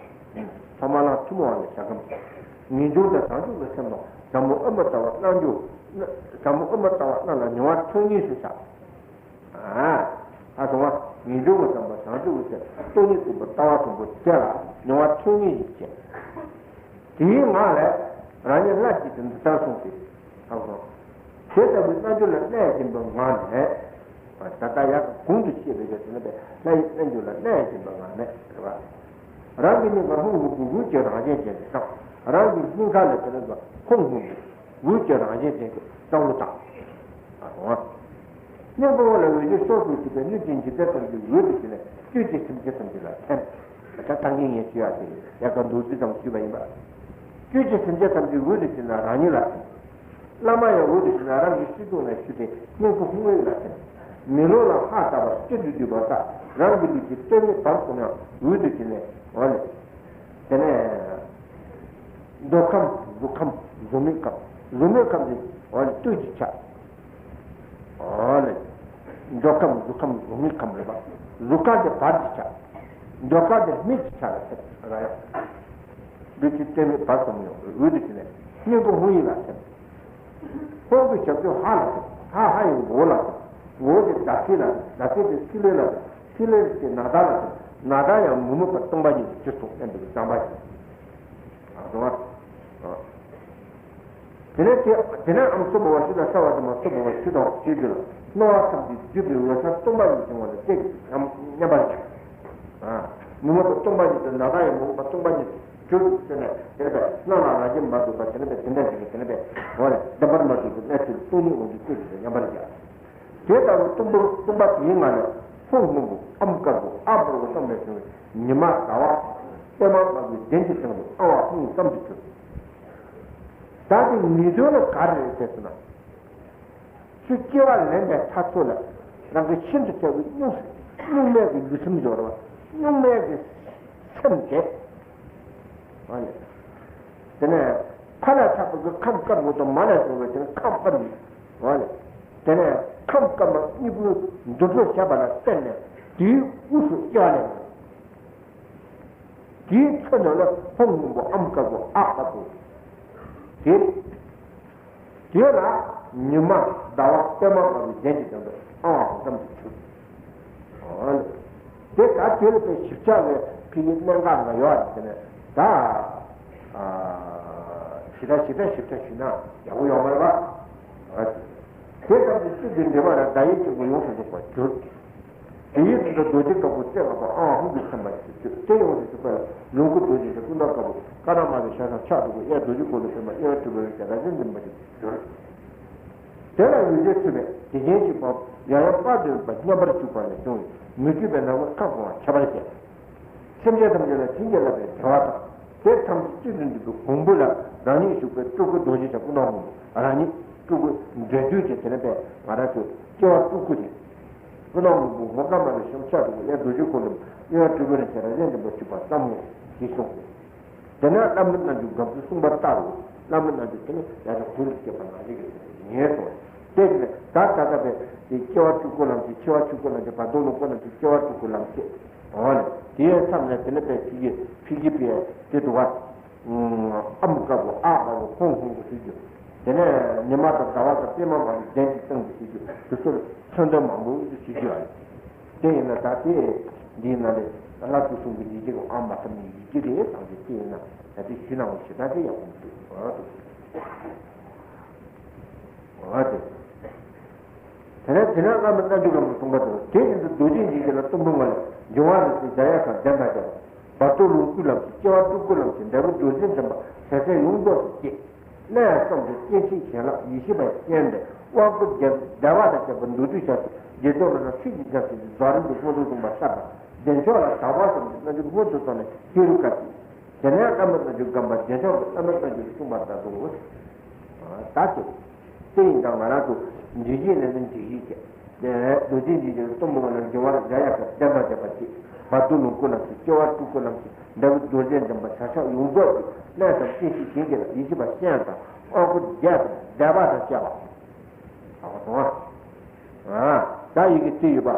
ཏེ། ཐ་མ་ལམ་ཐུན་མོང་བ་ལ་ཤར་སྒོམ་བྱས། ངེས་འབྱུང་དང་བྱང་ཆུབ་ཀྱི་སེམས་དང་ཟབ་མོ་དབུ་མ་ལྟ་བ་རྣལ་འབྱོར། ཟབ་མོ་དབུ་མ་ལྟ་བ་རྣམས་ལ་མྱོང་བ་ཐོན་ངེས་སུ་བྱ། ཨ། ད་དུང་བ་ངེས་འབྱུང་གི་ཟབ་མོ་བྱང་ཆུབ་ཀྱི་སེམས་སྟོང་ཉིད་རྟོགས་པའི་ལྟ་བ་དང་པོ་དེ་ལ་མྱོང་བ་ཐོན་ངེས་ཤིག་བྱས། དེའི་ངང་ལས་རང་ཉིད་སླར་གཅིག་ཏུ་འདི་ལྟར་གསུངས་ཏེ། ད་གསུངས། དེ་ལྟ་བུའི་རྣལ་འབྱོར་ལ་གནས་བཞིན་པའི་ངང་ནས། ད་ལྟ་ཡར་གོང་དུ་བཤད་པའི་ག་དེ་ནི་པས་ལྷ་ཡི་རྣལ་འབྱོར་ལ་གནས་བཞིན་པའི་ངང་ནས་རེད་བ། རང་གི་སྙིང་ག་ལྷུང་ལྷུང་པོ་འུད་ཀྱིས་རང་བཞིན་ཅན་གྱི་སང་། རང་གི་སྙིང་ག་ལ་དེ་ནི་ལྷུང་ལྷུང་པོ། འུད་ཀྱིས་རང་བཞིན་ཅན་གྱི་སང་བློ་བཏང་། ཨ་དང་། སྙིང་པོ་ལ་འོད་ཀྱི་ཕྱོགས་སུ་གྱུར་པའི་སྣོད་ཀྱི་འཇིག་རྟེན་ཐམས་ཅད་འོད་དུ་གྱུར་ནས་སྤྱོད་ཀྱི་སེམས་ཅན་ཐམས་ཅད་ལ་ཐིམ། ད་ལྟ་གིན་ངས་ཞུས་ཡ་དེ་ཡ་ག་མདོ་རྒྱུད་ཙམ་ཞུས་པ་ཡིན་པ། སྤྱོད་ཀྱི་སེམས་ཅན་ཐམས་ཅད་འོད་དུ་གྱུར་ན་རང་ཉིད་ལ་ཐིམ། བླ་མ་ཡང་འོད་དུ་གྱུར་ན་རང་གི་སྤྱི་གཙུག་ན་བཞུགས་ཏེ་སྙིང་པོ་ལྷུང་འོད་ལ་ཐིམ། མེ་ལོང་ལ་ལྷ་ལྟ་བུར་སྤྱི་དུ་འདུས་པ་ལྟར་རང་གི་ལུས་ཀྱི་སྟོད་སྨད་བར་གསུམ་ཡང་འོད་དུ་གྱུར་ནས་འོ་ལེ། དེ་ནས། མདོ་ཁམས་གཟུགས་ཁམས་གཟུགས་མེད་ཁམས། གཟུགས་མེད་ཁམས་དེ་འོ་ལེ་སྟོད་ཀྱི་ཆ། འོ་ལེ། མདོ་ཁམས་གཟུགས་ཁམས་གཟུགས་མེད་ཁམས་རེད་པ། གཟུགས་ཁམས་དེ་བར་གྱི་ཆ། མདོ་ཁམས་དེ་སྨད་ཀྱི་ཆ་ལ་ཟེར་ར་ཡང་། ལུས་ཀྱི་སྟོད་སྨད་བར་གསུམ་ཡང་འོད་དུ་གྱུར་ནས་སྙིང་པོ་ལྷུང་འོད་ལ་ཟེར། ལྷུང་པོའི་ཞབས་ཀྱུ་ཧ་ལ་ཟེར། ཧ་ཧ་ཡང་མགོ་བོ་ལ་ཟེར། མགོ་བོ་དེ་ཟླ་ཚེས་ལ་ཟེར། ཟླ་ཚེས་དེ་ཐིག་ལེ་ལ་ཟེར། ཐིག་ལེ་དེ་ནཱ་ད་ལ་ཟེར། ནཱ་ད་ཡང་མི་མོས་པ་སྟོང་པ་ཉིད་དུ་གྱུར་སོང་སྙམ་པའི་བསམ་པ་ཞིག་ཨ་སོང་ཨ། དེ་ནས་དེ་དེ་ནས་ཨམ་སོ་བོ་བ་ཤི་དང་ས་བ་དེ་མ་སོ་བོ་བ་ཤི་དང་ཅེས་བརྗོད་ལ། སྣང་བ་ཐམས་ཅད་བསྡུས་པའི་འོད་གསལ་སྟོང་པ་ཉིད་ཀྱི་ངང་ལ་བསྐྱེད་ཀྱི་མཉམ་པར་བཞག་ཨ། མི་མོས་པ་སྟོང་པ་ཉིད་དུ་ནཱ་ད་ཡང་མི་མོས་པ་སྟོང་པ་ཉིད་དུ་གྱུར་ཟེར་ནས་དེ་ནས་སྣང་ལ་རང་བཞིན་མ་གྲུབ་པ་དེ་ནས་དེ་འདྲ་ཞིག་གི་དེ་ནས་འོ་ལེ་བདེན་པར་མ་གྲུབ་པའི་གནས་ཚུལ་སྟོང་ཉིད་དབང་དུ་བསྐྱེད་ཀྱི་མཉམ་པར་བཞག་དེ་ལྟ་བུ་སྟོང་པ་སྟོང་པ་དེའི་ངང་ལས་ལྷུང་ལྷུང་པོ་ཨམ་དཀར་པོ་ཨ་དཀར་པོ་བསམ་པས་བྱུང་བའི་ཉི་མ་ཟླ་བ་པད་མ་དམར་པོའི་གདན་གྱི་སྟེང་དུ་ཨང་བ་ལྷུང་ཙམ་དུ་གྱུར། ད་དེ་ངེས་དོན་ལ་ག་རེ་རེད་ཟེར་ན། ཚུར་སྐྱེ་བ་ལེན་པའི་ཐག་ཚོད་ལ་རང་གི་ཤིན་ཏུ་གསལ་བའི་གཉུག་གཉུག་མའི་གི་ལུས་སེམས་སྦྱོར་བ་གཉུག་མའི་གི་སེམས་དེ། ཨ་ནི། དེ་ནས་ཕ་ལས་ཆགས་པའི་ཁམས་དཀར་པོ་དང་མ་ལས་བྱུང་བའི་དེ་ནི་ཁམས་དཀར་པོ། ཨ་ནི། དེ་ནས་ཁམས་དཀར་དམར་གཉིས་པོའི་འདུ་འཕྲོད་བྱས་པ་ལ་བརྟེན་ནས་དེའི་དབུས་སུ་སྐྱེ་བ་ལེན། དེའི་ཚེ་ནང་ལ་ལྷུང་ལྷུང་པོ་ཨམ་དཀར་པོ་ཨ་དཀར་པོ། དེ། དེ་ལ་ཉི་མ་ཟླ་བ་པད་མ་དམར་པོའི་གདན་གྱི་སྟེང་དུ་ཨང་བ་ཙམ་དུ་གྱུར། འོ་ལེ། དེ་ད་དེ་ལ་དཔེ་ཞིབ་ཆ་བའི་ཕ་གི་གནད་འགག་ལ་ཡོད་རེད་དེ་ནས་ད། ཞེ་དྲག་ཞེ་དྲག་ཞིབ་ཆ་ཞུས་ན་ཡག་པོ་ཡོང་མ་རེད་པ། དེ་ལྟར་དུ་ཚུལ་དེ་འདྲ་བ་ལ་བརྡ་ཡིག་གཅིག་པུ་ཡོངས་སུ་རྫོགས་པར་གྱུར། དེ་ཡི་དོན་དུ་རྡོ་རྗེ་དཀར་པོ་རྩེ་ལྔ་པོ་ཨང་ཧུ་གི་ཚིམ་པ་ཞིག་གྱུར། དེ་ཡོངས་སུ་གྱུར་པ་ལ་ལོངས་སྐུ་རྡོ་རྗེ་ཞེས་སྐུ་མདོག་དཀར་པོ་དཀར་ནག་དམར་པོའི་ཞལ་ཟུམ་ཕྱག་དྲུག་པོ་གཡས་རྡོ་རྗེ་འཁོར་ལོ་བརྒྱན་པ་གཡོན་དྲིལ་བུ་རིང་བྱས་པ་གཟི་འཛིན་པ་ཞིག་གྱུར། དེ་ལ་འོད་ཟེར་འཕྲོས་པས་དེ་བཞིན་གཤེགས་པ་ཡང་ཡང་དཔལ་ལྡན་པ་མཉམ་པར་བཞུགས་པ་ལས་བྱུང་བའི་མི་བསྐྱོད་པའི་ནམ་མཁའ་ཁམས་གང་བ་ཁྱབ་པར་བྱས། སེམས་ཅན་ཐམས་ཅད་ལ་བྱིན་གྱིས་བརླབས་པའི་བདེ་བ་དང་། དེ་ཐམས་ཅད་གཅིག་ཏུ་འདུས་པའི་གོང་བུ་ལ་རང་ཉིད་བཞུགས་པའི་སྤྲུལ་སྐུ་རྡོ་རྗེ་འཆང་སྐུ་མདོག་སྔོན་པོ་རང་ཉིད་སྤྲུལ་སྐུ་འདྲ་འདུས་ཀྱི་དེ་ནས་པས་ང་རང་ཚོའི་སྐྱེ་བ་སྤྲུལ་སྐུ་དེ། སྐུ་མདོག་སྔོན་པོ་ངོ་དཀར་དམར་པོའི་ཞལ་ཕྱག་དྲུག་པོ་གཡས་རྡོ་རྗེ་འཁོར་ལོ་གཡོན་དྲིལ་བུ་རིང་བྱས་པ་གཟི་འཛིན་པ་གྱུར་པ་ཙམ་མོ་ཞེས་གསུངས་ཏེ། དེ་ནས་བླ་མའི་རྣལ་འབྱོར་སྒམ་ཚུལ་གསུངས་པ་ལྟར་རོ། བླ་མའི་རྣལ་འབྱོར་དེ་ནི་ཡར་ལ་གུར་ལ་སྐྱེས་པ་ནང་བཞིན་གྱི་ཚུལ་དུ་ངེས་སོ། དེ་ནི་ད་ད་ལྟ་བས་དེ་སྐྱེ་བ་སྤྲུལ་སྐུ་ལམ་ཁྱེར། འཆི་བ་ཆོས་སྐུ་ལམ་ཁྱེར། བར་དོ་ལོངས་སྐུ་ལམ་ཁྱེར། སྐྱེ་བ་སྤྲུལ་སྐུ་ལམ་ཁྱེར། འོ་ནི་དེའི་མཚམས་ནས་དེ་ནི་པས་ཕི་གི་ཕི་གི་པས་དེ་འདུག་ག་ཨམ་དཀར་པོ་ཨ་དཀར་པོ་ཧོང་ཧོང་དུ་ཞུ་རྒྱུ། དེ་ནས་ཉི་མ་དང་ཟླ་བ་དང་པད་མ་མང་པོ་གདན་གྱི་སྟེང་དུ་ཞུ་རྒྱུ་དེ་ཚོར་མཚོན་དོན་མང་པོ་ཞུ་རྒྱུ་ཨ་རེད། དེ་ཡིན་ན་ད་དེ་འདིའི་ནང་ལས་ལྷ་སྐུ་གསུམ་གྱི་ཡི་གེ་གི་ཨང་མ་ཐམ་ནི་ཡི་གེ་རེད་དང་དེ་དེ་ཡིན་ན་ད་དེ་ཞུ་ནའང་ཞེ་དྲག་དེ་ཡག་པོ་མི་འདུག་འོ་དེ། དེ་ནས་དེ་ནས་བླ་མའི་རྣལ་འབྱོར་སྒམ་ཚུལ་གསུངས་པ་དང་དེ་བཞིན་དུ་རྡོ་རྗེ་འཇིགས་བྱེད་ལ་གཏུམ་པོ་ལྔ་ལས་འབྱུང་བ་རིགས་པའི་འཇའ་ཡལ་གར་ལྡན་དང་བཅས་པ། བར་དོ་ལོངས་སྐུའི་ལམ་གྱི་སྐྱེ་བ་སྤྲུལ་སྐུའི་ལམ་གྱི་འབྲས་བུ་རྡོ་རྗེ་འཛིན་པ་ཞལ་ཟས་ཡོངས་རྫོགས་སུ་སྐྱེས། གནས་གསུམ་དུ་སྐྱེ་འཆི་བྱིན་རླབས་ཡེ་ཤེས་པ་ཅན་ཏེ་དབང་བསྐུར་རྒྱལ་བ་དང་བཅས་པ་མདོར་བསྡུས་བྱ་སྟེ་རྗེ་བཙུན་རོ་ལངས་ཆོས་ཀྱི་རྒྱལ་མཚན་གྱི་རྫོགས་རིམ་གྱི་སྔོན་འགྲོ་གསུངས་པ་ལྟར་དང་ བདེ་མཆོག་ལ་དག་པ་ཙམ་གྱི་རྣལ་འབྱོར་སྔོན་དུ་སོང་ནས་ཧེ་རུ་ཀ་སྟེ། དེ་ནས་བླ་མའི་རྣལ་འབྱོར་སྒོམ་པ་བདེ་མཆོག་གི་བླ་མའི་རྣལ་འབྱོར་གསུངས་པ་ལྟ་བུ། ད་དེ། དེ་ཡིན་ཙང་ང་རང་ཚོ་འཇིགས་བྱེད་ལས་ནི་འཇིགས་བྱེད་བྱེད། རྡོ་རྗེ་འཇིགས་བྱེད་གཏུམ་པོ་ལ་འགྱུར་བར་མཛད་ཡག་གི་བདེན་པ་བྱེད་པ་བྱེད། བར་དོ་ལོངས་སྐུ་རྣམས་ཀྱི་སྐྱེ་བ་སྤྲུལ་སྐུ་རྣམས་ཀྱི་འབྲས་བུ་རྡོ་རྗེ་འདྲེན་པ་བྱ་ཤག་ཡོངས་རྫོགས་ཀྱི་གནས་སམ་རྟེན་གཞི་བྱིན་གྱིས་བརླབས་ཡེ་ཤེས་པ་སྤྱན་དང་དབང་བསྐུར་རྒྱས་དང་བཟླས་པ་དང་བཅས་པ། ད་ག་དང་། ད་ཡི་གེ་བྲིས་ཡོད་པ།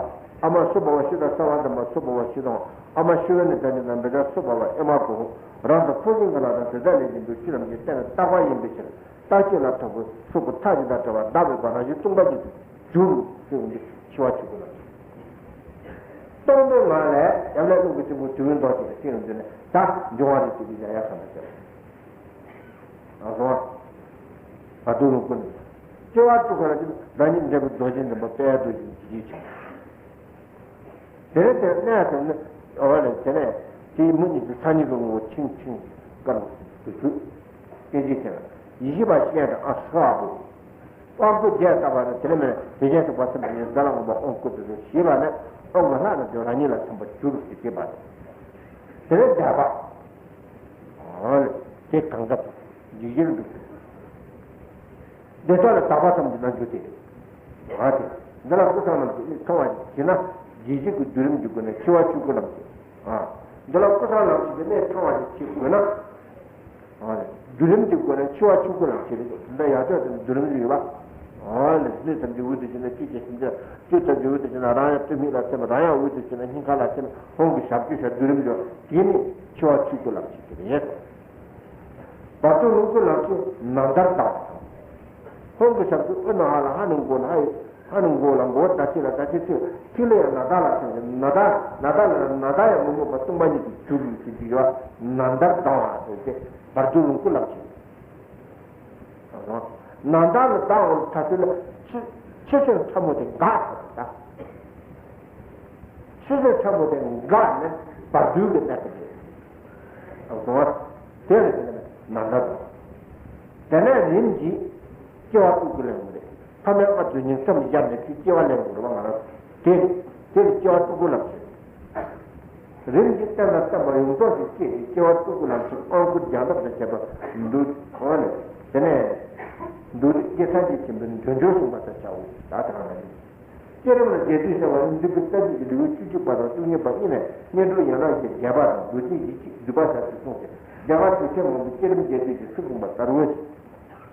ཨ་མ་སུ་བྷ་བ་ཤུདྡྷ་སརྦ་དྷརྨ་སུ་བྷ་བ་ཤུདྡྷ། ཨ་མ་ཤུ་བ་ནི་དྷ་ནི་ན་བི་ད་སུ་བྷ་བ་ཨེ་མ་གོ། རང་དང་ཕུན་སུམ་ཚོགས་ལ་དང་དེ་དག་ལས་བཞིན་དུ་ཆོས་རྣམས་ཀྱི་རྟེན་ལ་བརྟག་པ་ཡིན་པའི་ཕྱིར། རྟག་གཅིག་ལ་ཐོབ་པའི་ཚོགས་ཀྱི་མཐའ་གཅིག་དང་བྲལ་བ་བདག་མེད་པ་རང་བཞིན་སྟོང་པ་ཉིད་དུ་གྱུར་ཟེར་བ་འདི་འཆི་བ་ཆོས་སྐུ་ལ། སྟོང་པའི་ངང་ལས་ཡབ་ལྷའི་ཀླུ་གི་སྲིན་པོ་དུད་འགྲོའི་མདོག་ཅན་གྱི་སྤྱན་ལ་འཛུལ་ནས་ད་འབྱུང་བ་རེ་ཞིག་གི་ཡ་ཡ་ཁ་ན་བྱས། ཨ་སོང་། བར་དོ་ལོངས་སྐུ་ནི། སྐྱེ་བ་སྤྲུལ་སྐུ་རང་བཞིན་བདག་ཉིད་འབྲས་བུ་རྡོ་རྗེ་འདྲེན་པ་དཔལ་རྡོ་རྗེ་འཇིགས་བྱེད་ཆེན། དེ་ལས་དེར་གནས་སམ་ནི། འོ་ལས་དེ་ནས་དེའི་མུ་ནི་དེ་སང་ཉིན་གྱི་ངོ་བོ་ཆིང་ཆིང་དཀར་མོ་དུ་ཚུད། སྐད་ཅིག་དེ་ལ་ཡེ་ཤེས་པ་སྤྱན་དང་ཨ་སོ་ཨ་བུ། དབང་བསྐུར་རྒྱས་བཏབ་པ་ནི་དེ་ནས་མེད་དེ་བཞིན་གཤེགས་པ་སེམས་དཔའ་ཉིད་ཟླ་ལ་འོངས་པ་དབང་བསྐུར་དུ་ཞེས་པ་ནི་དབང་གི་ལྷ་རྣམས་ཀྱང་རང་ཉིད་ལ་འཆམ་པར་གྱུར་ཞེས་བྱེད་པ་དང་། དེ་ལས་བཟླས་པ། འོ་ལས་དེ་གང་ག་དང་འཇིགས་བྱེད་འདུག། བདེ་མཆོག་ལ་དག་པ་ཙམ་གྱི་རྣལ་འབྱོར་ཏེ། འོ་དེ། འདི་ལ་ཀུན་བཟང་རྣམས་ཀྱིས་མཐོང་བ་ཞིག་བྱས་ན་འཇིགས་བྱེད་ཀྱི་བསྡུས་རིམ་གྱི་སྒོ་ནས་འཆི་བ་ཆོས་སྐུ་རྣམས་ཏེ། འདི་ལ་ཀུན་བཟང་རྣམས་ཀྱིས་གནས་ཚང་བ་ཞིག་བྱེད་དགོས་ན། བསྡུས་རིམ་གྱི་སྒོ་ནས་འཆི་བ་ཆོས་སྐུ་རྣམས་ཏེ། འདི་ཡང་དག་ཏུ་བསྡུས་རིམ་ཞིག་ཡོད་པ། ཨོ་ལས་སྣོད་ཐམས་ཅད་འོད་དུ་ཞིག་ན་ཅི་བྱེད་ཟེར་ན། སྣོད་ཐམས་ཅད་འོད་དུ་ཞིག་ན་རང་ཡང་སྟོད་སྨད་ལ་ཐིམ། རང་ཡང་འོད་དུ་ཞིག་ན་སྙིང་ག་ལ་ཐིམ། ཧོང་གི་ཞབས་ཀྱུ་ཞབས་བསྡུས་རིམ་ཡོད། དེ་ནི་འཆི་བ་ཆོས་སྐུ་ལ་བྱེད་ཀྱི་རེད། བར་དོ་ལོངས་སྐུ་ལ་ཅི་ནམ་ཟླར་ལྡང་བ་དང་། ཧོང་གི་ཞབས་ཀྱུ་དབུ་ནང་ཧ་ལ་ཧ་ནི་མགོ་ལ་ཧ་ཡི་ཧ་ནི་མགོ་ལ་མགོ་ཟླ་ཕྱེད་ལ་ཟླ་ཕྱེད་ཚོས་ཐིག་ལེ་ཡང་ནམ་ཟླ་ལ་ཐིམ། ནམ་ཟླ་ནམ་ཟླ་ལ་ནམ་ཟླ་ཡང་མི་སྨོད་པ་སྟོང་པ་ཉིད་དུ་གྱུར་ཞེས་བྲིས་ཡོད། ནམ་ཟླར་ལྡང་བ་ཟེར་ཏེ་བར་དོ་ལོངས་སྐུ་ལ་བྱེད། ནམ་ཟླ་ལ་ལྡང་བ་ད་ཚོད་ལ་ཆུ་ཆུ་ཚོད་ཕྲ་མོ་དེ་འགག་ཟེར་བ་དང་། ཆུ་ཚོད་ཕྲ་མོ་དེ་འགག་ནས་བར་དོའི་གི་གནས་སུ་འགྲོ། དེ་ལ་དེ་ནས་ནམ་ཟླ་དང་། དེ་ནས་རིམ་གྱིས་སྐྱེ་བ་སྤྲུལ་སྐུ་ལེན་དགོས་རེད། ཕ་མའི་མངལ་དུ་ཉིང་མཚམས་བཞག་ནས་ཁྱོད་སྐྱེ་བ་ལེན་དགོས་རེད་བ། ང་རང་དེ་དེ་ལ་སྐྱེ་བ་སྤྲུལ་སྐུ་ལ་བྱེད། རིམ་གྱིས་རྟེན་དང་བརྟེན་པ་ཡོངས་རྫོགས་ཀྱི་སྐྱེས་ཏེ་སྐྱེ་བ་སྤྲུལ་སྐུ་ལ་ཕྱིན། དབང་བསྐུར་རྒྱས་བཏབ་དང་བཅས་པ་འདུག། འོ་ནས་དེ་ནས་འདུག་སྟེ་སངས་རྒྱས་ཆེན་པོའི་འབྱུང་འགྱུར་གསུངས་པ་དང་བྱའོ། ད་དེ་རང་ལ་ཡིན། བསྐྱེད་རིམ་ལ་རྒྱས་བསྡུས་བྱ་བ་ནི་འདི་ཀུན་ལྟ་བྱེད་ཀྱི་ལེའུ་བཅུ་གཅིག་པ་དང་བཅུ་གཉིས་པ་གཉིས་ནས་བསྙེན་སྒྲུབ་ཡན་ལག་བཞི་རྒྱས་པ་དང་རྡོ་རྗེ་ཡིད་ཆེས་བསྡུས་པ་བཞག་སྟེ་གསུངས་ཏེ། རྒྱ་གར་ཆོས་ཆེན་མང་པོའི་བསྐྱེད་རིམ་རྒྱས་བསྡུས་ཀྱི་ཚུལ་གསུངས་པ་ལྟར་འོས།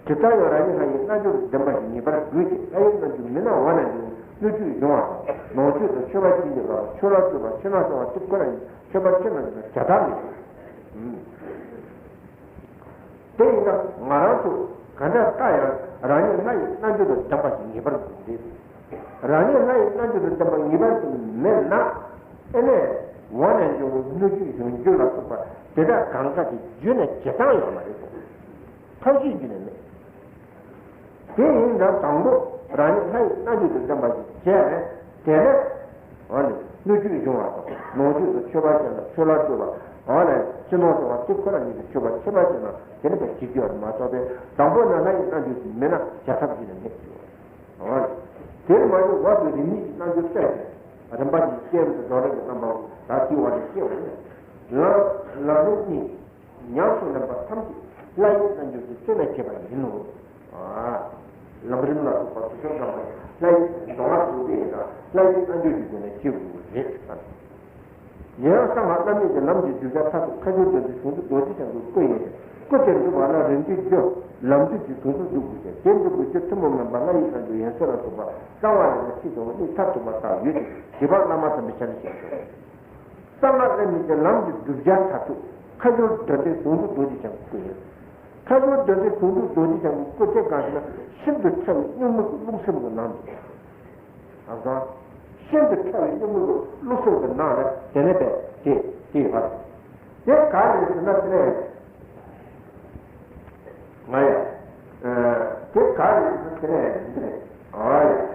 དེ་ལྟར་ཡང་རང་ཉིད་ལྷ་ཡི་རྣལ་འབྱོར་ལྡན་པ་ཞིག་ངེས་པར་དགོས་ཀྱི། ལྷ་ཡི་རྣལ་འབྱོར་མིན་ན་འོ་ན་ཡང་སྣོད་བཅུད་སྦྱོང་བ་དང་ལོངས་སྤྱོད་དང་མཆོད་པ་སྦྱིན་སྲེག་ལ་ཆོས་ལ་སྤྱོད་པ་ཕྱི་ནང་སྦྱོང་བ་དེ་ཁོ་ན་ཡིན། མཆོད་པ་ཕྱི་ནང་སྦྱོང་བ་བྱ་ཐབས་མེད། དེ་ཡིན་ན་ང་རང་ཚོ་ག་འདྲ་ལྟ་ཡང་རང་ཉིད་ལྷ་ཡི་རྣལ་འབྱོར་དང་ལྡན་པ་ཞིག་ངེས་པར་དགོས་ཀྱི་རེད། རང་ཉིད་ལྷ་ཡི་རྣལ་འབྱོར་དང་ལྡན་པ་ངེས་པར་དུ་མེད་ན། ཨེ་ནས་འོ་ན་ཡང་སྣོད་བཅུད་སྦྱོང་རྒྱུ་ལ་སོགས་པ་དེ་དག་གང་ག་དེ་རྒྱུད་ནས་བྱེད་སྟངས་ཡོད་མ་རེད། ཐབས་ཤེས་རྒྱུད་ནས་མེད། དེ་ཡིན་ཙང་དང་པོ་རང་ཉིད་ལྷ་ཡི་རྣལ་འབྱོར་དང་ལྡན་པ་ཞིག་བྱས་ནས་དེ་ནས་འོ་ནི་སྣོད་བཅུད་སྦྱོང་བ་དང་ལོངས་སྤྱོད་དང་མཆོད་པ་བྱས་ན་ཆོས་ལ་སྤྱོད་པ། འོ་ནི་ཕྱི་ནང་སྦྱོང་བ་དེ་ཁོ་ན་ཉིད་ཀྱི་མཆོད་པ་ཁྱད་པར་ཅན་ན་དེ་ནི་བས་བྱེད་རྒྱུ་ཡོད་མ་གཏོགས་པས། དང་པོ་ན་ལྷ་ཡི་རྣལ་འབྱོར་ཞིག་མེད་ན་བྱ་ཐབས་ཀྱི་ནི་མེད་ཅིང་། འོ་ནི་དེར་མ་ཡོང་བར་དུ་རིམ་གཉིས་ཀྱི་རྣལ་འབྱོར་བསྟན་ཏེ་རིམ་པ་གཉིས་བསྐྱེད་རིམ་དུ་སྦྱོང་རིམ་གྱི་རྣམ་པ་ད་ལྟེ་བ་ནས་སྐྱེ་བ་ནི་ལམ་ལམ་རིམ་གཉིས། ཉམས་སུ་ལེན་པ་ཐམས་ཅད་ལྷ་ཡི་རྣལ་འབྱོར་གྱི་རྩེ་ནས་བྱེད་པ་ཡིན་ནོ། ལམ་རིམ་ལ་སོགས་པ་དུ་ཤོར་དང་ལྷ་ཡི་མདོ་སྔགས་སུ་དེ་ཡིན་ན་ལྷ་ཡི་རྣལ་འབྱོར་གྱི་སྒོ་ནས་བྱེད་དགོས་རེད། ཡང་གསང་སྔགས་བླ་མེད་ཀྱི་ལམ་གྱི་བསྒྲུབ་བྱ་མཐར་ཐུག་ཁ་སྦྱོར་དོན་དུ་བྱང་ཆུབ་རྡོ་རྗེ་འཆང་གི་སྐུ་ཡིན། སྐུ་དེ་འགྲུབ་པ་ལ་རིམ་གྱིས་རྒྱུ་ལམ་དུས་ཀྱི་བྱང་ཆུབ་འགྲུབ་དགོས་ཤིང་། དེ་འགྲུབ་པའི་རྒྱུ་ཐུན་མོང་མིན་པ་ལྷ་ཡི་རྣལ་འབྱོར་ཡན་ཆད་ལ་སོགས་པ་གསང་བ་ལས་ནི་ཕྱིས་སུ་གཉིས་མཐར་ཐུག་པ་ལྟར་ཡོད་ཅིང་། བཞི་པ་བླ་མ་དམ་པའི་ཆ་ནས་བཤད་དོ། གསང་སྔགས་བླ་མེད་ཀྱི་ལམ་གྱི་བསྒྲུབ་བྱ་མཐར་ཐུག་ཁ་སྦྱོར་དོན་དུ་བྱང་ཆུབ་རྡོ་རྗེ་འཆང་གི་སྐུ་ཡིན། ཁ་སྦྱོར་དོན་དུ་བྱང་ཆུབ་རྡོ་རྗེ་འཆང་གི་སྐུ་དེ་གང་ཞེ་ན། ཤིན་ཏུ་ཕྲ་བའི་གཉུག་མའི་རླུང་སེམས་ཀྱི་ནང་དུ། ཨ་ཙང་། ཤིན་ཏུ་ཕྲ་བའི་གཉུག་མའི་རླུང་སེམས་ཀྱི་ནང་ལ་དེ་ནས་པས་དེ་དེ་ཡོད་པ་རེད། དེ་ག་རེ་ཟེར་ན་དེ་ནས་ང་ཡ། དེ་ག་རེ་ཟེར་ན་དེ་ནས་འདི་རེད། ཨ་ཡ།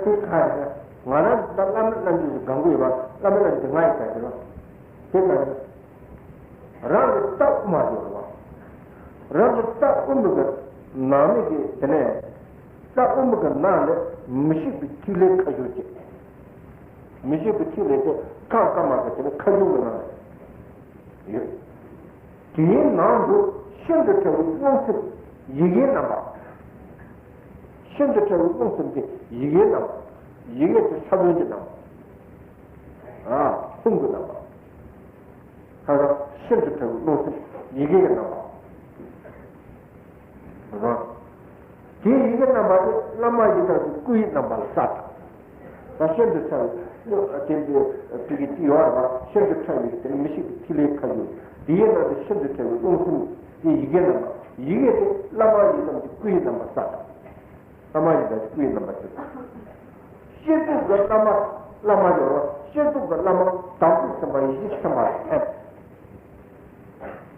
དེ་ག་རེ་ང་རང་ད་བླ་མ་བླ་མ་ཞིག་སྒང་གོ་ཡོད་པ། བླ་མ་བླ་མ་དེ་ང་ཡི་ག་རེ་ལ། དེ་ལ་རང་གི་རྟགས་དབུ་མ་ཡོད་པ། རང་གི་རྟགས་དབུ་མ་གི་ནང་ནས་ཀྱི་དེ་ནས་རྟགས་དབུ་མ་གི་ནང་ནས་མི་ཤིགས་པའི་ཐིག་ལེ་ཁ་བཞུར་བྱེད། མི་ཤིགས་པའི་ཐིག་ལེ་དེ་ཁ་བཀའ་མ་གི་དེ་ནས་ཁ་བཞུར་གི་ནང་ནས་ཡོད། དེའི་ནང་དུ་ཤིན་ཏུ་ཕྲ་བའི་རླུང་སེམས་ཡི་གེའི་རྣམ་པ། ཤིན་ཏུ་ཕྲ་བའི་རླུང་སེམས་དེ་ཡི་གེའི་རྣམ་པ། ཡི་གེ་དེ་ས་བོན་གྱི་རྣམ་པ། ཨ། ཧཱུྃ་གི་རྣམ་པ། ཁ་སང་ཤིན་ཏུ་ཕྲ་བའི་རླུང་སེམས་ཡི་གེ་གི་རྣམ་པ། དེའི་ཡི་གེ་རྣམ་པ་དེ་བླ་མ་ཡི་དམ་གྱི་སྐུ་ཡི་རྣམ་པ་ལ་གསལ་དང་། ད་ཤིན་ཏུ་ཕྲ་བའི་དེ་འདི་བི་གི་ཏི་ཡོད་རེད་པ། ཤིན་ཏུ་ཕྲ་བའི་དེ་ནི་མི་ཤིགས་པའི་ཐིག་ལེའི་ཁ་བཞུར། དེའི་ནང་དུ་ཤིན་ཏུ་ཕྲ་བའི་རླུང་སེམས་དེ་ཡི་གེ་རྣམ་པ། ཡི་གེ་དེ་བླ་མ་ཡི་དམ་གྱི་སྐུ་ཡི་རྣམ་པ་གསལ་དང་། བླ་མ་ཡི་དམ་གྱི་སྐུ་ཡི་རྣམ་པ་གསལ་དང་། སྤྱི་གཙུག་གི་བླ་མ། བླ་མ་ཡོད་རེད་པ། སྤྱི་གཙུག་གི་བླ་མ་དམ་ཚིག་སེམས་དཔའ་ཡེ་ཤེས་སེམས་དཔའ་ལ་མཚན།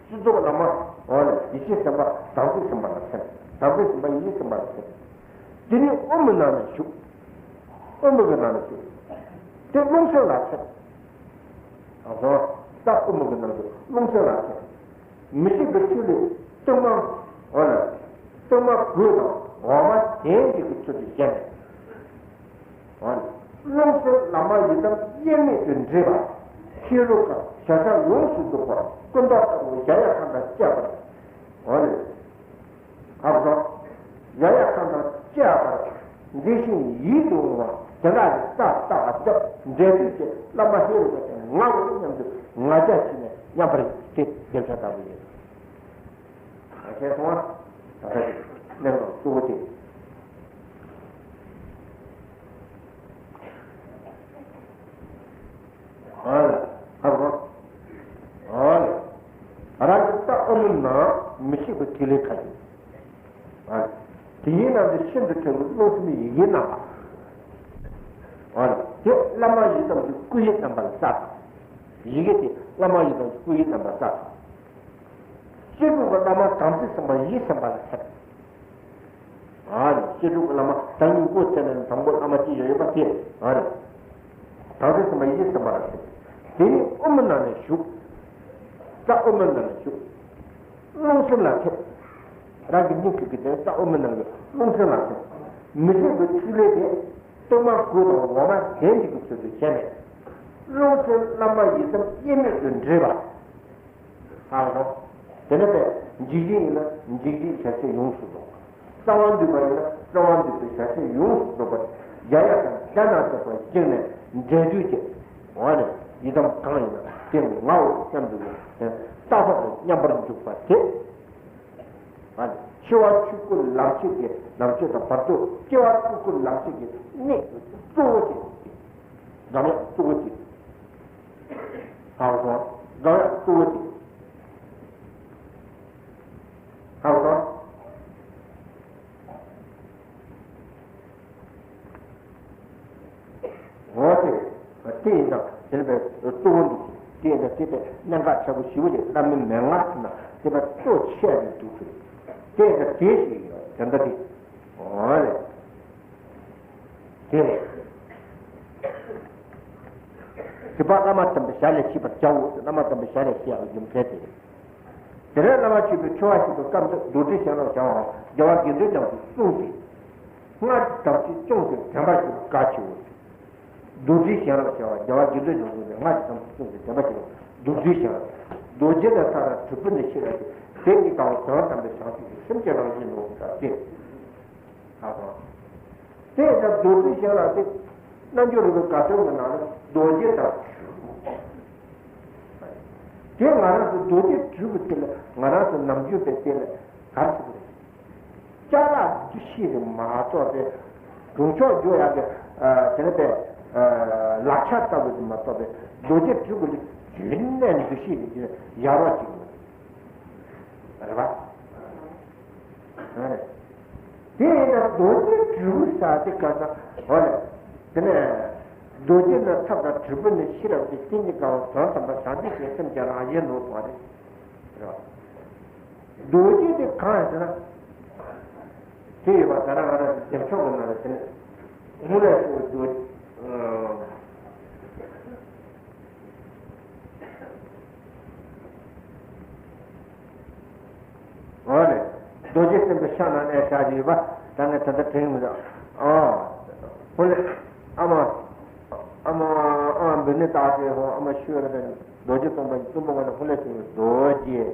སྤྱི་གཙུག་བླ་མ། འོ་ན་ཡེ་ཤེས་སེམས་དཔའ་དམ་ཚིག་སེམས་དཔའ་ལ་མཚན། དམ་ཚིག་སེམས་དཔའ་ཡེ་ཤེས་སེམས་དཔའ་ལ་མཚན། དེ་ནས་དབུ་མའི་ནང་ན་བཞུགས། དབུ་མ་གི་ནང་ན་བཞུགས། དེ་རླུང་སེམས་ལ་མཚན། ཨ་ཧོ། ད་དབུ་མ་གི་ནང་དུ་རླུང་སེམས་ལ་མཚན། མི་ཤིགས་པའི་ཐིག་ལེ་སྟོང་པ། འོ་ན། སྟོང་པ་དགུ་དང་འོག་མ་དོན་གཅིག་གི་ཚུལ་དུ་བཞེངས་ནས། འོ་ན། རླུང་སེམས་བླ་མ་ཡི་དམ་དབྱེར་མེད་དུ་འདྲེས་པ། ཤེས་རབ་ཀྱི་བྱ་བྱེད་ཡོངས་སུ་རྫོགས་པ་སྐུ་མདོག་ལྟ་བུ་གཞལ་ཡས་ཁང་དང་བཅས་པར། འོ་ན། ཧ་གོ་སོང་། གཞལ་ཡས་ཁང་དང་བཅས་པར་མཛེས་ཤིང་ཡིད་དུ་འོང་བ་དེ་འདྲ་ཞིག་བལྟ་བལྟ་བ་དེ་འབྲས་དུས་ཀྱི་བླ་མ་ཧེ་རུ་ཀ་དེ་ང་འོ་སྙམ་དུ་ང་རྒྱལ་ཕྱིན་ནས་མཉམ་པར་དེ་རྒྱལ་ཆ་ལྟ་བུ་ཡིན། ཤེས་སོང་ང་། ད་ལྟ་གནད་འགག་གཙོ་བོ་དེ། ཨ་ལ། ཧ་གོ། ཨ་ལ། རང་གི་རྟགས་དབུ་མའི་ནང་མི་ཤིགས་པའི་ཐིག་ལེ་ཁ་ཅིག་ཨ་ལ། དེའི་ནང་དུ་ཤིན་ཏུ་ཕྲ་བའི་རླུང་སེམས་ཡི་གེའི་རྣམ་པ། ཨ་ལ། དེ་བླ་མ་ཡི་དམ་གྱི་སྐུ་ཡི་རྣམ་པ་ལ་གསལ། ཡི་གེ་དེ་བླ་མ་ཡི་དམ་གྱི་སྐུ་ཡི་རྣམ་པ་ལ་གསལ། སྤྱི་གཙུག་གི་བླ་མ་དམ་ཚིག་སེམས་དཔའ་ཡེ་ཤེས་སེམས་དཔའ་ལ་མཚན། ཨ་ནི་སྤྱི་གཙུག་གི་བླ་མ་ད་ངས་སྐུ་མཚོན་ནས་དང་པོ་བླ་མ་གཅིག་ཡོད་པ་དེ། ཨ་ནི་དམ་ཚིག་སེམས་དཔའ་ཡེ་ཤེས་སེམས་དཔའ་ལ་མཚན། དེ་ནས་དབུ་མའི་ནང་ནས་ཞུགས། ད་དབུ་མའི་ནང་ནས་ཞུགས། རླུང་སེམས་ལ་མཚན། རང་གི་སྙིང་གི་གི་དེ་ད་དབུ་མའི་ནང་གི་རླུང་སེམས་ལ་མཚན། མི་ཤིགས་པའི་ཐིག་ལེ་དེ་སྟོང་པ་དགུ་དང་འོག་མ་དོན་གཅིག་གི་ཚུལ་དུ་བྱས་ནས། རླུང་སེམས་བླ་མ་ཡི་དམ་དབྱེར་མེད་དུ་འདྲེས་པ། ཧ་གོ། དེ་ནས་པས་འཇིགས་བྱེད་ཡིན་ན་འཇིགས་བྱེད་བྱ་བྱེད་ཡོངས་སུ་རྫོགས། རྩ་བ་འདུས་པ་ཡིན་ན་རྩ་བ་འདུས་པའི་བྱ་བྱེད་ཡོངས་སུ་རྫོགས་པ། གཞལ་ཡས་ཁང་གདན་དང་བཅས་པ་བཅིངས་ནས་འབྲས་དུས་ཀྱི། འོ་ནས་ཡི་དམ་གང་ཡིན་ན་དེ་ངའོ་སྙམ་དུ་རྟག་པར་དུ་མཉམ་པར་འཇུག་པ་དེ། ཨ་ནི་འཆི་བ་ཆོས་སྐུ་ལམ་ཁྱེར་གྱི་ལམ་ཁྱེར་དང་བར་དུ་སྐྱེ་བ་ཆོས་སྐུ་ལམ་ཁྱེར་གྱི་གནད་གཙོ་བོ་དེ། འཛམ་གླིང་གཙོ་བོ་དེ། ཧ་གོ་སོང་། འཛམ་གླིང་གཙོ་བོ་དེ། ཧ་གོ་སོང་། འོ་དེ། དེ་ཡིན་ཙང་དེ་ནི་པའི་གཙོ་བོ་འདུག་དེ་ཡིན་ཙང་དེ་དེ་གནད་འགག་ཆེ་པོ་ཞེ་པོ་རེད། བླ་མའི་མན་ངག་ཟེར་ན་དེ་པའི་གཙོ་ཆེ་རེད་འདུག་ཟེར། དེ་ཡིན་ཙང་དེ་ཞིག་ཡོད་དེ་འདྲ་དེ། འོ་རེད། དེ་རེད། སྲིད་པ་བླ་མ་དམ་པའི་ཞལ་ལས་ཤེས་པར་བྱའོ། བླ་མ་དམ་པའི་ཞལ་ལས་ཤེས་ཡག་གི་རྒྱུ་མཚན་དེ་རེད། དེ་ནས་བླ་མ་མཆོད་པའི་མཆོད་པ་ཞུ་བའི་སྐབས་སུ་རྡོ་རྗེ་ཞལ་ལ་བཞག་པའམ་རྒྱལ་བ་དགེ་འདུན་རྣམས་ཀྱིས་གསུངས་ཏེ། སྔར་གྱི་དམ་ཚིག་བསྲུངས་ཏེ་དྲན་པ་ཞུ་བ་གལ་ཆེའོ། རྡོ་རྗེ་ཞལ་ལ་བཞག་པ་རྒྱལ་བ་དགེ་འདུན་རྣམས་ཀྱིས་སྔར་གྱི་དམ་ཚིག་བསྲུངས་ཏེ་དྲན་པ་ཞུ་བ་རྡོ་རྗེ་ཞལ། རྡོ་རྗེ་ལ་ཐར་པ་གྲུབ་པའི་ནི་ཤེས་རབ་ཀྱིས་དེ་གཉིས་ཀ་བ་དོན་དམ་པའི་བྱང་ཆུབ་ཀྱི་སེམས་ཀྱི་རང་བཞིན་ནོ་ཟེར་ཏེ། ཧ་གོ། དེ་ཡང་རྡོ་རྗེ་ཞལ་ལ་དེ་རྣལ་འབྱོར་རིག་པའི་དགའ་སྟོན་གྱི་ནང་ནས་རྡོ་རྗེ་དང་། དེ་ང་རང་ཚོ་རྡོ་རྗེ་དྲིལ་བུ་དེ་ལ་ང་རང་ཚོ་ནམ་རྒྱུན་པའི་དེ་ལ་གར་ཞིག་རེད། ཅ་ལག་འདུ་ཤེས་ཀྱིས་མ་གཏོགས་པའི་གྲུབ་མཆོག་འཇུག་ཡག་གི་དེ་ལ་པའི་ལག་ཆ་ལྟ་བུ་ཞིག་མ་གཏོགས་པའི་རྡོ་རྗེ་དྲིལ་བུ་ལ་རྒྱུན་ནས་འདུ་ཤེས་ཀྱི་ཡར་བ་ཅིག་ཡོད་རེད་པ། དེ་ཡིན་ན་རྡོ་རྗེ་དྲིལ་བུ་ཟེར་དེ་ག་ས་འོ་ལེ། དེ་ནས་རྡོ་རྗེ་ནི་ཐབས་དང་དྲིལ་བུ་ནི་ཤེས་རབ་ཀྱི་སྟེང་གི་དགའ་བ་དོན་དམ་པ་བྱང་ཆུབ་ཀྱི་སེམས་ཀྱི་རང་བཞིན་ནོ་དོ་རེད། རེད་བ། རྡོ་རྗེ་དེ་གང་ཡིན་ཟེར་ན། དེ་ཡོད་པ་ད་རང་ང་རང་གི་རྒྱབ་ཕྱོགས་ཀྱི་ནང་ལ་དེ་ནས། ལྷུང་ལས་སུ་འགྲོ། འོ་ནས་རྡོ་རྗེ་སེམས་དཔའི་ཕྱག་ན་གནས་བཞག་ཅིག་ཡོད་པ། ད་ངས་ད་ལྟ་དྲན་མི་འདུག་ཨ། ཧོ་ལེ། ཨ་མ། ཨ་མ། ཨ་འབུ་ནི་བཏགས་ཏེ་ཧོ། ཨ་མ་ཤི་བ་ལ་ད་རྡོ་རྗེ་སྟོང་པ་ཉིད་གཙུག་ལག་ཁང་ནས་ཧོ་ལེ་ཞིག་རྡོ་རྗེ།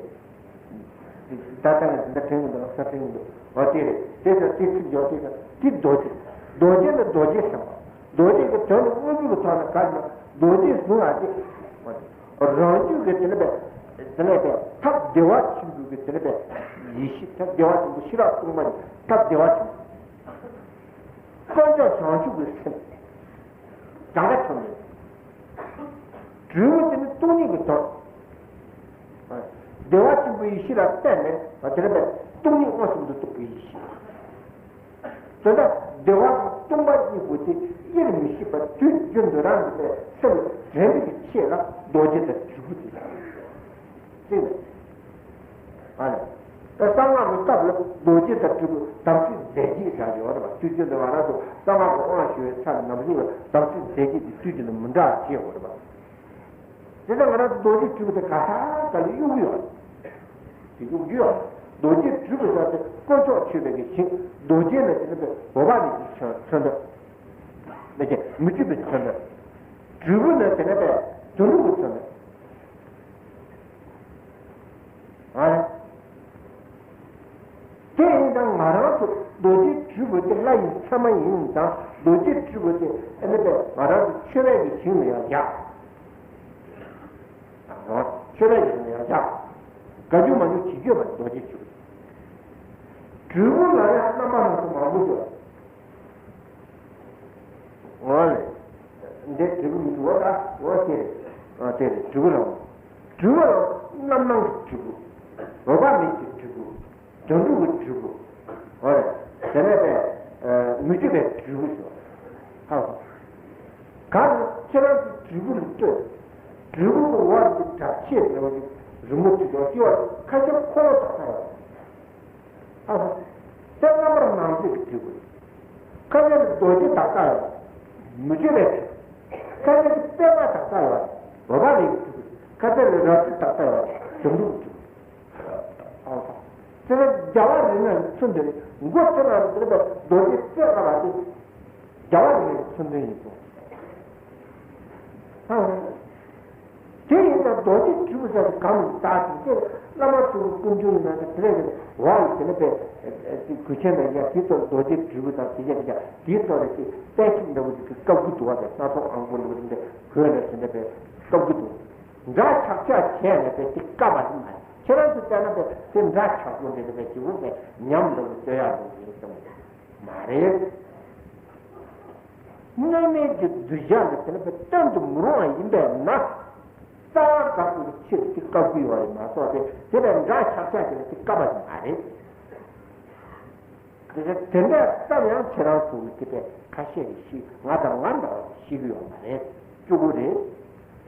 ད་ལྟ་ངས་ད་ལྟ་དྲན་མི་འདུག་ས་དྲན་མི་འདུག་འོ་དེ་རེད། དེ་ཚོ་དེ་ཚིག་འཇོག་དེ་ཚོ་དེ་རྡོ་རྗེ། རྡོ་རྗེ་ནི་རྡོ་རྗེ་སེམས་དཔའ། རྡོ་རྗེ་གི་དོན་ནི་དངོས་གྲུབ་ཀྱི་ཐོག་ནས་ག་རེ་ན་རྡོ་རྗེ་བཟུང་བ་སྟེ། རང་རྒྱུད་ཀྱི་དེ་ལ་བས། དེ་ལ་བས་ཐབས་བདེ་བ་ཆེན་པོའི་གི་དེ་ལ་བས་ཡེ་ཤེས། ཐབས་བདེ་བ་ཆེན་པོ་ཤེས་རབ་སྟོང་པ་ཉིད། ཐབས་བདེ་བ་ཆེན་པོ། དཀོན་མཆོག་བྱང་ཆུབ་ཀྱི་སེམས། གྲངས་ཀ་ཐོན་མེད། དྲུག་པོ་དེ་ནི་སྟོང་ཉིད་ཀྱི་དོན། བདེ་བ་ཆེན་པོའི་ཡེ་ཤེས་ལ་བརྟེན་ནས་དེ་ལ་བས་སྟོང་ཉིད་མངོན་སུམ་དུ་རྟོགས་པའི་ཡེ་ཤེས། དེ་ལྟར་བདེ་བ་དང་སྟོང་པ་གཉིས་པོ་དེ་དབྱེར་མི་ཕྱེད་པར་དུས་རྒྱུན་དུ་རང་གི་སེམས་དྲན་པའི་ཆེད་ལ་རྡོ་རྗེ་དང་དྲིལ་བུ་དེ་བརྩིས་ནས། ཨ་ནི། ད་གསང་སྔགས་ཀྱི་སྐབས་ལ་རྡོ་རྗེ་དང་དྲིལ་བུ་དམ་ཚིག་རྫས་བརྒྱད་བཞག་ཡོད་རེད་པ། དུས་རྒྱུན་དུ་ང་རང་ཚོ་གསང་སྔགས་ཀྱི་དབང་ཞུ་བའི་ཚར་ནམ་ཞིག་ལ་དམ་ཚིག་རྫས་བརྒྱད་དེ་དུས་རྒྱུན་དུ་མི་འདྲ་བ་བྱེད་དགོས་རེད་པ། དེ་ལྟར་ང་རང་ཚོ་རྡོ་རྗེ་དྲིལ་བུ་དེ་ག་ས་ག་ལ་གཡུག་གི་ཡོད་རེད། དེ་གཡུག་གི་ཡོད་རེད། རྡོ་རྗེ་དྲིལ་བུ་ཟེར་དེ་དཀོན་མཆོག་མཆོད་པའི་གི་ཞིང་། རྡོ་རྗེ་ནི་དེ་ནི་བོད་པ་རིགས་ཀྱི་མཚོན་དོན། མི་བྱེད་མི་བཅུ་པའི་མཚོན་དོན། དྲིལ་བུ་ནི་དེ་ནི་བས་དོན་གྲུབ་ཀྱི་མཚོན་དོན། ཨ་རེ། དེ་ཡིན་ཙང་ང་རང་ཚོ་རྡོ་རྗེ་དྲིལ་བུ་དེ་བླ་ཡི་མཚན་མ་ཡིན་ཙང་། རྡོ་རྗེ་དྲིལ་བུ་དེ་ཨ་ནི་བས་ང་རང་ཚོ་མཆོད་པའི་གི་ཞིང་ལ་ཡང་བཞག་མཆོད་པའི་གི་ཞིང་ལ་ཡང་བཞག་ག་རྒྱུ་མ་རྒྱུ་བྱེད་རྒྱུ་མ་རེད། རྡོ་རྗེ་དྲིལ་བུ། དྲིལ་བུ་ལ་ཡང་རྣམ་པ་སྣ་ཚོགས་མང་པོ་ཡོད། འོ་ལེ། འདི་དྲིལ་བུ་མི་འདུག་འོ་ད་འོ་དེ་རེད། ཨ་དེ་རེད། དྲིལ་བུ་ལ། དྲིལ་བུ་ལ་རྣམ་སྣང་གི་དྲིལ་བུ། འོད་དཔག་མེད་ཀྱི་དྲིལ་བུ། དོན་གྲུབ་ཀྱི་དྲིལ་བུ། འོ་རེད། དེ་ནས་པས་མི་བསྐྱོད་པའི་དྲིལ་བུ་ཞེས། ཧ་གོ། གང་ཁྱེད་རང་གི་དྲིལ་བུ་ལ་ལྟོས། དྲིལ་བུ་གི་འོག་གི་སྒྲ་ཆས་ཟེར་བ་ཞིག་རི་མོ་བྲིས་ཀྱང་སྐྱེ་བ་ཁ་ཤས་འཁོར་ལོ་དག་ས་ཡོད། ཨ་ཧོ། དེ་རྣམ་པར་སྣང་མཛད་ཀྱི་དྲིལ་བུ། ཁ་ཅིག་ནི་རྡོ་རྗེ་དག་ས་ཡོད། མི་བསྐྱོད་པའི་དྲིལ་བུ། ཁ་ཅིག་ནི་པདྨ་དག་ས་ཡོད། འོད་དཔག་མེད་ཀྱི་དྲིལ་བུ། ཁ་ཅིག་ནི་རལ་གྲི་དག་ས་ཡོད། དོན་གྲུབ་ཀྱི་དྲིལ་བུ། ཨ་ཧོ། དེ་ནི་རྒྱལ་བ་རིགས་ལྔ་ཡི་མཚོན་དོན་རེད། མགོ་ཚོ་ན་དེ་ནི་རྡོ་རྗེ་རྩེ་ལྔ་པ་དེ། རྒྱལ་བ་རིགས་ལྔའི་མཚོན་དོན་ཡིན་གསུངས། དེ་ཡིན་ཙང་རྡོ་རྗེ་དྲིལ་བུ་ཟེར་དེ་གང་ཡིན་ད་དེ་ཚེ་བླ་མ་དྲིལ་བུ་ཀུན་འབྱུང་ཡིན་ན་དེ་དེ་ལས་དེ་འོག་ལ་དེ་ནི་པས་དེ་གོས་ཆེན་དང་ཡ་དེའི་ཐོག་རྡོ་རྗེ་དྲིལ་བུ་དང་དེ་ཡ་དེ་ཡ་དེའི་ཐོག་ལ་དེ་པད་ཤིང་འདྲ་བོ་དེ་དེ་བཀབ་གི་འདུག་བ། དེ་སྣ་ཚོགས་ཨང་པོ་འདྲ་བོ་དེ་འདྲ་གོས་ལ་དེ་འདྲ་པས་བཀབ་གི་འདུག་འདྲ་ཆགས་ཆགས་བྱས་ནས་པས་དེ་བཀབ་པ་ཡིན་མ་རེད། ཁྱེད་རང་ཚོ་བལྟས་ན་པས་དེ་འདྲ་ཆགས་པོ་འདྲ་དེ་པས་ཅི་བོ་པས་ཉམས་འདྲ་བོ་བཅོས་ཡག་འདྲ་བོ་ཡིན་གསུངས། མ་རེད། དངོས་མེད་ཀྱི་གདུལ་བྱ་ལ་དེ་ལ་བསྟན་དུ་མི་རུང་བ་ཡིན་པས་ན། རྩ་བ་དགག་པའི་ཕྱིར་དེ་བཀབ་དགོས་པ་རེད་མ་གཏོགས་དེ་དེ་ལས་འདྲ་ཆགས་ཆགས་དེ་ལ་དེ་བཀབ་པ་ཞིག་མ་རེད། དེ་དེ་འདྲ་ཙམ་ཡང་ཁྱེད་རང་ཚོ་གི་དེ་ཁ་ཤས་ཀྱིས་ཤེས། ང་དང་ང་འདྲ་བ་ཤེས་ཀྱི་ཡོད་མ་རེད། གཅིག་པུ་རེད།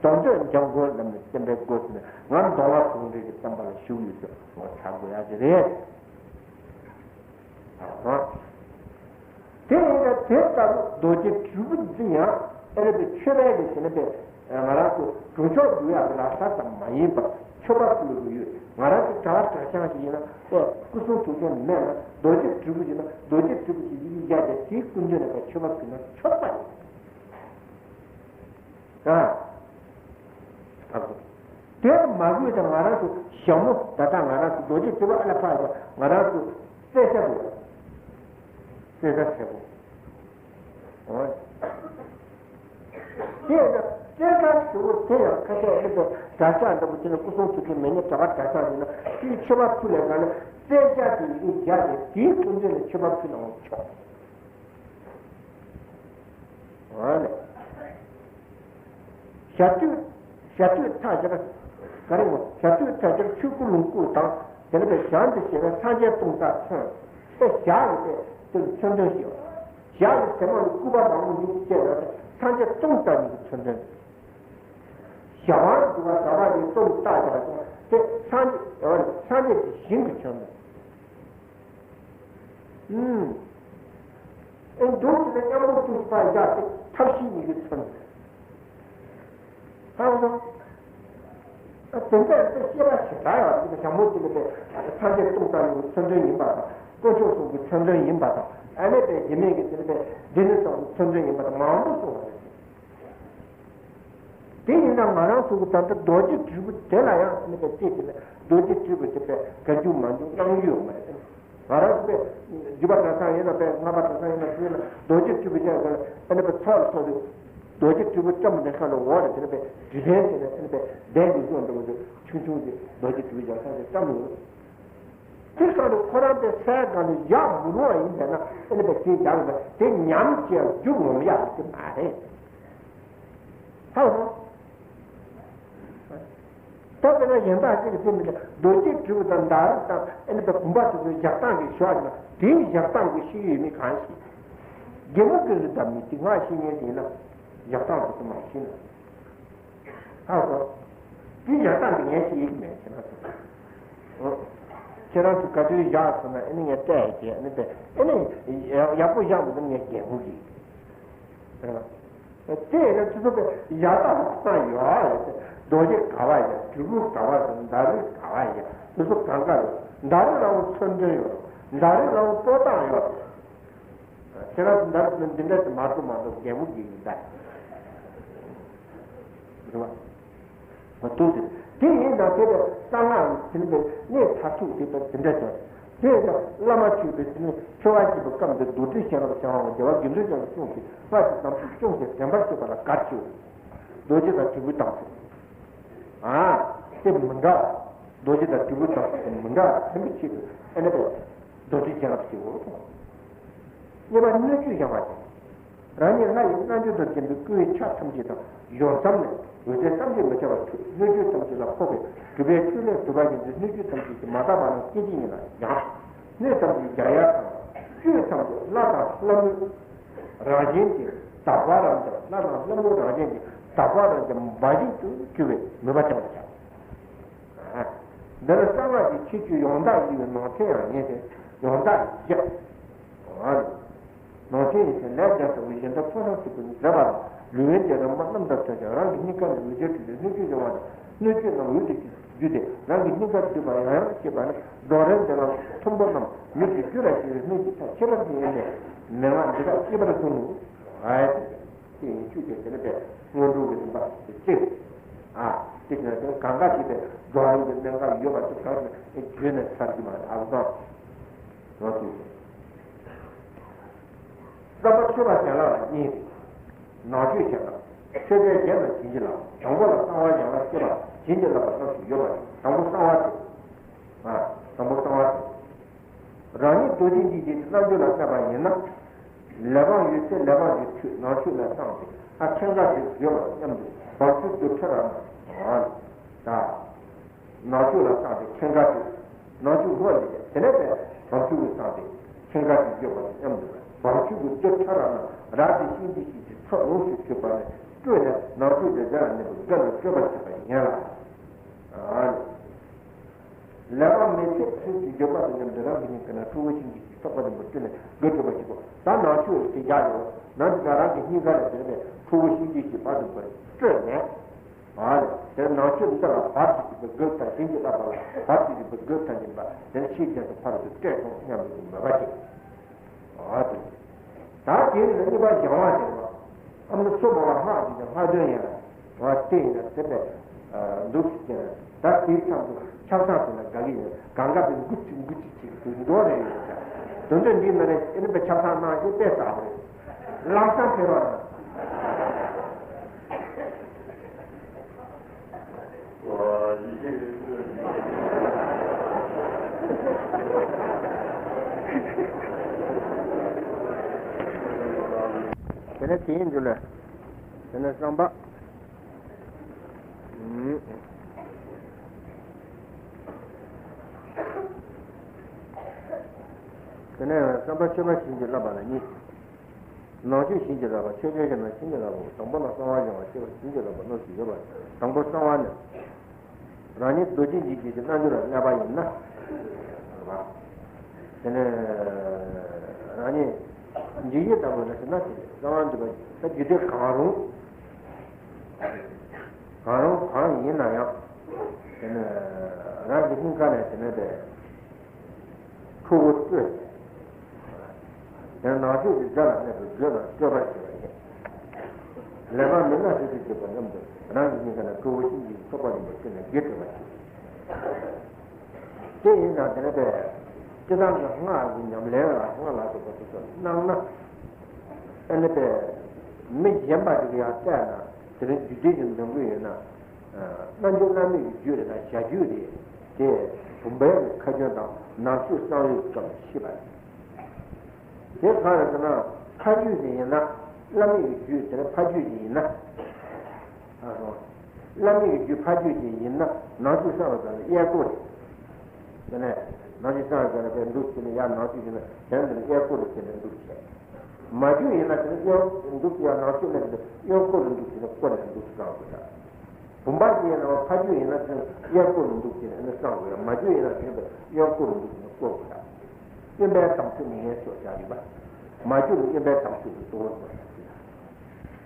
དོན་དུ་འཇམ་མགོན་བླ་མའི་བསྟན་པའི་སྒོ་ནས་ང་མདོ་སྔགས་ཟུང་འབྲེལ་གྱི་བསྟན་པ་ལ་ཞུགས་ཡོད་ཚུལ་ངོ་ཚ་དགོས་ཡ་ཞིག་རེད། དེ་ཡིན་ན་དེ་ལྟ་བུ་རྡོ་རྗེ་དྲིལ་བུ་འདི་ཡང་ཨེ་རེད་པས། མཆོད་པའི་གི་དེ་ནི་པས་ང་རང་ཚོ་གྲུབ་མཆོག་འདུལ་ཡག་གི་ལག་ཆ་ཙམ་མ་ཡིན་པར་མཆོད་པ་ཕུལ་དགོས་ཡོད། ང་རང་ཚོ་གྲྭ་བ་གྲྭ་རྐྱང་ཞིག་ཡིན་ན་པས་སྐུ་གསུང་ཐུགས་རྟེན་མེད་ན་རྡོ་རྗེ་དྲིལ་བུ་ཡིན་ན་རྡོ་རྗེ་དྲིལ་བུ་ཞིག་ཡིན་བཞག་བྱས་དེའི་སྐུ་མདུན་ནས་པས་མཆོད་པ་ཕུལ་ན་ཆོག་པ་ཡིན། ཨ། དེར་མ་དགོས་ཀྱང་ང་རང་ཚོ་ཞྭ་མོ་ད་ལྟ་ང་རང་ཚོ་རྡོ་རྗེ་དྲིལ་བུ་ཨ་ལ་ཕ་ཡ་ང་རང་ཚོ་རྩེ་ཤ་འདུག་རྩེ་ཤ་ཞེ་པོ། འོ། དེ་ཡང་རྩེ་ཤ་ཞེ་པོ་དེ་ཡང་ཁ་ཤས་ཨེ་འདྲ་གྲྭ་ཤག་འདྲ་པོ་དེ་ནི་སྐུ་གསུང་ཐུགས་རྟེན་མེད་ན་གྲྭ་པ་གྲྭ་ཤག་ཡིན་ན་དེའི་མཆོད་པ་ཕུལ་ལས་ག་ནས་རྩེ་ཤ་དེ་ཡིན་བཞག་ནས་དེའི་སྐུ་མདུན་ནས་མཆོད་པ་ཕུལ་ནའང་ཆོག་ཨ་ནི། ཞྭ་ཐོད། ཞྭ་ཐོད་ཐག་ཆོད། ག་རེ་མོ། ཞྭ་ཐོད་ཐག་ཆོད་ཆོས་སྐུ་ལོངས་སྐུ་དང་དེ་ནས་པས་ཞྭ་འདི་ཞེས་པས་སངས་རྒྱས་སྟོང་རྩ་མཚོན། དེ་ཞྭ་ཡི་དེ་དེ་མཚོན་དོན་ཞེས། ཞྭ་ཡི་ཟེ་མ་ལ་སྐུད་པ་མང་པོ་ཡོད་ཅེས་ལ་སངས་རྒྱས་སྟོང་རྩ་གཉིས་ཀྱི་མཚོན་དོན། ཞྭ་དབང་དུ་བ་ཟ་བ་ནི་སྟོང་རྩ་ཡང་དེ་སངས་རྒྱས་སངས་རྒྱས་ཀྱི་ཞིང་གི་མཚོན་དོན། ཨུམ། ཨེ་ ལུགས་ཀྱི་ནི་མཉམ་པོ་ཏུ་ཞིག་པ་ཡག་དེ་ཐབས་ཤེས་ཉིད་ཀྱི་མཚོན། ཧ་གོ་སོང་། དེ་འདྲ་ཡིན་ཏེ་ཤེས་པ་ཞེ་དྲག་ཡོད་ཀྱི་ནི་ཞྭ་མོ་དེ་ནི་པས་སངས་རྒྱས་སྟོང་རྩ་གཉིས་ཀྱི་མཚོན་དོན་ཡིན་པ་དང་། དཀོན་མཆོག་གསུམ་གྱི་མཚོན་དོན་ཡིན་པ་དང་། ཨ་ནི་པས་རྗེ་མི་ཡི་གེ་དེ་ནི་པས་འདི་ནི་སོགས་ཀྱི་མཚོན་དོན་ཡིན་པ་དང་མང་པོ་གསུངས་པ་རེད། དེ་ཡིན་ན་ང་རང་ཚོ་གི་ད་ལྟ་རྡོ་རྗེ་དྲིལ་བུ་དེ་ལ་ཡང་ཨ་ནི་པས་བལྟས་ཏེ་ནི་རྡོ་རྗེ་དྲིལ་བུ་དེ་པས་ག་འཇུག་མ་འཇུག་གནང་རྒྱུ་ཡོད་མ་རེད། ང་རང་ཚོ་པས་རྒྱུད་པ་གྲྭ་ཚང་ཡིན་ན་པས་ལྔ་པ་གྲྭ་ཚང་ཡིན་ན་སུ་ཡིན་ན་རྡོ་རྗེ་དྲིལ་བུ་ཅན་གྱི་ཨ་ནི་པས་ཚོགས་ལ་ཚོགས་ཏེ་རྡོ་རྗེ་དྲིལ་བུ་བཀྲམ་པ་འདི་ཁ་ལ་འོག་ལ་དེ་ནི་པས་དྲིལ་ལན་དེ་ནི་ཨ་ནི་པས་གདན་གྱི་གཞུང་འདྲ་བོ་དེ་ཆུང་ཆུང་གི་རྡོ་རྗེ་དྲིལ་བུ་ཅན་ཁ་ཤས་བཀྲམ་ཡོད། དེ་ལྟར་དུ་ཁོ་རང་དེ་སའི་སྒང་ལ་བཞག་མི་རུང་བ་ཡིན་པས་ན་ཨ་ནི་པས་དེ་བཞག་པ་དེ་ཉམས་བཅས་རྒྱུ་ངོམ་ཡག་གི་མ་རེད། ཧ་གོ། ད་དཔེར་ན་གཞན་དག་ཅིག་གིས་དེ་མི་འདྲ་རྡོ་རྗེ་དྲིལ་བུ་དང་ཟླ་རིས་དང་ཨ་ནི་པས་བུམ་པ་དེ་ཚོའི་བཞག་སྟངས་ཀྱི་ཞོག་ཡིན་ན་དེའི་བཞག་སྟངས་ཀྱི་ཤེས་ཡོན་ཡོད་མི་གང་ཞིག་རྒན་མོ་གི་རི་དང་མི་གཅིག་སྔགས་ཤེས་མཁན་ཞིག་ཡིན་ན་བཞག་སྟངས་དེ་ཚོ་མ་ཤེས་ན། ཧ་གོ། དེ་བཞག་སྟངས་དེ་ངས་ཤེས་ཡོད་མེད་ཁྱེད་རང་ཚོ། ཁྱེད་རང་ཚོ་ག་དུས་བཞག་སོང་ན་ཨ་ནི་ངས་སྤྲད་ཀྱི་ཨ་ནི་པས་ཨ་ནི་ཡག་པོ་བཞག་མི་འདུག་ངས་རྒན་མོ་གིས། དེ་ཡིན་ན་ཁྱེད་ཚོ་པས་བཞག་སྟངས་ཡག་ཡོད་རེད་དེ། རྡོ་རྗེ་ག་བ་ཡོད། དྲིལ་བུ་ག་བ་ཡོད། ཟླ་རིས་ག་བ་ཡོད། དེ་ཚོ་གང་ག་རེད། ཟླ་རིས་ལའང་མཚོན་དོན་ཡོད། ཟླ་རིས་ལའང་བསྟོད་སྟངས་ཡོད། ཁྱེད་རང་ཚོ་འདི་འདྲ་འདི་འདྲ་ཞིག་མ་གཏོགས་མ་གཏོགས་རྒན་མོ་གིས་ཡིན་ད། རེད་བ། མ་གཏོགས་དེ་དེ་ཡིན་ན་དེ་ལ་གསང་སྔགས་ཀྱི་ཚན་པའི་གནས་མཐར་ཐུག་དེ་དེ་འདྲ་ཞིག་དེ་ཡིན་ན་བླ་མ་མཆོད་པའི་ཚེ་ནི་ཆོ་ག་བྱེད་པའི་སྐབས་འདིར་རྡོར་དྲིལ་ཤེས་རབ་བྱ་བའམ་རྒྱལ་བ་དགེ་འདུན་ལྗོངས་ཀྱི་གསུང་གིས་སྔགས་ཀྱི་དམ་ཚིག་སྐྱོང་ཞིང་དྲན་པར་བྱེད་པ་ལ་གར་ཞུ། རྡོ་རྗེ་དང་དྲིལ་བུ་དམ་ཚིག་ཨ། དེ་མི་འདྲ། རྡོ་རྗེ་དང་དྲིལ་བུ་དམ་ཚིག་དེ་མི་འདྲ་ཕན་པའི་ཆེད་དུ་ཨ་ནི་པས་རྡོ་རྗེ་སྦྱང་རབ་ཞེས་འོ། གཉིས་པ་སྣོད་བཅུད་སྦྱང་བ་སྟེ། རང་ཉིད་ལྷ་ཡི་རྣལ་འབྱོར་དང་ལྡན་པའི་སྐུའི་ཆ་ཐམས་ཅད་དང་ཡོངས་ཙམ་ནས་འོད་ཟེར་ཐམས་ཅད་མི་ཁྱབ་པ་འཕྲོས་སྣོད་བཅུད་ཐམས་ཅད་ལ་ཕོག་པས་གྲུབ་པའི་ཆོས་ལས་གྲུབ་པ་ཉིད་དུ་སྣོད་བཅུད་ཐམས་ཅད་ཀྱི་མ་དག་པ་རྣམས་སྐད་ཅིག་ཉིད་ལ་སྦྱང་། སྣོད་ཐམས་ཅད་སྦྱང་ཡག་དང་བཅུད་ཐམས་ཅད་ལྷ་དང་ལྷ་མོའི་རང་བཞིན་གྱིས་དག་པ་རང་ཀྱང་ལྷ་དང་ལྷ་མོའི་རང་བཞིན་གྱིས་དག་པ་རང་ཀྱང་འབའ་ཞིག་ཏུ་གྱུར་པའི་མོས་པ་བྱ་བར་བྱ། འདི་ནི་གསང་སྔགས་ཀྱི་ཁྱད་ཆོས་ཡང་དག་ཡིན་པའི་ནང་ཚན་ཡང་ཡིན་ཏེ་ཡང་དག་བཞི། ནང་ཚན་ཡིན་ཏེ་ལས་རྒྱ་ཆེ་བའི་གཞན་དག་ཕུན་སུམ་ཚོགས་པའི་མཛད་པ་དང་ལུས་དབེན་གྱི་རིམ་པ་རྣམ་དག་མཚོན་ཅིང་རང་གི་སྙིང་ག་ནས་འོད་ཟེར་འཕྲོས་ཏེ་སྣོད་བཅུད་སྦྱོང་བ་དང་སྣོད་བཅུད་རྣམས་འོད་དུ་རྒྱུ་སྟེ་རང་གི་སྙིང་གར་བསྡུས་པ་ཡང་ཡང་བཤད་པ་ནི་རྫོགས་རིམ་འདི་ལ་མཐོན་པོ་རྣམས་མྱུར་དུ་འགྱུར་ར་ཞེས་པའི་སྨོན་ཚིག་ཐག་ཆོད་པ་དེ་ཡིན་ནས་མན་ངག་འདི་དག་ཤེས་པར་གསུངས་ནུག་ཨ་ཡ། དེ་ཡིན་ཆོས་ཅན། དེ་ནི་པས་སྔོན་འགྲོ་གི་རིམ་པ་དེ་གཅིག་ཨ། དེ་ནི་དེ་གང་ག་ཞེས་པའི་རྫོགས་རིམ་གྱི་གནད་འགག་ཡོད་པ་དེ་གང་ཞིག་བརྗོད་ནས་ཚར་གྱི་མ་རེད། ཨ་ཙང་། རང་ཚུལ་བསམ་པ་ཆོས་པ་གཞན་ལ་ལ་གཉིས་ཏེ། ནང་ཆོས་གཞན་ལ། ཆོས་པའི་གཞན་ལ་བྱིན་གྱིས་བརླབ། དང་པོ་ལ་གསང་བ་གཞན་ལ་སྐྱེས་པ་བྱིན་གྱིས་བརླབ་པ་རྣམས་སུ་ཡོད་པ་རེད། དང་པོ་གསང་བ་སྟེ། ཨ། དང་པོ་གསང་བ་སྟེ། རང་ཉིད་རྡོ་རྗེ་འཇིགས་བྱེད་ཀྱི་རྣལ་འབྱོར་ལ་གནས་པ་ཡིན་ན། ལས་དབང་ཡོད་ཚེ་ལས་དབང་གི་མཐུས་ནང་ཆོས་ལ་གསངས་ཏེ་ཨ་ཁེངས་དཀར་དེ་བརྗོད་པ་མཉམ་དུ་བང་ཆུང་རྡུལ་ཕྲ་རབ་རྣམས་དང་། ནང་ཆོས་ལ་གསངས་ཏེ་ཁེངས་དཀར་དེ། ནང་ཆོས་སྔོན་ལ་དེ་ནས་བས་བང་ཆུང་གི་གསངས་ཏེ་ཁེངས་དཀར་དེ་བརྗོད་པ་མཉམ་དུ་བང་ཆུང་གི་རྡུལ་ཕྲ་རབ་རྣམས་རབ་ཏུ་ཤིང་འདི་ཞིག་གི་ཚོགས་ཡོངས་སུ་གྱུར་པ་ནས་སྤྲོས་ནས་ནང་ཆོས་དེ་གཞན་ལ་གནས་པའི་དགེ་ལ་སྤྱོད་པར་བྱེད་པ་ཡིན་ལ། ལས་དབང་མེད་ཚེ་ཚུལ་གྱི་འགྱུར་བ་དང་མཉམ་དུ་རང་གི་སྙིང་ག་ནས་ཁྲོ་བོ་ཤིང་འདི་ཞིག་ཐོགས་པ་ནས་མ་སྤྲོས་ནས་དགེ་སྒྲུབ་པ་ཞིག་གོ། ད་ནང་ཆོས་དེ་རྒྱག་ཡོད་ནང་དེ་ག་རང་གི་སྙིང་ག་ནས་དེ་ནས་ཁྲོ་བོ་ཤིང་འདི་ཞིག་བར་དུ་མ་སྤྲོས་ནས། ཨ་ནི་དེ་ནང་ཆོས་འདི་ལ་བར་དུ་གཅིག་པའི་དགེ་ཐ་ཞིང་གི་བསླབ་པ་ལ་བར་དུ་གཅིག་པའི་དགེ་ཐ་སྦྱིན་པ་དེ་ནི་ཤེས་བྱ་དུ་ཕ་རོལ་ཏུ་སྤྲད་སོང་སྙམ་པའི་མོས་པ་བྱེད། ཨ་དེ། ད་དེ་ནི་གཉིས་པ་སྦྱང་བ་ཟེར་བ། ཨ་མ་སོ་མ་བ་ལྷག་ཅིག་ཀྱང་ལྷག་དོན་ཡང་བ་དེ་ཡིན་ན་དེ་པས་འདུག་ཟེར་ན་ད་དེའི་མཚམས་སུ་ཆབ་གསང་ཟེར་ན་དགའ་གི་ཡོད། གང་ག་དེ་འགུ་ཅིག་འགུ་ཅིག་ཅིག་དུ་འགྲོ་རེ་ཡོད་ཀྱང་དོན་དོན་འདི་ན་རེ་ཨེ་ནི་པས་ཆབ་གསང་གནང་ཞེས་དཔེ་བསགས་པ་རེད། ལམ་སང་ཕེབས་རོགས་གནང་། དེ་ནས་དེའི་མཇུག་ལ། དེ་ནས་བསམ་པ། དེ་ནས་བསམ་པ་མཆོད་པ་བྱིན་གྱིས་བརླབས་པ་ལ་གཉིས། ནང་ཆོས་བྱིན་གྱིས་བརླབས་པ་ཆོས་ཅན་གྱི་ནང་བྱིན་གྱིས་བརླབས་པ་དང་པོ་ལ་གསང་བ་སྦྱང་བ་ཞེས་པ་བྱིན་གྱིས་བརླབས་པ་རྣམས་སུ་ཡོད་པ་དང་པོ་གསང་བ་ནི། རང་ཉིད་རྡོ་རྗེ་འཇིགས་བྱེད་ཀྱི་རྣལ་འབྱོར་ལ་གནས་པ་ཡིན་ན། དེ་ནས་རང་ཉིད་ འཇིགས་ཡུལ་ལྟ་བུ་ལ་ཟེར་ན་དེ་རེད། གསང་བ་འདུས་པ་ད་རྒྱུད་སྡེ་གང་རུང་། གང་རུང་གང་ཡིན་ན་ཡང་། དེ་ནི་རང་གི་སྙིང་ག་ནས་དེ་ནི་དེ། ཁྲོ་བོ་སྤྲོས། དེ་ནང་བཅུད་ཀྱི་དགྲ་ལ་གནས་པའི་སྒྲོ་དང་སྤྲོས་པར་བྱེད་པ་ཡིན། ལེགས་པར་མི་སྣང་ཞིང་དུ་གྱུར་པ་རྣམས་དེ་རང་གི་སྙིང་ག་ནས་ཁྲོ་བོ་གཤིན་རྗེའི་ཚོགས་པ་ཡིན་པར་ཤེས་ནས་དགེ་སྒྲུབ་པར་བྱེད། དེ་ཡིན་ཙང་དེ་ནི་པས། སྤྱིར་བཏང་གི་སྔགས་ཀྱི་ཉམས་ལེན་ལ་སྔགས་ལ་སོགས་པ་དེ་ཚོ་གནང་ན། ཨ་ནི་པས། མི་གཞན་པ་ཞིག་ཡང་བལྟས་ན་དེ་རིང་རྒྱུད་སྡེ་ཞིག་འདོན་གྱི་ཡོད་ན། རྣལ་འབྱོར་བླ་མེད་ཀྱི་རྒྱུད་རེད་ན་བྱ་རྒྱུད་རེད། དེ་བུམ་པའི་ཁ་རྒྱུན་དང་ནང་བཅུད་གསང་བའི་སྐབས་ཤེས་པ་རེད། དེ་གང་རེད་ཟེར་ན། ཕ་རྒྱུད་ཅིག་ཡིན་ན། བླ་མེད་ཀྱི་རྒྱུད་དེ་ནི་ཕ་རྒྱུད་ཅིག་ཡིན་ན། ཨ་སོ། བླ་མེད་ཀྱི་རྒྱུད་ཕ་རྒྱུད་ཅིག་ཡིན་ན་ནང་བཅུད་གསང་བའི་སྐབས་ལ་གཡས་སྐོར་རེད། དེ་ནས་ནང་བཅུད་གསང་བའི་སྐབས་ལ་དཔེ་འདུག་བྱས་ནས་ཡར་ནང་བཅུད་ཡིན་ན་དེ་འདིར་གཡས་སྐོར་རེད་བྱས་ནས་འདུག་བྱས། མ་རྒྱུད་ཡིན་ན་དེ་ནི་གཡོན་འདུག་ཡར་ནང་བཅུད་ལ་དེ་གཡོན་སྐོར་རེ་འདུག་བྱས་ནས་སྐོར་ནས་འདུག་གསང་དགོས་ཡ། བུམ་པ་ཅིག་ཡིན་ན་ཕ་རྒྱུད་ཡིན་ན་དེ་གཡས་སྐོར་རེ་འདུག་བྱས་ནས་གསང་དགོས་ཡ། མ་རྒྱུད་ཡིན་ན་དེ་གཡོན་སྐོར་རེ་འདུག་བྱས་ནས་སྐོར་དགོས་ཡ། གཡོན་པའི་དམ་ཚིག་མི་ཉན་ཕྱོགས་བཞག་ཡོད་པ། མ་རྒྱུད་ལ་གཡོན་པའི་དམ་ཚིག་གི་གཙོ་བོ་བཟོ་ཡ།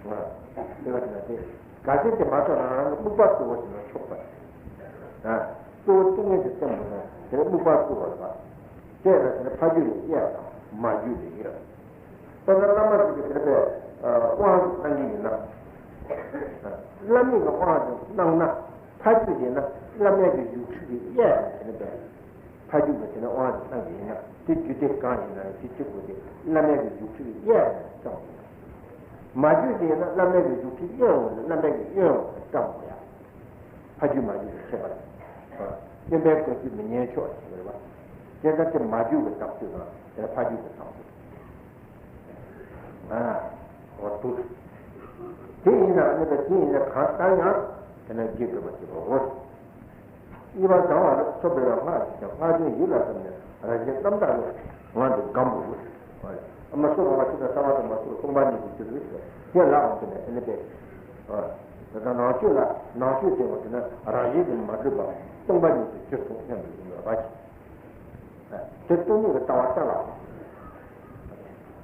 ང་། དེ་བ་དེ་ན་དེ། གལ་སྲིད་དེ་མ་ཐོབ་ན་རང་གི་སྨུག་པ་གཙོ་བོ་ཞིག་ན་ཆོག་པ། ཨ། གཙོ་བོ་ཏིང་ངེ་འཛིན་བརྟན་པོ་ན་དེ་ནི་སྨུག་པ་གཙོ་བོ་རེད་པ། དེ་ན་དེ་ནི་ཕ་རྒྱུད་ལ་གཡས་དང་མ་རྒྱུད་ལ་གཡོན། དཔེར་ན་བླ་མ་ཞིག་གིས་དེ་ནི་པས། དབང་གནང་གི་ཡིན་ན། བླ་མེད་ཀྱི་དབང་དེ་གནང་ན། ཕ་རྒྱུད་ཡིན་ན་བླ་མེད་ཀྱི་བཞུགས་ཁྲི་གི་གཡས་ནས་དེ་ནི་པས། ཕ་རྒྱུད་ཀྱི་དེ་ནི་དབང་དུ་བཏང་གི་ཡིན་ན་དེ་རྒྱུད་སྡེ་གང་ཡིན་ན་དེ་གཅིག་པུ་དེ་བླ་མེད་ཀྱི་བཞུགས་ཁྲི་གི་གཡས་ནས་བཏང་གི་ཡིན། མ་རྒྱུད་དེ་ཡིན་ན་བླ་མེད་ཀྱི་བཞུགས་ཁྲི་གཡོན་འོག་ནས་བླ་མེད་ཀྱི་གཡོན་འོག་ནས་བཏང་དགོས་ཡ། ཕ་རྒྱུད་མ་རྒྱུད་ཀྱི་ཁྱད་པར། གཡོན་པའི་བཀའ་བརྒྱུད་མི་ཉན་ཕྱོགས་ཞེས་པ་རེད་བ། དེ་ལྟར་དེ་མ་རྒྱུད་ཀྱི་བདག་ཚུལ་དང་དེ་ལ་ཕ་རྒྱུད་ཀྱི་བདག་ཚུལ། ཨ། འོ་འདུག་དེ་ཡིན་ན་ཨ་ནི་དེ་ཡིན་ན་གང་ལྟར་ཡང་དེ་ན་རྒྱུད་སྒྲུབ་པ་ཞིག་གོ། གཉིས་པ་བྱང་བ་ལ་ཐོབ་པའི་སྔགས་ཀྱི་ཀྱང་སྔགས་ཀྱི་ཡིད་ལ་བསམས་ནས་རང་བཞིན་རྣམ་དག་ལས་ངང་དུ་བསྒོམ་དགོས། ཨ་མ་སོ་བ་ཞིག་དང་ས་བ་དང་མ་སོ་སྟོང་པ་ཉིད་དུ་གྱུར་པའི་ཕྱིར་དེ་ལ་འོང་དུ་ནས་ཨ་ནི་པས། དེ་དང་ནང་བཅུད་ལ་ནང་བཅུད་དེ་བ་དེ་ན་རང་བཞིན་དུ་མ་གྲུབ་པ་སྟོང་པ་ཉིད་དུ་གྱུར་སོང་སྙམ་པའི་ཡིད་ལ་བ་ཅིག་དེ་སྟོང་ཉིད་ཀྱི་ལྟ་བ་ལྟ་ལ།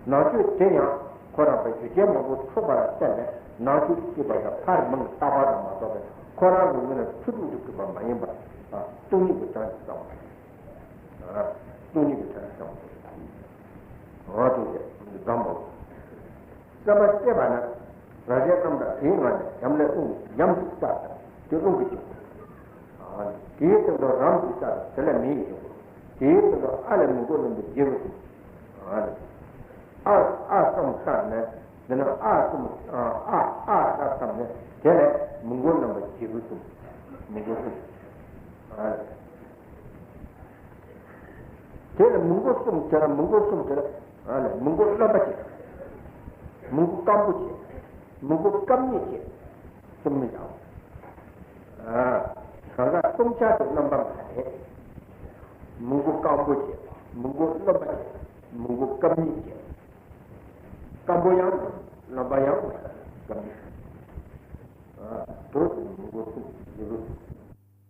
ནང་བཅུད་དེ་ཡང་ཁོ་རང་པའི་རྒྱུ་རྐྱེན་མང་པོ་ཚོགས་པ་ལ་བརྟེན་ནས་ནང་བཅུད་ཀྱི་སྐྱེས་པ་དང་ཕར་མིང་བཏགས་པ་དང་མ་གཏོགས་པའི་ཁོ་རང་གི་ངོས་ནས་ཚུལ་དྲུག་ཏུ་གྲུབ་པ་མ་ཡིན་པ། སྟོང་ཉིད་ཀྱི་གྲངས་ཀྱིས་བསམ་པ། སྟོང་ཉིད་ཀྱི་གྲངས་ཀྱིས་བསམ་པ། འོ་དེ་ལས་གདམས་པ། བསམ་པ་སྐྱེས་པ་ན། རང་རྒྱལ་རྣམ་དག་དེའི་ངང་ནས་ཡམ་ལས་རླུང་ཡམ་གྱི་ས་དང་དེ་རླུང་གི་སྤྱི། དེའི་སྟེང་དུ་རམ་གྱི་ས་དང་དེ་ལས་མེ་ཡི་སྤྱི། དེའི་སྟེང་དུ་ཨ་ལས་མི་མགོ་རྣོན་པོ་རྒྱལ་པོ་གསུམ། ཨ། ཨ་གསུམ་བཏང་ནས་དེ་ནས་ཨ་གསུམ་ཨ་ཨ་ས་བཏང་ནས་དེ་ལས་མི་མགོ་རྣོན་པོ་རྒྱལ་པོ་གསུམ། མི་མགོ་གསུམ། ཨ། དེ་ལ་མི་མགོ་གསུམ་དེ་ལ་མི་མགོ་གསུམ་དེ་ལ་ཨ་ལ་མི་མགོ་རློན་པ་བྱས། མི་མགོ་སྐམ་པོ་བྱས། མི་མགོ་སྐམ་ཉེ་བྱས། གསུམ་མི་བྱ། ཨ། གང་ག་གསུམ་ཆ་དེ་རློན་པ་མ་རེད། མི་མགོ་སྐམ་པོ་བྱས། མི་མགོ་རློན་པ་བྱས། མི་མགོ་སྐམ་ཉེ་བྱས། སྐམ་པོ་ཡང་རློན་པ་ཡང་སྐམ་ཉེ། ཨ། དོ་དེ་མི་མགོ་གསུམ་ཡོད།